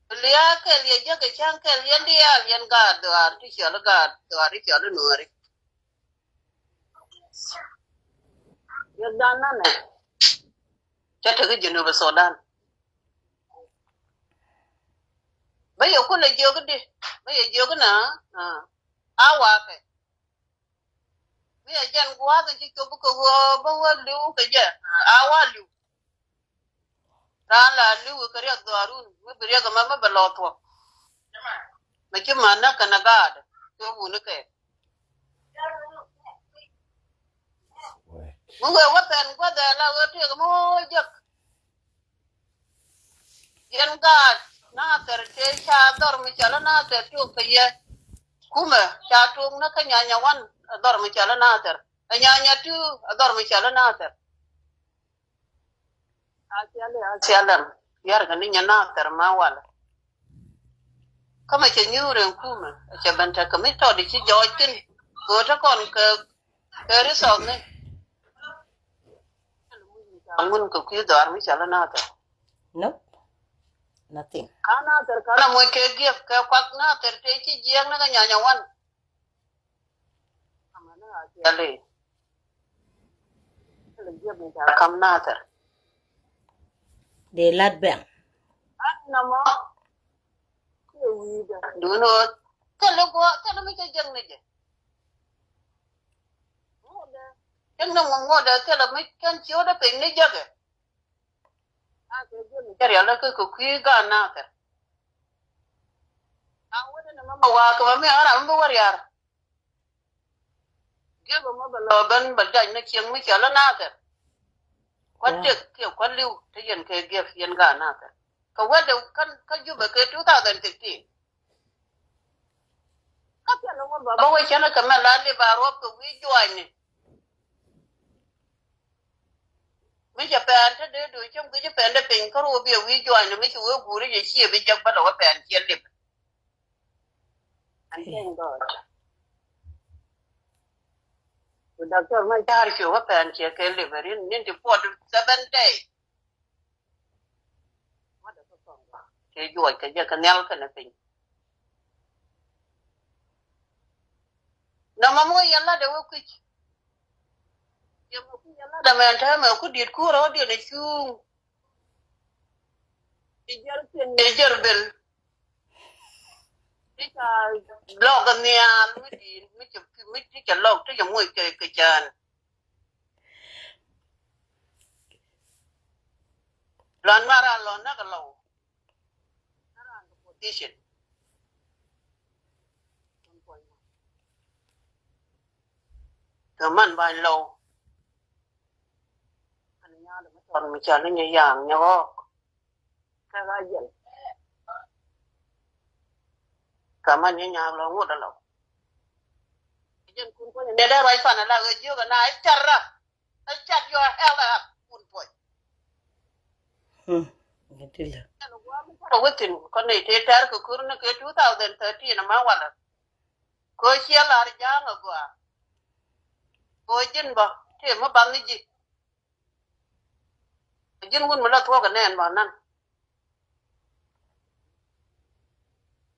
Bi liaa kɛl yɛ jek kɛ cäŋ kɛl yɛn diaal yɛn gaat dhuaar ti cɔl i̱ gaat dhuaar ti cɔl i̱ Nuääri. Yɛ dan nanɛ. Cä tek i̱ Jinub Sudan. Bä yɛ kulɛ jiök i̱di, bä yɛ jiök i̱ na, a wakɛ. Mi ɛ jɛn gua̱a̱th in ci cop kɛ ɣöö bä wä li̱w kɛ jɛ, a wa li̱w. Raan la li̱w kɛ riɛk dhɔaarun mi bi riɛk ɛmɛ mi bɛ lɔ thuɔ̱k. Mi ci män nä kɛnɛ gaat cop wuni kɛ. Mi wee wä pɛn gua̱th ɛ la wee tëëk mi wä wä jek. Yɛn gaat Nathɛr tëë ca dhɔr mi cɔl i̱ Nathɛr tiok kɛ yɛ. Kumɛ ca tuɔɔk ni kä Nyanya wan ɛ dhɔr mi cɔl i̱ Nathɛr. Ɛ Nyanya tu ɛ dhɔr mi cɔl i̱ Nathɛr. A ciɛl i̱ a ciɛl ɛm yar kɛ ni nyɛ Nathɛr ma walɛ. Kä mɛ cɛ nyuur ɛn kumɛ ɛ cɛ ben tekɛ mi tɔt i̱ ci jɔɔc thi̱n. Go̱o̱tɛ kɔn kɛ Kɛ resource ni. Ŋun kɛ kui̱ dhɔaar mi cɔl i̱ Nathɛr. Nope. Nothing. Ka Nathɛr ka na moc kɛ gift kɛ kuak Nathɛr tëë ci jiɛɛk ni kɛ Nyanya wan. Amäni a ciɛl i̱. Kɛ lɛ gift ni ca kam Nathɛr. Dee lat bɛŋ. An nɔmɔ. Duundɛ thilɛ guɔ thilɛ mi cɛ jek ni jɛ. Jek ni ŋuɔ̱m ŋuɔ̱tdɛ thilɛ mi kɛn ciötdɛ piny ni jekɛ. A kɛ jek ni cɛ rial kɛ kɛ kui̱ gaat Nathɛr. A wetdɛ ni mama wa̱a̱ kɛ mami a ram mi bi wä riar. Gift ɛmɔ bɛ lɔ ben bɛ jac ni cieŋ mi cɔl i̱ Nathɛr. Kuat tëk kiɛ kuat li̱w te yɛn kɛ gift yɛn gaat Nathɛr. Kɛ wetdɛ kä Jubɛ kɛ two thousand sixteen. Kä piɛl ɛmɔ bɛ bä wä cɛn kɛ mɛ la lip a ruɔp kɛ wi̱i̱ juaacni. Mi cɛ pɛn te dee duc cäm kɛ ci pɛn te piny kä ruɔp biɛ wi̱i̱ juaacni mi ci wee guuri jɛ ciɛ bi jek bä lɛ wä pɛn ciɛ lip. And thank God. Ku Doctor Machar cuɛ wä pɛn ciɛ kɛ lip rin ninety forty seven day. Cɛ juɔc kɛ jɛ kɛ nhial kɛnɛ piny. Nɔmɔ mi wä yɛn latdɛ wä kui̱c. Yɛ mɛ kui̱c yɛn latdɛ mɛn täämɛ ku diet ku rɔ̱ diɛn ɛ cuŋ. I̱ jɛr piɛn i̱ jɛr bil. Ti ca lɔk nhial mi di̱i̱t mi cɛ mi ti cɛ lɔk ti cɛ moc kɛ kɛ cään. Lɔn ma ran lɔn nak lɔw. Position. Kɛ man bany lɔw. An nyal mi tɔn mi cal ni nyɛ yaŋ nyɛ ɣɔk. Kɛ ɣa jɛl. Kɛ man nyɛ nyaak lɔ ŋut alɔ. Jɛn kun kuɔny nɛ dee ruac pan ala ɣä jiök ana i̱ car ra. I̱ car your hell up kun kuɔny. Hmm. Ŋa ti lɛ. Kɔn within kɔn ni te tɛr kɛ kur ni kɛ two thousand thirteen ma walɛ. Ko ciɛ lar ja̱a̱ŋ a gɔaa. Ko ji̱n bä te mi bath ni ji̱. Ji̱n wun mi la thuɔ̱k ɛ nɛn bä nan.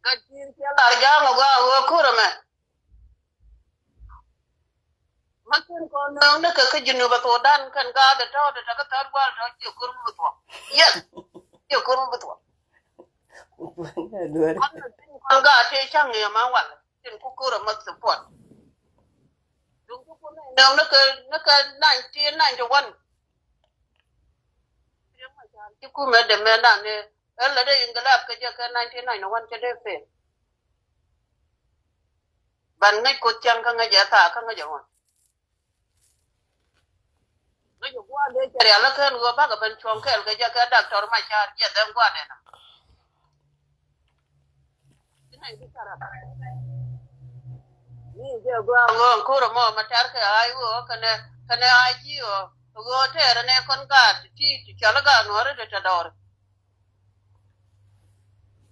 Gat ji̱n ciɛ lar ja̱a̱ŋ a gɔaa ɣöö kur ɛmɛ. Ma kɛn kɔn nööŋ ni kɛ kä Junub a Thudan kɛn gaat ɛ tɔ̱ te te kä third world tɔ̱ ciɛ kur mi bi thuɔ̱k. Yes. Ciɛ kur mi bi thuɔ̱k. Kɔn gaat te ca̱ŋ ni ɛma wal. Tin ku kur a ma support. Duŋ ku kur nööŋ ni kɛ ni kɛ nineteen ninety one. Ci kumɛ dee mɛ nan ni ɛ lɛ dee Ingilab kɛ jɛ kɛ nineteen ninety one kɛ dee fail. Ban ŋäc Kuoth cäŋ kä ŋäc ɛ thaa kä ŋäc ɛ ɣɔn. Ŋäc ɛ gua̱a̱r dee cɛ rial ɛ kɛn ɣöö bakɛ ben cuɔ̱ŋ kɛɛl kɛ jɛ kɛ Doctor Machar jɛ dhɛn gua̱a̱r dee na. Ni jɛ gua̱a̱r ɣöö ŋo̱o̱ŋ kurɛ mɔ ma tɛr kɛ ay ɣöö kɛnɛ kɛnɛ ay ji̱ ɣöö ɣöö tɛɛrɛ nɛ kɔn gaat ti ti cɔl gaat nuɔ̱ɔ̱ri ti tɛ dɔɔri.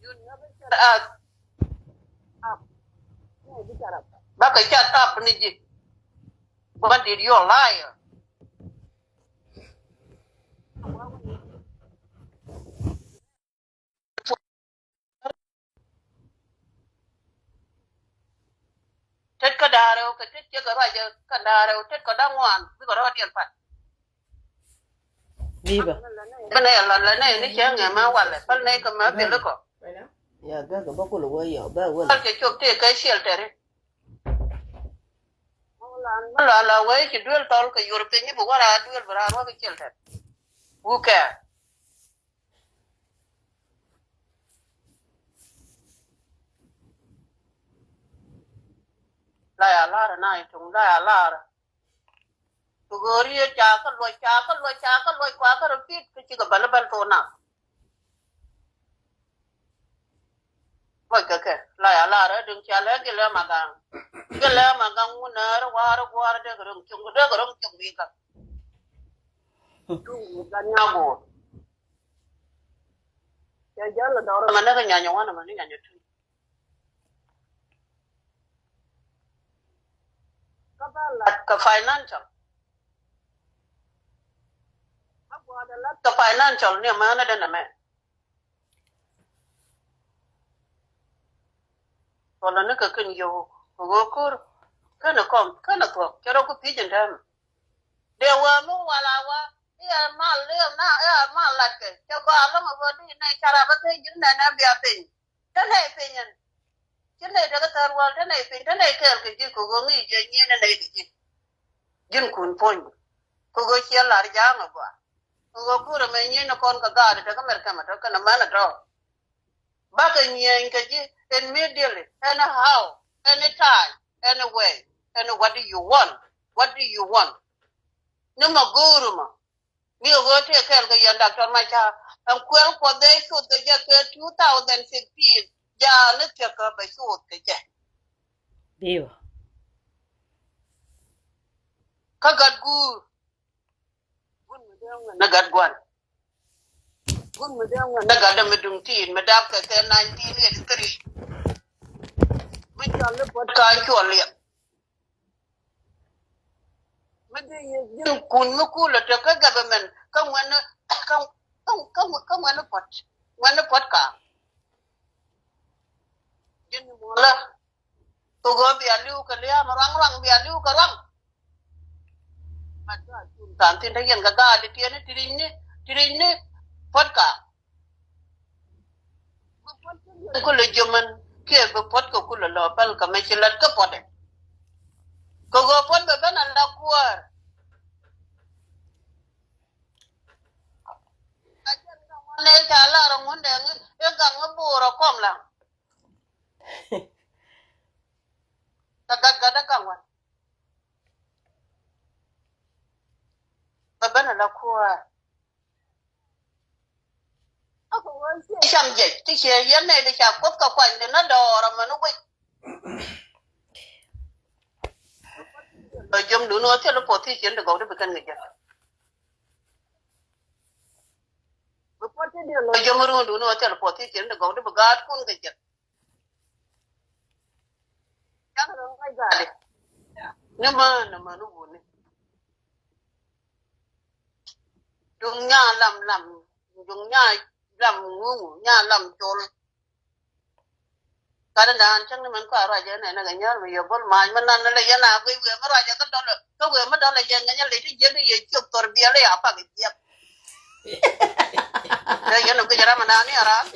You never shut up. Up. Bakɛ shut up ni ji̱. Bandit, you a liar. Tet kä da̱a̱rɛ wä kɛ tet cɛ kɛ ruac kä da̱a̱rɛ wä tet kɛ da̱ŋ ŋuan bikɛ rɔɔdiɛn pat. Biba. Bä nɛ la la nɛ ni cɛ ŋɛ ma walɛ päl nɛ kɛ ma thil kɔ. Ya bä kɛ bä kulɛ wä yɔ bä wä. Päl cɛ cop tëë kɛ shelter. Bä la la wee ci duel tɔl kɛ yor piny bi wara duel bi raan wä kɛ shelter. Who care? La ya lar na itung la ya lar. Kɛ ɣöö riet ca kä luɔc ca kä luɔc ca kä luɔc kua kä repeat kä cikɛ bäl bäl thok na. Luɔc kɛ kɛ la ya lar ɛ duŋ ca lɛ gilɛ ma gaŋ. Gilɛ ma gaŋ wunäär wa̱a̱r gua̱a̱r dee kɛ ro̱ŋ cuŋ dee kɛ ro̱ŋ cuŋ wi̱i̱ gaŋ. Cuŋ wi̱i̱ gaŋ nya go̱o̱r. Cɛ jäl ɛ dɔr ɛmɛ ni kɛ nyanyɛ wan ɛmɛ ni nyanyɛ tuc. Kä ba lat kɛ financial. Kä gua̱a̱th ɛ lat kɛ financial ni ɛmɛ ni dee nɛmɛ. Wala ni kɛ kɛn yio̱w kɛ ɣöö ko̱r kɛnɛ kɔm kɛnɛ thuɔ̱k cɛ rɔ ku thiec in täämɛ. Dee wee mi wala wa iɛ mal iɛ na iɛ mal lat kɛ cɛ gɔaa lɔ̱ŋ a ɣöö di nɛy ca rap a thiec ji̱n nɛn ɛ bia piny. Te nɛy piny ɛn ci nɛy te kä thäär wäl te nɛy piny te nɛy kɛɛl kɛ ji̱ kɛ ɣöö ŋi̱i̱c jɛ nyieen ɛ nɛy kɛ ji̱. Ji̱n kun puɔ̱ny kɛ ɣöö ciɛ lar ja̱a̱ŋ a gɔaa. Kɛ ɣöö kurɛ mɛ nyieen ɛ kɔn kɛ gaat te kä mɛr kɛmɛ tɔ kɛnɛ män ɛ tɔ. Bakɛ nyieny kɛ ji̱ immediately, anyhow, anytime, anyway, any what do you want? What do you want? Ni ma go̱o̱ri ma mi ɣöö tëë kɛɛl kɛ yɛn Doctor Machar ɛn kuɛl kuɔth dee cuth kɛ jɛ kɛ two thousand fifteen. Jaa ni thiäkä bɛ cuth kɛ jɛ. Biwa. Kä gat guur. Gun mi dee ŋuɛn ni gat guan. Gun mi dee ŋuɛn ni gat dee mi duŋ tiit mi dap kɛ kɛ nineteen eighty three. Mi cɔl ni puɔt ka cuɔl liɛp. Mi dee yɛ ji̱n kun mi kulɛ te kä government kä ŋuɛn ni kä kä ŋuɛn ni puɔt ŋuɛn ni puɔt ka. Ji̱n ni muɔlä. Kɛ ɣöö bia li̱w kɛ lia̱a̱ mɛ ruaŋ ruaŋ bia li̱w kɛ ruaŋ. Mat ka cum than thi̱n te yɛn kɛ gaatdi tiɛni ti ri̱cni ti ri̱cni puɔ̱t ka. Bi puɔ̱t kä liɛn kulɛ jiömän kiɛ bi puɔ̱t kɛ kulɛ lɔ päl kɛ mɛ ci lät kä puɔ̱tdɛ. Kɛ ɣöö puɔ̱t bɛ ben a la kuäär. A jɛn gaŋ wä nɛy ca lar ŋundɛ ŋi i̱ gaŋ i̱ bo̱o̱r ɔ kɔm la. Kɛ gat gat ɛ gaŋ wä. Bɛ ben ala kuäär. Kä kɛ wee ciɛ cam jɛc ti ciɛ yɛn nɛy ti ca kuoth kɛ kuany ti na dɔɔr amɛn wec. Lɔ jiömdun wä thil i̱ puɔth ti ciɛn ti gɔw ti bi kɛn kɛ jɛ. Bi puɔt ti diɛn lɔ jɔm run duni wä thil puɔt ti cin di gɔk di bi gaat kun kɛ jɛn. Cak rɔ ŋa̱c gaatdi. Ni män ni män wuni. Duŋ nya lam lam. Duŋ nya lam ŋuŋu nya lam col. Kani naan cäŋ ni mɛn kɔaa ruacɛ nɛn ni kɛ nyäär mi yɛ bol maac mi nan ni lɛ yɛn a guic wëë mi ruacɛ kä dɔlɛ kä wëë mi dɔlɛ jɛ ŋänyɛ lɛ ti jiɛk ti yɛ ciök thor biɛl i̱ a pak i̱ jiɛk. Lɛ yɛn a guic ram mi naan ni a ran.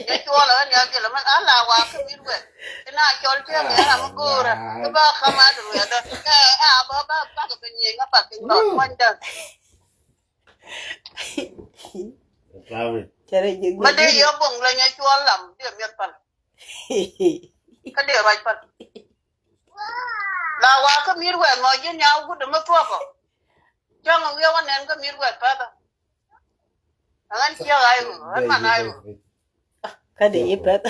Yɛ cuɔl ɛ ni a gil mi a la wa kä mit wɛk ti na cɔl cäŋ yɛn a mi go̱o̱rä. Kä ba kam a dul wɛk dɔ kɛ a bä ba pak i̱ bi nyieny ŋä pak i̱ lɔt kuanydä. Cɛ rɛ jɛ guic. Ma dee yɔ boŋ la nya cuɔl lam dee miɛth pal. Kä dee ruac pal. La wa kä mi̱i̱t wɛɛth mɔ ji̱n nya wut mi thuɔkɔ. Cäŋ wi̱i̱ wä nɛn kä mi̱i̱t wɛɛth päthä. Ɛ ɣän ciɛ ɣa̱c ɣöö ɣän man ɣa̱c ɣöö. Kä di i̱ pɛth.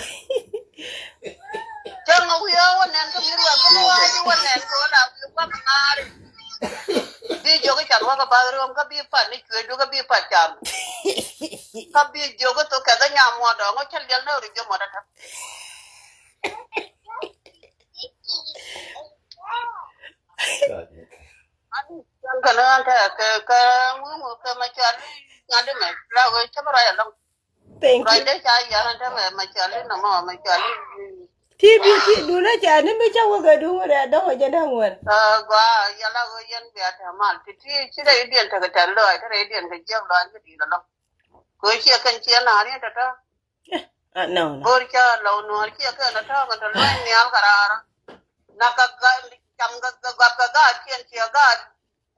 Cäŋ a wi̱i̱ ɣä wä nɛn kä mi̱i̱t wä kä wä ji̱ wä nɛn kɛ wä la wi̱i̱ wä kä ŋa̱a̱ri. Bi jiök i̱ can wä kä bath riɔm kä bi pat ni cueecdu kä bi pat cam. Kä bi jiök i̱ thok kɛth kä nyam muɔ̱ɔ̱n dɔ̱ŋ kä cä liɛl ni ri jiök muɔ̱t ata. Kɛn ɣän tɛ kɛ kɛ ŋuŋ kɛ ma cɔal i̱ ŋa̱t imɛ la wee cä bä ruac alɔŋ. Thank you. Ruacdɛ ca yar ɛn tämɛ mɛ cɔal i̱ nɔmɔ mɛ cɔal i̱. Ti bi ti dun a ca ni mi ca wä kɛ dun wä dɛ dɔŋ a jɛ däŋ wän. Gɔaa yɛl a ɣöö yɛn bia tɛ mal ti ti ci rɛy diɛn tekɛ tɛn lɔɔc ti rɛy diɛn kɛ jiɛk lɔɔc mi di̱i̱t alɔ. Kɛ ɣöö ciɛ kɛn ciɛ naar yɛn tɔ̱tɔ̱. Nɔ nɔ. Go̱o̱r ca lɔw nuɔɔr ciɛ kɛn tɔ̱tɔ̱ kɛ tɔ luɔ̱ny nhial kɛ raar. Na kɛ cam kɛ gɔap kɛ gaat ciɛn ciɛ gaat.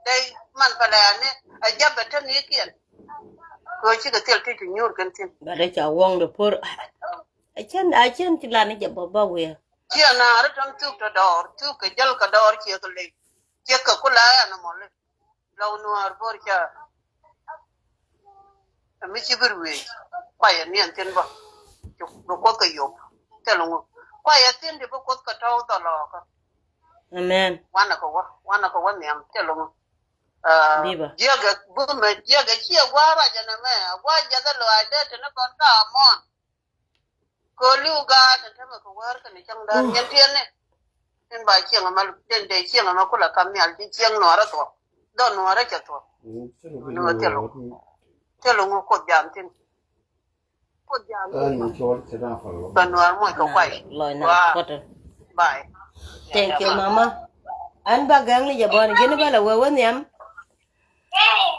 Dee man pɛlɛɛni a jabɛ te ni kiɛn. Kɛ cikɛ thil ti ti nyuur kɛn thin. Ba dee ca wɔŋ de por. A cɛn a cɛn ti lan jɛ bä bä wiɛ. Ciɛ naar tɔn thuk tɔ dɔɔr thuk kɛ jäl kɛ dɔɔr ciɛ kɛ ley. Ciɛ kɛ kula ɛn mɔli. Lɔw nuɔɔr bor ca. Ɛ mi ci bir wiec. Kuayɛ niɛn thin bä. Cuk bi kuoth kɛ yop. Thil ŋu. Kuayɛ thin di bi kuoth kɛ tɔw dhɔlɔɔkä. Amen. Wanɛ kɛ wä wanɛ kɛ wä nhiam thil ŋu. Biba. Jiäkɛ bumɛ jiäkɛ ciɛ gua̱a̱r ruacɛ nɛ mɛ gua̱a̱r jiäkɛ lɔaac dee tini kɔn ka amɔn. Kɛ li̱w gaat ɛn tämɛ kɛ wäär kɛn cäŋ da̱a̱n nyɛn tiɛn ni. Tin ba cieŋ ɛmɛ den dee cieŋ ɛmɛ kulɛ kam nhial ci cieŋ nuɔɔrä thuɔ̱k. Dhɔ nuɔɔrä cɛ thuɔ̱k. Ni wä thil ŋu. Thil ŋu kuoth jam thin. Kɛ nuɔr muc kɛ kuay. Lɔc na kɔtɔ. Bye. Thank you mama. An ba gäŋ ni jɛ bɔn ji̱n ba la wee wä nhiam.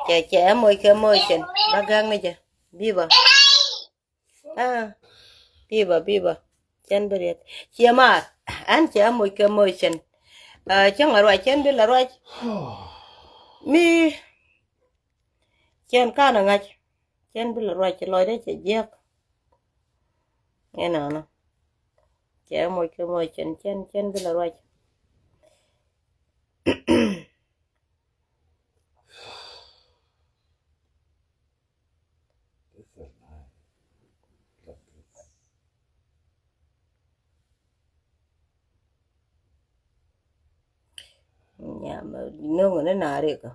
Cɛ cɛ moc kɛ moc cɛn ba gäŋ ni jɛ. Biba. Ah. Biba biba. Cɛn bi riɛt ciɛ maar. An cɛ moc kɛ moc cɛn. Cäŋ a ruac cɛn bi la ruac. Mi. Cɛn kan a ŋa̱c. Cɛn bi la ruac cɛ lɔcdä cɛ jiäk. Inɔnɔ. Cɛ moc kɛ moc cɛn cɛn cɛn bi la ruac. Nyam no̱o̱ŋ ni na rikä.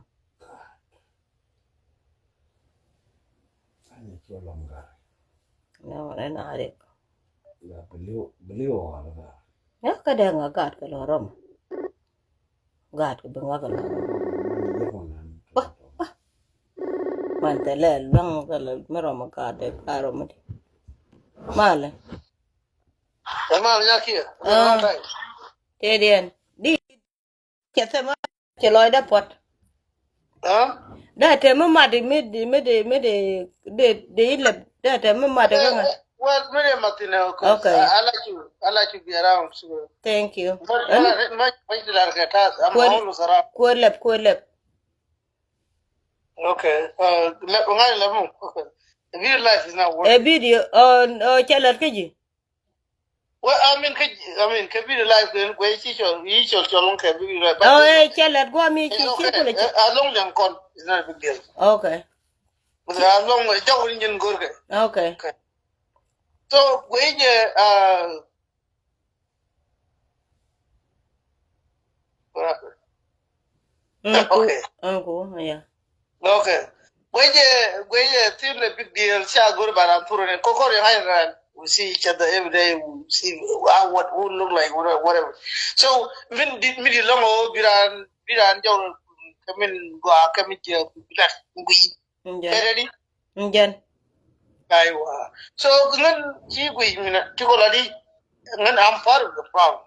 No̱o̱ŋ ni na rikä. Kä dee ŋa gaat kɛ lɔ rɔm. Gaat kɛ bi ŋa kɛ lɔ rɔm. Man tɛ lɛ luaŋ kɛ lɔ mi rɔm gaat dee ka rɔm di. Malɛ. Ɛ mal nyakiɛ. Tëë diɛn di. Cɛ thɛmɛ cɛ lɔcdä puɔt. Dee tɛmɛ mat mi di mi di mi di di di ilɛp dee tɛmɛ mat kä ŋa. Well, mi di mat thin. Okay. I like you. I like you be around. Thank you. Kuɛ lɛp kuɛ lɛp. Okay. Lɛp ŋa̱c lɛp mu. Okay. The video life is not working. Ɛ video ɔ cɛ lɛt kä ji̱. Well, I mean, kɛ, I mean, kɛ video live kɛ, kɛ ci cɔl, yi cɔl, cɔl ŋun kɛ video live. Oh, eh, cɛ lɛt guam mi ci, ci kulɛ ci. As long as kɔn, it's not a big deal. Okay. But as long as jɔk ni jin gor kɛ. Okay. Okay. So, kɛ je, uh, what happened? Okay. Uncle, yeah. Okay. Gueye, gueye, thin a big deal. Cha guru baran puru ne. Kokor yang hai ran. We see each other every day. We see how, what, who look like, whatever, whatever. So min di, min di long o biran, biran jong kamin gua, kamin je bilat ngui. Njen. Kere di? Njen. Aiwa. So ngan chi gui mina, chi ko la di. Ngan, I'm part of the problem.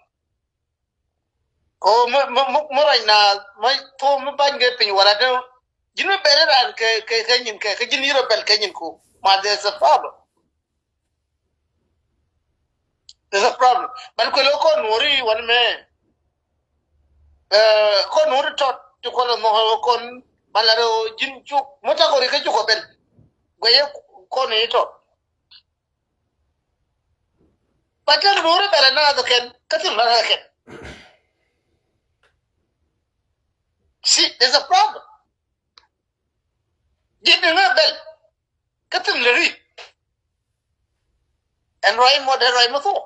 Ko mɛ, mɛ, mɛ, mɛ rɔy na, mɛ to mɛ bany kɛ piny wala de. Ji̱n mɛ bɛl ran kɛ, kɛ, kɛ nyin kɛ, kɛ ji̱n yirɔ bɛl kɛ nyin ko. Ma, there's a problem. There's a problem. But kɛ lo kɔn wori wan mɛ. Eh, kɔn wori tɔt ti kɔn mɔ kɔn bala ro ji̱n cuk. Mɔ ta kɔri kɛ cuk kɔ bɛl. Gueye kɔn yi tɔt. But tell Nuuri bɛl ɛ naath kɛn, kä thil naath kɛn. See, there's a problem. Ji̱n ni ŋä bɛl, kä thil lɛ ri. Ɛn ruac mɔ dee ruac mɔ thok.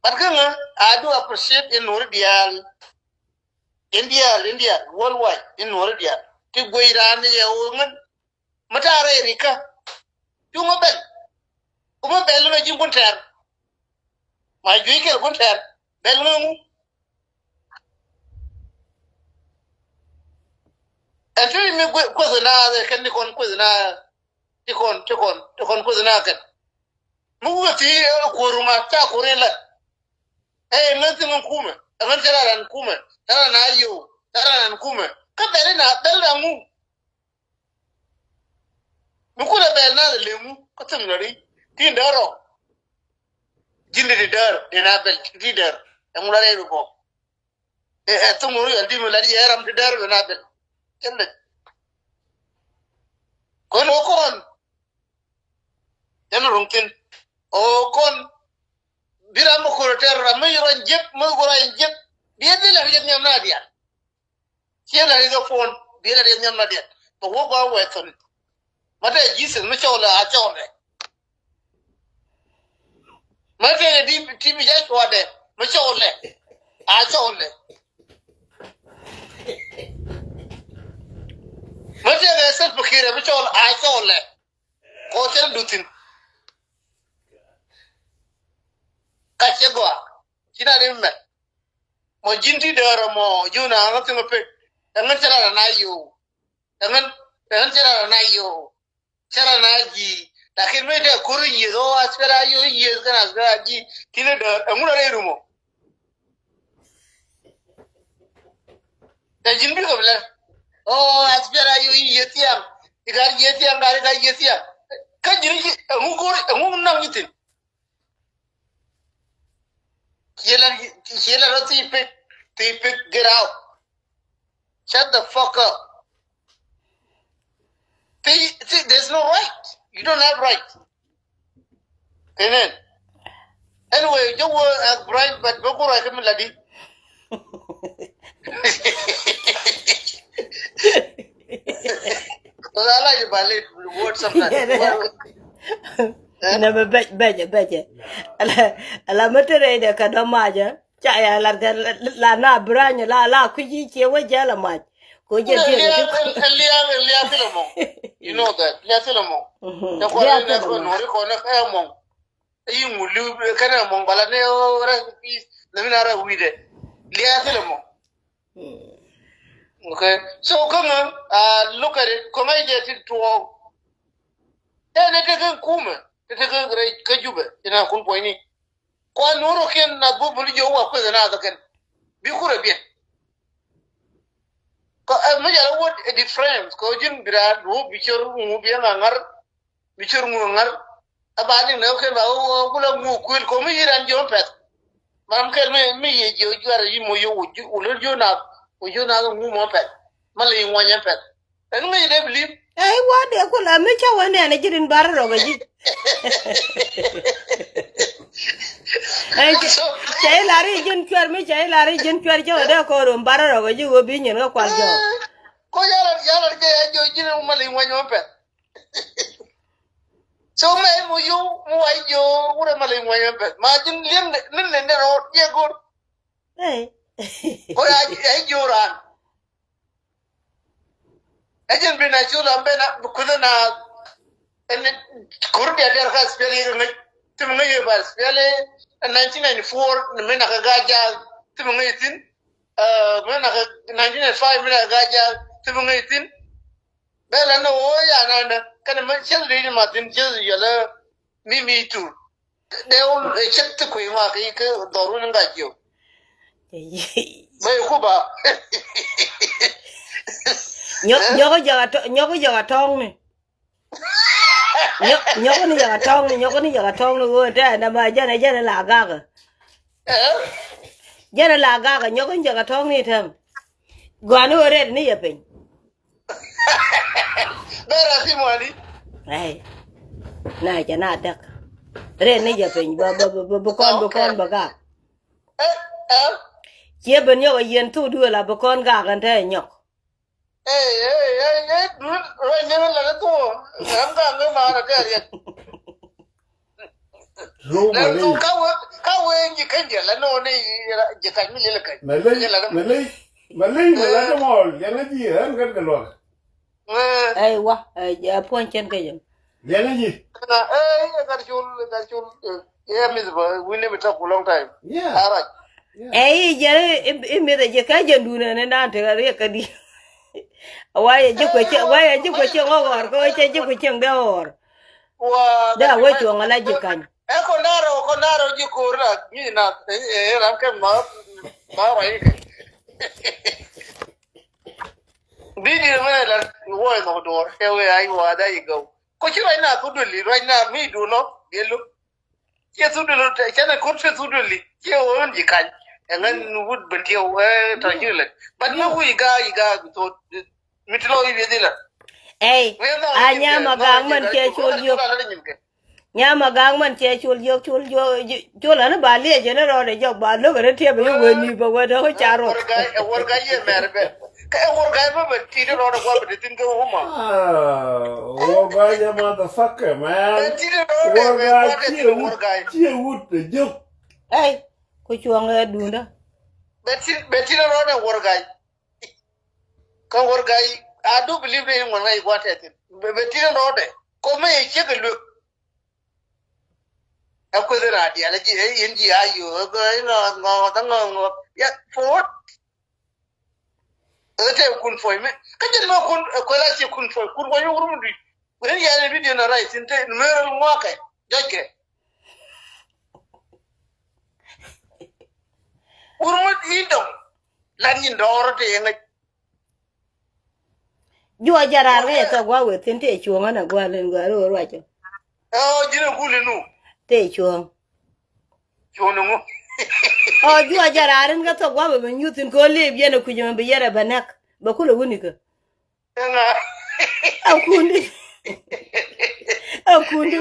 But kä ŋä, I do appreciate in Nuuri diaal. In diaal, in diaal, worldwide, in Nuuri diaal. Ti guey raan ni yɛ wä ŋän. Mɛ ta̱a̱ rɛy rikä. Cuŋä bɛl. Kumä bɛl mɛ ji̱ kun tɛr. Ma juic kɛl kun tɛr. Bɛl ŋä ŋu. Ɛn ti mi kueth na kɛn ti kɔn kueth na. Ti kɔn, ti kɔn, ti kɔn kueth na kɛn. Mi wä ti kuoru ŋa ca kuoru in lät. Ɛ ŋän ti ŋän kumɛ. Ɛ ŋän cɛ la ran kumɛ. Cɛ la na yow. Cɛ la ran kumɛ. Kä bɛl ina bɛl na ŋu. Mi kulɛ bɛl na lɛ leŋu kä thim lɛ ri tin däär ɔ. Ji̱n di di däär di na bɛl di däär ɛŋu la rɛy ru bɔ. Ɛ ɛ thim ru yɔl di mi la di yɛ ram di däär bi na bɛl. Cɛ lɛ kɔn ɔ kɔn. Cɛ lɛ ruŋ thin ɔ kɔn. Bi ram mi kɔn tɛr ram mi yɔrɔ jek mi gura jek. Bi ɛ di la ri jek nyam na dial. Ciɛ la rieth ɛ puɔn, biɛ la rieth nyam na diɛt. Bɛ wä gɔaa wɛɛk thon. Ma tɛ Jesus mi cɔɔlɛ a cɔɔlɛ. Ma tɛ di ti mi jɛ cuɔdɛ mi cɔɔlɛ a cɔɔlɛ. Ma tɛ kɛ Salva Kiir mi cɔɔlɛ a cɔɔlɛ. Kɔ cɛ du thin. Ka cɛ gɔaa. Ci na ri mɛ. Mɔ ji̱n ti däärä mɔ ji̱n a ŋä thiŋ a pek. Ɛŋän cɛ rara na yo̱o̱. Ɛŋän, ɛŋän cɛ rara na yo̱o̱. Cɛ rara na ji̱. Lakin mi dee kuri yieth ɔ aspɛra yo̱o̱ yieth kɛn aspɛra ji̱. Ti ni däär ɛŋun a rɛy rumɔ. Tɛ ji̱n bikɛ bi lɛr ɔ aspɛra yo̱o̱ yieth thiaŋ. Ikar yieth thiaŋ kar ikar yieth thiaŋ. Kä ji̱n ɛŋu go̱r ɛŋu naŋ ji̱ thi̱n. Ciela, ciela rɔ thi pik, thi pik, get out. Shut the fuck up. Thi, thi, there's no right. You don't have right. Amen. Anyway, you were a bright, but before I come ladi. Because I like to violate the word sometimes. Nɛ bɛ bɛc bɛc bɛc. Ala, ala mä te rɛy dɛ kä dɔ macä. Ca ya lat kɛ la, la na brany la, la kui̱ ci ciɛ wä jɛ la mac. Ko jɛ tiɛ kɛ. Liath, liath, liath thilɛ mɔŋ. You know that. Liath thilɛ mɔŋ. Tɛ kɔn nɛ kɔn nori kɔn nɛ kɛ mɔŋ. Yi ŋu liw kɛnɛ mɔŋ bala ni rest in peace. Lɛ mi na rɛ wi̱dɛ. Liath thilɛ mɔŋ. Okay. So kä ŋä, uh, look at it. Kä ŋä jɛ ti tuɔɔk. Tɛ ni tekɛ kumɛ. Tɛ tekɛ rɛy kä Jubɛ. Ina kun puɔ̱nyni. Kua nuɔrɔ kiɛn na bubul jiɔ wa kueth na thɔ kɛn. Bi kurɛ biɛn. Kɔ ɛ mi jala wot ɛ difference kɔ ji̱n bi raa duɔ bi cor ŋu bi ŋa ŋar. Bi cor ŋu ŋar. Ɛ ba liŋ na kɛn ba wä kula ŋu kuil kɔ mi yiran jiɔ pɛth. Mam kɛl mi mi yɛ jiɔ juar yi mo yɛ wä ju wä lor jiɔ na wä jiɔ na ŋu mo pɛth. Ma lɛ yi ŋuany pɛth. Ɛn ŋäc dee bi li̱m. Ɛ i̱ wa̱a̱ dee ku la mi cä wä nɛn ɛ ji̱ rin bar rɔk ɛ ji̱. Ɛ cɛ i̱ lar i̱ ji̱n cuɛr mi cɛ i̱ lar i̱ ji̱n cuɛr cä wä dee kɔɔr rum bar rɔk ɛ ji̱ wä bi nyin kä kual jɔɔk. Ko yala yala jɛ ya jɔ ji̱n ma liŋ wany ma pɛth. So mɛ mu yu mu wa jɔ wurɛ ma liŋ wany ma pɛth ma ji̱n liŋ ni liŋ dee rɔ jɛ go̱r. Ko ya jɔ ran. Ɛ jɛn bi na cu la ben a bi kuth na. Ɛn kur diaal diaal ka SPLA kɛ ŋäc. Ti mi ŋäc yɛ ba SPLA ɛn nineteen ninety-four ni mi na kɛ Gaa-jaak. Ti mi ŋäc thi̱n. Ɛ mi na kɛ nineteen ninety-five mi na kɛ Gaa-jaak. Ti mi ŋäc thi̱n. Bɛ la ni ɣöö ya na ni kɛn mi cɛ ri ni ma thi̱n cɛ yɛlɛ mi mi tur. Dee wun ɛ cɛ ti kui̱ ŋɔak i̱ kɛ dhɔr wun in gaa jiök. Bä i̱ ku ba. Nyɔk, nyɔk jɛ ka tɔŋ, nyɔk jɛ ka tɔŋ ni. Nyɔk, nyɔk ni jɛ ka tɔŋ ni, nyɔk ni jɛ ka tɔŋ ni ɣöö tɛ na ma jɛn ɛ jɛn ɛ la gakä. Jɛn ɛ la gakä, nyɔk ni jɛ ka tɔŋ ni tɛm. Gɔaa ni ɣöö rɛt ni yɛ piny. Bɛ ra ti muani. Ai. Na jɛ na däk. Rɛt ni jɛ piny, bä, bä, bä, bä, bä kɔn, bä kɔn, bä gak. Ɛ, ɛ. Ciɛ ben nyɔk a yien thuk duël a bä kɔn gak ɛn te nyɔk. Ɛ, ɛ, ɛ, ɛ, duël, rɔ nyɛ la ni thuk. Ram gak ni ma na te riɛk. Roma lei. Ka we, ka we ji̱ keny jɛ la nɔ ni ji̱ keny mi lel keny. Ma lei, ma lei, ma lei, ma lei, ma lei, ma lei, ma lei, ma lei, ma lei, Ɛy wa, ɛ puɔ̱ny cɛn kɛ jɛ. Liɛŋä ji̱. Ɛ, ɛ, gat col, ɛ, gat col, ɛ, ɛ, miss bä, we never talk for long time. Yeah. All right. Ɛ i̱ jɛ i̱, i̱, i̱ mith ɛ jɛ kä jɛ duun ɛn ɛn dan tekɛ riɛk kä di. A wa yɛ ji̱ kuɛ cieŋ, wa yɛ ji̱ kuɛ cieŋ ɣɔr ɣɔr, kä wä cɛ ji̱ kuɛ cieŋ dee ɣɔr. Wa dee a wä cuɔ̱ŋ ala ji̱ kany. Ɛ kɔn da̱rɛ, kɔn da̱rɛ ji̱ ko̱r na, ji̱ na, ɛ, ɛ, ram kɛ ma, ma wa yɛ kɛ. Video mɛ la wä inɔ duɔr kɛ wee ay wa da yi gaw. Ko ci ruac na ku duli ruac na mi du nɔ biɛ lu. Ciɛ thu duli cɛ na kur ciɛ thu duli ciɛ wä wun ji kany. Ɛŋɛn wut ben tiɛ wee tɔ ci lɛ. But ma wu iga iga bi thot mi ti lɔ ibi dhi la. Ey, a nyam a gaŋ mɛn cɛ col yök. Nyam a gaŋ mɛn cɛ col jiök, col jiök, col ani ba liɛc jɛ ni rɔɔdɛ jɔk ba lo̱k ni tiɛp ni wen ni bä wä dɔ̱k ca rot. Ɛ wor ga̱y yɛ mɛr bɛ. Kä ɛ wor ga̱y bä bɛ ti ni rɔɔdɛ gua bɛ ti thin kä wuma. Ah, wor ga̱y yɛ motherfucker, man. Bɛ ti ni rɔɔdɛ bɛ wor ga̱y ciɛ wut, ciɛ wut ɛ jök. Ey, ku cuɔ̱ŋ ɛ duundä. Bɛ ti, bɛ ti ni rɔɔdɛ wor ga̱y. Kä wor ga̱y, I do believe ni ŋuɔn ŋa̱c gua̱n tɛthin. Bɛ, bɛ ti ni rɔɔdɛ. Kɔ mɛ yɛ ciek ɛ luek. Ɛ kueth in a diaal ɛ ji̱ ɛ in ji̱ a yo̱o̱ ɛ gɔ̱ in ŋɔ̱ɔ̱th ŋɔ̱ɔ̱th ɛ ŋɔ̱ɔ̱th ŋɔ̱ɔ̱th. Ya, for what? Ɛ tɛ kun puɔ̱ny mi kä jɛn mɛ kun ɛ kueth a ciɛ kun puɔ̱ny kun puɔ̱ny mi wur mi dui̱c. Kueth in yɛn in video na ray thin te in mɛ rɛl ŋɔakɛ jɔckɛ. Wur mi in dɔŋ lat nyin dɔɔr te yɛ ŋäc. Juɔc jɛ raar kä yɛ thok gua̱a̱ wëë thi̱n tëë cuɔ̱ɔ̱ŋ ɣän a gua̱a̱ len gua̱a̱ ri ɣöö ruacä. Ɛ ɣöö ji̱n ɛ gul inu. Tëë cuɔ̱ɔ̱ŋ. Cuɔ̱ɔ̱ŋ ni ŋu? Ɔ juɔc jɛ raar in kä thok gua̱a̱ bɛ bɛ nyuth thi̱n kɛ ɣöö liep yɛn ɛ kui̱c ɛmɛ bi yɛn ɛ bɛ näk. Bɛ kulɛ wun ikä. Ɛŋa. Ɛ kundi. Ɛ kundi.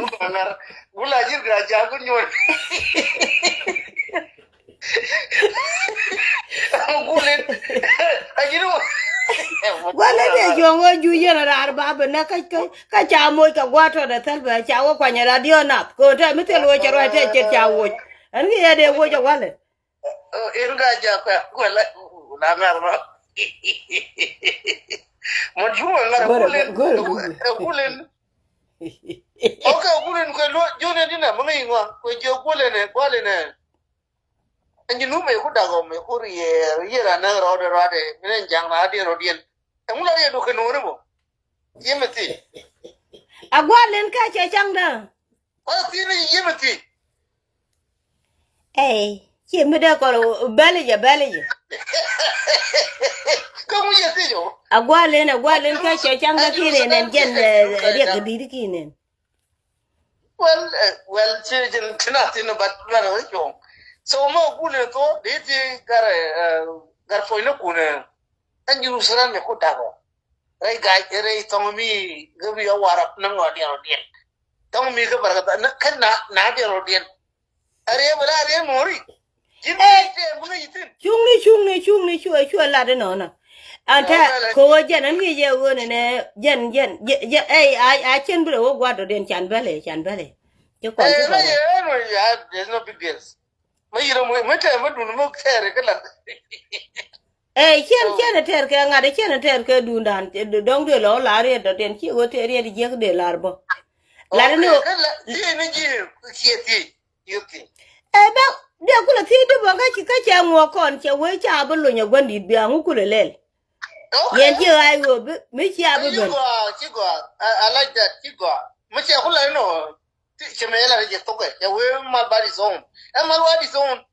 Gula ji̱ gra ja̱a̱ kun nyuɔ̱n. Gulit. Gua̱lɛ dee juɔ̱ŋ ɣöö juuc yɛn a raar ba bi näk kä, kä, kä ca moc kɛ gua̱a̱r tɔt ɛ thäl bɛ ca wä kuany ɛ la diɔ̱ɔ̱n nath. Kɛ ɣöö tɛ mi thil woc ɛ ruac tɛ cet ca woc. Ɛn ki yɛ dee woc ɛ walɛ. In ka ja kuɛ kuɛ la la ŋar ma. Mɔ ju ŋar kulin. Kulin. Ok, kulin kuɛ luɔ jone dina mɔ ŋa iŋɔ kuɛ jɛ kulin kualin. Ɛn ji̱ nu mɛ ku dagɔ mɛ ku riɛɛr yɛr anɛ rɔɔdɛ rɔɔdɛ mi nɛ jaŋ na diɛn rɔɔdiɛn. Ɛŋu la yɛ dukɛ nuɔ̱ri bɔ. Yɛ mɛ thi. A gua̱l in ka cɛ caŋdä. Kɔn thi̱n ni yɛ mɛ thi. Ɛy, ci mi dee kɔn bɛli jɛ, bɛli jɛ. Kä ŋu yɛ thi jɔ. A gua̱l in, a gua̱l in ka cɛ caŋdä ki nɛn ɛn jɛn riɛk kɛ di̱t ki nɛn. Well, eh, well, ci jin tina tin bat lar ni cuŋ. So ma gune to di ti gar, eh, gar foy ni kune. An Jerusalem ni ku dago. Rɛy gac rɛy thɔŋ mi gabi a warap ni ŋɔ diɛn diɛn. Thɔŋ mi ka barka na, ka na, na diɛn diɛn. A rɛy bala a rɛy mori. Ji̱n ɛ, mi tɛ mi ŋa yi̱thin. Cuŋni, cuŋni, cuŋni, cu, cu ɛ lat inɔnɔ. An tɛ kɛ ɣöö jɛn an ŋi̱i̱c ɛ ɣöö nɛnɛ jɛn, jɛn, jɛn, jɛn, ɛ, a, a cɛn bi rɛ ɣöö gua̱a̱r dɔ̱diɛn can bälɛ, can bälɛ. Ci kɔn ci kɔn. Ɛ, there's no big deal. Mä yirɛ mɔ, mä tɛ, mä dun, mä tɛɛrɛ kä lat. Ɛ ciɛn ciɛn ɛ tɛr kɛ ŋa̱t ɛ ciɛn ɛ tɛr kɛ duundan dɔ̱ŋ duël ɔ lar riɛt dɔ̱diɛn ci ɣöö tɛr riɛt jiäk dee lar bä. Lar ni ɣöö. Thiec ni ji̱, thiec thiec. Ɛ bä diɛ kulɛ thiec di bä kä ci kä cɛ ŋuɔ kɔn cɛ wee ca bi lony ɛ gua̱n di̱t biaŋ wä kulɛ lɛl. Yɛn ci ɣa̱c ɣöö bi mi cia bi ben. Ci gɔaa, I like that, ci gɔaa. Mi cɛ kulɛ ni ɣöö cɛ mɛ yɛlɛ rɛ jɛ thokɛ cɛ wee mal ba di zone. Ɛ mal wa di zone.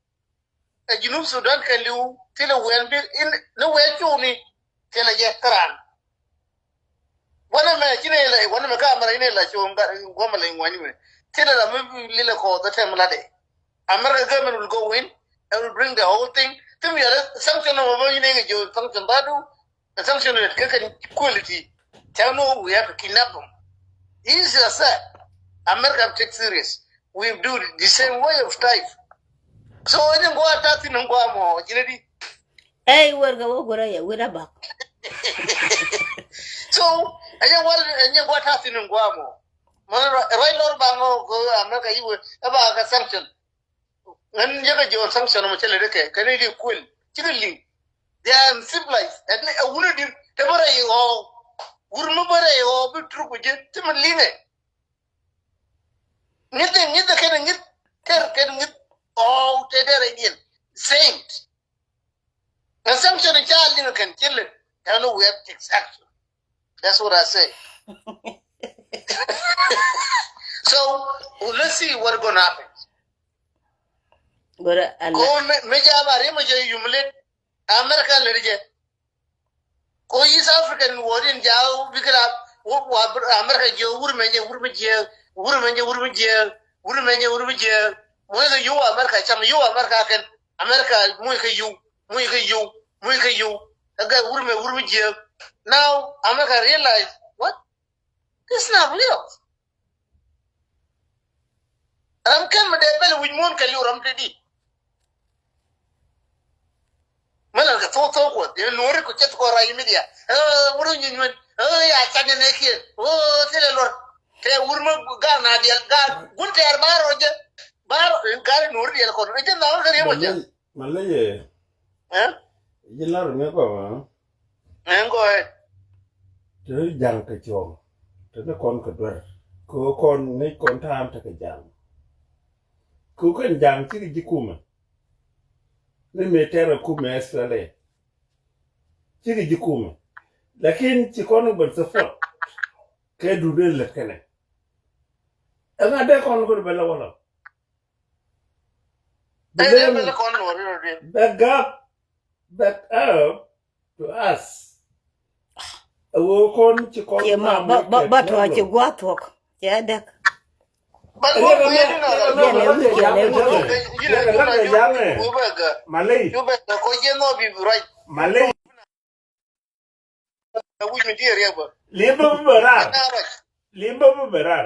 Ɛ Junub Sudan kɛ li̱w thilɛ wɛn bi in ni wɛn cuni thilɛ jɛ käran. Wanɛ mɛ ci ni lɛ wanɛ mɛ ka mɛ ni lɛ cu guamɛ lɛ ŋuani mɛ thilɛ la mi lilɛ kɔ the tem la de. America government will go in and will bring the whole thing. Tim yɛlɛ sanction nɔ mɛ ni kɛ jo sanction ba du. Sanction it kɛ kɛ quality. Tell no we have to kidnap them. This is a sad. America take serious. We do the same way of type. So ɛn in gua ta thin in gua mɔ jine di. Ey wer ga wo gura ya wira bak. So ɛn in gua ɛn in gua ta thin in gua mɔ. Mɔ right lor ba ngo go America you ɛ ba ka sanction. Ŋän yäkä jɔɔn sanction mɔ cä lɛ dee kɛ kɛn i̱ di kuël cikɛ liŋ. They are uncivilized. Ɛn ɛ wunä di te bä rɛy ɣɔɔ wur mi bä rɛy ɣɔɔ bi turuk bi ji̱ ti mi liŋɛ. Ŋi̱th ɛ ŋi̱th ɛ kɛn ŋi̱th kɛr kɛn ŋi̱th ɣɔɔ te dee rɛy diɛn. Saint. And sanction in child in can kill it. Tell we have to take action. That's what I say. So let's see what gonna happen. Gora ala. Ko me me jaba re me je humiliate America le je. Ko East African word in jao bikra wa America je wur me je wur me je wur me je wur me je wur me je. Mo ga yo America cham yo America ken. America, muy kɛ yiw, muy kɛ yiw, muy kɛ yiw. Ɛ gɛ wur mɛ wur mi jiɛk. Now America realize what? This not real. Ram kɛn mi dee bɛl wi̱c muɔ̱n kɛ liw ram te di. Mɛ lan kɛ thok thok kuɔth yɛn nuɔri ku cɛ thok ray media. Ɛ wur mi nyuny nyuny. Ɛ ya cak ni nɛ kiɛn. Ɛ thilɛ luɔr. Kɛ wur mi gaal na diɛl gaal gun tɛɛr bar rɔ jɛ. Bar rin kari nuɔri diɛl kɔn rin jɛ nhɔk kari mɔ jɛ. Malɛ yɛ. Ɛ? Jilar mi kɔ ma. Ɛ ngɔ ɛ. Tɛ jaŋ kɛ cuɔŋ. Tɛ ni kɔn kɛ duer. Kɛ kɔn ŋäc kɔn ta̱a̱m tekɛ jaŋ. Kɛ kɛn jaŋ cikɛ ji̱ kumɛ. Ni mi tɛrɛ kumɛ S P L A. Cikɛ ji̱ kumɛ. Lakin ci kɔn bɛ support. Kɛ duut in lät kɛnɛ. Ɛŋa dee kɔn kɔn bɛ lɛ wala. Back up, back up to us. Ɛ wee kɔn ci kɔn. Cie ma ba ba ba tɔ ci gua thuɔk. Cɛ dek. Yɛn ɛ wi̱c yɛn ɛ wi̱c yɛn. Malay. Malay. Limba bi bɛ rar. Limba bi bɛ rar.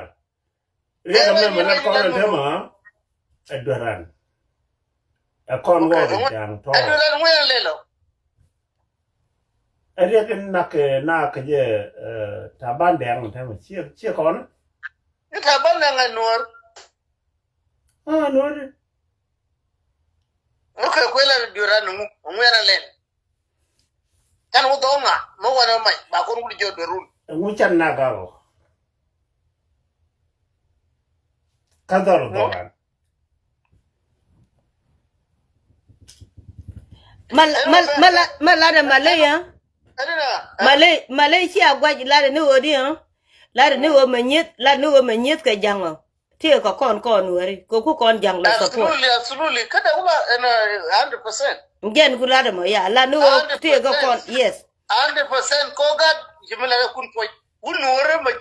Riɛk ɛmɛ mɛ lat kɔn ɛn tɛmɛ ɛ dueran. Ɛ kɔn wä bi jaŋ tɔ. Ɛ riɛk in nak nak jɛ Taban Dɛŋ ɛn tɛmɛ ciɛ ciɛ kɔn. Taban Dɛŋ ɛ nuɔr. Ah, nuɔr. Ŋu kɛ kuël ɛ dueran ŋu ŋu ɛn ɛ lɛl. Can wä dhɔŋa mɛ wanɛ mac ba kɔn wut jɛ duerun. Ŋu can na garo. Ka dhɔr dhɔran. Mal mal mal mal lada malaya. Malay malay ci a guac lada ni wodi ha. Lada ni wodi ma nyet lada ni wodi ma nyet kɛ jaŋa. Tëë kɛ kɔn kɔn weri kɛ ku kɔn jaŋ la support. Absolutely, absolutely. Kä dee wula ɛn a hundred percent. Jɛn ku lat ɛmɔ ya la ni wä tëë kɛ kɔn, yes. Hundred percent. Ko gat ji̱ mi la kun puɔc wun ni wä rɛ ma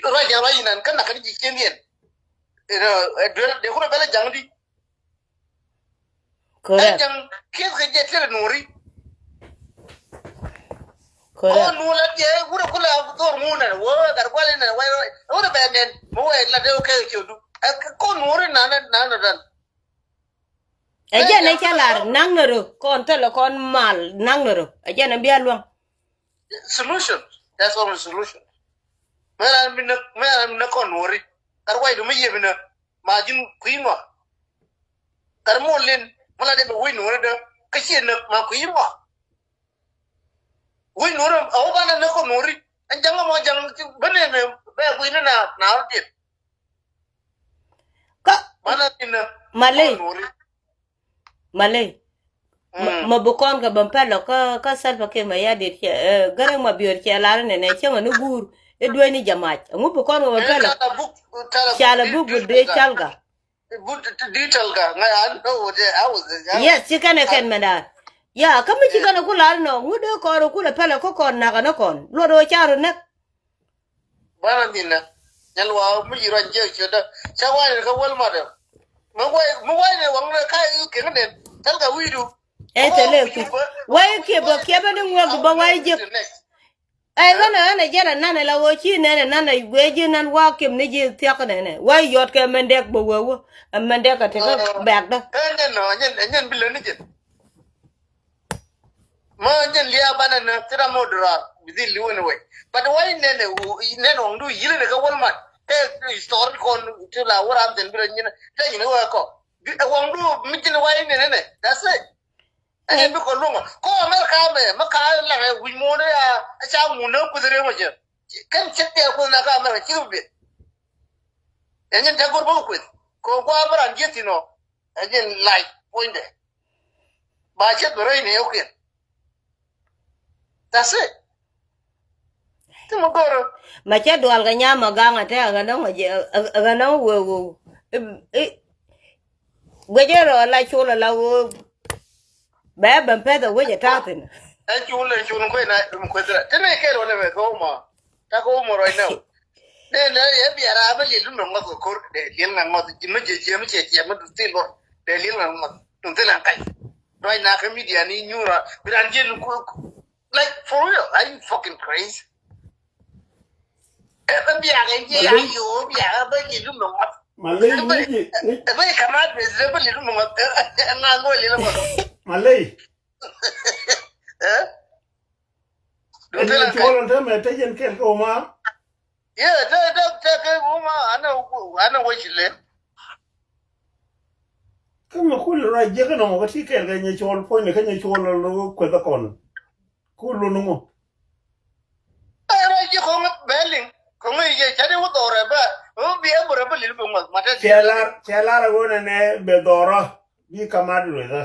ruac ruac inan kä nak ni ji̱ cien yɛn. Dee kun a bɛlɛ jaŋ di. Correct. Ɛ jaŋ kieth kɛ jɛ tëë nuɔri. Correct. Kɔn nuɔr la diɛ wurɛ kula dhor ŋun nɛ wä gat guali nɛ wä wurɛ bɛ nɛn mɛ wä la dee wä kɛ kɛ du. Ɛ kɔn nuɔri na na na dan. Ɛ jɛ nɛ cɛ lar naŋ nɛ ro kɔn thilɛ kɔn mal naŋ nɛ ro ɛ jɛ nɛ bia luaŋ. Solution. That's only solution. Mɛ ran mi nɛ mɛ ran mi nɛ kɔn nuɔri. Gat guali du mi yie mi nɛ. Ma ji̱n kui̱ ŋɔ. Gat muɔl lin mɛ la dee bɛ wec nuɔri dee kä ciɛ nɛ ma kui̱ ŋɔ. Wi̱i̱ nuɔ̱ɔ̱ri ɛ wä banɛ ni kɔ nuɔ̱ɔ̱ri. Ɛn ja̱ŋ ɛmɔ ja̱ŋ ben ni bɛ wi̱i̱ ni na na rɔ diet. Kä banɛ ni ni Malay. Kɔ nuɔ̱ɔ̱ri. Malay. Ma, mm, ma bi kɔn kɛ ben pɛlɔ kä, kä Salva Kiir Mayardit cɛ, eh, Garang Mabior cɛ lar nɛnɛ cäŋ ni guur i̱ dueeni jamac. Ɛŋu bi kɔn kɛ ben pɛlɔ? Cala buk, cala buk bi dee calga. But detail ka ŋa an no de a wä de. Yes, ci kɛn ɛ kɛn mɛ daar. Ya kä mi ci kɛn ɛ ku lar nɔ ŋu dee kɔɔr ɛ ku lɛ pɛlɛ kä kɔn nak ɛ nä kɔn luɔt ɛ wä car ɛ näk. Banɛ min nɛ nyɛn wa mi yi ruany jɛ ciö dä ca wany kä wäl mat ɛ. Mi way mi way ni waŋ ni ka yi keŋ ni tɛl ka wi̱i̱du. Ɛ tɛl ɛ ku way kiɛ bä kiɛ bä ni ŋuɔk bä way jek. Ɛ ɣän ɛ ɣän ɛ jɛn ɛ nan ɛ la ɣöö ci nɛn ɛ nan ɛ guiɛ ji̱ nan wa kim ni ji̱ thiak nɛn ɛ wa yɔt kɛ mɛn dɛk bä wee wä ɛ mɛn dɛk ɛ ti kä bɛ̈kdä. Ɛ nyɛn nɔ nyɛn ɛ nyɛn bi lät ni jɛn. Mä nyɛn liaa banɛ nä ti ram mɔ durar bi dhil li̱w ɛn wec. But wa nɛn ɛ nɛn ɛ waŋdu yili ni kä Walmart kɛ historical ti la wä ram thin bi rɛ nyin ɛ tɛ nyin ɛ wee kɔ. Ɛ waŋdu mi ji̱n wa nɛn ɛ nɛ that's it. Ɛn bi kɔ luɔ̱ŋ kɔ America mɛ mɛ ka laŋ ɛ wi̱c muɔ̱ɔ̱n ɛ ca ŋun ɛ kuth rɛw mɛ jɛ. Kɛn cɛ tɛ kuth na ka America ci bi biet. Ɛn jɛn tɛ gor bä kueth kɔ gua bä ran jieth thin ɔ. Ɛn jɛn lac puɔ̱nydɛ ba cɛ bɛ rɛy ni ɛ kueth. That's it. Ti mɛ gor. Ma cɛ dual kɛ nyam ma gaŋ a tɛ a ɣän ɔŋ a jɛ a ɣän ɔŋ wee wee. Guecɛ rɔ la col ala wee. Bɛ ben pɛth a wec a ta̱a̱ thin. Ɛ col ɛ col kuec na kueth ra ti ni kɛl wä ni mɛ kɛ wä ma. Ta kɛ wä ma right now. Ni ni yɛ bia ra bä liel dum na ŋɔth kɛ kor dɛ liel na ŋɔth ji̱ mi jɛ jiɛ mi cɛ jiɛ mi dun thil wä dɛ liel na ŋɔth dun thil na kac. Right now kɛ media ni nyura bi ran jiɛ ni ku Like, for real, are you fucking crazy? Ɛ bä biak ɛ jiɛ ya yo biak ɛ bä lidu mi ŋɔth. Malay ŋici ŋici. Ɛ bä kama dwe ɛ bä lidu mi ŋɔth. Ɛ ŋa ŋo lidu mi ŋɔth. Malay. Ɛ. Ɛ ni cuɔl ɔn te mɛ te jɛn kɛl kɛ wä ma. Yɛ te te te kɛ wä ma ana ana wä ci lɛ. Kä mi kul ruac jiäk inɔ kä ti kɛɛl kɛ nyɛ cuɔl puɔ̱nydɛ kä nyɛ cuɔl kueth ɛ kɔn. Kul lun ŋu. Ɛ ruac jiäk kɔŋ bɛ liŋ kɔŋ i̱ yɛ cɛ di wä dhɔrɛ bä. Wä bi ɛ bä rɛ bä lil bä ŋuɔth ma te. Cɛ lar cɛ lar ɛ wä nɛnɛ bɛ dhɔrä bi kamat ruethä.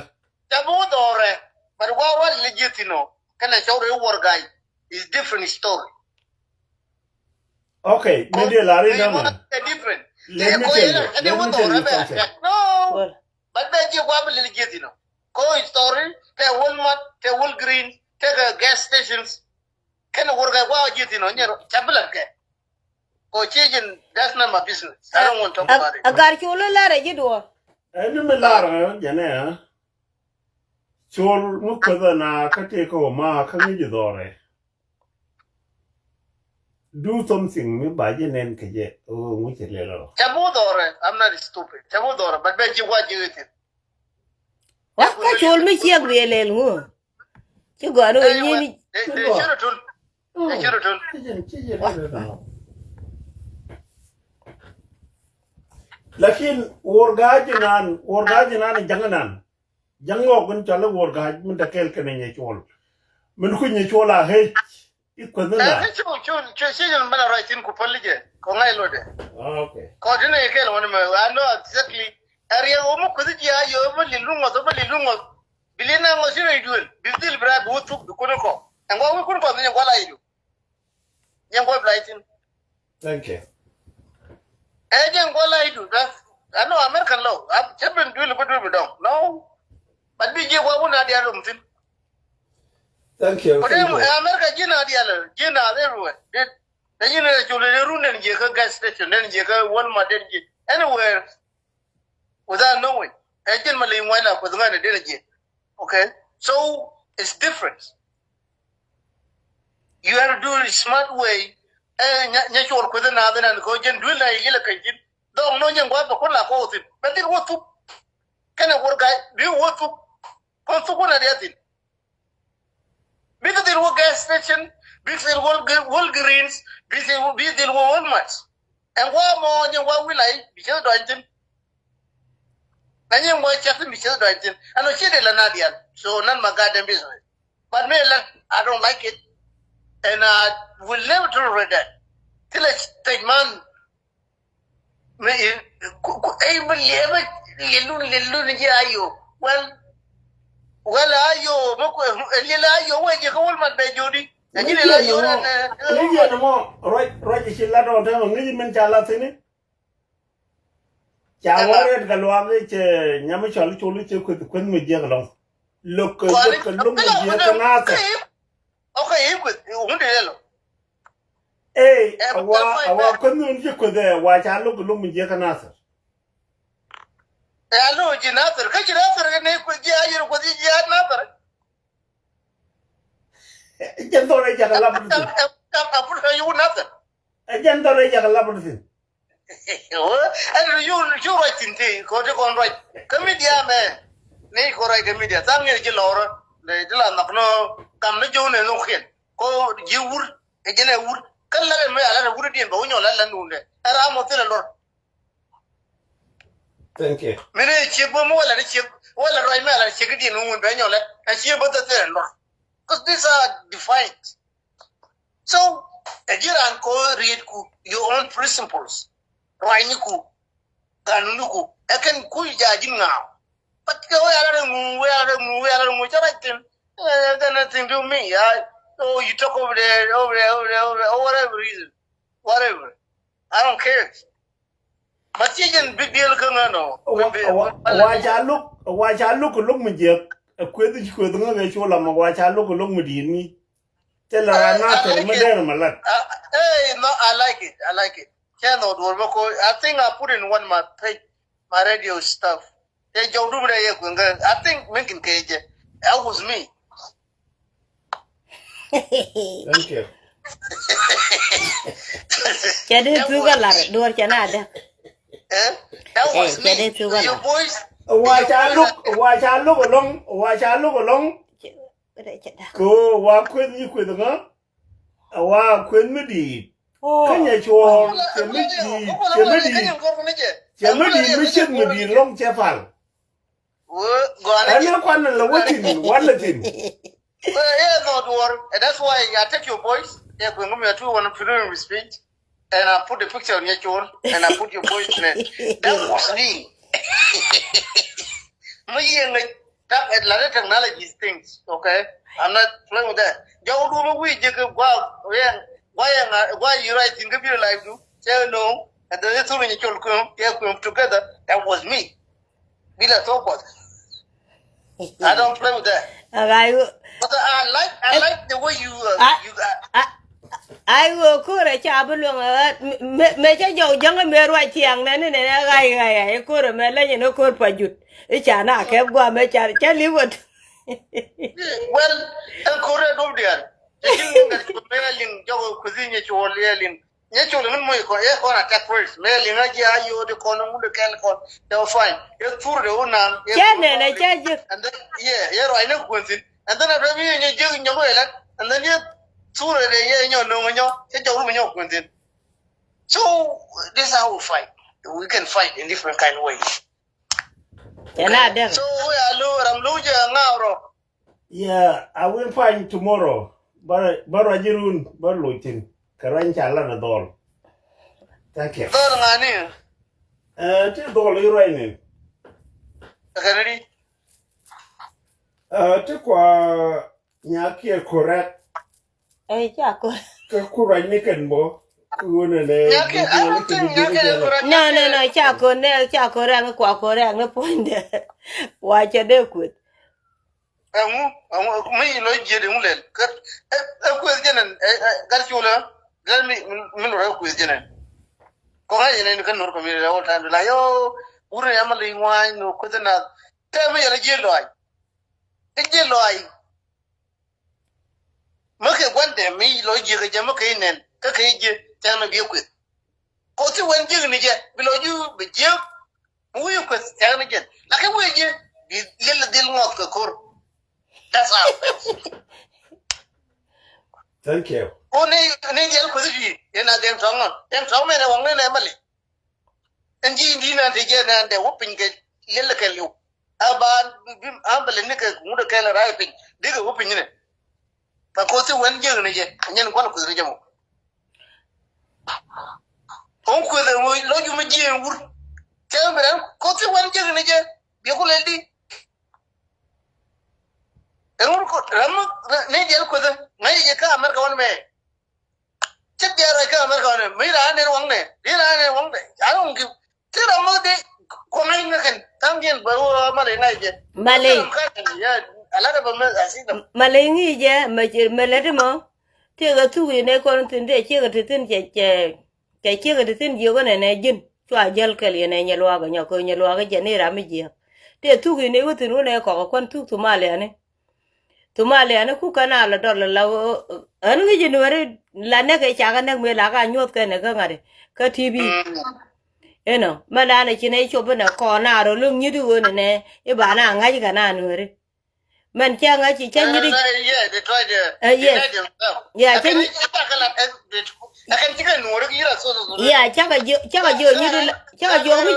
Ca bi wä dhɔrɛ but wa wa lil jiäk thin ɔ kɛnɛ cɔw rɛ wä wär ga̱y. Is different story. Okay, mi diɛ lar in dama. Let me tell you, let me tell you something. No. But bɛ jiɛ gua bi lil jiɛ thin ɔ. Ko story te Walmart te Walgreens te kɛ gas stations. Kɛn wur kɛ gua jiɛ thin ɔ nyɛ ca bi lar kɛ. Ko ci jin that's not my business. I don't want to talk about it. A gar cu lɛ lar ɛ ji̱ duɔ. Ɛn ni mi lar jɛnɛ. Col mi kueth ɛn a kä tëë kä wä ma kä ŋi̱c dhɔrɛ. Do something mi ba ji̱ nɛn kɛ jɛ ɣöö ŋu cɛ lɛl ɔ. Ca bi wä dhɔrɛ, I'm not stupid. Ca bi wä dhɔrɛ but bɛ ji̱ wa ji̱ ɣitin. Wa kä col mi ciɛk bi ɛ lɛl ŋu. Ci gɔaa ni ɣöö nyin. Dee ci rɔ tun. Dee ci rɔ tun. Lakin wor ga̱a̱c inan wor ga̱a̱c inan ja̱ŋ inan. Ja̱ŋ ŋɔk in cɔl i̱ wor ga̱a̱c min te kɛɛl kɛnɛ nyɛ cuɔl. Min kui̱ nyɛ cuɔl a hec i̱ kueth ni la. Kä cu cu cu ci jɛn bä la ruac thin ku päl i̱ jɛ kɔ ŋa̱c lotdɛ. Okay. Kɔ ti ni kɛɛl wani mɛ I know exactly. Ɛ riɛk wä mi kueth i̱ ji̱ a yɛ wä mi lil mi ŋɔth wä mi lil mi ŋɔth. Bi lil na ŋɔth ci rɛy duël bi dhil bi raar bi wä thuk bi kun i̱ kɔ. Ɛn gua̱ wi̱i̱ kun kɔn ni jɛ gua̱ la i̱ du. Nyɛn guɔ bilay thin. Thank you. Ɛ jɛn guɔ la idu da. Ano American law. Cɛ ben duel bi duel bi dɔŋ. No. But bi jiɛ guɔ wun a dial rum thin. Thank you. But America jiɛ na dial jiɛ na everywhere. Dɛ jiɛ na cul dɛ run den jiɛ ka gas station den jiɛ ka Walmart den jiɛ anywhere. Without knowing. Ɛ jɛn ma ley ŋuany la kueth ŋa̱n ɛ den jiɛ. Okay. So it's different. You have to do it smart way. Ɛ nyɛ cuɔr kueth in naath in an kɔ jɛn duel na yɛ yɛl ɛ keny ji̱n. Dhɔk nɔ nyɛ ŋuath bɛ kun la kɔ wä thin bɛ dhil wä thuk. Kɛnɛ wur ga̱y bi wä thuk. Kɔn thuk wä na diɛ thin. Bikɛ dhil wä gas station, bikɛ dhil wä Walgreens, bikɛ dhil wä Walmart. Ɛn wä mɔ nyɛ wä wilay bi cɛ dɔny thin. Na nyɛ wä cɛ thin bi cɛ dɔny thin. Ɛn wä cɛ dee la na dial. So none my goddamn business. But me la I don't like it. And I will never tolerate that. Thilɛ tɛc man. Mi, ku, ku, ey, mi liɛpɛ, liɛlun, liɛlun ji̱ Ayo. Well, well, Ayo, mi ku, liɛl Ayo wee ji̱ kä wal mat bɛ jodi. Ɛ ji̱ liɛl Ayo nɛ, nɛ, nɛ, nɛ, nɛ mɔ, ruac, ruac i̱ ci lat ɔ tɛmɛ, ŋi̱c min ca lat thi̱n i̱. Ca wä riɛt kɛ luaak i̱ cɛ nyam i̱ cɔl i̱ col i̱ cɛ kueth, kueth mi jiɛk lɔŋ. Lo̱k kɛ jɛ kɛ lo̱k mi jiɛk kɛ naathɛ. Okay, i̱ kueth, i̱ wundɛ yɛ lɔ. Ey, a wa, a wa kueth mi wun jiɛ kueth ɛ, wa ca lo̱k kɛ lo̱k mi jiɛk kɛ naathɛ. Ɛ a lo̱k ji̱ naathɛ, kä ji̱ naathɛ kɛ ni kueth jiɛ a yɛr kueth jiɛ a naathɛ. Ɛ jɛn dhɔr ɛ jak lap ni thin. Ɛ jɛn dhɔr ɛ jak lap ni thin. Ɛn yu, yu ruac thin ti kɔ ti kɔn ruac kä midia mɛ. Ni kɔ ruac kä midia thaŋ ŋi̱r ji̱ lɔrä. Lɛ ti la nhɔk nɔ kam ni ji̱ wun ɛ nhɔk kiɛn kɔ ji̱ wur. Ɛ jɛn ɛ wur kä lɛ mɛ ala wur diɛn bɛ wä nyɔ la la nundɛ ɛ ram mɔ thilɛ lɔr. Thank you. Mene ciek bä mi wala ni ciek wala ruac mi ala ni ciek diɛn wun bɛ nyɔ la ɛ ciek bä thilɛ lɔr. Cause these are defined. So ɛ ji̱ raan kɔ rietku your own principles. Ruanyniku, ganuniku ɛ kɛn kuc ja̱ ji̱n ŋa̱a̱w. But kɛ wee ala rɛ ŋu, wee ala rɛ ŋu, wee ala rɛ ŋu cä ruac thi̱n. Ɛ, got nothing to me. I, oh, you talk over there, over there, over there, over there, or whatever reason, whatever. I don't care. But ci jɛn big deal kä ŋä nɔ. Wa, wa, wa ca lo̱k, wa ca lo̱k kɛ lo̱k mi jiäk. Ɛ kueth i̱ ci kueth ŋä kɛ cu lam wa ca lo̱k kɛ lo̱k mi di̱i̱t mi. Cɛ la ran na tɛr mi dɛr ma lat. Hey, no, I like it. I like it. Cɛ nɔ duɔr bä ko. I think I put in one my page, my radio stuff. Cɛ jɔw dum dɛ yɛ kueŋ kɛ. I think mi kin kɛ jɛ. That was me. Thank you. Cɛ dee thuk a lar duɔr cɛ na dɛ. Eh? That was me. Cɛ dee thuk a lar. Your voice. Wa ca lo̱k, wa ca lo̱k alɔŋ, wa ca lo̱k alɔŋ. Kɛ ɣöö wa kueth nyi kueth ŋä. A wa kueth mi di̱i̱t. Kä nyɛ cuɔ̱ɔ̱ŋ cɛ mi di̱i̱t, cɛ mi di̱i̱t. Cɛ mi di̱i̱t mi cieth mi di̱i̱t lɔŋ cɛ pal. Ɛn ni kuan ni lɛ wä thi̱n, wä lɛ thi̱n. Well, yeah, no, duɔr. And that's why I take your voice. Yeah, kueŋ mi a tu wan freedom of speech. And I put the picture on your chol, and I put your voice in it. That was me. Mi yiëë ŋäc, that, a lot of technology things, okay? I'm not playing with that. Jɔw du mi wi̱i̱ ji̱ kɛ gua̱a̱, yeah, gua̱a̱ yɛ ŋa̱, gua̱a̱ yɛ ruac thi̱n kä bi̱i̱ life du. Cɛ no̱o̱ŋ, and then through in your chol kueŋ, yeah, kueŋ together. That was me. Bila thok kuɔth. I don't play with that. Agai. But I like, I like the way you, uh, I, you, uh, I, ai ɣöö ko̱rɛ ca bi luäŋ ɛ ɣa̱t mɛ cä jɔw jäŋä mëë ruac thiaŋ nɛn inɛn ɛ ɣa̱c ɣa̱c ɛ ko̱rɛ mɛ leny in ɛ ko̱r pa jut. I̱ ca na kɛp gua̱a̱ mɛ ca cä li̱w ɛ. Well, ɛn ko̱rɛ duɔ̱p diaal. Cɛ ji̱n liŋ ɛ cuɔl mëë liŋ jɔk ɛ kuthi nyɛ cuɔl yɛ liŋ. Nyɛ col ni moc kɔn, yɛ kɔn attack first. Mɛ liŋ a jiɛ a yo̱o̱ di kɔn, ŋun di kɛl kɔn. They were fine. Yɛ thur de wun nan. Cɛ nɛnɛ cɛ ji̱. And then, yeah, yɛ ruac ni kuɔn thin. And then after mi yɛ nyɛ jiɛ nyɔk wɛ lɛt. And then yɛ thur de yɛ nyɔ no̱ŋ nyɔ. Yɛ jɔk rum nyɔ kuɔn thin. So, this is how we fight. We can fight in different kind of ways. Cɛ na dɛk. So, we are low, ram low jɛ ŋaw rɔ. Yeah, I will find tomorrow. Bä, bä ruac irun, bä loc thin. Kɛ ruac ca lan a dhɔl. Thank you. Dhɔl ŋani? Eh, ti dhɔl i ruac ni. Kɛn ri? Eh, ti kua nyakiɛ correct. Eh, ca kor. Kɛ ku ruac ni kɛn bɔ. Ku wunɛ nɛ. Nyakiɛ, I don't think nyakiɛ correct. No, no, no, ca kor nɛ, ca kor rɛŋ kua kor rɛŋ ni puɔ̱nydɛ. Wa cɛ dee kueth. Ɛŋu, ɛŋu, mi lɔ jiet ɛŋu lɛl. Kä, ɛ, ɛ kueth jɛnɛn, ɛ, ɛ, gat culä. Gat mi, mi lɔ rɛ kueth jɛnɛn. Kɔŋ a jɛnɛn kä nor community all time. La yo, wurɛ ya ma li ŋuany no kueth na. Tɛ mi yɛlɛ jiet lɔac. Kä jiet lɔac. Mä kɛ gua̱ndɛ mi lɔ jiek kɛ jɛ mä kɛ inɛn. Kä kɛ jiek tɛn mi biɛ kueth. Kɔ ti wen jiek ni jɛ bi lɔ ju bi jiek. Mi wi̱i̱ kueth tɛn ni jɛ. Lakin wi̱i̱ jiek bi liɛl dhil ŋɔth kɛ kor. That's how. Thank you. Ko ni, ni diɛl kueth ji̱ yɛn a Dɛŋ Tɔŋ ɔ. Dɛŋ Tɔŋ mɛn ɛ waŋ ni nɛ mali. Ɛn ji̱ in di̱t nan te jɛ nan dɛ wä piny kɛ liɛl kɛ liw. A ba bi, bi, a bɛ lɛ ni kɛ ŋut kɛ lɛ ray piny. Dikɛ wä piny ni. Ka kothi wän jiäk ni jɛ, nyɛn kual kuth ni jɛ mɔ. Ŋun kuth lɔ ju mi jiɛn wur. Cɛ mi ran kothi wän jiäk ni jɛ, biɛ ku lɛl di. Ɛŋun ko ram ni jɛl kuth ŋa̱c jɛ kä America wän mɛ. Cä diaal rɔy kä America ni mi raan ni waŋ ni, ni raan ni waŋ ni. Ani waŋ ki ti ram mi di kuɔŋ ni ŋäkin. Thaŋ diɛn bä wä ma ley ŋa̱c jɛ. Ma ley. Ya, a lot of them, I see them. Ma ley ŋi̱i̱c jɛ, ma ci, ma ley ti mɔ. Ti kɛ thuk yi ni kɔn thin ti ciek ti thin cɛ, cɛ, cɛ ciek ti thin jiök ni nɛ ji̱n. Cua jäl kɛl yi nɛ nyɛ luaak nyɔ kɛ nyɛ luaak jɛ ni ram mi jiäk. Ti thuk yi ni wä thin wä nɛ kɔk kuan thuk Somalia ni. Thumali ani ku kɛn a lɔ dɔl la ɣöö ɣän ŋi̱ci nuɛri la nɛk ɛ cakɛ nɛk mëë la ka nyuɔ̱th kɛn ɛ kä ŋa̱ri kä T V. Inɔ mɛn da̱a̱n ɛ ci nɛ cop inɛ kɔn a rɔ lo̱ŋ nyi̱t i̱ ɣöö ni nɛ i̱ ba na ŋa̱c kɛn a nuɛri. Mɛn cä ŋa̱c ci cä nyi̱t i̱. Ɛ, yes. Ya cä nyi̱t. Ya cakɛ jiö, cakɛ jiö nyi̱t i̱ la cakɛ jiö mi.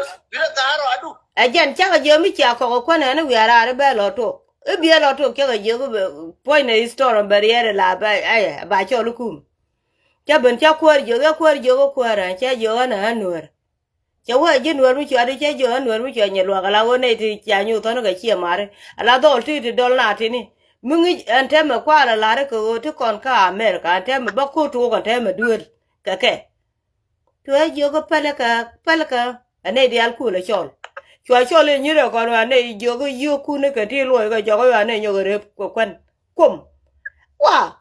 Ɛ jɛn cakɛ jiö mi cia kɔk ɛ kuän ɛn i̱ wiaa raar i̱ bɛ lɔ tuɔk. I̱ biɛ lɔ tok cä kɛ jiök i̱ bɛ puɔ̱ny nɛ history bɛ riɛɛr ila bɛ, ɛ, ba cɔl i̱ kum. Cä ben cä kuäär jiök, cä kuäär jiök, kuäär ɛ cä jiök ɛn ɛ nuäär. Cä wee ji̱ nuäär mi cuat i̱ cä jiök ɛn nuäär mi cuat nyɛ luak ala ɣöö nɛy ti cia nyuuth thɔn kɛ ciɛ mari ala dhɔl ti ti dɔl na tini. Mi ŋi̱c ɛn tɛmɛ kuaar ala ri kɛ ɣöö ti kɔn kä America ɛn tɛmɛ bä ko̱r tuɔɔk ɛn tɛmɛ duëël kɛ kɛ. Cuɛ jiök kä pälɛ kä, pälɛ kä. Ɛ nɛy diaal kuël ɛ cɔl. Cua cɔl i̱ nyirɛ kɔn wa nɛy jiök i̱ yiökun i̱ kɛ ti luɔc kɛ jɔk i̱ wa nɛy nyɔk i̱ rep kɛ kuɛn. Kuom. Wa.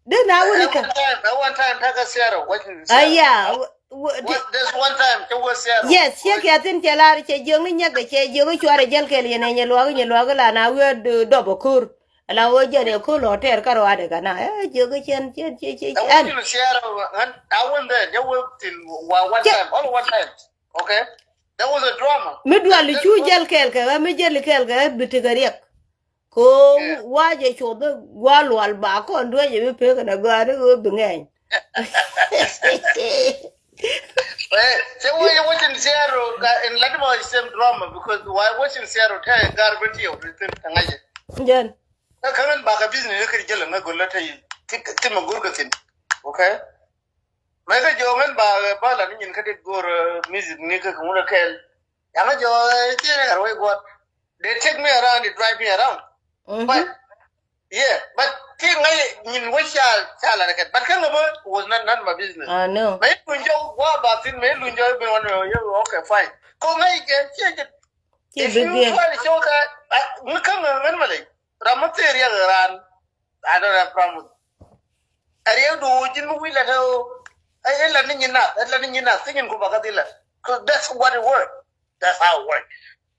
Dee na wuni kɛ. Ɛ one time, ɛ one time, ɛ one time, ɛ one time. Aya. There's one time, cɛ wä Sierra. Yes, cɛ kiɛ thin cɛ lar cɛ jiök ni nyɛk kɛ cɛ jiök i̱ cuarɛ jäl kɛl yɛn ɛ nyɛ luak, nyɛ luak i̱ la na wi̱i̱ dɔp ɛ ko̱r. Ala wä jɛn ɛ ko̱r lɔ tɛɛr kä ruaadɛ kɛ na. Ɛ jiök i̱ cɛn, cɛn, cɛn, cɛn. Ɛ wä ji̱n Sierra, ɛ wä thin wa one time, all one time. Okay? That was a drama. Mi dual i̱ cu jäl kɛɛl kɛ ɣä, mi jäl kɛɛl kɛ ɣä bi tekɛ riɛk. Ko wa jɛ cuɔth i̱ wa lual ba kɔn duec i̱ bi pek kɛn a gɔaa ni ɣöö bi ŋɛny. Cɛ wä yɛ wä cin Sierra ka in lat ma same drama because wa wä cin Sierra tɛ gar bi tiɛw ti thin tɛ ŋa̱cɛ. Jɛn. Kä ɣän bakɛ business ni kɛ jäl ŋä go̱l la tɛ yi ti ma go̱l kɛ thin. Okay? Mɛ kä jɔɔk ɛn ba, ba la ni nyin kä dit go̱o̱r, eh, music ni kä ŋun ɛ kɛɛl. Yaŋä jɔɔk, eh, ti ni kɛ ruɔy guɔt. They take me around, they drive me around. But, yeah, but ti ŋa̱c nyin wä ca, ca la ni kɛn. But kä ŋä bä was not, not my business. I know. Mɛ in luny jɔɔk guɔ ba thin, mɛ in luny jɔɔk ben wan, eh, okay, fine. Ko ŋa̱c kɛ, cie jɛ. If you try to show that, ah, ŋä kä ŋä ŋän mɛ lɛ. Ram mɛ thir yɛ ran. I don't have problem. Ɛ riɛk du ji̱n mi wi̱i̱ lat ɛ ɣöö ɛ lat ni nyin nath, ɛ lat ni nyin nath kä nyin ku bakä dhil lat. 'Cause that's what it work. That's how it work.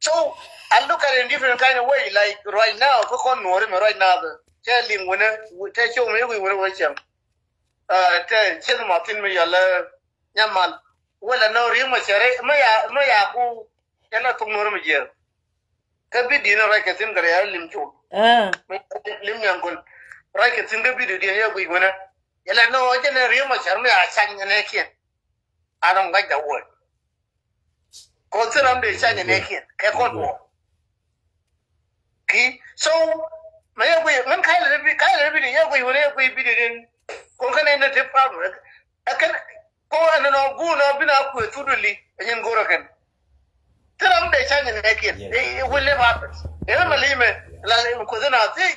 So I look at it in different kind of way. Like right now kä kɔn nuɔ̱ɔ̱ri mi right now cɛ liŋ winɛ, cɛ cio̱w mi wi̱i̱ winɛ wä cɛm. Tɛ cieth ma thin mi yɔl ɛ nyamal. Wala nɔ ri̱i̱ŋ ma cɛ rɛ mi ya, mi ya ku cɛ la thok nuɔ̱ɔ̱ri mi jiɛɛr. Kä video ni ruac kɛ thi̱n kɛ rial lim col. Lim nyaŋ kun ruac kɛ thi̱n kä video diɛn yɛ guic wänä. Yɛ lɛ nɔ jɛ ni riek ma cär mi a cany nɛ kiɛn. A dɔŋ gac da wuɔc. Kɔn thil ram dee cany nɛ kiɛn kɛ kɔn duɔ. Ki so mɛ yɛ guic ŋän kac lɛ video, kac lɛ video yɛ guic wänä yɛ guic video diɛn. Kɔn kɛn in ni ti problem. Ɛ kɛn Ko ɛn nɔ guun ɔ bin a kuɛ thut wili ɛ nyin go̱rä kɛn. Ti ram dee ca nyin ɛ kiɛn. It will never happen. Ɛ mɛ li mɛ la kuɛ thut na thi.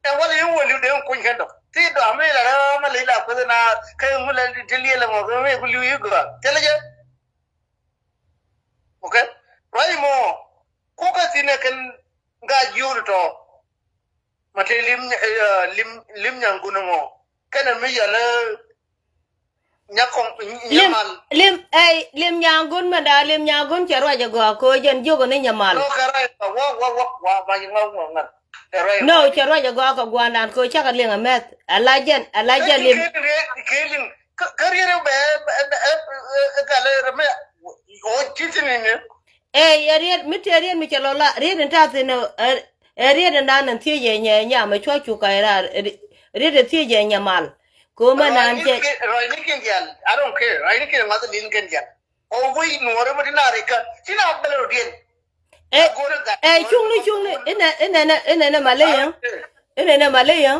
Ɛ wal yɛ wali dee kuny kɛn dɔ. Thi dɔ ami la rɛ mɛ li la kuɛ thut na kɛ ŋu la ti liɛ lɛ mɔ kɛ mɛ ku liu yi gɔa. Thilɛ jɛ. Okay. Ruac mɔ. Ku kɛ thin ɛ kɛn ga jiur tɔ. Ma te lim, eh, lim, lim nyaŋ gun ŋɔ. Kɛnɛ mi yɛlɛ nyakɔŋ, nyamal. Lim, lim, eh, lim nyaŋ gun mɛ da, lim nyaŋ gun cɛ ruac agɔa ko jɛn jiök ni nyamal. No, kɛ ruac, wa, wa, wa, wa, ma yi ŋa ŋa ŋa. Kɛ ruac. No, cɛ ruac agɔa kɛ guandan ko cakɛ liŋ amɛth. Ala jɛn, ala jɛn lim. Kɛ, kɛ, kɛ liŋ. Kɛ, kɛ riɛt bɛ, bɛ, bɛ, bɛ, bɛ, kɛ lɛ rɛ mɛ. O, ci ti ni ni. Ɛ, ɛ riet, mi tëë riet mi cɛ lɔ la, riet in ta̱a̱ thi̱n ɛ, ɛ riet in da̱a̱n in thiec ɛ nyɛ nyam ɛ cua cuk kɛ raar, riet in thiec ɛ nyɛ mal. Kɛ ɣöö mɛ naan cɛ. Ruacni kiɛn diaal, I don't care. Ruacni kiɛn ŋa̱th li̱n kiɛn diaal. Ɔ wec nuɔɔr ɛmɛ ti na rikä, ti na bɛl rɔ diɛn. Ɛ, ɛ cuŋni, cuŋni, inɛ, inɛ, inɛ, inɛ, inɛ malɛ yɛn. Inɛ, inɛ malɛ yɛn.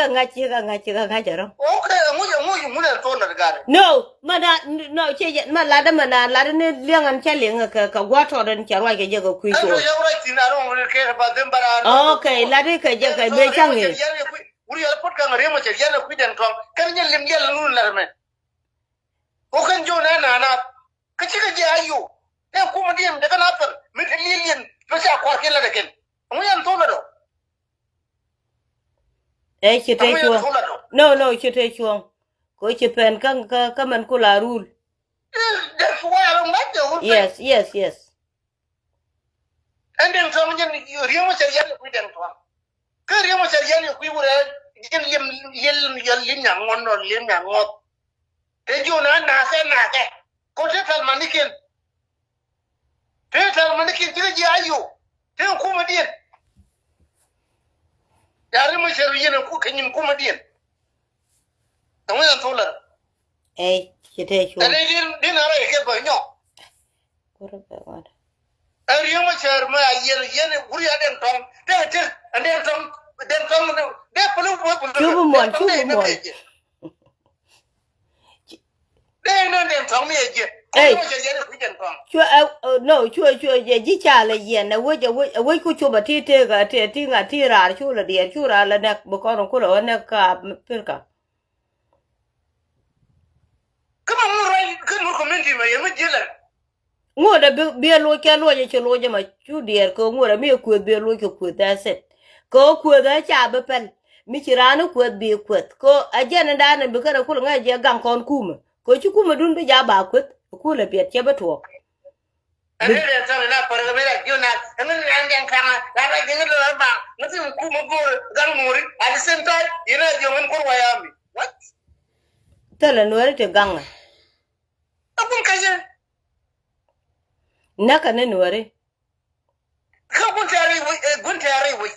cikɛ ŋa̱c, cikɛ ŋa̱c, cikɛ ŋa̱c ɛ rɔ̱. Okay, ɛŋu, ɛŋu, ɛŋu nɛ thon nɛ gari? No, mɛ na, no, ciɛ jɛ, mɛ latdä, mɛ na latdä ni liɛŋ ɛn cä liɛŋ kɛ, kɛ gua̱a̱th tɔɔt ɛn cɛ ruac kɛ jɛ kɛ kui̱ thon. Okay, latdä kɛ jɛ kɛ ben cä ŋi̱i̱c. Wuri yɛl put kaŋ riɛm cɛ yɛl kui̱ den tɔŋ. Kɛn nyɛ lim yɛl nun lat mɛ. Ko kɛn jiw nɛ nana. Kä cikɛ jiɛ a yo. Nɛ kumɛ diɛn dɛ kɛn a pɛl mi te liel yɛn mi ca kuar kɛn la dɛ kɛn. Ŋu yɛn thon la dɔ. Ɛ ci te cuɔ̱ŋ. No, no, ci te cuɔ̱ŋ. Ko ci pɛn kä, kä, kä mɛn ku la rul. That's why I don't like the whole thing. Yes, yes, yes. Ɛn Dɛŋ Tɔŋ jɛn riɛm cɛ yɛn kui̱ Dɛŋ Tɔŋ. Kä riɛm cɛ yɛn kui̱ wurɛ jɛn liɛm, liɛm, liɛm nya ŋuɔn nɔ liɛm nya ŋuɔth. Te jiw na nakɛ nakɛ. Ko te pɛl manikiɛn. Te pɛl manikiɛn cikɛ ji̱ a yo. Te kumɛ diɛn. Ya riɛm cɛ yɛn ku kɛ nyin kumɛ diɛn. Ɛŋu yɛn thol lɛ. Ɛ ci te cuɔ̱ŋ. Ɛn din, din a rɛy kɛ bä nyɔk. Kurɛ bɛ ŋuɔt. Ɛ riɛm a cär mɛ a yɛn, yɛn wuri a Dɛŋ Tɔŋ. Dee te, a Dɛŋ Tɔŋ, Dɛŋ Tɔŋ ni dee pulu, pulu. Cubu muɔn, cubu muɔn. Dee ni Dɛŋ Tɔŋ mi ɛ jiɛ. Ey. Kɔn cɛ yɛn kui̱ Dɛŋ Tɔŋ. Cuɛ, ɛ, no, cuɛ, cuɛ jɛ ji̱ ca lɛ yɛn ɛ wec, ɛ wec, ɛ wec ku cupɛ ti tëëk ɛ ti, ti ŋa̱ ti raar cu lɛ diɛɛr cu raar lɛ nɛk bi kɔn kulɛ wä nɛk ka Pirka. Kä mɛ ŋut ruac kä Nuɔr community mɛ yɛ mi ji̱ lɛ. Ŋot ɛ bi, bi ɛ loc kɛ loc ɛ ci loc ɛ mɛ cu diɛɛr kɛ ŋot ɛ mi ɛ kueth bi ɛ loc kɛ kueth, that's it. Kɛ ɣöö kueth ɛ ca bi pɛl mi ci raan ɛ kueth bi kueth kɛ ɣöö ɛ jɛn ɛ daanɛ bi kɛn ɛ kul ŋäc jɛ gaŋ kɔn kumɛ kɛ ɣöö ci kumɛdun bi ja ba kueth ɛ kulɛ biɛt cɛ bi tuɔɔk. Ɛn ni rɛn tɔn ina pär kɛ mi rɛn jiw na ɛn ni rɛn jɛn kaŋa la rɛn jiw ni lɔ ba ŋa ti kumɛ go̱o̱r gaŋ Nuɔri at the same time yɛn ɛ jiw ŋa ni kur wayami. What? Thilɛ Nuɔri ti gaŋ ɛ. Ɛ kun kacä. Näkä ni Nuɔri. Kä gun tɛ̈r i̱ wec, ɛ gun tɛ̈r i̱ wec.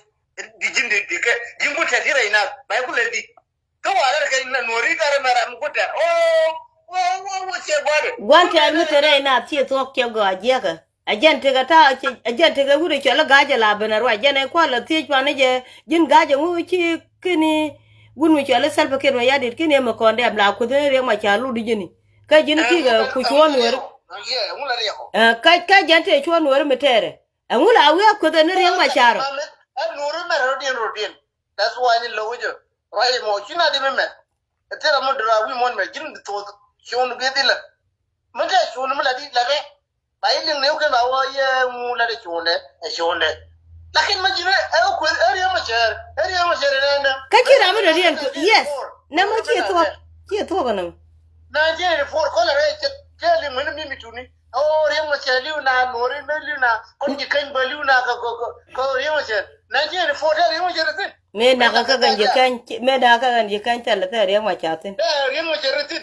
Di ji̱n di di kɛ ji̱n gun tɛ̈r ti rɛy nath ba i̱ kun lɛ di. Kä wa rɛr kɛ na Nuɔri tɛ̈r mɛ ram gun tɛ̈r o o o o ciɛ gua̱dɛ. Gua̱n tɛ̈r mi te rɛy nath ciɛ thuɔ̱k ciɛ gɔaa jiɛkä. Ɛ jɛn tekɛ ta̱a̱, ɛ jɛn tekɛ wut ɛ cɔl i̱ ga̱a̱c ɛ la ben ɛ ruac jɛn ɛ kua̱l ɛ thiec pan i̱ jɛ ji̱n ga̱a̱c ɛ ŋu ci kini wut mi cɔl i̱ Salva Kiir Mayardit kini ɛ mi kɔn dɛm la kueth ni Riɛk Macar lut i̱ ji̱ni. Kä ji̱n kikɛ ku cuɔ̱ɔ̱n Nuɔri. Ɛ kä, kä jɛn tëë cuɔ̱ɔ̱n Nuɔri mi tɛɛrɛ. Ɛŋu la wi̱i̱ a kueth ɛ ni Riɛk Macar ɔ? Ɛ Nuɔri mɛ rɔ̱diɛn rɔ̱diɛn. That's why ni lo̱k jɛ. Ruac mɔ ci na di mi mɛ. Ɛ thil ram mi dora wi̱i̱ muɔ̱n mɛ ji̱n bi thoth. Cuɔ̱ɔ̱n bi dhilɛ. Mi tɛɛ cuɔ̱ɔ̱n mi la di la rɛ. Ba yi liŋ ni wä kɛn ba wä yɛ ŋu la di cuɔ̱ɔ̱n dɛ. Ɛ cuɔ̱ɔ̱n dɛ. Lakin ma ji̱n ɛ kueth ɛ Riɛk Macar. Ɛ Riɛk Macar ɛ nɛn dɛ. Kä ci ram mi dɔ̱diɛn ku, yes. Nɛ mɔ ci thuɔ̱k. Ci thuɔ̱k ɛnɔ. Nineteen eighty-four kɔn la rɛ cɛ cɛ liŋ mi ni mi mi tuni. Ɛ wä Riɛk Macar li̱w na Nuɔri ni li̱w na kɔn ji̱ keny bä li̱w na kɛ kɛ kɛ Riɛk Macar. Nineteen eighty-four tɛ Riɛk Macar thi̱n. Mëë nakä kä kɛn ji̱ keny, mëë nakä kä kɛn ji̱ keny thilɛ thɛ Riɛk Macar thi̱n. Tɛ Riɛk Macar thi̱n.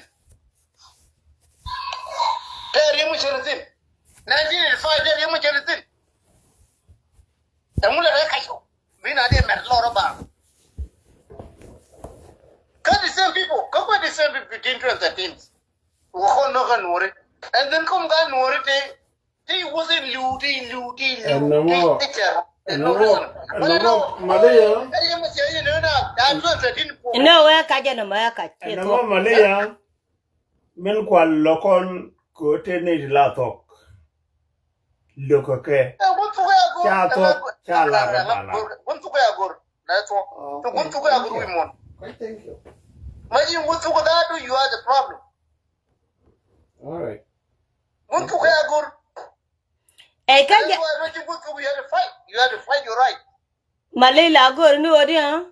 Tɛ Riɛk Macar thi̱n. Nineteen eighty-five tɛ Riɛk Macar thi̱n. Ɛŋu lɛ rɛ kac kɔ. Bi na dee mɛt lɔr ɔ ba. Kä the same people, kä kuɛ the same people between twenty thirteen. Wä kɔn nɔ kä Nuɔri. And then kum kä Nuɔri ti ti wuth in liu ti liu ti liu. Ɛnɛ mɔ, ɛnɛ mɔ, Malaya. Ɛnɛ mɔ ɛ kac, ɛnɛ mɔ ɛ kac. Ɛnɛ mɔ Malaya. Min kual lɔ kɔn kɛ ɣöö te nɛy ti la thuɔ̱k. Lo̱kɛ kɛ. Ɛ, wun thuk ɛ a go̱r, ca thuɔ̱k, ca lar ɛ ba lar. Wun thuk ɛ a go̱r. Nɛ thuɔ̱k. Oh, okay. Wun thuk ɛ a go̱r wi̱i̱ muɔ̱n. Thank you. Ma ji̱ wun thuk ɛ, that do you are the problem. All right. Wun thuk ɛ a go̱r. Ɛ, kä jɛ. That's why ma ji̱ wun thuk, you have to fight. You have to fight your right. Ma ley la go̱r ni ɣöö di, ha?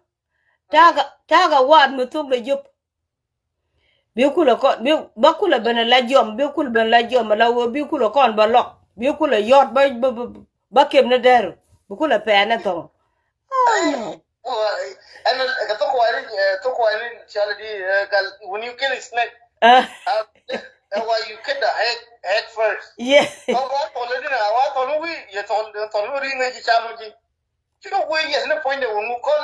Ta̱a̱ kɛ, ta̱a̱ kɛ waat mi thuk lɛ jop. Bi kulɛ kɔn, bi, ba kulɛ ben la jiɔm, bi kulɛ ben la jiɔm, la wee, bi kulɛ kɔn ba lɔk, bi kulɛ yɔt, ba, ba, ba, ba kep ni dɛr, bi kulɛ pɛɛn ni thɔŋ. Oh, no. Ɛn, ɛ, kɛ thok wani, ɛ, thok wani, cali di, ɛ, gal, when you kill a snake, uh, uh, why you kill the head, head first? Yeah. Ɔ, wa thɔl ni na, wa thɔl ni wi, yɛ thɔl, thɔl ni ri ni ci cam ji. Ci kɛ wee yɛth ni puɔ̱nydɛ wä ŋu kɔn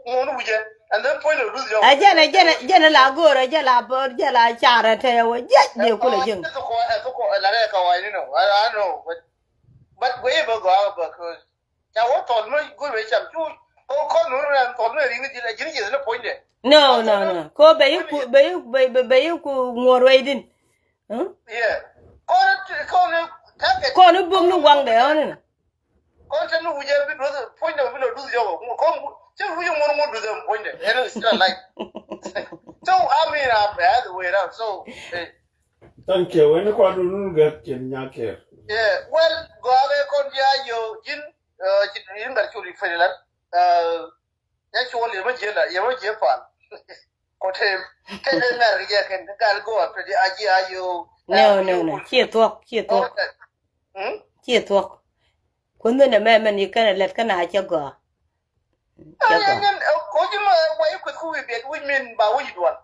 ŋuɔ̱n wi̱cɛ, and then puɔ̱nydɛ ruth yɔk. Ɛ jɛn, ɛ jɛn, ɛ jɛn la go̱o̱r, ɛ jɛn la bör, jɛn la carɛ tɛ wä, jɛc dee kulɛ ji̱ŋ. Ɛ thok kɔ, ɛ thok kɔ, ɛ la rɛ kɛ wa ni nɔ, I, I know, but, but wee bä gɔaa bä kɛ. Ca wä thɔl mi go̱o̱r wee cam cu, kɔ, kɔn nu rɛ thɔl mi ri ni ji̱, ɛ ji̱n yɛth ni puɔ̱nydɛ. No, no, no. Ko bɛ yi ku, bɛ yi, bɛ, bɛ, bɛ yi ku ŋuɔ̱r wee din. Huh? Yeah. Kɔn, kɔn, kɔn buk ni waŋdɛ ɔn ni. Kɔn te ni wujɛ bi duth puɔ̱nydɛ bi lɔ duth yɔk. Kɔn cɛ wujɛ ŋuɔ̱n ŋuɔ̱n duth puɔ̱nydɛ. Ɛn is still alive. So, I mean, I, I had the way around. So, eh. Thank you. Wɛn kɔn dun nun gɛ cin nya kɛr. Yeah. Well, gɔaa kɛ kɔn dia yo jin, uh, jin, jin gar culi fɛn lan. Uh, nya culi ma jiɛ la, yɛ ma jiɛ pan. Kɔ te, te, te ŋar kɛ jɛ kɛn, gal go up to the aji ayo. No, no, no. Ciɛ thuɔk, ciɛ thuɔk. Hmm? Ciɛ thuɔk. Kuoth ni nɛ mɛ mɛn yi kɛn ɛ lɛt kɛn a cɛ gɔaa. Cɛ gɔaa. Kɔ ji̱ mɛ wa yi kueth ku wi̱i̱ biɛt wi̱c min ba wi̱c duɔl.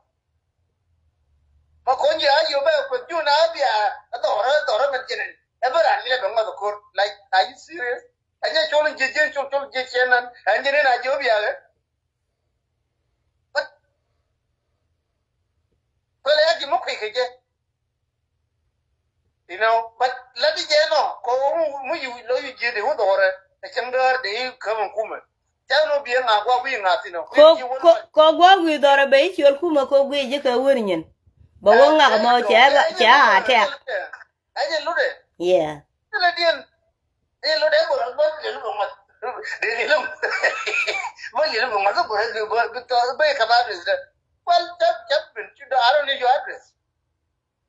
Ma kɔn ji̱ a yio̱ bɛ kueth jun a bia a dhɔrä dhɔrä mɛ jɛnɛn. Ɛ bä ran mi lɛ bɛ ŋɔth a ko̱r. Like, are you serious? Ɛ nyɛ col in jiɛ jiɛ col col jiɛ ciɛ nan. Ɛ nyɛ ni na jiɛ wä bia kɛ. But kuɛlɛ ya ji̱ mɔ kui̱ kɛ jɛ. You know, but la di jɛ nɔ, kɔ mu, mu yu, lo yu jiɛ de wä dhɔrɛ, ɛ cɛŋ däär de yi kämɛ kumɛ. Cɛ nɔ biɛ ŋa gua wi̱i̱ ŋa thin ɔ. Kɔ, kɔ, kɔ gua wi̱i̱ dhɔrɛ bɛ yi ciöl kumɛ kɔ gui ji̱ kɛ wär nyin. Bɛ wä ŋak mɔ cɛ, cɛ a tɛk. Ɛ jɛ lutɛ. Yeah. Lutɛ diɛn. Ɛ lutɛ bä, bä liɛlu bä ŋa̱th. Dee liɛlu. Bä liɛlu bä ŋa̱th bä, bä, bä, bä kama address dɛ. Well, tap, tap, I don't need your address.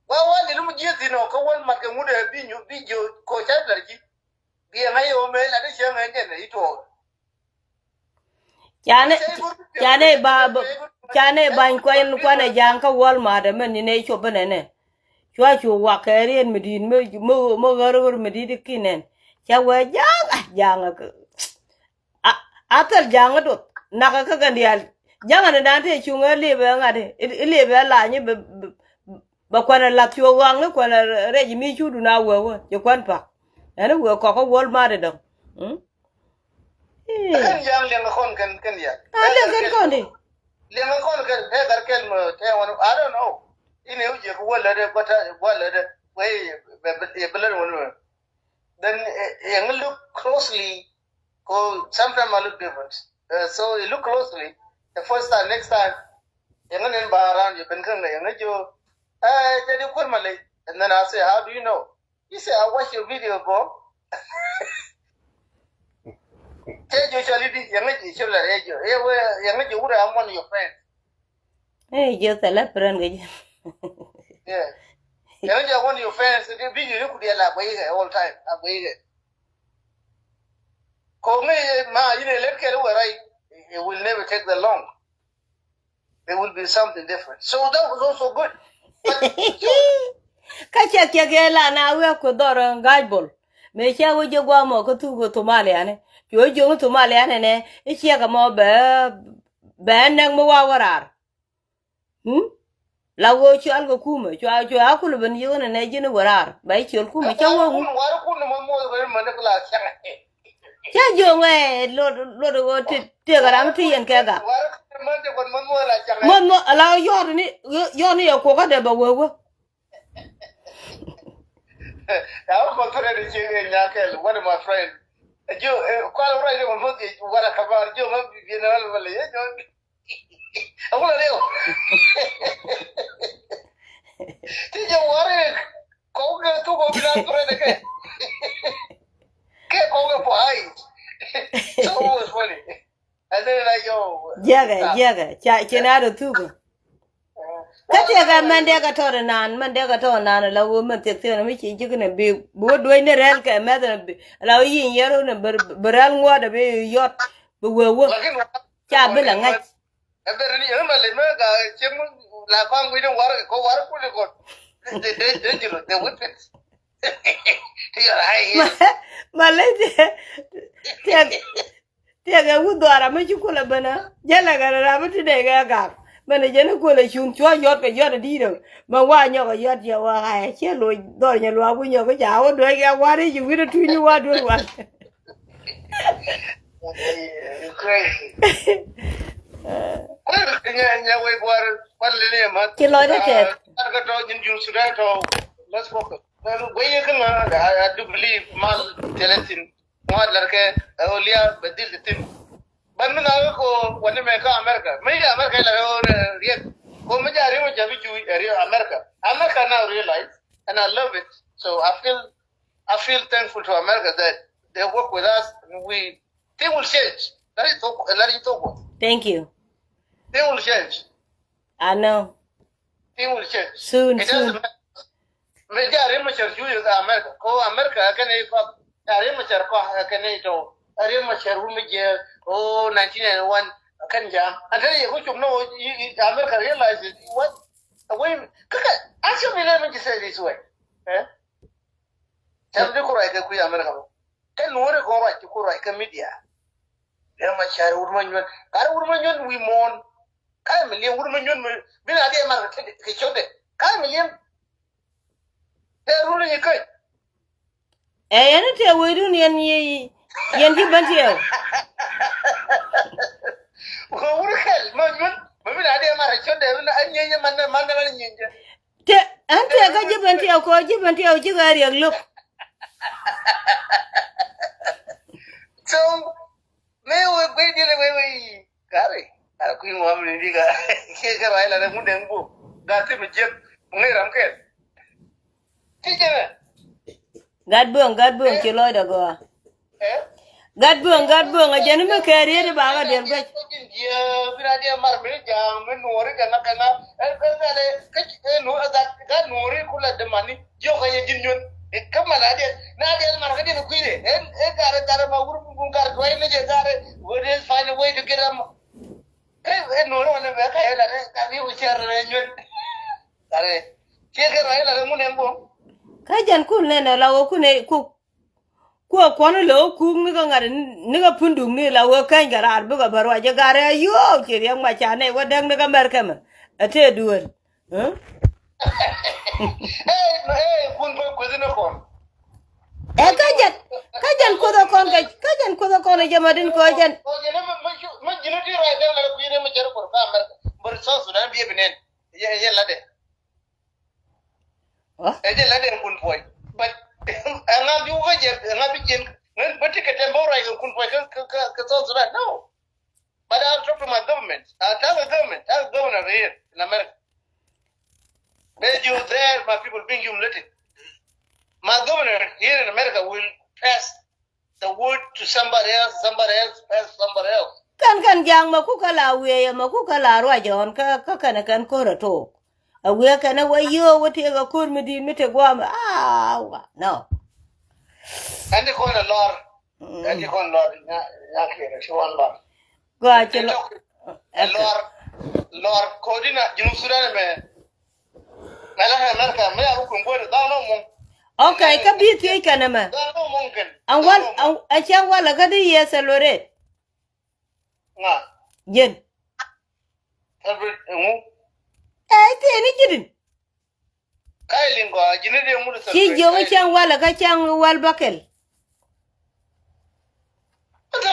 Wa, wa liɛlu mi jiɛ thin ɔ, kä wal mat kɛ ŋut ɛ bi nyu, bi jiɛ ko ca bɛr ji̱. Bi ɛ ŋa̱c ɛ ɣöö mëë lat i̱ cäŋ ɛ jɛn ɛ i̱ tuɔɔk. Canɛ, canɛ ba, ba, canɛ bany kuan, kuanɛ ja̱a̱ŋ kä Walmart ɛmɛ ni nɛ cop ɛnɛnɛ. Cua cu wak kɛ riet mi di̱i̱t mi, mi, mi ɣär ɣör mi di̱i̱t i̱ kinɛn. Ca wee ja̱a̱ŋ, ah, ja̱a̱ŋ ɛ kɛ. A, a thil ja̱a̱ŋ ɛ duɔth. Nakä kä kɛn diaal. Ja̱a̱ŋ ɛn dan tëë cuŋ ɛ lip ɛ ŋa̱t i̱, i̱ lip ɛ lany i̱ bɛ, bɛ, bɛ kuanɛ lath cu ɣɔaŋ ni kuanɛ rɛc mi cudun a wee wee. Ci kuan pak. Ɛn i̱ wee kɔk kä Walmart ɛ dɔ̱ŋ. Mm? Kɛn ja̱a̱ŋ liɛŋ kɔn kɛn, kɛn ya. Ah, liɛŋ kɛn kɔn di. Liɛŋ kɔn kɛn, tɛ kar kɛn mɛ, tɛ wan, I don't know. Inɛ wu jɛ ku wä lɛ dɛ, gua̱ta, gua̱ lɛ dɛ, wee, bɛ, bɛ, bɛ lɛ wan mɛ. Then, eh, eh, look closely, ko sometimes I look different. Uh, so you look closely. The first time, next time, yɛŋä nɛn ba around you, ben käŋ yɛŋä jo, eh, jadi kur malay. And then I say, "How do you know?" He said, "I watch your video, bro." Tɛ jo cɔl i̱ di, yɛŋä jo cɔl i̱ rɛ jo. Eh, well, yɛŋä jo wura, I'm one of your friends. Eh, jo thɛlɛ friend kɛ jo. Yeah. Yɛŋä jo one of your friends, di video ni ku diɛ la bwey kɛ all time, la bwey kɛ. Ko ŋäc ma, you know, let kɛl wɛ right, it will never take that long. It will be something different. So that was also good. But kä cɛ kiɛ kɛ la na wee ku dhɔr ga̱a̱c bol. Mëë cɛ wee ji̱ gua̱a̱ mɔ kä thuk kɛ Thomaliani. Cu wee jiöŋ Thomaliani nɛ i̱ ciɛ kɛ mɔ bɛ, bɛ nɛk mi wa wä raar. Hmm? La wee cɔal kɛ kumɛ, cua, cua a kulɛ ben yio̱o̱n ɛnɛ ji̱n i̱ wä raar. Ba i̱ ciöl kumɛ, cä wee wun. Cä jiöŋ ɛ, lot, lot ɛ ɣöö ti, tëëkɛ ram ti yɛn kɛ gak. Muɔth muɔth, ala yɔɔt ni, yɔɔt ni yɛ kuɔkä dɛ bɛ wee wä. Ya wä kɔn thurɛ ni cieŋ ɛ nyakɛl, one of my friend. Jiö, eh, kual wä rɔy ni mɔ muɔth yɛ wara kamar, jiö ma bi, bi na wal wal yɛ jiö. Aŋu la riw. Ti jɛ wari kɔkɛ thuk ɔ bi la thurɛ dɛ kɛ. Kɛ kɔkɛ pɔ ai. So it was funny. And then like yo. Jiɛkɛ jiɛkɛ ca ci na rɔ thuk. Kä tiɛkɛ mɛn dee kɛ tɔt inan mɛn dee kɛ tɔt inan la wee mɛn thiek thiek ni mi ci ji̱k ni bi bi wä duec ni rɛl kɛ mɛth ni bi la wä yiñ yɛr wä ni bi rɛl ŋuɔt bi yɔt bi wee wä. Ca bi la ŋäc. Ɛn bɛ ri ni ɛn ma lɛ mɛ ka cieŋ la kɔn wi̱c ni war kɛ kɔ war kuli kɔn. Dee dee dee jiro dee witness. Ti yɔr ai. Ma lɛ tiɛk. Tiɛkɛ wut dhɔara mi ci kulɛ ben a jälɛ kɛ rɛra mi ti dee kɛ gak. Mɛn ɛ jɛn i̱ kulɛ cuŋ cua yɔt kɛ yɔt ɛ di̱i̱t ɛ mɛ wa nyɔk ɛ yɔt yɛ wa ɣaɛ ciɛ loc dhɔr nyɛ luaak wi̱c nyɔk kä ca wä dueec kɛ wa ri ci wi̱t ɛ tui̱ny ni wa duel wal. Ci lɔcdä kɛɛt. Ŋuat lɛr kɛ ɛ ɣöö lia̱a̱ bɛ dhil ti thi̱n. But mi na wee ko wani mɛ kä America. Mi America ila ɣöö riek. Ko mi ja riek mi jabi juy ɛ riek America. America now realize and I love it. So I feel I feel thankful to America that they work with us and we thing will change. Lar yi thok lar yi thok. Thank you. Thing will change. I know. Thing will change. Soon, soon. Mɛ ja Riek Machar cu yɛ America. Ko America kɛn i̱ kɔk. Ja Riek Machar kɔk kɛn i̱ tɔw. Riek Machar wun mi jiɛ o nineteen ninety-one kɛn jam. And then yɛ ku cum no America realize it. What? Wait, kaka, ask me let me just say this way. Eh? Cam di ku ruac kɛ kui̱ America bä. Kɛ nuɔri kɔn ruac ku ruac kɛ media. Riek Machar wur ma nyuɔn. Kar wur ma nyuɔn wi muɔn. Ka̱a̱c mi li̱em wut mi nyuɔ̱n mi bi na diɛ mar kɛ cot dɛ. Ka̱a̱c mi li̱em. Tɛ run ni käc. Ɛ yɛn ni tɛ wecdun yɛn yi yɛn ji̱ ben tiɛw. Wut kɛl ma nyuɔ̱n mi bi na diɛ mar kɛ cot dɛ. An nyienyɛ man man man nyienyɛ. Tɛ an tɛ kä ji̱ ben tiɛw kɔ ji̱ ben tiɛw ji̱ kä riɛk lo̱k. So Mëë wek guey diɛn ɛ wee wee yi. Gari a kui̱ ŋuam ni di ka. Kiɛ kɛ ruac la rɛ ŋun dɛŋ bu. Gat ti mi jiɛk ŋun ram kɛl. Ti jɛnɛ. Gat buɔ̱ŋ gat buɔ̱ŋ ci lɔcdɛ gɔaa. Gat buɔ̱ŋ gat buɔ̱ŋ a jɛn mi kɛɛr yet i̱ ba kä diɛl guec. Jiɛ bi na diɛ mar mi ja̱a̱ŋ mi nuɔri kɛ ŋa kɛ ŋa. Ɛ ɛ ɛ nuɔri gat gat nuɔri kula dämani. Jiɔk ɛ yɛ ji̱n nyuɔ̱n. Kä man a diɛn na diɛn mar kä diɛn kui̱dɛ. Ɛ ɛ garɛ garɛ ma wur bun garɛ duay ni jɛ garɛ. Wede find a way to get am. Ɛ ɛ nuɔrɛ wala bɛ ka yɛ la rɛ ka bi wä cɛr rɛ nyuɔ̱n. Garɛ ciɛ kɛ rɛ la rɛ ŋun ɛn buɔ̱m. Kä jɛn kun nɛn ɛ la wä kun ɛ kuk. Kuɔ kuɔn ilɛ wä kuk ni kä ŋa̱t ni kä punduk ni la wä keny kɛ raar bikɛ bä ruac ɛ garɛ a yuɔɔk ci riɛk ma ca nɛy wä däk ni kä mɛr kɛmɛ. Ɛ tëë duël. Ɛ kä jɛn kä jɛn kuoth ɛ kɔn kɛ kä jɛn kuoth ɛ kɔn ɛ jɛ ma din kɔ jɛn. Ɛ jɛ la dee kun puɔy. But ɛŋa bi wä jɛ ɛŋa bi jɛn ŋän bä ti kɛ tɛm bä ruac kɛ kun puɔy kä kä kä South Sudan. No. But I'll talk to my government. I'll tell the government. Tell the governor here in America. Where you there, my people being humiliated. My governor here in America will pass the word to somebody else, somebody else, pass somebody else. Kɛn kɛn ja̱a̱ŋ ma kukɛ la wiɛɛyɛ ma kukɛ la ruac ɔn kä kä kɛn kɛn ko̱r a tok. A wiɛ kɛn a wä yio̱o̱k wä tiɛk a ko̱r mi di̱i̱t mi te guam a wa no. Ɛn ti kɔn a lɔr. Ɛn ti kɔn lɔr nya nya kiɛ ti kɔn lɔr. Gɔaa ci lɔ. Ɛ lɔr lɔr ko̱dina Junub Sudan mɛ. Mɛ la kɛ America mɛ ya bi kuŋ buɔ̱t dhaŋ nɔ muŋ. Okay, kä bi thiec kɛn ɛmɛ. Dhaŋ nɔ muŋ kɛn. Ɛn wal ɛ cɛŋ wal ɛ kä di yɛ Salva Kiir. Ŋa. Ji̱n. Salva Kiir ɛŋu. Ɛ thiecni ji̱din. Ci jiök i̱ cäŋ wal kä cäŋ wal bäkɛl. Kä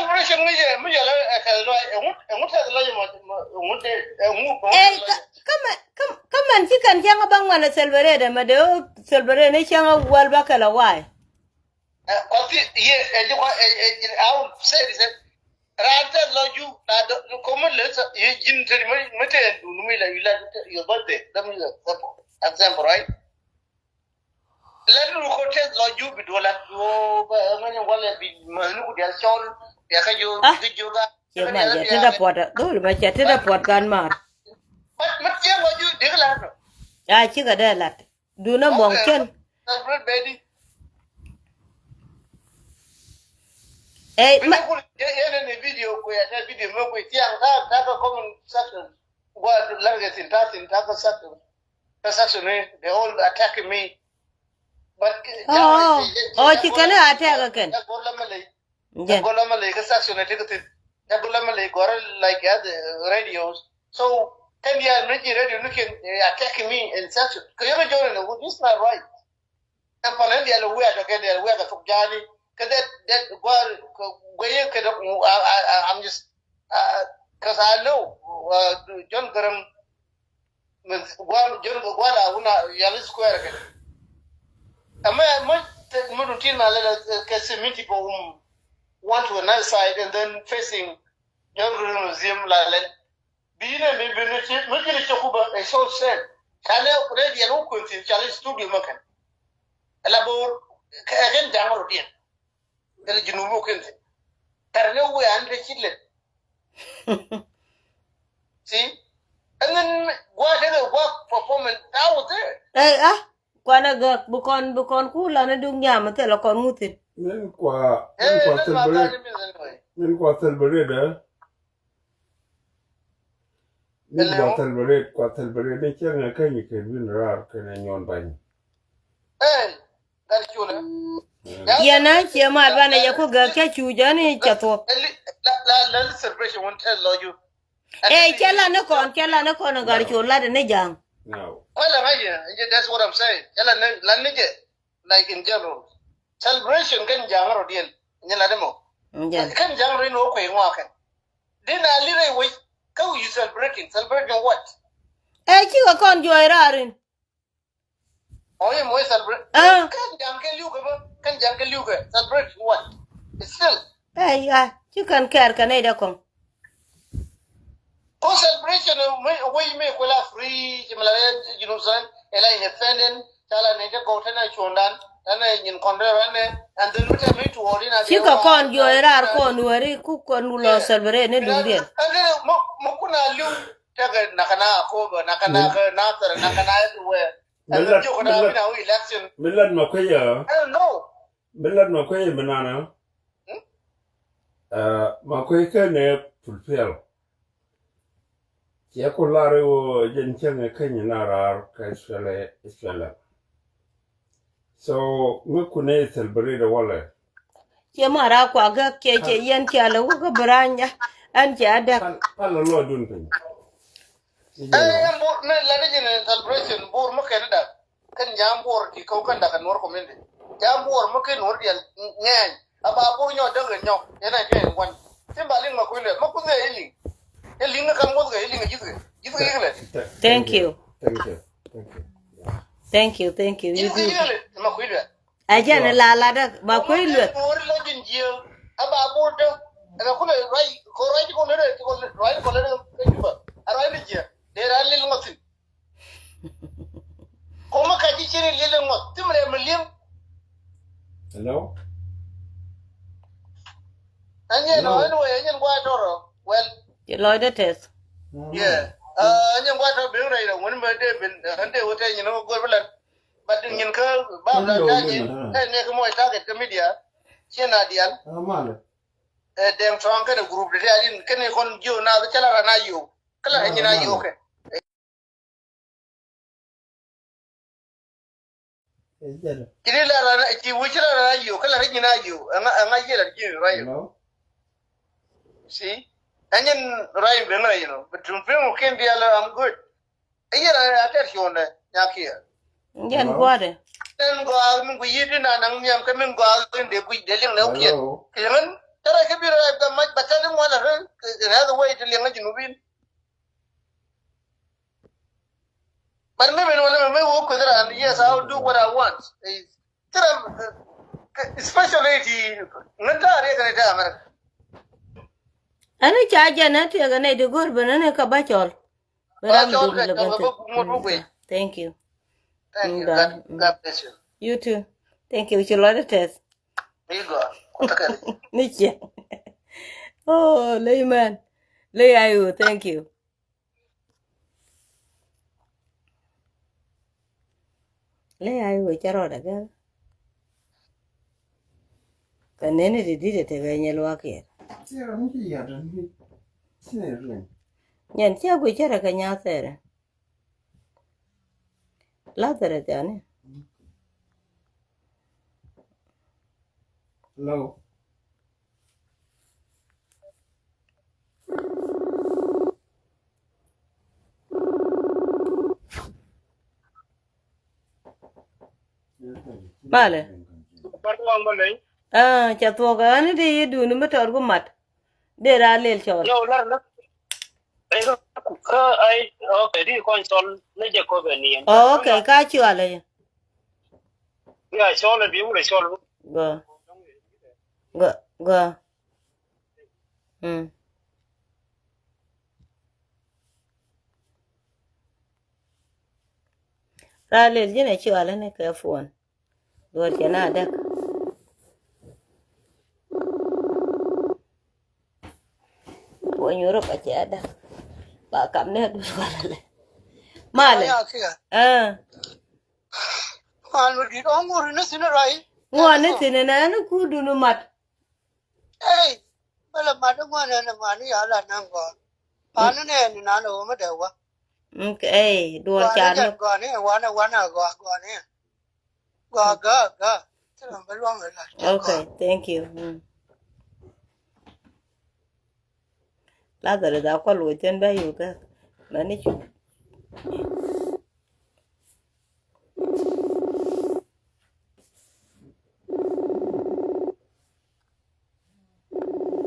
mɛn ci kɛn cäŋ bä ŋuan ɛ celebrate ɛmɛ dee ɣöö celebrate ni cäŋ wal bäkɛl ɛ wa̱a̱. Raan tɛth lɔ ju na dɔ komi lɛ yɛ ji̱n tɛri mi tɛn dun mi la yu la your birthday. Let me example. Example, right? Lɛ ni ko tɛth lɔ ju bi duɔla. Duɔ bɛ ŋäni walɛ bi mäni ku dial cɔl. Bia ka jo bi ka jo ga. Cɛ ma jɛ ti da puɔt. Dhol ma cɛ ti da puɔt kan mar. Mat mat cɛ lɔ ju dik la no. Ya ci ka dɛ lat. Duna mɔŋ kɛn. Celebrate bedi. Ey, ma. Video ku yɛ, yɛ ne video ku yɛ, ne video mɛ ku yɛ tiaŋ ta, ta ka comment section. Gua large sin ta sin ta ka section. Ka section ni, they all attacking me. But, oh, oh, ci kɛn attack kɛn. Gɔr la mɛ lɛ. Jɛn. Gɔr la mɛ lɛ ka section ni ti ka tin. Gɔr la mɛ lɛ gɔr like other radios. So, kɛn ya ni ji radio ni kɛn, eh, attacking me in section. Kɛ yɛ ka jɔrɛ ni, this is not right. Ɛn pan ɛn diɛl wiak kɛ diɛl wiak kɛ thok jaani kɛ dɛ dɛ guar kɛ guɛyɛ kɛ dɛ. I'm just, uh, cause I know, uh, John Garang min guar John guar a wuna yali square kɛ. Ɛmɛ mɛ mɛ dun tin ma lɛ kɛ seventy people who went to another side and then facing John Garang museum la lɛ. Bi nɛ mi bi ni ci mi kini cɛ kuba ɛ so sɛn. Ca lɛ rɛ diɛl wä kuɛn thin ca lɛ studio mɛ kɛn. Ɛ la bo̱o̱r ɛ kɛn jaŋ rɔ diɛn. Ɛ la ji̱ nubi wä kuɛn thin. Tɛr ni wee an rɛ ci lɛ. Si. And then gua dee gua performance that was there. Ey, ah. Kuanɛ gäk bi kɔn bi kɔn ku lanɛ duŋ nyam thilɛ kɔn ŋuthin. Min kua min kua celebrate. Min kua celebrate, eh? Min kua celebrate, kua celebrate ni cɛ ŋɛ kɛ nyi kɛ win rar kɛ nɛ nyɔn bany. Ey, gat culɛ. Yɛn a ciɛ mat banɛ yɛ ku gäk cɛ cu jɛ ni cɛ thuɔk. La la la celebration wun tɛ lɔ ju. Ey, cɛ la ni kɔn, cɛ la ni kɔn gat cu lat ni jaŋ. Well, that's what I'm saying. Cɛ la ni la ni jɛ. Like in general. Celebration kɛn jaŋ rɔ diɛn. Nyi la demo. Kɛn jaŋ rɔ in wä kwe ŋwa kɛn. Din a li rɛ wec. Ka wi you celebrating? Celebrating what? Ɛ ci ka kɔn juɔy rarin. Oh, yɛ mɔ celebrate. Ah. Kɛn jaŋ kɛ liu kɛ bä. Kɛn jaŋ kɛ liu kɛ. Celebrating what? It's still. Ɛ ya, ci kɛn kɛɛr kɛ nɛy dɛ kɔŋ. Ko celebration mi wei mi kula free ci mi la rɛ Junub Sudan ila independent. Cala ni te go tena chundan tena nyin kondre rane. And then mi te mi tuori na. Ci ka kɔn juɔy rar kɔn weri ku kɔn lɔ celebrate ni duŋ diɛn. And then mo mo kuna liu tege nakana Akobo, nakana Nasir, nakana everywhere. And then joko na bina election. Milan Makuya. I don't know. Milan Makuya minana. Ɛ, ma kuec kä nɛ fulfill. Ciɛ ku lar i̱ ɣöö jɛn cäŋ ɛ kä nyin a raar kä Israel, Israel. So ŋäk ku nɛ celebrate walɛ. Ciɛ ma raar kuak gäk ciɛ ciɛ yɛn ciɛ lɛ wä kä bi raany ɛn ciɛ a däk. Pal, pal lɔ lɔɔdun piny. Ɛ yɛn bor nɛ lɛ ni jin celebration bor mä kɛn dak. Kɛn nyam buɔr ti kɔw kɛn dak kɛ nuɔr community. Nyam buɔr mä kɛn nuɔr diɛl ŋɛɛny. A ba buɔr nyɔ däk kɛ nyɔ. Yɛn a kɛ wan. Tin ba liŋ ma kui̱ lɛ ma kui̱ lɛ i̱ liŋ. I̱ liŋ ni kam wuɔth kɛ i̱ liŋ ji̱th kɛ ji̱th kɛ i̱ lɛ. Thank you. Thank you. Thank you. Thank you, thank you. Ji̱th kɛ i̱ lɛ ma kui̱ lɛ. A jɛn la la däk ma kui̱ lɛ. Nuɔr lɛ ji̱n jiɛw. A ba buɔr däk. Ɛ kɛ kulɛ ruac kɛ ruac kɛ kulɛ ruac kɛ kulɛ kɛ Juba. A ruac ni jiɛw. Dee ra lil ŋɔthin. Kɔmä ka ji̱ cini liɛl in ŋuɔth ti mi rɛm mi li̱em. Hello. Anyin ɔ, anyway, anyin guay tɔrɔ. Well. Ci lɔcdä tɛth. Yeah. Anyin guay tɔrɔ bi rɛy rɛ wun mɛ dee bin an dee wä tɛ nyin ŋä go̱r bi lɛt. But nyin kä bam la ta nyin ɛ ŋɛ kä mɔc target kä media. Cien a dial. Ɛ dɛŋ tɔŋ kɛn group de dial in kɛn kɔn jiö na cɛ la ra na yo. Kä la rɛ nyin a yo kɛ. Ci ni la rara ci wi̱c la rara yo kä la rɛ nyin a yo. Ɛŋa ɛŋa yɛ la ji̱ rara yo. Si. Ɛnyɛn rara yo ben rara yo. But tum pin mu kin dial, I'm good. Ɛ yɛ rara a tɛr cuɔndɛ nya kiɛ. Jɛn gua̱dɛ. Ɛn gɔaa min ku yi̱t in a naŋ nhiam kä min gɔaa in dee guic dee liŋ lɛ wä kiɛt. Kiɛŋän tɛrɛ kä bi rara kä mac ba tɛr in wala rɛ. Rɛ the way ti liŋ a Junubin. But maybe no, no, maybe work with her and yes, I'll do what I want. Tira, especially the ŋän ta riek ni ta America. Ani ca jɛ na tiɛk ni di gor ben ni ka ba cɔl. Ba cɔl ka cɔl ka ba mut bu gwe. Thank you. Thank you. God, God bless you. You too. Thank you. Ci lɔcdä tɛth. Ni gɔaa. Ni ciɛ. Oh, ley mɛn. Ley ayu, thank you. Ley ayu cɛ rɔɔdɛ gɛl. Kɛ neni ti di̱t ɛ tekɛ nyɛ luaak yɛ. Nyɛn cɛ gui cɛ rɛ kɛ nyath thɛrɛ. Lazarus yani. Hello. Malɛ. Ca thuɔk ani di yi duni mi tɔr ku mat. Dee raa lel cɔɔl. Yo, lar na. Ai, ai, okay, di kɔn cɔl ni Jacob ni. Oh, okay, ka cual. Ya, cɔl bi wule cɔl. Go. Go, go. Mm. Raa lel jin a cual ni kɛ phone. Duɔl cɛ na däk. Wä nyuur rɔ pa cɛ däk. Ba kam ni a duɔl wala lɛ. Malɛ. Aya kiɛ. Ah. Ŋuan mi dit ɔ ŋuɔr ni thin rai. Ŋuan ni thin ni nɛ ni ku duni mat. Ey, bä lɛ mat ŋuan ni ŋuan ni ya la naŋ gɔaa. Pan ni nɛ ni nan ɔ mi dɛ wa. Okay, duɔl ca ni. Gɔaa ni wan wan a gɔaa gɔaa ni. Gɔaa gɔaa gɔaa. Ti lɔŋ bä luɔŋ la. Okay, thank you. Mm. Lazarus a kual wä jɛn bɛ yuk kɛ mɛni cu.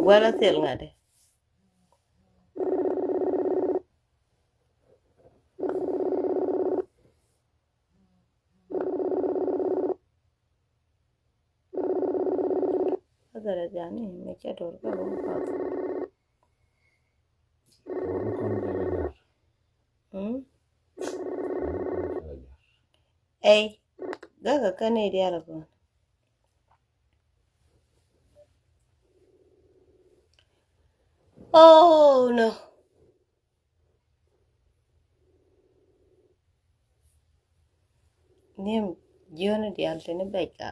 Guala thil ŋa̱di. Lazarus yani mi cɛ dor kɛ bum path. Ey, gakɛ kɛn i̱ diaal kɔn. Oh no. Ni̱em jiöni diaal tini bɛc ka.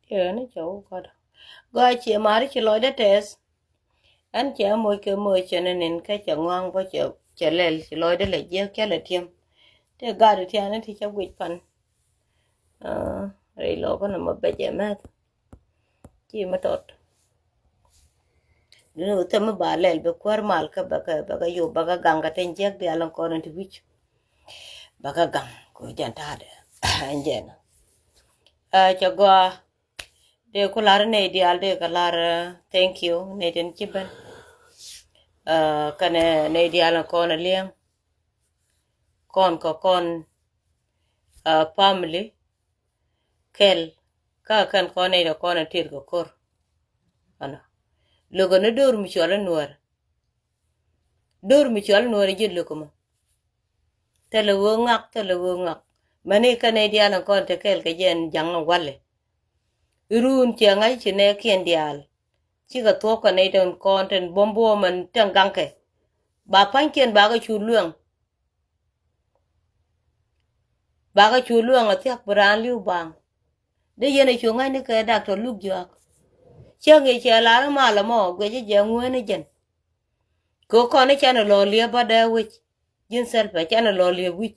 Tiɛɛni cɛ wä kɔt. Gɔaa ciɛ mari ci lɔcdä tɛth. Ɛn cɛ moc kɛ moc cɛ ni nin kä cɛ ŋɔaŋ bä cɛ lɛl ci lɔcdä lɛ jiäk cɛ lɛ tiɛm. Tëë gat tiani ti cɛ guic pan. Rɛy lɔkä nɔmɔ bɛ jɛ mɛth. Ci mi tɔt. Duni wä thɛm mi ba lɛl bi kuäär mal kä bɛ kɛ bɛ kɛ yop bɛ kɛ gaŋ kɛ tin jiäk dial in kɔn in ti wi̱c. Bɛ kɛ gaŋ kɛ jɛn ta̱a̱dɛ. Ɛn jɛn. Cɛ gɔaa. Dee ku lar nɛy diaal dee kɛ lar thank you nɛy tin ci ben. Kɛnɛ nɛy diaal kɔn a liɛŋ kɔn kɛ kɔn family kɛl ka kɛn kɔn nɛy dɛ kɔn a tit kɛ kor. Ɛnɔ lokä ni dor mi cuɔl in nuäär. Dor mi cuɔl in nuäär ji̱ lokä mɔ. Thilɛ ɣöö ŋak thilɛ ɣöö ŋak. Mɛni kɛn nɛy diaal in kɔn te kɛɛl kɛ jɛ ɛn ja̱ŋ in walɛ. Iruun ciɛ ŋa̱c ci nɛɛkiɛn diaal. Cikɛ thuɔ̱k kɛ nɛy tin kɔn tin buɔ̱m buɔ̱ɔ̱m ɛn tin gaŋkɛ. Ba pa̱nykiɛn bakɛ cu lueŋ. Bakɛ cu lueŋ a thia̱k bi raan li̱w baaŋ. Dee yɛn a cu ŋa̱cni kɛ daktɔr luk juaak. Cäŋ i̱ cɛ lar i̱ mal ɛmɔ guiɛcä jɛ ŋueen i̱ jɛn. Kɛ kɔn i̱ canɛ lɔ liep bä dee wi̱c. Ji̱n thil pɛ canɛ lɔ liep wi̱c.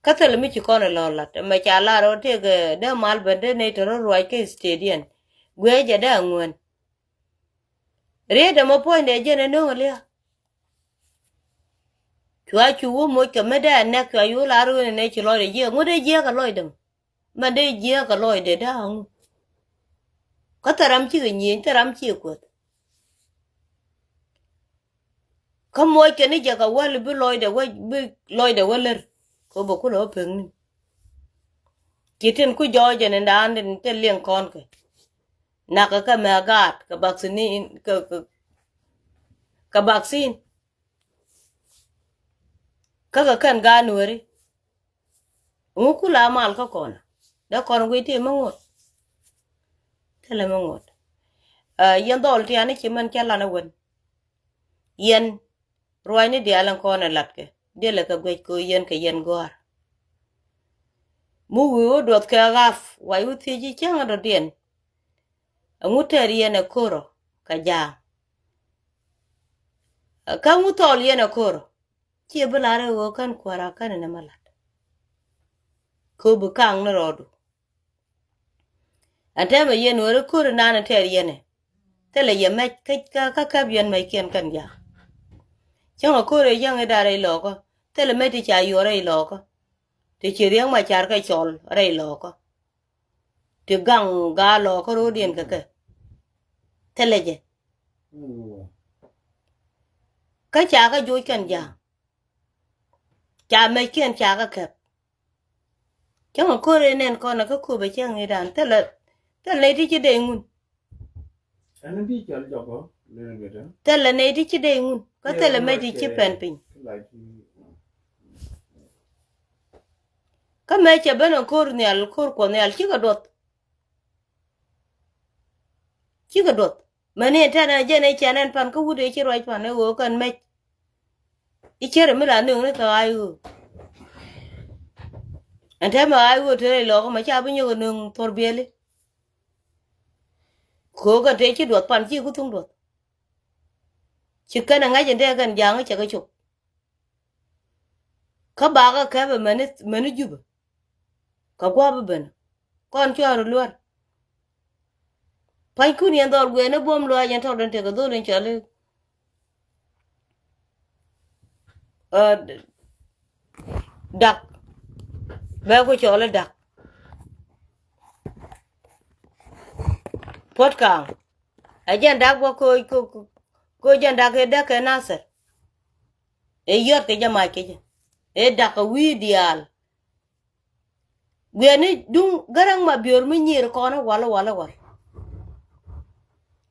Kä thil mi ci kɔn ɛ lɔ lat ɛmɛ ca lar ɔ tëëk dee mal ben dee nɛy tɔ̱ rɔ ruac kä stadium. Guiɛ jɛ dee aŋuän. Riet ɛmɔ puɔ̱nydɛ jɛn ɛ no̱o̱ŋ ɛ lia̱a̱. Cua cu wä moc kɛ mi dee anɛk cua cu wä lar ɣöö nɛ nɛ ci lɔcdɛ jiɛk ŋut dee jiɛk ɛ lɔcdɛ mɔ. Mɛn dee jiääk kɛ lɔcdɛ da̱a̱ŋ. Kä thil ram cikɛ nyieny thil ram ciɛ kuäth. Kä muɔc kɛn ni jɛ kɛ wäl bi lɔcdɛ wä bi lɔcdɛ wä lär. Kɛ bɛ kulɛ wä pekni. Ci tin ku jɔɔc ɛn in daan in te liŋ kɔn kɛ. Nak kɛ kɛ mɛ gaat kɛ vaccine kɛ, kɛ, kɛ vaccine. Kä kɛ kɛn gaat Nuɛri. Ŋu kula mal kä kɔn dee kɔn guiy ti mi ŋot. Thilɛ mi ŋot. Yɛn dhɔl tiani ci mɛn cɛ lan ɛ wen. Yɛn ruacni diaal in kɔn ɛ latkɛ diɛlɛ kɛ guic kɛ yɛn kɛ yɛn gɔ̱a̱r. Mi wi̱i̱ wä duɔth kɛ ɣa̱f wac wä thiec i̱ cäŋ in dɔ̱diɛn. Ɛŋu tɛɛr yɛn ɛ ko̱rɔ kɛ ja̱a̱ŋ. Kä ŋu thɔɔl yɛn ɛ ko̱rɔ. Ciɛ bi lar i̱ ɣöö kän kuäär a kän inɛ ma lat. Kööbi kaŋ ni rɔɔdu. Ɛn tɛmɛ yɛn weri ko̱ri nan in tɛɛr yɛn ɛ. Thilɛ yɛ mɛc kä, kä, kä käp yɛn mɛckiɛn kɛn ja̱a̱ŋ. Cäŋ ɛ ko̱ri cäŋ i̱ da̱r rɛy lɔɔkä. Thilɛ mɛc ti ca yuɔr rɛy lɔɔkä. Ti ci riäŋ ma car kɛ cɔl rɛy lɔɔkä. Ti gaŋ gaa lɔɔkä ro̱o̱diɛn kɛ kɛ. Thilɛ jɛ. Kä ca kä joc kɛn ja̱a̱ŋ. Ca mɛckiɛn ca kä kɛp. Cäŋ a ko̱r in nɛn kɔn a kä köp a cäŋ i̱ dan thilɛ. Thilɛ nɛy ti ci dee ŋun. Thilɛ nɛy ti ci dee ŋun kä thilɛ mɛc ti ci pɛn piny. Kä mɛ cɛ ben a ko̱r nhial ko̱r kuɔth nhial cikɛ duɔth. Cikɛ duɔth. Mɛni tɛn ɛ jɛn ɛ cɛn ɛn pan kä wut ɛ ci ruac pan ɛ ɣöö kɛn mɛc. I̱ cär mi la nöŋ ni kɛ ɣa̱c ɣöö ɛn tɛmɛ ɣa̱c ɣöö te rɛy lɔɔkä mɛ ca bi nyök ɛ nöŋ thuɔr biɛli. Köökɛ te ci duɔth pan ci ku thuŋ duɔth. Ci kɛn ɛ ŋa̱c in te kɛn ja̱a̱ŋ cɛ kɛ cop. Kä bakɛ kɛpɛ mɛni, mɛni Jubɛ. Kɛ gua̱a̱p bi ben kɔn cua̱r luär. Pa̱nykun yɛn dhɔl guiɛɛni buɔ̱m luaac yɛn tɔk den tekɛ dhol in cɔli. Dak bɛ ku cɔli dak. Puɔ̱t ka̱a̱ŋ ɛ jɛn dak bä ko, ko, ko jɛn dak ɛ dak kɛ Nathɛr. Ɛ yɔt kɛ jɛ mac kɛ jɛ ɛ dak kɛ wi̱i̱ diaal. Guiɛni duŋ Gäräŋ Mabiör mi nyiir kɔn i̱ wal i̱ wal i̱ wal.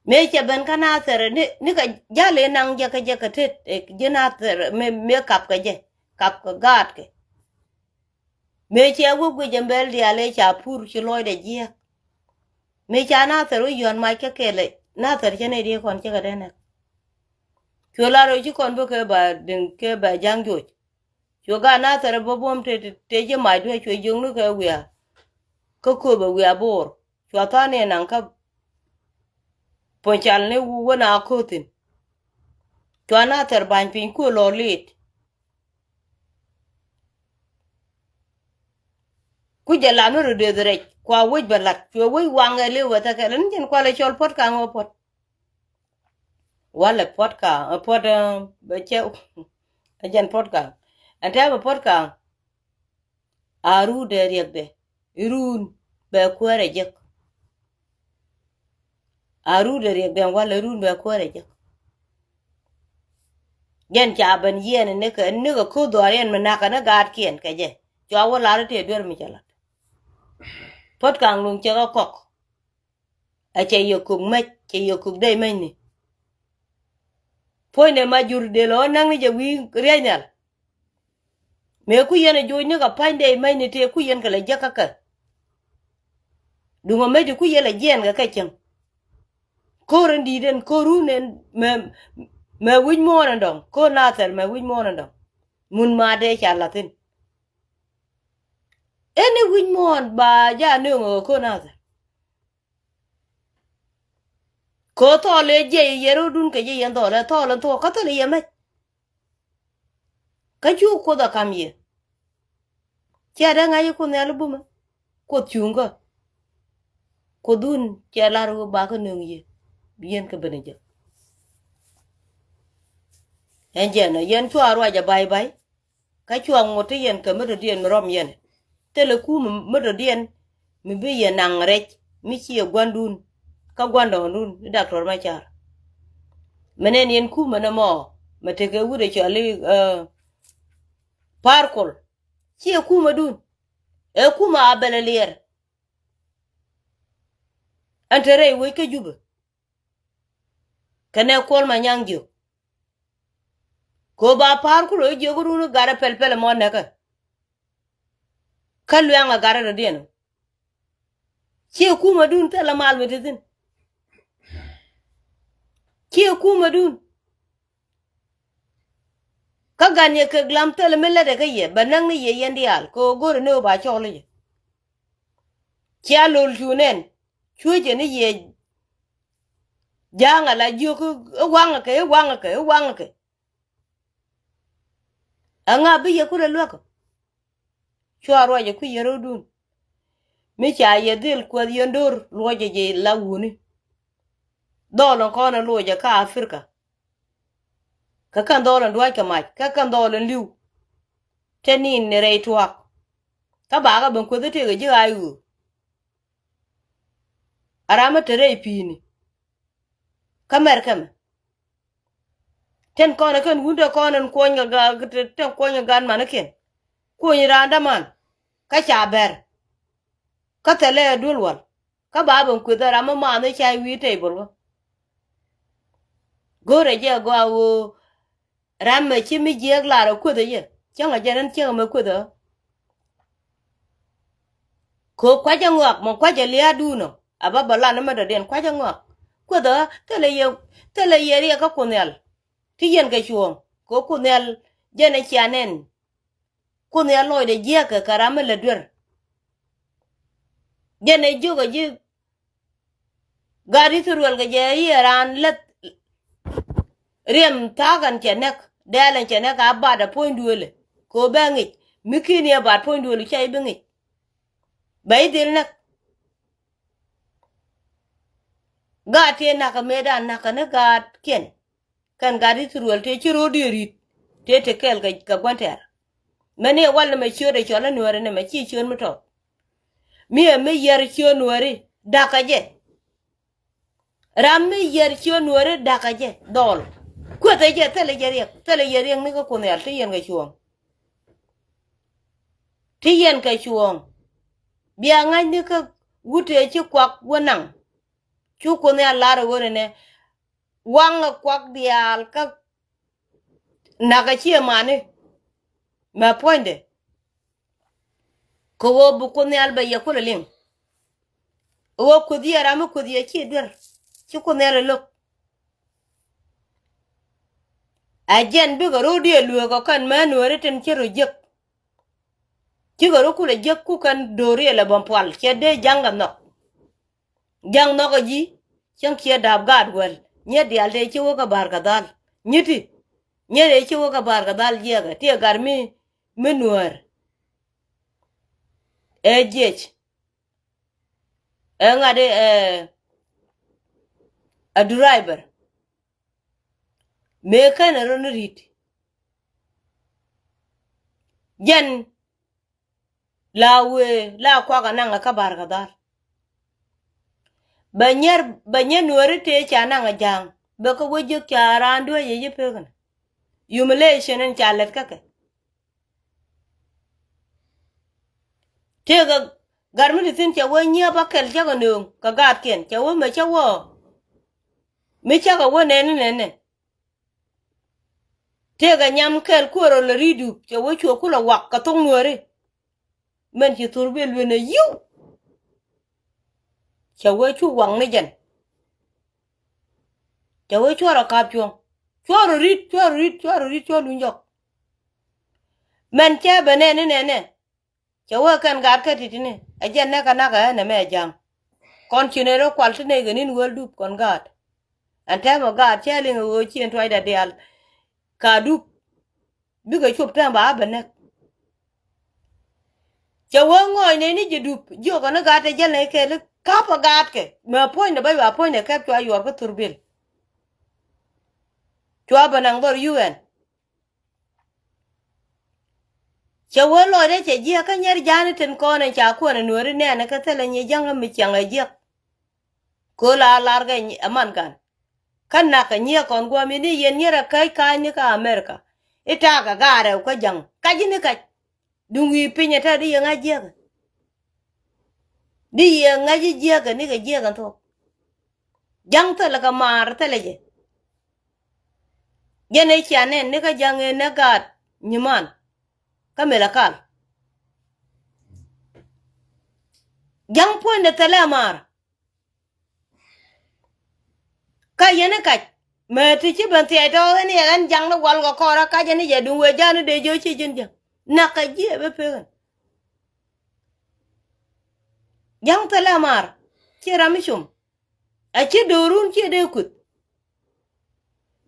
Mëë cɛ ben kä Nathɛr ni, ni kɛ jal i̱ naŋ jɛ kɛ jɛ kɛ tet ji̱ Nathɛr mëë, mëë kap kɛ jɛ kap kɛ gaatkɛ. Mëë cɛ wä guic jɛ bɛl diaal i̱ ca pur ci lɔcdɛ jiääk. Mëë ca Nathɛr wä yɔ̱a̱n mac kä kɛɛl i̱ Nathɛr cɛ nɛy diee kɔn cɛ kɛ dee nɛk. Cuɛ lar ɣöö ci kɔn bä kɛ ba diŋ kɛ ba ja̱ŋ joc. Cuɛ gat Nathɛr bä buɔ̱m te, te, te ji̱ macdu cuɛ jiökni kɛ wiaa. Kä kööbɛ wiaa bo̱o̱r cua tha̱a̱n ni naŋ kä puɔ̱ny cal ni wä na ko̱thin. Cua Nathɛr ba̱ny piny kuë lɔ lit. Ku jɛ lat ni rɔ dee dhirɛc kua wec bɛ lat cuɛ wec waŋɛ liw bɛ thɛkɛ lɛ ni jɛn kualɛ cɔl puɔ̱t kaŋ wä puɔ̱t. Walɛ puɔ̱t kaŋ ɛ puɔ̱t ɛ bɛ cɛ ɛ jɛn puɔ̱t kaŋ. Ɛn tɛmɛ puɔ̱t kaŋ. A ruudɛ riɛkdɛ iruun bɛ kuäärɛ jek. A ruudɛ riɛkdɛ walɛ iruun bɛ kuäärɛ jek. Jɛn ca ben yiɛn nikɛ nikɛ ko̱ dhuaar yɛn mi nakä ni gaatkiɛn kɛ jɛ. Cua wä lar i̱ tëë duer mi cɛ lat. Puɔ̱t kaŋ luŋ cɛ kɛ kɔk. A cɛ yɛ kök mec cɛ yɛ kök dee mecni. Puɔ̱nydɛ ma jur dee lɔ näk ni jɛ wi̱i̱ riac nhial. Mëë ku yɛn a joc ni kɛ pa̱ny dee mecni tëë ku yɛn kɛ lɛ jek kä kɛ. Duŋ a mecdi ku yɛn lɛ jiɛɛn kɛ kɛ cäŋ. Ko̱r in di̱i̱t in ko̱r run in mɛ, mɛ wi̱c muɔ̱ɔ̱n in dɔ̱ŋ ko̱r Nathɛr mɛ wi̱c muɔ̱ɔ̱n in dɔ̱ŋ. Mun ma dee ca la̱thin. Ɛn i̱ wi̱c muɔ̱ɔ̱n ba ja nööŋ ɛ ko̱r Nathɛr. Kɛ ɣöö thɔɔl ëë jiɛc yɛ rɔ̱dun kɛ jiɛc yɛn thɔɔl ɛ thɔɔl ɛn thuɔ̱k kä thil yɛ mɛc. Kä cu Kuoth ɛ ka̱m yɛ. Ciɛ dee ŋa̱c i̱ Kuoth nhial i̱ bumɛ. Kuoth cuŋkä. Kuothdun ciɛ lar i̱ wä bakä nööŋ yɛ. Bi yɛn kɛ ben ɛ jek. Ɛn jɛn ɔ yɛn cua ruac ɛ ba̱y ba̱y. Kä cua ŋot ti yɛn kɛ mi dɔ̱diɛn mi rɔm yɛn. Thilɛ kumɛ mi dɔ̱diɛn mi bi yɛn naŋ rɛc mi ciɛ gua̱ndun. Kä gua̱ndɔɔŋdun i̱ Doctor Macar. Mɛ nɛn yɛn kumɛ nɔmɔ mɛ tekɛ wut ɛ cɔal i̱, eh, Parkol. Ciɛ kumɛdun. Ɛ kumɛ a bɛl ɛ liɛr. Ɛn te rɛy wec kä Jubɛ. Kɛnɛ Kuɔl Manyaŋ jiök. Kɛ ɣöö ba pa̱a̱r kulɛ jiök run i̱ gat ɛ pɛl pɛl ɛmɔ nɛkɛ. Kä luɛŋ ɛ gat ɛ dɔ̱diɛn. Ciɛ kumɛdun thilɛ mal mi te thi̱n. Ciɛ kumɛdun. Kä gan yɛ kɛ lam thilɛ mi lätdɛ kä yɛ bɛ näk ni yɛ yɛn diaal kɛ ɣöö go̱rɛ ni ɣöö ba cɔɔl i̱ jɛ. Cia lol cu nɛn cuecɛ ni yɛ. Ja̱a̱ŋ ala jiök i̱ waŋɛ kɛ i̱ waŋɛ kɛ i̱ waŋɛ kɛ. Ɛŋa bi yɛ kulɛ luäk? Cua ruacɛ kui̱ yɛ ro̱dun. Mi ca yɛ dhil kuɛth yɛn do̱r luɔcɛ jɛ la wuni. Dhɔl in kɔn in luɔcɛ kä Africa. Kä kɛn dhɔl in dua̱ckɛ mac kä kɛn dhɔl in li̱w. Te nin ni rɛy tuaak. Kä bakä ben kueth i̱ tëëkɛ ji̱ ɣaac ɣöö a ram mi te rɛy pi̱i̱ni. Kä mɛr kɛmɛ. Tin kɔn ɛ kɛn wundɛ kɔn in kuɔny kɛ ga tin kuɔny kɛ gan manikiɛn. Kuɔny raan däman. Kä ca bɛr. Kä thilɛ ɛ duel wal. Kä ba ben kueth ɛ ram mi math ni ca wi̱i̱ table kä. Go̱rɛ jɛ gɔaa ɣöö ram mɛ ci mi jiɛɛk lar ɛ kueth ɛ jɛ cäŋ ɛ jɛ rin cäŋ ɛmɛ kueth ɛ. Kɛ kuac ɛ ŋɔak mɛ kuac ɛ lia̱a̱dun ɔ a ba bä lan ɛmɛ dɔ̱diɛn kuac ɛ ŋɔak. Kueth ɛ thilɛ yɛ thilɛ yɛ riɛk kä Kuoth Nhial. Ti yɛn kɛ cuɔ̱ɔ̱ŋ kɛ Kuoth Nhial jɛn ɛ cia nɛn. Kuoth Nhial lɔcdɛ jiäkɛ kɛ ram mi lät duer. Jɛn ɛ jiök ɛ ji̱ gat Ithɛrɛl kɛ jɛ i̱ ɛ raan läth. Riɛm tha̱a̱k ɛn cɛ nɛk dɛɛl ɛn cɛ nɛk a bat ɛ puɔ̱ny duëëlɛ. Kɛ ɣöö bɛ ŋic mi ki̱n yɛ bat puɔ̱ny duëël cɛ i̱ bi ŋic. Bɛ i̱ dhil nɛk. Gaat tëë nakä mëëdan nakä ni gaatkiɛn. Kɛn gat Ithɛrɛl tëë ci ro̱o̱ diɛ ri̱t tëë te kɛɛl kɛ gua̱n tɛ̈r. Mɛni ɛ wal ni mɛ ciööt ɛ cɔl ɛ nuääri ni mɛ ci ciööt mi tɔt. Mi ɛ mi yɛr ciööt nuääri da̱kä jɛ. Ram mi yɛr ciööt nuääri da̱kä jɛ dhɔl. Kuethɛ jɛ thilɛ jɛ riɛk thilɛ jɛ riɛk ni kä Kuoth Nhial ti yɛn kɛ cuɔ̱ɔ̱ŋ. Ti yɛn kɛ cuɔ̱ɔ̱ŋ. Bia ŋa̱cni kä wut tëë ci kuak wä naŋ. Cu Kuoth Nhial lar ɛ ɣöö nɛnɛ waŋ ɛ kuak diaal kä nakä ciɛ mani. Mɛ puɔ̱nydɛ kɛ ɣöö bi Kuoth Nhial bɛ yɛ kulɛ liŋ. Ɣöö kueth yɛ ram mi kueth yɛ ciɛ duer ci Kuoth Nhial ɛ lo̱k. Ɛ jɛn bikɛ ro̱o̱diɛ lueek ɔ kɛn mɛ nueeri tin ci rɔ jiäk. Cikɛ rɔ kulɛ jiäk ku kɛn do̱riɛl ɛ bä pual cɛ dee ja̱ŋ kɛ nhɔk. Ja̱ŋ nhɔk ɛ ji̱ cäŋ ciɛ da̱a̱p gaat wäl nyiet diaal tëë ci wä kä ba̱a̱r kɛ dhal. Nyi̱ti nyiet tëë ci wä kä ba̱a̱r kɛ dhal jiɛkɛ ti ɛ gat mi mi nuäär. Ɛ jiɛc ɛ ŋa̱t ɛ ɛ driver. Mëë känɛ rɔ ni ri̱t. Jɛn la wëë la kuak anaŋ kä ba̱a̱r kɛ dhal. Bɛ nyɛr bɛ nyɛr nuääri tëë ca naŋ a ja̱a̱ŋ bɛ kä wä jiäk ca raan duee yɛ ji̱ pek ni. Humiliation in ca lɛt kä kɛ. Tëëkɛ gat mi ti thi̱n cɛ wee nyiee bä kɛl cä kɛ nööŋ kɛ gaatkiɛn cɛ wee mɛ cä wä. Mi cä kɛ wä nɛni nɛnɛ. Tëëkɛ nyam kɛl kuäär ɔ lɛ ri̱i̱du cɛ wee cuɛ kulɛ wak kɛ thok nuääri. Mɛn ci thurbil luenɛ yiw. Cɛ wee cu waŋ ni jɛn. Cɛ wee cuɔrɔ kap cuɔ̱ŋ cuɔrɔ ri̱t cuɔrɔ ri̱t cuɔrɔ ri̱t cuɔrɔ luny jɔk. Mɛn cɛ bɛ nɛni nɛnɛ. Cɛ wee kɛn gat kä ti̱ti̱ni ɛ jɛn nɛkɛ nakä ɛn ɛmɛ ɛ ja̱ŋ. Kɔn ci nɛ rɔ kual ti nɛy kɛ ni̱n wäl dup kɔn gaat. Ɛn tɛmɛ gaat cɛ liŋ ɛ ɣöö ci ɛn tuacdɛ diaal. Ka dup bikɛ cop tɛm ba a bɛ nɛk. Cɛ wee ŋɔɔc nɛy ni ji̱ dup jiökɛ ni gaat tɛ jäl nɛy kɛɛl i̱ ka̱pɛ gaatkɛ mɛ puɔ̱nydɛ bä yua puɔ̱nydɛ kɛp cua yuɔr kä thurbil. Cua bɛ naŋ dhɔr UN. Cɛ wee lɔcdɛ cɛ jiɛk kä nyɛr ja̱a̱ni tin kɔn in ca kuɛn in nueeri nɛɛni kä thilɛ nyi jäŋä mi ciaŋ ɛ jiɛk. Köl a lar kɛ ɛ man kan. Kä nak kɛ nyiɛ kɔn guɔ̱m in i̱ yɛn nyier a käc ka̱a̱cni kä America. I̱ ta̱a̱ kɛ gaarɛw kä ja̱ŋ kac in i̱ kac. Duŋ wi̱i̱ piny ɛ tɛt i̱ yɛ ŋa̱c jiɛk. Di yɛ ŋäc ji̱ jiäkɛ nikɛ jiäkɛ thuɔ̱k. Ja̱ŋ thilɛ kɛ maar thilɛ jɛ. Jɛn ɛ cia nɛn ni kä ja̱ŋ ëë nɛ gaat nyiman. Kä mel ɛ kal. Ja̱ŋ puɔ̱nydɛ thilɛ maar. Kä yɛn i̱ kac mɛ ti ci ben thiac tɔɔth ɛn yɛ ɣän ja̱ŋ ni wal kɛ kɔrä kac ɛn i̱ jɛ duŋ wee ja̱a̱n i̱ dee jiö ci ji̱n ja̱ŋ. Nakä jiɛ bä pek ɛn. Ja̱ŋ thilɛ maar. Ciɛ ram mi com. A ci do̱run ciɛ dee kuth.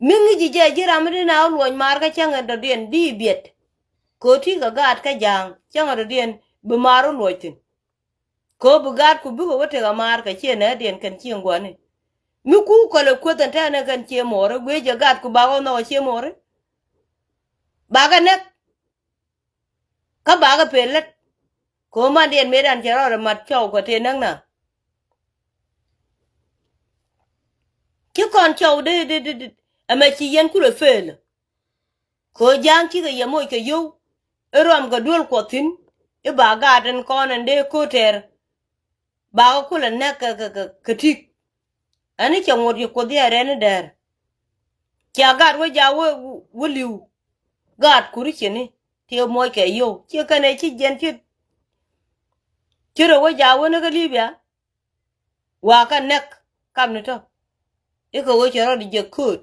Mi ŋi̱ci jɛ ji̱ ram mi di na wä luɔc maar kä cäŋɛ dɔ̱diɛn di biɛt. Kɛ ɣöö ti kɛ gaat kä ja̱a̱ŋ cäŋɛ dɔ̱diɛn bi maar wä luɔc thi̱n. Kɛ ɣöö bi gaatku bikɛ wä tekɛ maar kɛ ciɛ näädiɛn kɛn cieŋ gua̱ni. Mi ku kɔlɛ kueth ɛn tɛnɛ kɛn cie mo̱o̱ri guic jɛ gaatku bakɛ wä nhɔk ɛ cie mo̱o̱ri. Bakɛ nɛk. Kä bakɛ pee lät. Kɛ ɣöö mandiɛn mëëdan cɛ rɔɔdɛ mat cɔw kɛ tëë näk na. Ci kɔn cɔw di di di di ɛmɛ ci yɛn kulɛ pëël. Kɛ ɣöö ja̱a̱ŋ cikɛ yɛ moc kɛ yio̱w. I̱ ruam kɛ duel kuɔth thi̱n i̱ ba gaat in kɔn in dee ko̱o̱t tɛɛr. Bakɛ kulɛ nɛk kɛ kɛ kɛ kɛ ti̱k. Ɛn i̱ cɛ ŋot ci kuoth yɛ rɛn i̱ dɛɛr. Cia gaat wä ja̱ wä wä li̱w. Gaat kuri cieni ti moc kɛ yio̱w ciɛ kɛn ɛ ci jiɛn ci. Ci rɛ wä ja̱ wä ni kä Libia. Wakä nɛk kam ni tɔ. I̱ kɛ ɣöö cɛ rɔɔd jɛ kööt.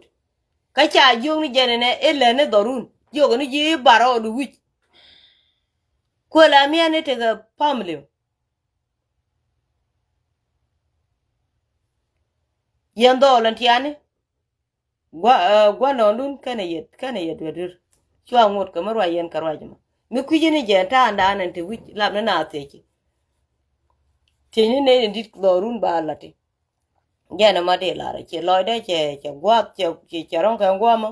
Kä ca jiök ni jɛn ɛnɛ i̱ lɛn ni dhɔrun jiök ni ji̱ i̱ bar rɔɔd wi̱c. Kuël a miɛn ni tekɛ family. Yɛn dhɔɔl ɛn tiani. Gua̱ gua̱ nɔɔndun kɛnɛ yɛ kɛnɛ yɛ duedir. Cua ŋot kɛ mi ruac yɛn kɛ ruac mɔ mi kui̱ci ni jɛ ta̱a̱ ndan ɛn ti wi̱c lap ni na thieci. Thiecni nɛy ni dit dhɔrun ba lati. Jɛn ɛmɔ di lar ci lɔcdɛ cɛ cɛ gua̱a̱th cɛ cɛ rɔ̱ŋ kɛ gua̱a̱mɔ.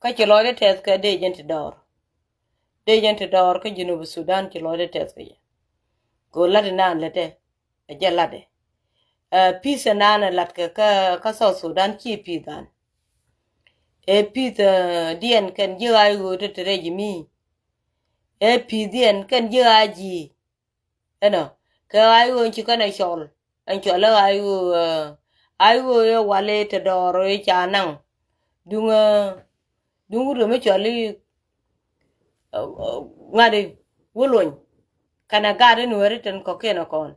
Kä ci lɔcdɛ tɛth kɛ dee jɛn ti dɔɔr. Dee jɛn ti dɔɔr kä Junub Sudan ci lɔcdɛ tɛth kɛ jɛ. Kɛ ɣöö lat inan lätdɛ. Ɛ jɛ latdɛ. Ɛ pi̱th ɛnan ɛ lat kɛ kä South Sudan ci pi̱th an. Ɛ pi̱th diɛn kɛn ji̱ ɣa̱c ɣöö te te rɛc mi. Ɛ pi̱th diɛn kɛn ji̱ ɣa̱c ji̱. Ɛnɔ kɛ ɣa̱c ɣöö ci kɛn ɛ cɔl ɛn cɔl ɛ ɣa̱c ɣöö ɣa̱c ɣöö ɛ wal ɛ te dɔɔr ɛ ca naŋ. Duŋ duŋ wut kɛ mi cɔl i̱ ŋa̱t i̱ wä luɔny. Kɛnɛ gat in weri tin kɔ̱kiɛn ɛ kɔn.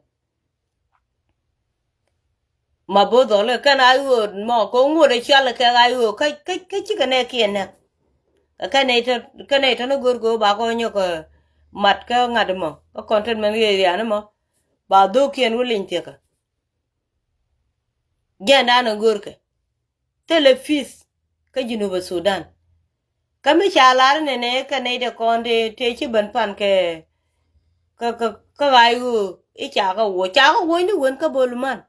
Ma bo̱o̱th dhɔl kɛ kɛn a ɣööt mɔ kɛ ŋuɔ̱t ɛ cual kɛ a ɣöö kä kä kä cikɛ nɛ kiɛ nɛk. Kɛ kɛn ɛ tɔ kɛn ɛ tɔ ni go̱r kɛ ɣöö ba kɔ nyɔk mat kä ŋa̱t mɔ kä kɔn tɛt mɛn ɣëë riani mɔ. Ba dho̱o̱kiɛn wä liny thiɛkä. Jiɛn da̱a̱n ɛ go̱rkɛ. Thilɛ peace kä Junub Sudan. Kä mi ca lar nɛnɛ kɛ nɛy dee kɔn dee tëë ci ben pan kɛ kä kä kä ɣa̱c ɣöö i̱ ca kä wuɔ̱c ca kä wuɔ̱c ni wen kä boluman.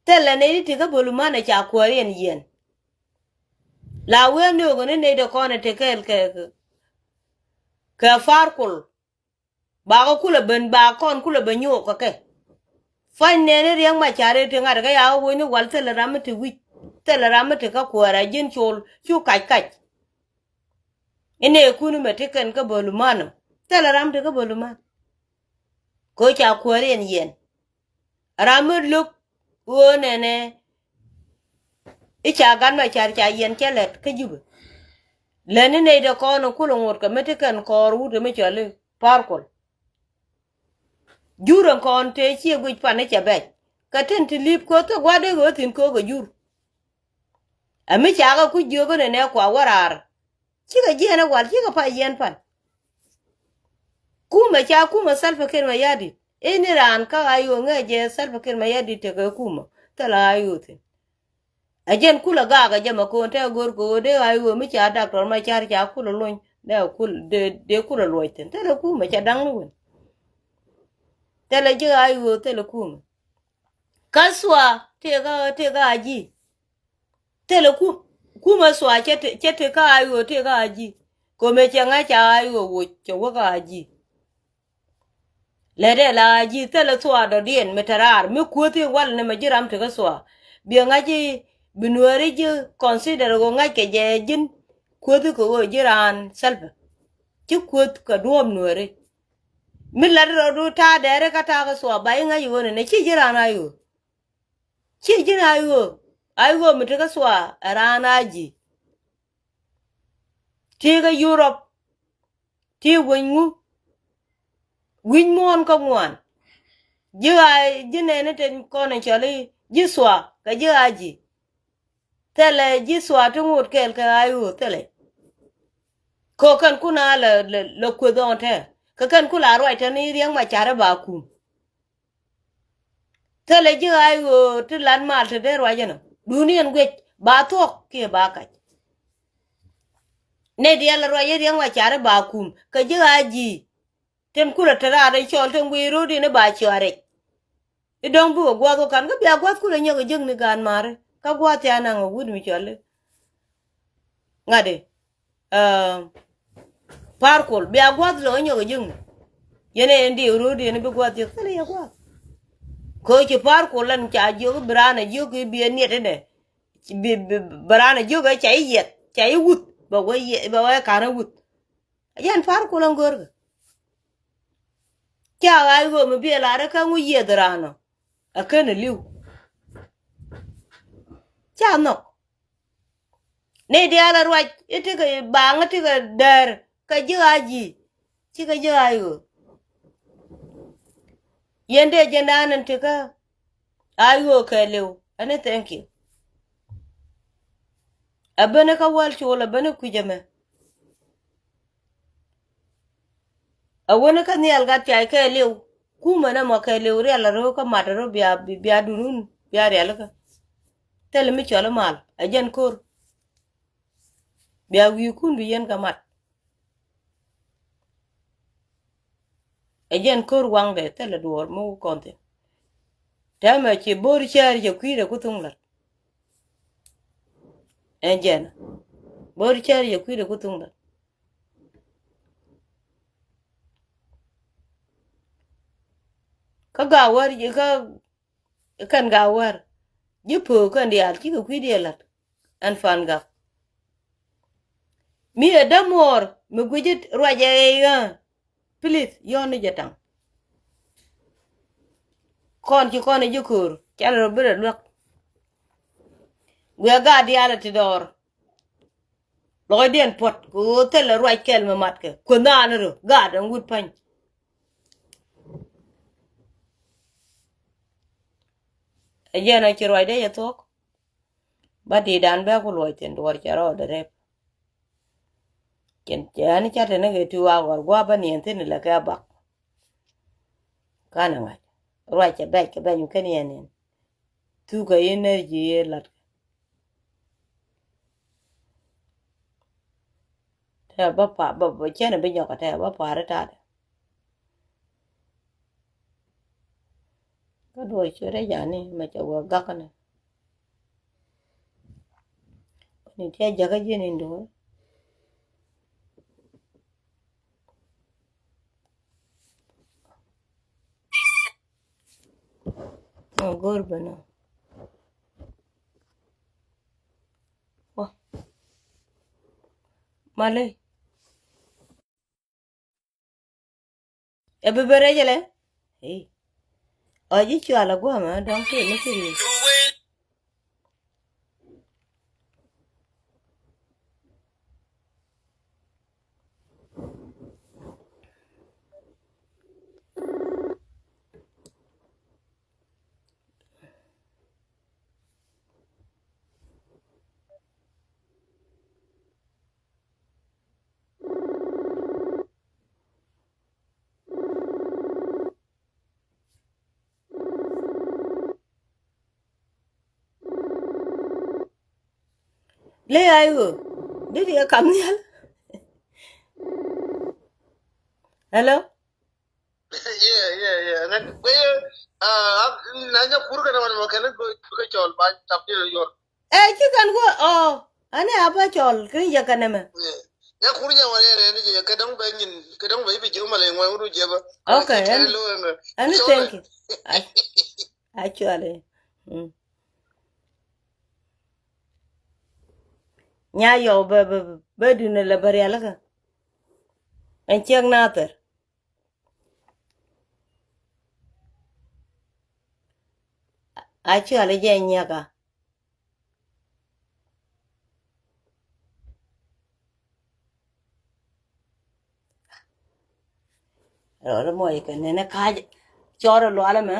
Thilɛ nɛy di ti kä boluman ɛ ca kuääriɛn yiɛn. La wee nöökɛ ni nɛy dee kɔn ɛ tekɛɛl kɛ kɛ far kul. Bakɔ kulɛ ben ba kɔn kulɛ ben nyuɔk kɛ kɛ. Pua̱ny nɛɛni Riɛk Macar ëë ti ŋa̱t kɛ yakä woc ni wal thilɛ ram mi ti wi̱c thilɛ ram mi ti kä kuäär a ji̱n col cu kac kac. Inɛ kun mɛ ti kɛn kä boluman ɔ thilɛ ram ti kä boluman. Kɛ ca kuäär in yɛn. Ram mi lo̱k ɣöö nɛnɛ i̱ ca gat Macar ca yɛn cä lɛt kä Jubɛ. Lɛni nɛy dee kɔn in kulɛ ŋot kɛ mi ti kɛn kɔɔr wut kɛ mi cɔl i̱ Parkol. Jur ɛn kɔn tëë ciɛ guic pan i̱ cɛ bɛc kɛ tin ti li̱p ko̱th kä gua̱dɛ ɣöö thi̱n ko̱o̱k ɛ jur. Ɛ mi ca kɛ kuc jiök in nɛnɛ kua wä raar. Cikɛ jiɛɛn ɛ wal cikɛ pa yɛn pan. Kumɛ ca kumɛ Salva Kiir Mayardit. Ini raan kä ɣa̱c ɣöö ŋäc jɛ Salva Kiir Mayardit tekɛ kumɛ thilɛ ɣa̱c ɣöö thi̱n. Ɛ jɛn kulɛ gaak ɛ jɛ mɛ ko̱o̱n tɛ go̱r kɛ ɣöö dee ɣa̱c ɣöö mi ca Doctor Macar ca kulɛ lony dee kul dee dee kulɛ luɔc thi̱n thilɛ kumɛ cɛ da̱ŋ ni wen. Thilɛ ji̱ ɣa̱c ɣöö thilɛ kumɛ. Kä thua tëëkä tëëkä a ji̱. Thilɛ ku kumɛ thua cɛ ti cɛ ti kä a ɣöö tëëkä a ji̱. Komɛ cɛ ŋa̱c ca a ɣöö woc cɛ wäkä a ji̱. Lɛ dee la a ji̱ thilɛ thua dɔ̱diɛn mi te raar mi kuäthi wal ni mɛ ji̱ ram ti kä thua. Biɛ ŋa̱c i̱ bi nuääri ji̱ consider ɣöö ŋa̱c kɛ jɛ ji̱n kuäthi kɛ ɣöö ji̱ raan Salva. Ci kuäth kɛ duɔ̱ɔ̱p nuääri. Mi lat rɔɔdu ta̱a̱ dɛɛri kä ta̱a̱ kä sua ba i̱ ŋa̱c i̱ ɣöö nɛ ci ji̱ raan a i̱ ɣöö. Ci ji̱ raan a i̱ ɣöö. A i̱ ɣöö mi ti kä sua ɛ raan a ji̱. Ti kä Yurop. Ti wi̱ny ŋu. Wi̱ny muɔ̱ɔ̱n kä ŋuan. Ji̱ a ji̱ nɛɛni tin kɔn in cɔl i̱ ji̱ sua kɛ ji̱ a ji̱. Thilɛ ji̱ sua ti ŋot kɛɛl kɛ a i̱ ɣöö thilɛ. Kɛ kɛn kun a lɛ lɛ kueth ɔn tɛ kɛ kɛn kun a ruac tɛn i̱ Riɛk Macar i̱ ba kum. Thilɛ ji̱ a i̱ ɣöö ti lat mal te dee ruac ɛnɔ duni ɛn guic ba thuɔ̱k kiɛ ba kac. Nɛ diɛl ruac i̱ Riɛk Macar i̱ ba kum kɛ ji̱ a ji̱. Tin kulɛ te raar in cɔl tin guic ro̱o̱diɛn i̱ ba ciɔaarɛ. I̱ dɔ̱ŋ bikɛ gua̱th wä ka̱n kä bia gua̱th kulɛ nyɔk ɛ jiäkni gaan ma̱a̱ri kä gua̱th thia̱a̱n naŋ ɛ wut mi cɔal i̱ ŋa̱t i̱. Pa̱a̱r kol bia gua̱th lɔ ɛ nyɔk ɛ jiäkni. Yɛn ɛ ɛn diɛw ro̱o̱diɛn i̱ bi gua̱th jiäk thilɛ yɛ gua̱th. Kɛ ɣöö ci pa̱a̱r kol ɛn ca jiök i̱ bi raan ɛ jiök i̱ bi ɛ niet inɛ. Bi bi bi raan ɛ jiök ɛ ca i̱ yiɛth ca i̱ wuth bɛ wee yiɛth bɛ wee ka̱n ɛ wuth. Ɛ jɛn pa̱a̱r kol ɛn görkɛ. Ca ɣaac ɣöö mi bi ɛ lar ɛ kä ŋu yieth raan ɔ. Ɛ ken ɛ li̱w. Ca nhɔk. Ni diaal ɛ ruac i̱ tekɛ baaŋ i̱ tekɛ däär kɛ ji̱ ɣaac ji̱. Cikɛ ji̱ ɣaac ɣöö. Yɛn dee jɛn daan in tekä. Ɣaac ɣöö kɛɛliw ɛn i̱ thank you. Ɛ ben i̱ kä wäl col ɛ ben i̱ kui̱c ɛmɛ. Ɛ wen i̱ kä nhial gat piac kɛɛliw. Kumɛ nɛ mɔ kɛɛliw rial ɛ ro̱o̱ kä mat ɛ ro̱o̱ bia bia dunun bia rialikä. Thilɛ mi cɔl i̱ mal ɛ jɛn ko̱r. Bia wi̱i̱kun bi yɛn kɛ mat. Ɛ jɛn ko̱r waŋdɛ thilɛ duɔɔr mi wä kɔn thi̱n. Tɛmɛ ci bo̱o̱r cäär cɛ kui̱dɛ ku thuŋ lat. Ɛn jɛn bo̱o̱r cäär cɛ kui̱dɛ ku thuŋ lat. Kä gaawär kä kɛn gaawär ji̱ pöök kɛn diaal cikɛ kui̱diɛ la̱t. Ɛn Pan Gak mi ɛ dämuɔɔr mi gui̱ci ruacɛ ɣɛy ɣä. Please yɔ̱ɔ̱n ni jɛ taŋ. Kɔn ci kɔn ɛ ji̱ köör cɛn rɔ bi rɛ luäk. Guiɛ gaat diaal ɛ ti dɔɔr. Lɔcdiɛn puɔ̱t kɛ ɣöö thilɛ ruac kɛl mi matkɛ kueth naan rö gaat ɛn wut pa̱ny. Ɛ jɛn ɔ ci ruacdɛ jɛ thuɔ̱k. Ba di̱i̱dan bɛ ku luɔc thi̱n duɔ̱ɔ̱r cɛ rɔɔdɛ rɛp. Cɛn cɛ ɣän ca te ni kɛ ti wa ɣɔr gua̱a̱ bä niɛn thi̱n ilɛ kɛ a bak. Kanɛ ŋa̱c ruac cɛ bɛc kɛ bɛny mi ken yɛn niɛn. Thukɛ energy yee latkɛ. Tɛ bä pa bä bä cɛn bi nyɔk tɛ bä pa̱a̱ri ta̱a̱dɛ. Kä duɔ̱ɔ̱r ciöt rɛc ani mɛ cɛ wä gakä ni. Ni tiɛ jakä ji̱ ni nduɔ̱ɔ̱r. Ŋa go̱o̱r bä nɔ. Wa. Maley. Ɛ bi ben rɛc ɛlɛ. Ɛ ji̱ cual ɛ gua̱a̱mɛ dɔ̱ŋ kiɛ mi ci ri̱i̱c. Ley a i̱ ɣöö dee ti kɛ kam nhial. Hello. Yeah, yeah, yeah. Ŋän gueye, ah, na nya kur kɛn wan mɔ kɛn gueye kur kɛ cɔl ba tap ni yor. Ɛ ci kɛn guɔ ɔ. Ani a ba cɔl kɛ jɛ kɛn ɛmɛ. Nya kur nya wan yɛ ni jɛ kɛ dɔŋ bɛ nyin kɛ dɔŋ bɛ ibi jiw ma lɛ ŋuɛ wuru jɛ ba. Okay. Ani thank you. Actually. Nya yɔw bɛ bɛ bɛ dun lɛ bɛ rialikä. Ɛn ciek nathɛr. A cɔal i̱ jɛ nyiɛkä. Rɔɔdɛ mɔ ikɛ nɛnɛ ka̱a̱c cɔɔr ɛ lualɛ mɛ.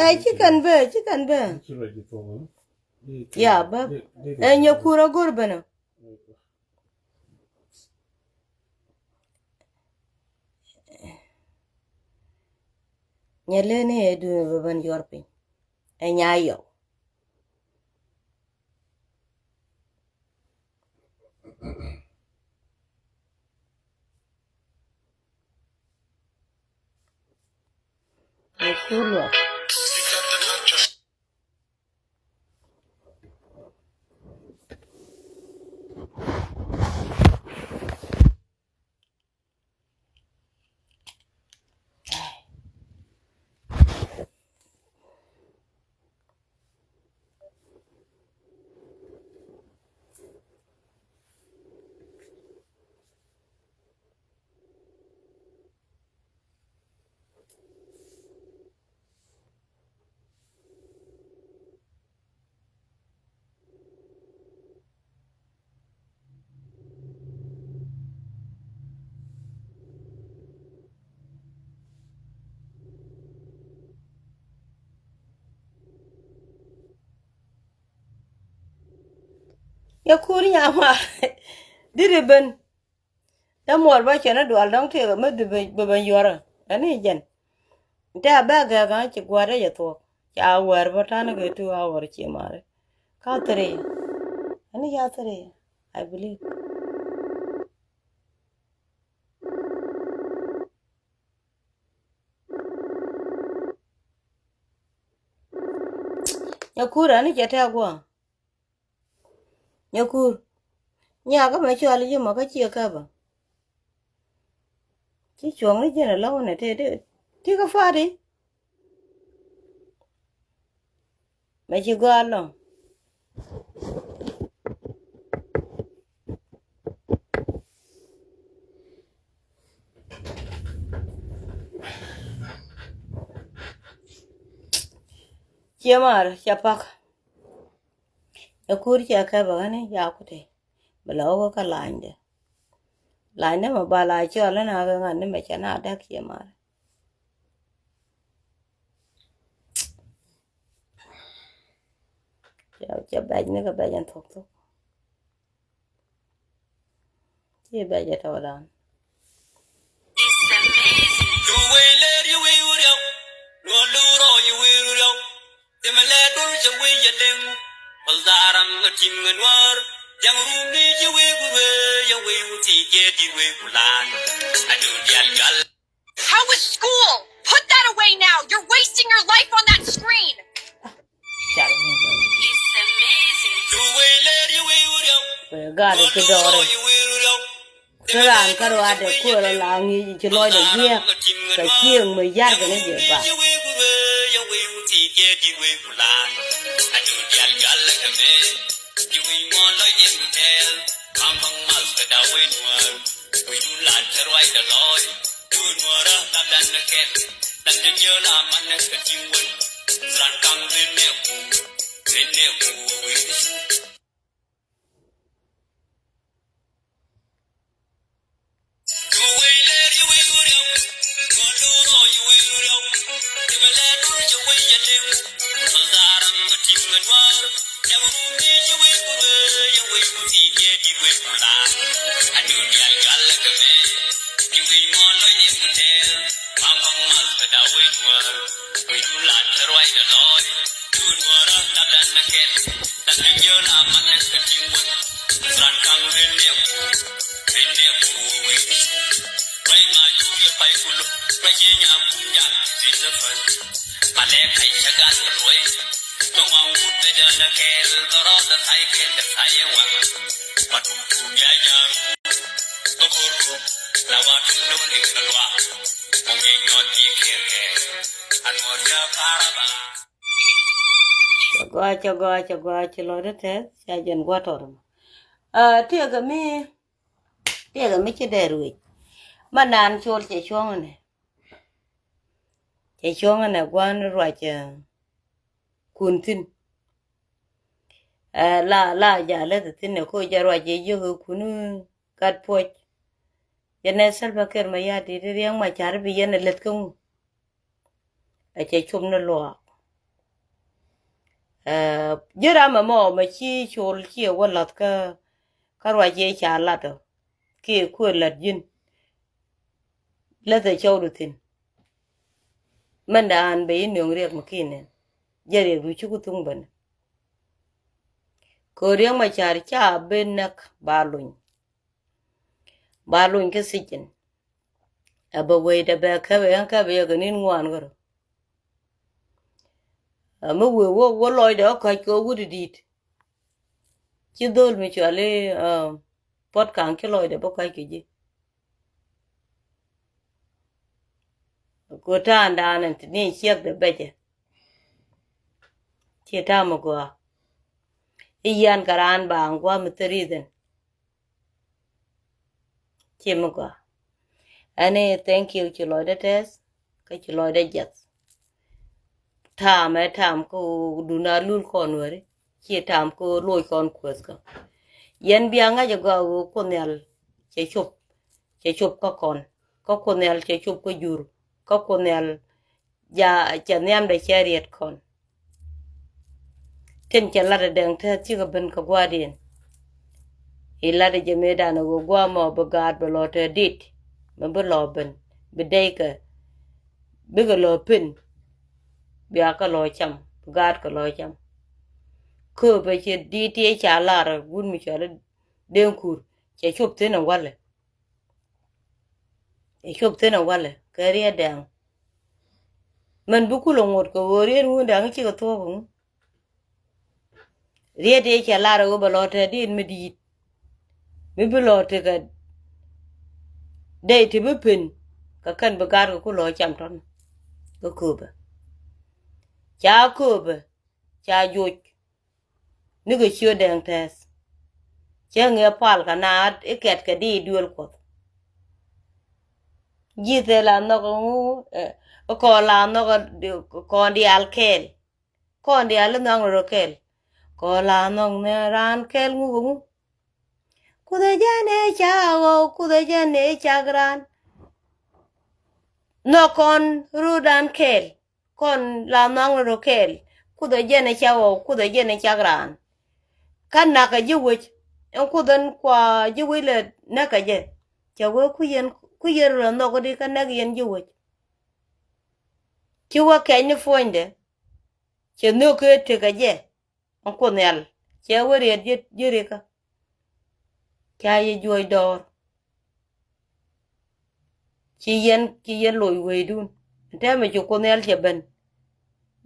Ɛ ci kɛn bɛ, ci kɛn bɛ. Ya bä. Ɛ nyɛ kur a go̱r bänä. Nyɛ leni ɛ duun bä bän yuɔr piny. Ɛ nya yɔw. Nyɛ kur luɔk. Yɛ kur nyama. Diri ben. Dämuɔr bä cɛn i̱ dual dɔ̱ŋ tëëkɛ mi dhi bɛ bɛ yuɔrä. Ɛn i̱ jɛn. Tɛ a bɛ gɛk ɣän ci gua̱a̱r rɛc ɛ thuɔ̱k. Ca wäär bä ta̱n kɛ two hour ci mari. Ka three. Ɛn i̱ ca three, I believe. Nyakur ɛn i̱ cɛ tɛk gua̱a̱. Nyakur. Nyakä mɛ cɔal ji̱ mɔ kä ciɛ käpä. Ci cuɔ̱ŋ ni jɛn ɛlɔ̱ŋ nɛ tëë ti kä fari. Mɛ ci gɔaa ɛlɔ̱ŋ. Ciɛ mar ca pak. Ɛ kur cɛ kɛ bä ɣän i̱ ca kutɛ bɛ lɛ wä kä lanydɛ. Lanydɛ mɛ ba la cɔl in a kɛ ŋa̱n ni mɛ cɛ na däk ciɛ mar. Cɛ bɛc ni kɛ bɛc in thok thok. Ci bɛ jɛ tɔɔdan. How was school? Put that away now. You're wasting your life on that screen. Gaat ti dɔɔri. Kä raan kä ruaadɛ kuɛɛrɛ la ŋi̱i̱c ci lɔcdɛ jiääk kɛ cieŋ mi ya̱rkɛ ni jɛ ba. Cɛ gɔaa, cɛ gɔaa, cɛ gɔaa, ci lɔcdä tɛth, ca jɛn gua̱ tɔt mɔ. Aa, tiɛɛkɛ mi, tiɛɛkɛ mi ci dee ruëc. Ma naan col cɛ cuɔ̱ŋ ni. Cɛ cuɔ̱ŋ ɛn ɛ gua̱n ruac, ɛ, kun thi̱n. Ɛ, la, la ja leth thi̱n ɛ ko jɛ ruac jɛ yök ɛ kun gat puɔ̱c. Jɛ nɛ Salva Kiir Mayardit, Riek Machar bi yɛn ɛ leth kä ŋu? Ɛ cɛ cop ni luaak. Ɛ, ji̱ ram ɛmɔ mɛ ci col ci ɛ wä lath kä, kä ruac jɛ ca lat ɔ. Kiɛ kuɛ la̱t ji̱n. Läthɛ cɔwdu thi̱n. Mɛn daan bɛ yi nööŋ Riɛk mi ki̱n nɛn. Jɛ Riɛk du cuk thuŋ bäni. Kɛ ɣöö Riɛk Macar ca ben näk ba luny. Ba luny kä thijin. Ɛ bɛ wecdɛ bɛ käp ɛ ɣän käp ɛ yɛ kɛ ni̱n ŋuan kärɔ. Ɛ mi wee wä wä lɔcdɛ ɣä ka̱c kɛ ɣä wut di̱i̱t. Ci dho̱l mi cuali, ɛ, Puɔt Kaŋ ci lɔcdɛ bä ka̱c kɛ ji̱. Ku ta̱a̱ da̱a̱n ɛn ti ni ciɛkdɛ bɛcɛ. Ci ta̱a̱ mi gɔaa. I̱ yian kɛ raan baaŋ gua̱a̱ mi thil ri̱th ɛn. Ci mi gɔaa. Ɛn i̱ thank you ci lɔcdɛ tɛth. Kä ci lɔcdɛ jiɛth. Ta̱a̱m ɛ ta̱a̱m kä ɣöö duŋ a lul kɔn weri. Ci ta̱a̱m kä ɣöö loc kɔn kuäth kä. Yɛn bia ŋa̱c ɛ gɔaa ɣöö Kuoth Nhial cɛ cop. Cɛ cop kä kɔn. Kä Kuoth Nhial cɛ cop kä jur. Kä Kuoth Nhial ja cɛ nhiamdɛ cɛ riɛt kɔn. Tin cɛ lat ɛ Dɛŋ Tɛth cikɛ ben kɛ gua̱a̱rdiɛn. I̱ lat ɛ jɛ mëëdan ɛ ɣöö gua̱a̱r mɔ bi gaat bi lɔ te dit. Mi bi lɔ ben bi dɛykɛ. Bikɛ lɔ pen. Bia kɛ lɔ cam bi gaat kɛ lɔ cam. Kööbɛ cɛ dit ti ca lar wut mi cɔal i̱ Dɛŋ Kur cɛ cop thi̱n ɛ walɛ. Ɛ cop thi̱n ɛ walɛ kɛ Riɛt Dɛŋ. Mɛn bi kulɛ ŋot kɛ ɣöö Riɛt Wun Dɛŋ cikɛ thuɔ̱k ɛŋu. Riɛt ëë cɛ lar ɛ ɣöö bɛ lɔ te diit mi di̱i̱t. Mi bi lɔ tekɛ dee ti bi pen kɛ kɛn bi gaat kɛ ku lɔ cam tɔ̱n. Kä kööbɛ ca kööbɛ ca joc. Nikɛ ciö Dɛŋ Tɛth. Cä ŋiɛ pal kɛ naat i̱ kɛt kɛ di duel Kuɔth. Ji̱ thil la nhɔk ŋu, ɛ, kɔn la nhɔk kɔn diaal kɛɛl. Kɔn diaal i̱ nhɔk rɔ kɛɛl. Kɔn la nhɔk ni raan kɛɛl ŋu kɛ ŋu. Kuoth ɛ jɛn ɛ cak ɣɔw, Kuoth ɛ jɛn ɛ cak raan. Nhɔk kɔn rudan kɛɛl. Kɔn la nhɔaŋni rɔ kɛɛl. Kuoth ɛ jɛn ɛ cak ɣɔw, Kuoth ɛ jɛn ɛ cak raan. Kä nakä ji̱ wec. Ɛn Kuoth ɛn kua ji̱ wec lɛ näkä jɛ. Cɛ wee ku yɛn, ku yɛn rɔ nhɔk di kä näk yɛn ji̱ wec. Ci wä kɛc ni puɔ̱nydɛ. Cɛ nhök kɛ tekɛ jɛ. Ɛn Kuoth Nhial cɛ wä riɛt ji̱, ji̱ rikä. Ca yɛ juɔc dɔɔr. Ci yɛn, ci yɛn loc wecdun. Tɛmɛ ci Kuoth Nhial cɛ ben.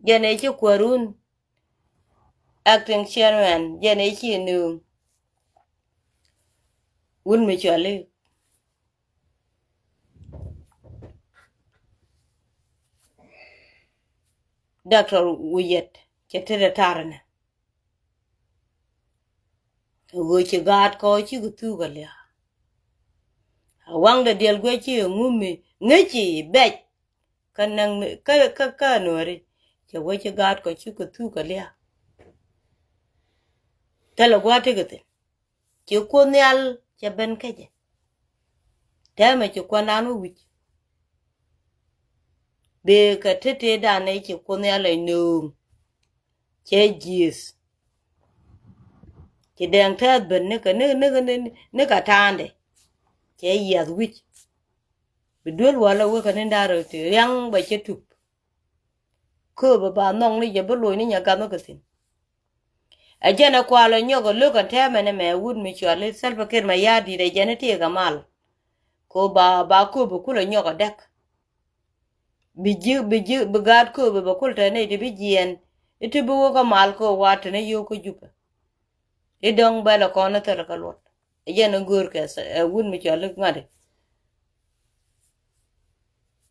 Jɛn ɛ ci kuäärun. Acting chairman, jɛn ɛ ci nööŋ. Wun mi cuali Doctor Wuyet cɛ tetdɛ tar ɛnɛ. Ɣöö ci gaat kɔ cikɛ thuk ɛ lia̱a̱. A waŋdɛ diɛl guec ci ɛ ŋumi ŋäci bɛc. Kä näŋ kä, kä, kä nuɔ̱ɔ̱ri cɛ wee ci gaat kɔ cikɛ thuk ɛ lia̱a̱. Thilɛ gua̱a̱th tekɛ thi̱n. Ci Kuoth Nhial cɛ ben kä jɛ. Tɛmɛ ci kuandan wä wi̱c. Bëë kɛ tetëëdan ɛ ci Kuoth Nhial ɛ nööŋ. Cɛ ji̱eth. Ci Dɛŋ Tɛth ben ni kɛ, ni, ni, ni, ni kɛ ta̱a̱ndɛ. Cɛ yiath wi̱c. Bi duel walɛ wekɛ ni da̱rɛ ti riaŋ bɛ cɛ tup. Kööbä ba nhɔk ni jɛ bi loc ni nyɛ gathä kɛ thi̱n. Ɛ jɛn ɛ kualɛ nyɔk ɛ lo̱k ɛ tɛmɛ ni mɛ wut mi cuali Salva Kiir mɛ ya̱a̱ di̱t ɛ jɛn ɛ tëëk ɛ mal. Ko ba, ba kööbä kulɛ nyɔk ɛ däk. Bi ji̱, bi ji̱, bi gaat kööbä bɛ kul tɛn ni ti bi jiɛɛn. I̱ ti bi wä kä mal kööbä wa tɛn i̱ yio̱w kä Jupɛ. I̱ dɔ̱ŋ bɛl ɛ kɔn i̱ thil ɛ kɛ luɔt. Ɛ jɛn ɛ göör kɛ ɛ wut mi cuali ŋa̱t i̱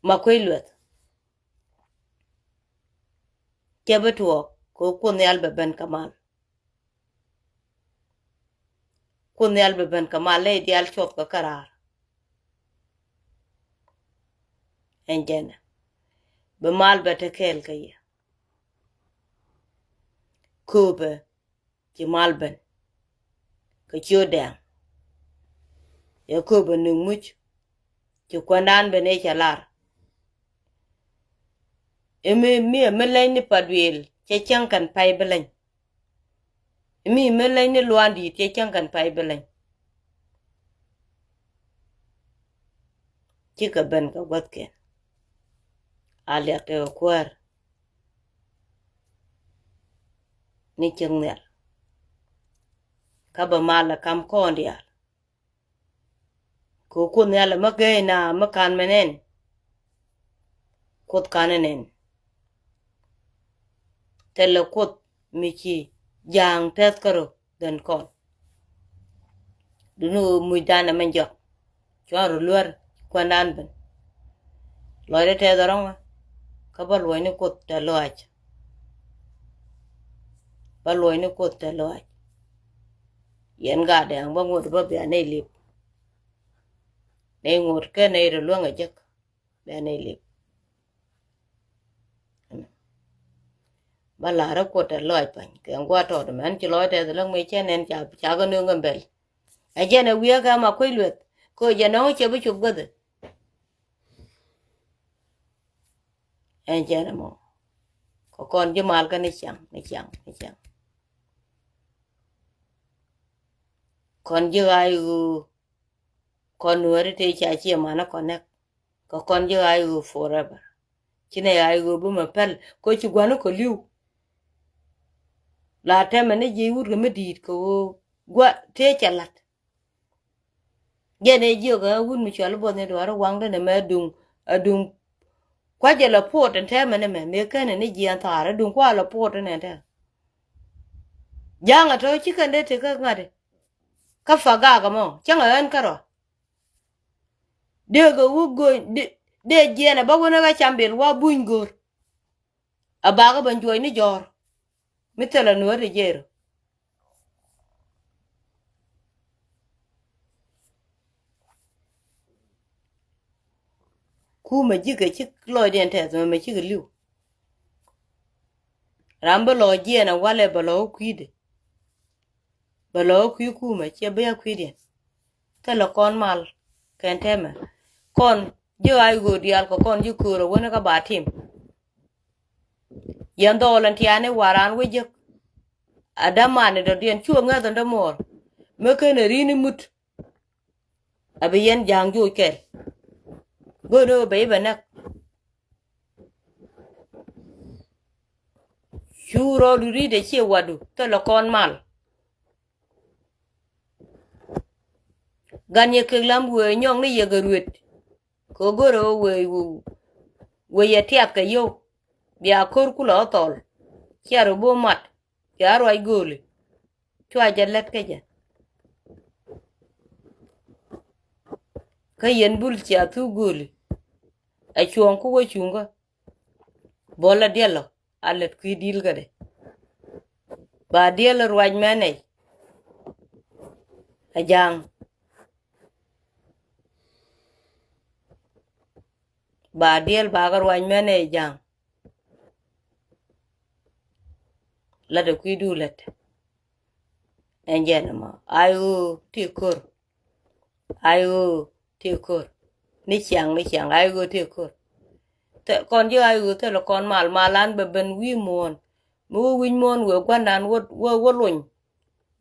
ma kuec luɛth. Cɛ bi tuɔɔk kɛ Kuoth Nhial bɛ ben kɛ mal. Kuoth Nhial bɛ ben kɛ mal ley diaal cuɔth kɛ käraar. Ɛn jɛnɛ. bi mal bɛ te kɛɛl kä yɛ. Kööpɛ ci mal ben kɛ ciötdɛ̈ɛ̈ŋ. Ɛ kööpɛ ni muc ci kuɛndan ben ëë cɛ lar. Ɛ mi, mi, ɛ mi leny ni pa duëël cɛ cäŋ kɛn pay bi leny. Ɛ mi, ɛ mi leny ni luaandit cɛ cäŋ kɛn pay bi leny. Cikɛ ben kɛ guäthkɛn. A liak tëë kuäär ni cieŋ nhial. Kä bɛ mal ɛ kam kɔn diaal. Kɛ Kuoth nhial ɛ mi gɛy na mi kan mɛ nɛn. Kuoth kan ɛ nɛn. Thilɛ Kuoth mi ci ja̱a̱ŋ tɛth kärɔ dhän kɔn. Duni ɣöö mucdan ɛmɛ jɔk. Cuan rɔ luär kuɛndan ben. Lɔcdä tɛth rɔ̱ŋä. Kä bä luɔ̱cni Kuoth tɛth lɔaac. Bä luɔ̱cni Kuoth tɛth lɔaac. Yɛn gatdɛ aŋ bä ŋot bä bia nɛy lip. Nɛy ŋot kɛ nɛy rɔ luäŋ ɛ jek. Bia nɛy lip. Bä la̱rä Kuoth tɛth lɔaac pa̱ny kɛ ŋua̱ tɔt mɛn ci lɔc tɛth lä mëë cɛ nɛn ca, ca kɛ nööŋ kɛ bɛl. Ɛ jɛn ɛ wiee kɛ ma kuec lueth kɛ jɛ nɔŋ cɛ bi cop guäthɛ. Ɛn jɛn ɛmɔ kɛ kɔn ji̱ mal kä ni ciaŋ, ni ciaŋ, ni ciaŋ. Kɔn ji̱ ɣaac ɣöö kɔn nuääri tëë ca ciɛ manä kɔn nɛk. Kɛ kɔn ji̱ ɣaac ɣöö forever. Ci nɛ ɣaac ɣöö bi mɛ pɛl kɛ ci gua̱n kɔ li̱w. La tɛmɛ ni ji̱ wut kɛ mi di̱i̱t kɛ ɣöö gua̱ tëë cɛ la̱t. Jɛn ɛ jiök ɛ wut mi cual i̱ buɔth ni duaar i̱ waŋdä nɛmɛ aduŋ, aduŋ. Kua̱cɛ la puɔt ɛn tɛmɛ nɛmɛ mëë kɛnɛ ni jiɛn thaar aduŋ kua̱ la puɔt ɛn ɛn tɛmɛ. Ja̱a̱ŋ ɛ tɔ̱ ci kɛn dee te kä ŋa̱t i̱ kä fa gaak ɛmɔ cäŋ ɛ ɣän kärɔa. Dee kɛ wä go̱o̱ny dee jiɛn ɛ bä wänä kä cam bil wa buny go̱o̱r. A bakä ben juɔc ni jɔ̱ɔ̱r mi thilɛ nuɔ̱ɔ̱ri jero. Kumɛ ji̱kɛ cik lɔcdiɛn tɛth mɛ mɛ cikɛ li̱w. Ram bi lɔ jiɛn a walɛ bɛ lɔ wä kui̱dɛ. Bɛ lɔ wä kui̱ kumɛ ciɛ bi a kui̱diɛn. Thilɛ kɔn mal kɛn tɛmɛ kɔn ji̱ ɣaac ɣöö diaal kɛ kɔn ji̱ köör a wänä kä ba tim. Yɛn dhɔɔl ɛn tiaani waran wä jek. A dämani dɔ̱diɛn cu a ŋäth ɛn dämuɔɔr. Mëë ken ɛ ri̱n imut. A bi yɛn ja̱a̱ŋ joc kɛl. Go̱o̱n ɣöö bɛ i̱ bɛ näk. Cu rɔɔdu ri̱t ɛ ciɛ wadu thilɛ kɔn mal. Gan yɛ kek lam wëë nyɔk ni yɛ kɛ ruet. Kɛ go̱rɛ wee wee yɛ tiath kɛ yio̱w. Bia ko̱r kulɛ ɣä thɔl. Cia rɔ bo̱o̱ mat. Bia ruac gööli. Cua jɛ lät kä jɛ. Kä yɛn bul cia thuk gööli. Ɛ cuɔ̱ɔ̱ŋ ku wä cuŋkä. Buɔl a diɛl lɔ a lät kui̱ di̱l kädɛ. Ba diɛl ruac mɛn nɛy. A ja̱a̱ŋ. Ba diɛl ba kä ruac mɛn nɛy ja̱a̱ŋ. Lat a kui̱ du lät. Ɛn jɛn ɛmɔ a i̱ ɣöö ti ko̱r. A i̱ ɣöö ti ko̱r. Ni ciaŋ ni ciaŋ a i̱ ɣöö ti ko̱r. Kɔn ji̱ a i̱ ɣöö thilɛ kɔn mal mal an bɛ ben wi̱i̱ muɔ̱ɔ̱n. Mi wä wi̱c muɔ̱ɔ̱n wëë gua̱ndan wä wä lony.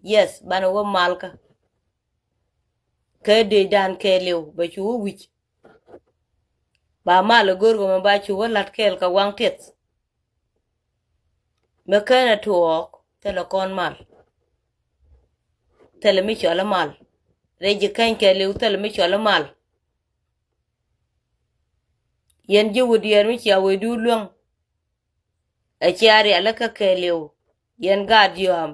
Yes banɛ wä malkä. Kɛ dëëcdan kɛɛliw bɛ cu wä wi̱c. Ba mal ɛ go̱o̱r kɛ mɛ ba cu wä la̱t kɛɛl kɛ waŋ tiɛth. Mi kɛn ɛ tuɔɔk thilɛ kɔn mal. Thilɛ mi cɔl ɛ mal. Rɛy ji̱ kɛny kɛɛliw thilɛ mi cɔl ɛ mal. Yɛn ji̱ wä diɛɛr mi cia wecdu luäŋ. Ɛ cia rialikä kɛɛliw yɛn gaat diɔ̱a̱m.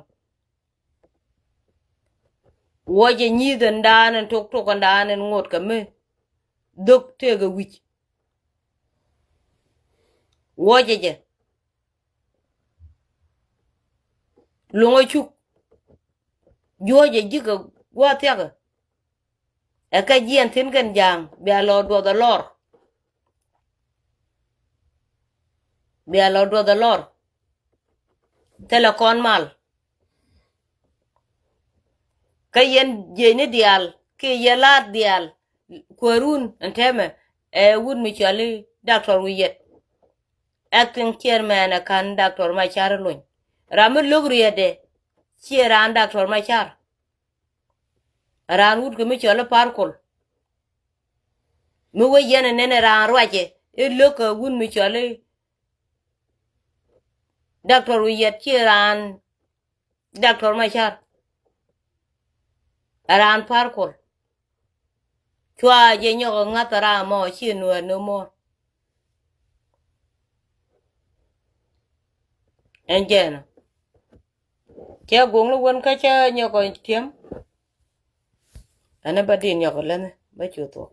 Wuɔcɛ nyi̱i̱th ɛn daan ɛn tok tok ɛn daan ɛn ŋot kɛ mi dhok tëëkɛ wi̱c. Wuɔcɛ jɛ. Luŋä cuk. Juɔcɛ ji̱kɛ gua̱a̱th thiakä. Ɛ kɛ jiɛn thi̱n kɛn ja̱a̱ŋ bia lɔ duɔth ɛ lɔr. Bia lɔ duɔth ɛ lɔr. Thilɛ kɔn mal. Kä yɛn jiecni diaal kiɛ yɛn laat diaal, kuäärun ɛn tɛmɛ ɛ wut mi cɔal i̱ Doctor Wi̱i̱ Yɛt. Acting chairman ɛ ka̱n Doctor Macar Luny. Ram mi lo̱k riɛtdɛ ciɛ raan Doctor Macar. Raan wut kɛ mi cɔal i̱ Par Kuɔl. Mi wec yɛn ɛ nɛn ɛ raan ruacɛ i̱ lo̱k kɛ wut mi cɔal i̱ Doctor Wi̱i̱ Yɛt ciɛ raan Doctor Macar. Ɛ raan Par Kuɔl. Cua jɛ nyɔk ɛ ŋa̱th ɛ ram mɔ ci nuäär ni mɔr. Ɛn jɛn ɔ. Cɛ go̱o̱ŋ ni wän kä cä nyɔk ɛ tiɛm. Ɛn ɛ bä din nyɔk ɛ länh bä cu thuɔk.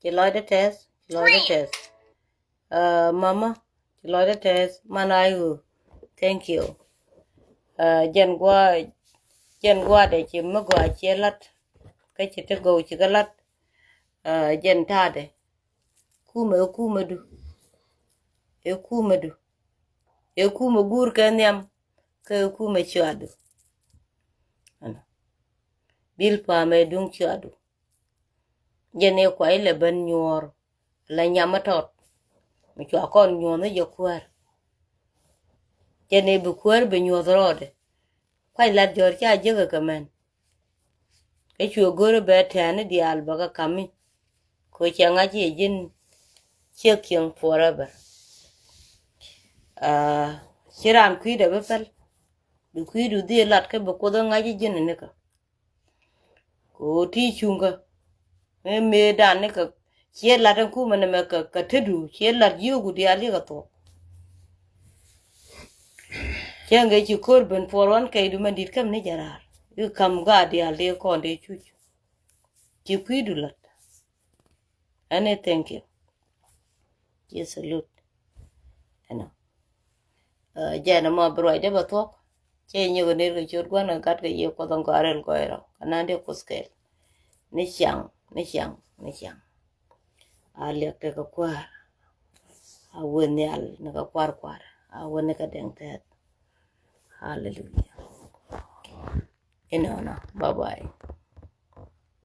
Ci lɔcdä tɛth, ci lɔcdä tɛth. Mama, ci lɔcdä tɛth man a i̱ ɣöö. Thank you. Jɛn gua̱a̱, jɛn gua̱a̱dɛ ci mi gɔaa ciɛ la̱t. Kä ci ti gɔw ci kä la̱t. Jɛn ta̱a̱dɛ. Kumɛ ɛ kumɛdu. Ɛ kumɛdu. Ɛ kumɛ guur kɛ nhiam. Kä ɛ kumɛ cuadu. Bil pamɛ duŋ cuadu. Jɛn ɛ kuay lɛ ben nyuɔɔr. La nyam mi tɔt mi cua kɔn nyuɔ̱th ni jɛ kuäär. Jɛn ɛ bi kuäär bi nyuɔ̱th rɔɔdɛ. Kuac lat jɔ̱ɔ̱r ca jek ɛ kɛ mɛn. Kä cuɛ go̱r ɛ bɛ tɛ̈ɛ̈ni diaal bɛ kɛ ka̱mi. Kɛ cɛ ŋa̱c yɛ ji̱n ciek cieŋ forever. Ci raan kui̱dɛ bi pɛl. Bi kui̱du dhil lat kä bi Kuoth ɛ ŋa̱c ji̱n ɛ nikä. Kɛ ɣöö ti cuŋkä mëë mëëdan ni kɛ ciɛ lat ɛn kumɛ nɛmɛ kɛ, kɛ tetdu ciɛ lat yio̱o̱ku diaal yikɛ thuɔ̱k. Cäŋ kɛ ci ko̱r ben puɔr ɣän kɛydu mɛn di̱t käm ni jɛ raar. I̱ ka̱m gaat diaal dee kɔn dee cuc. Ci kui̱du lat. Ɛn ɛ thank you. Ci salute. Ɛnɔ. Jɛn ɛmɔ bi ruacdä bɛ thuɔ̱k. Cɛ nyök ɛ ner kɛ ciöt gua̱n kɛ gat kɛ yiëë Kuɔth ɛn gɔaa rɛl gɔɔy rɔ kɛ na̱n dee Kuoth kɛɛl. Ni ciaŋ, ni ciaŋ, ni ciaŋ. A liak tekɛ kua̱r. A wen nhial ni kɛ kua̱r kua̱r. A wen ni kɛ dɛŋ tɛth. Hallelujah. Inɔnɔ, bye bye.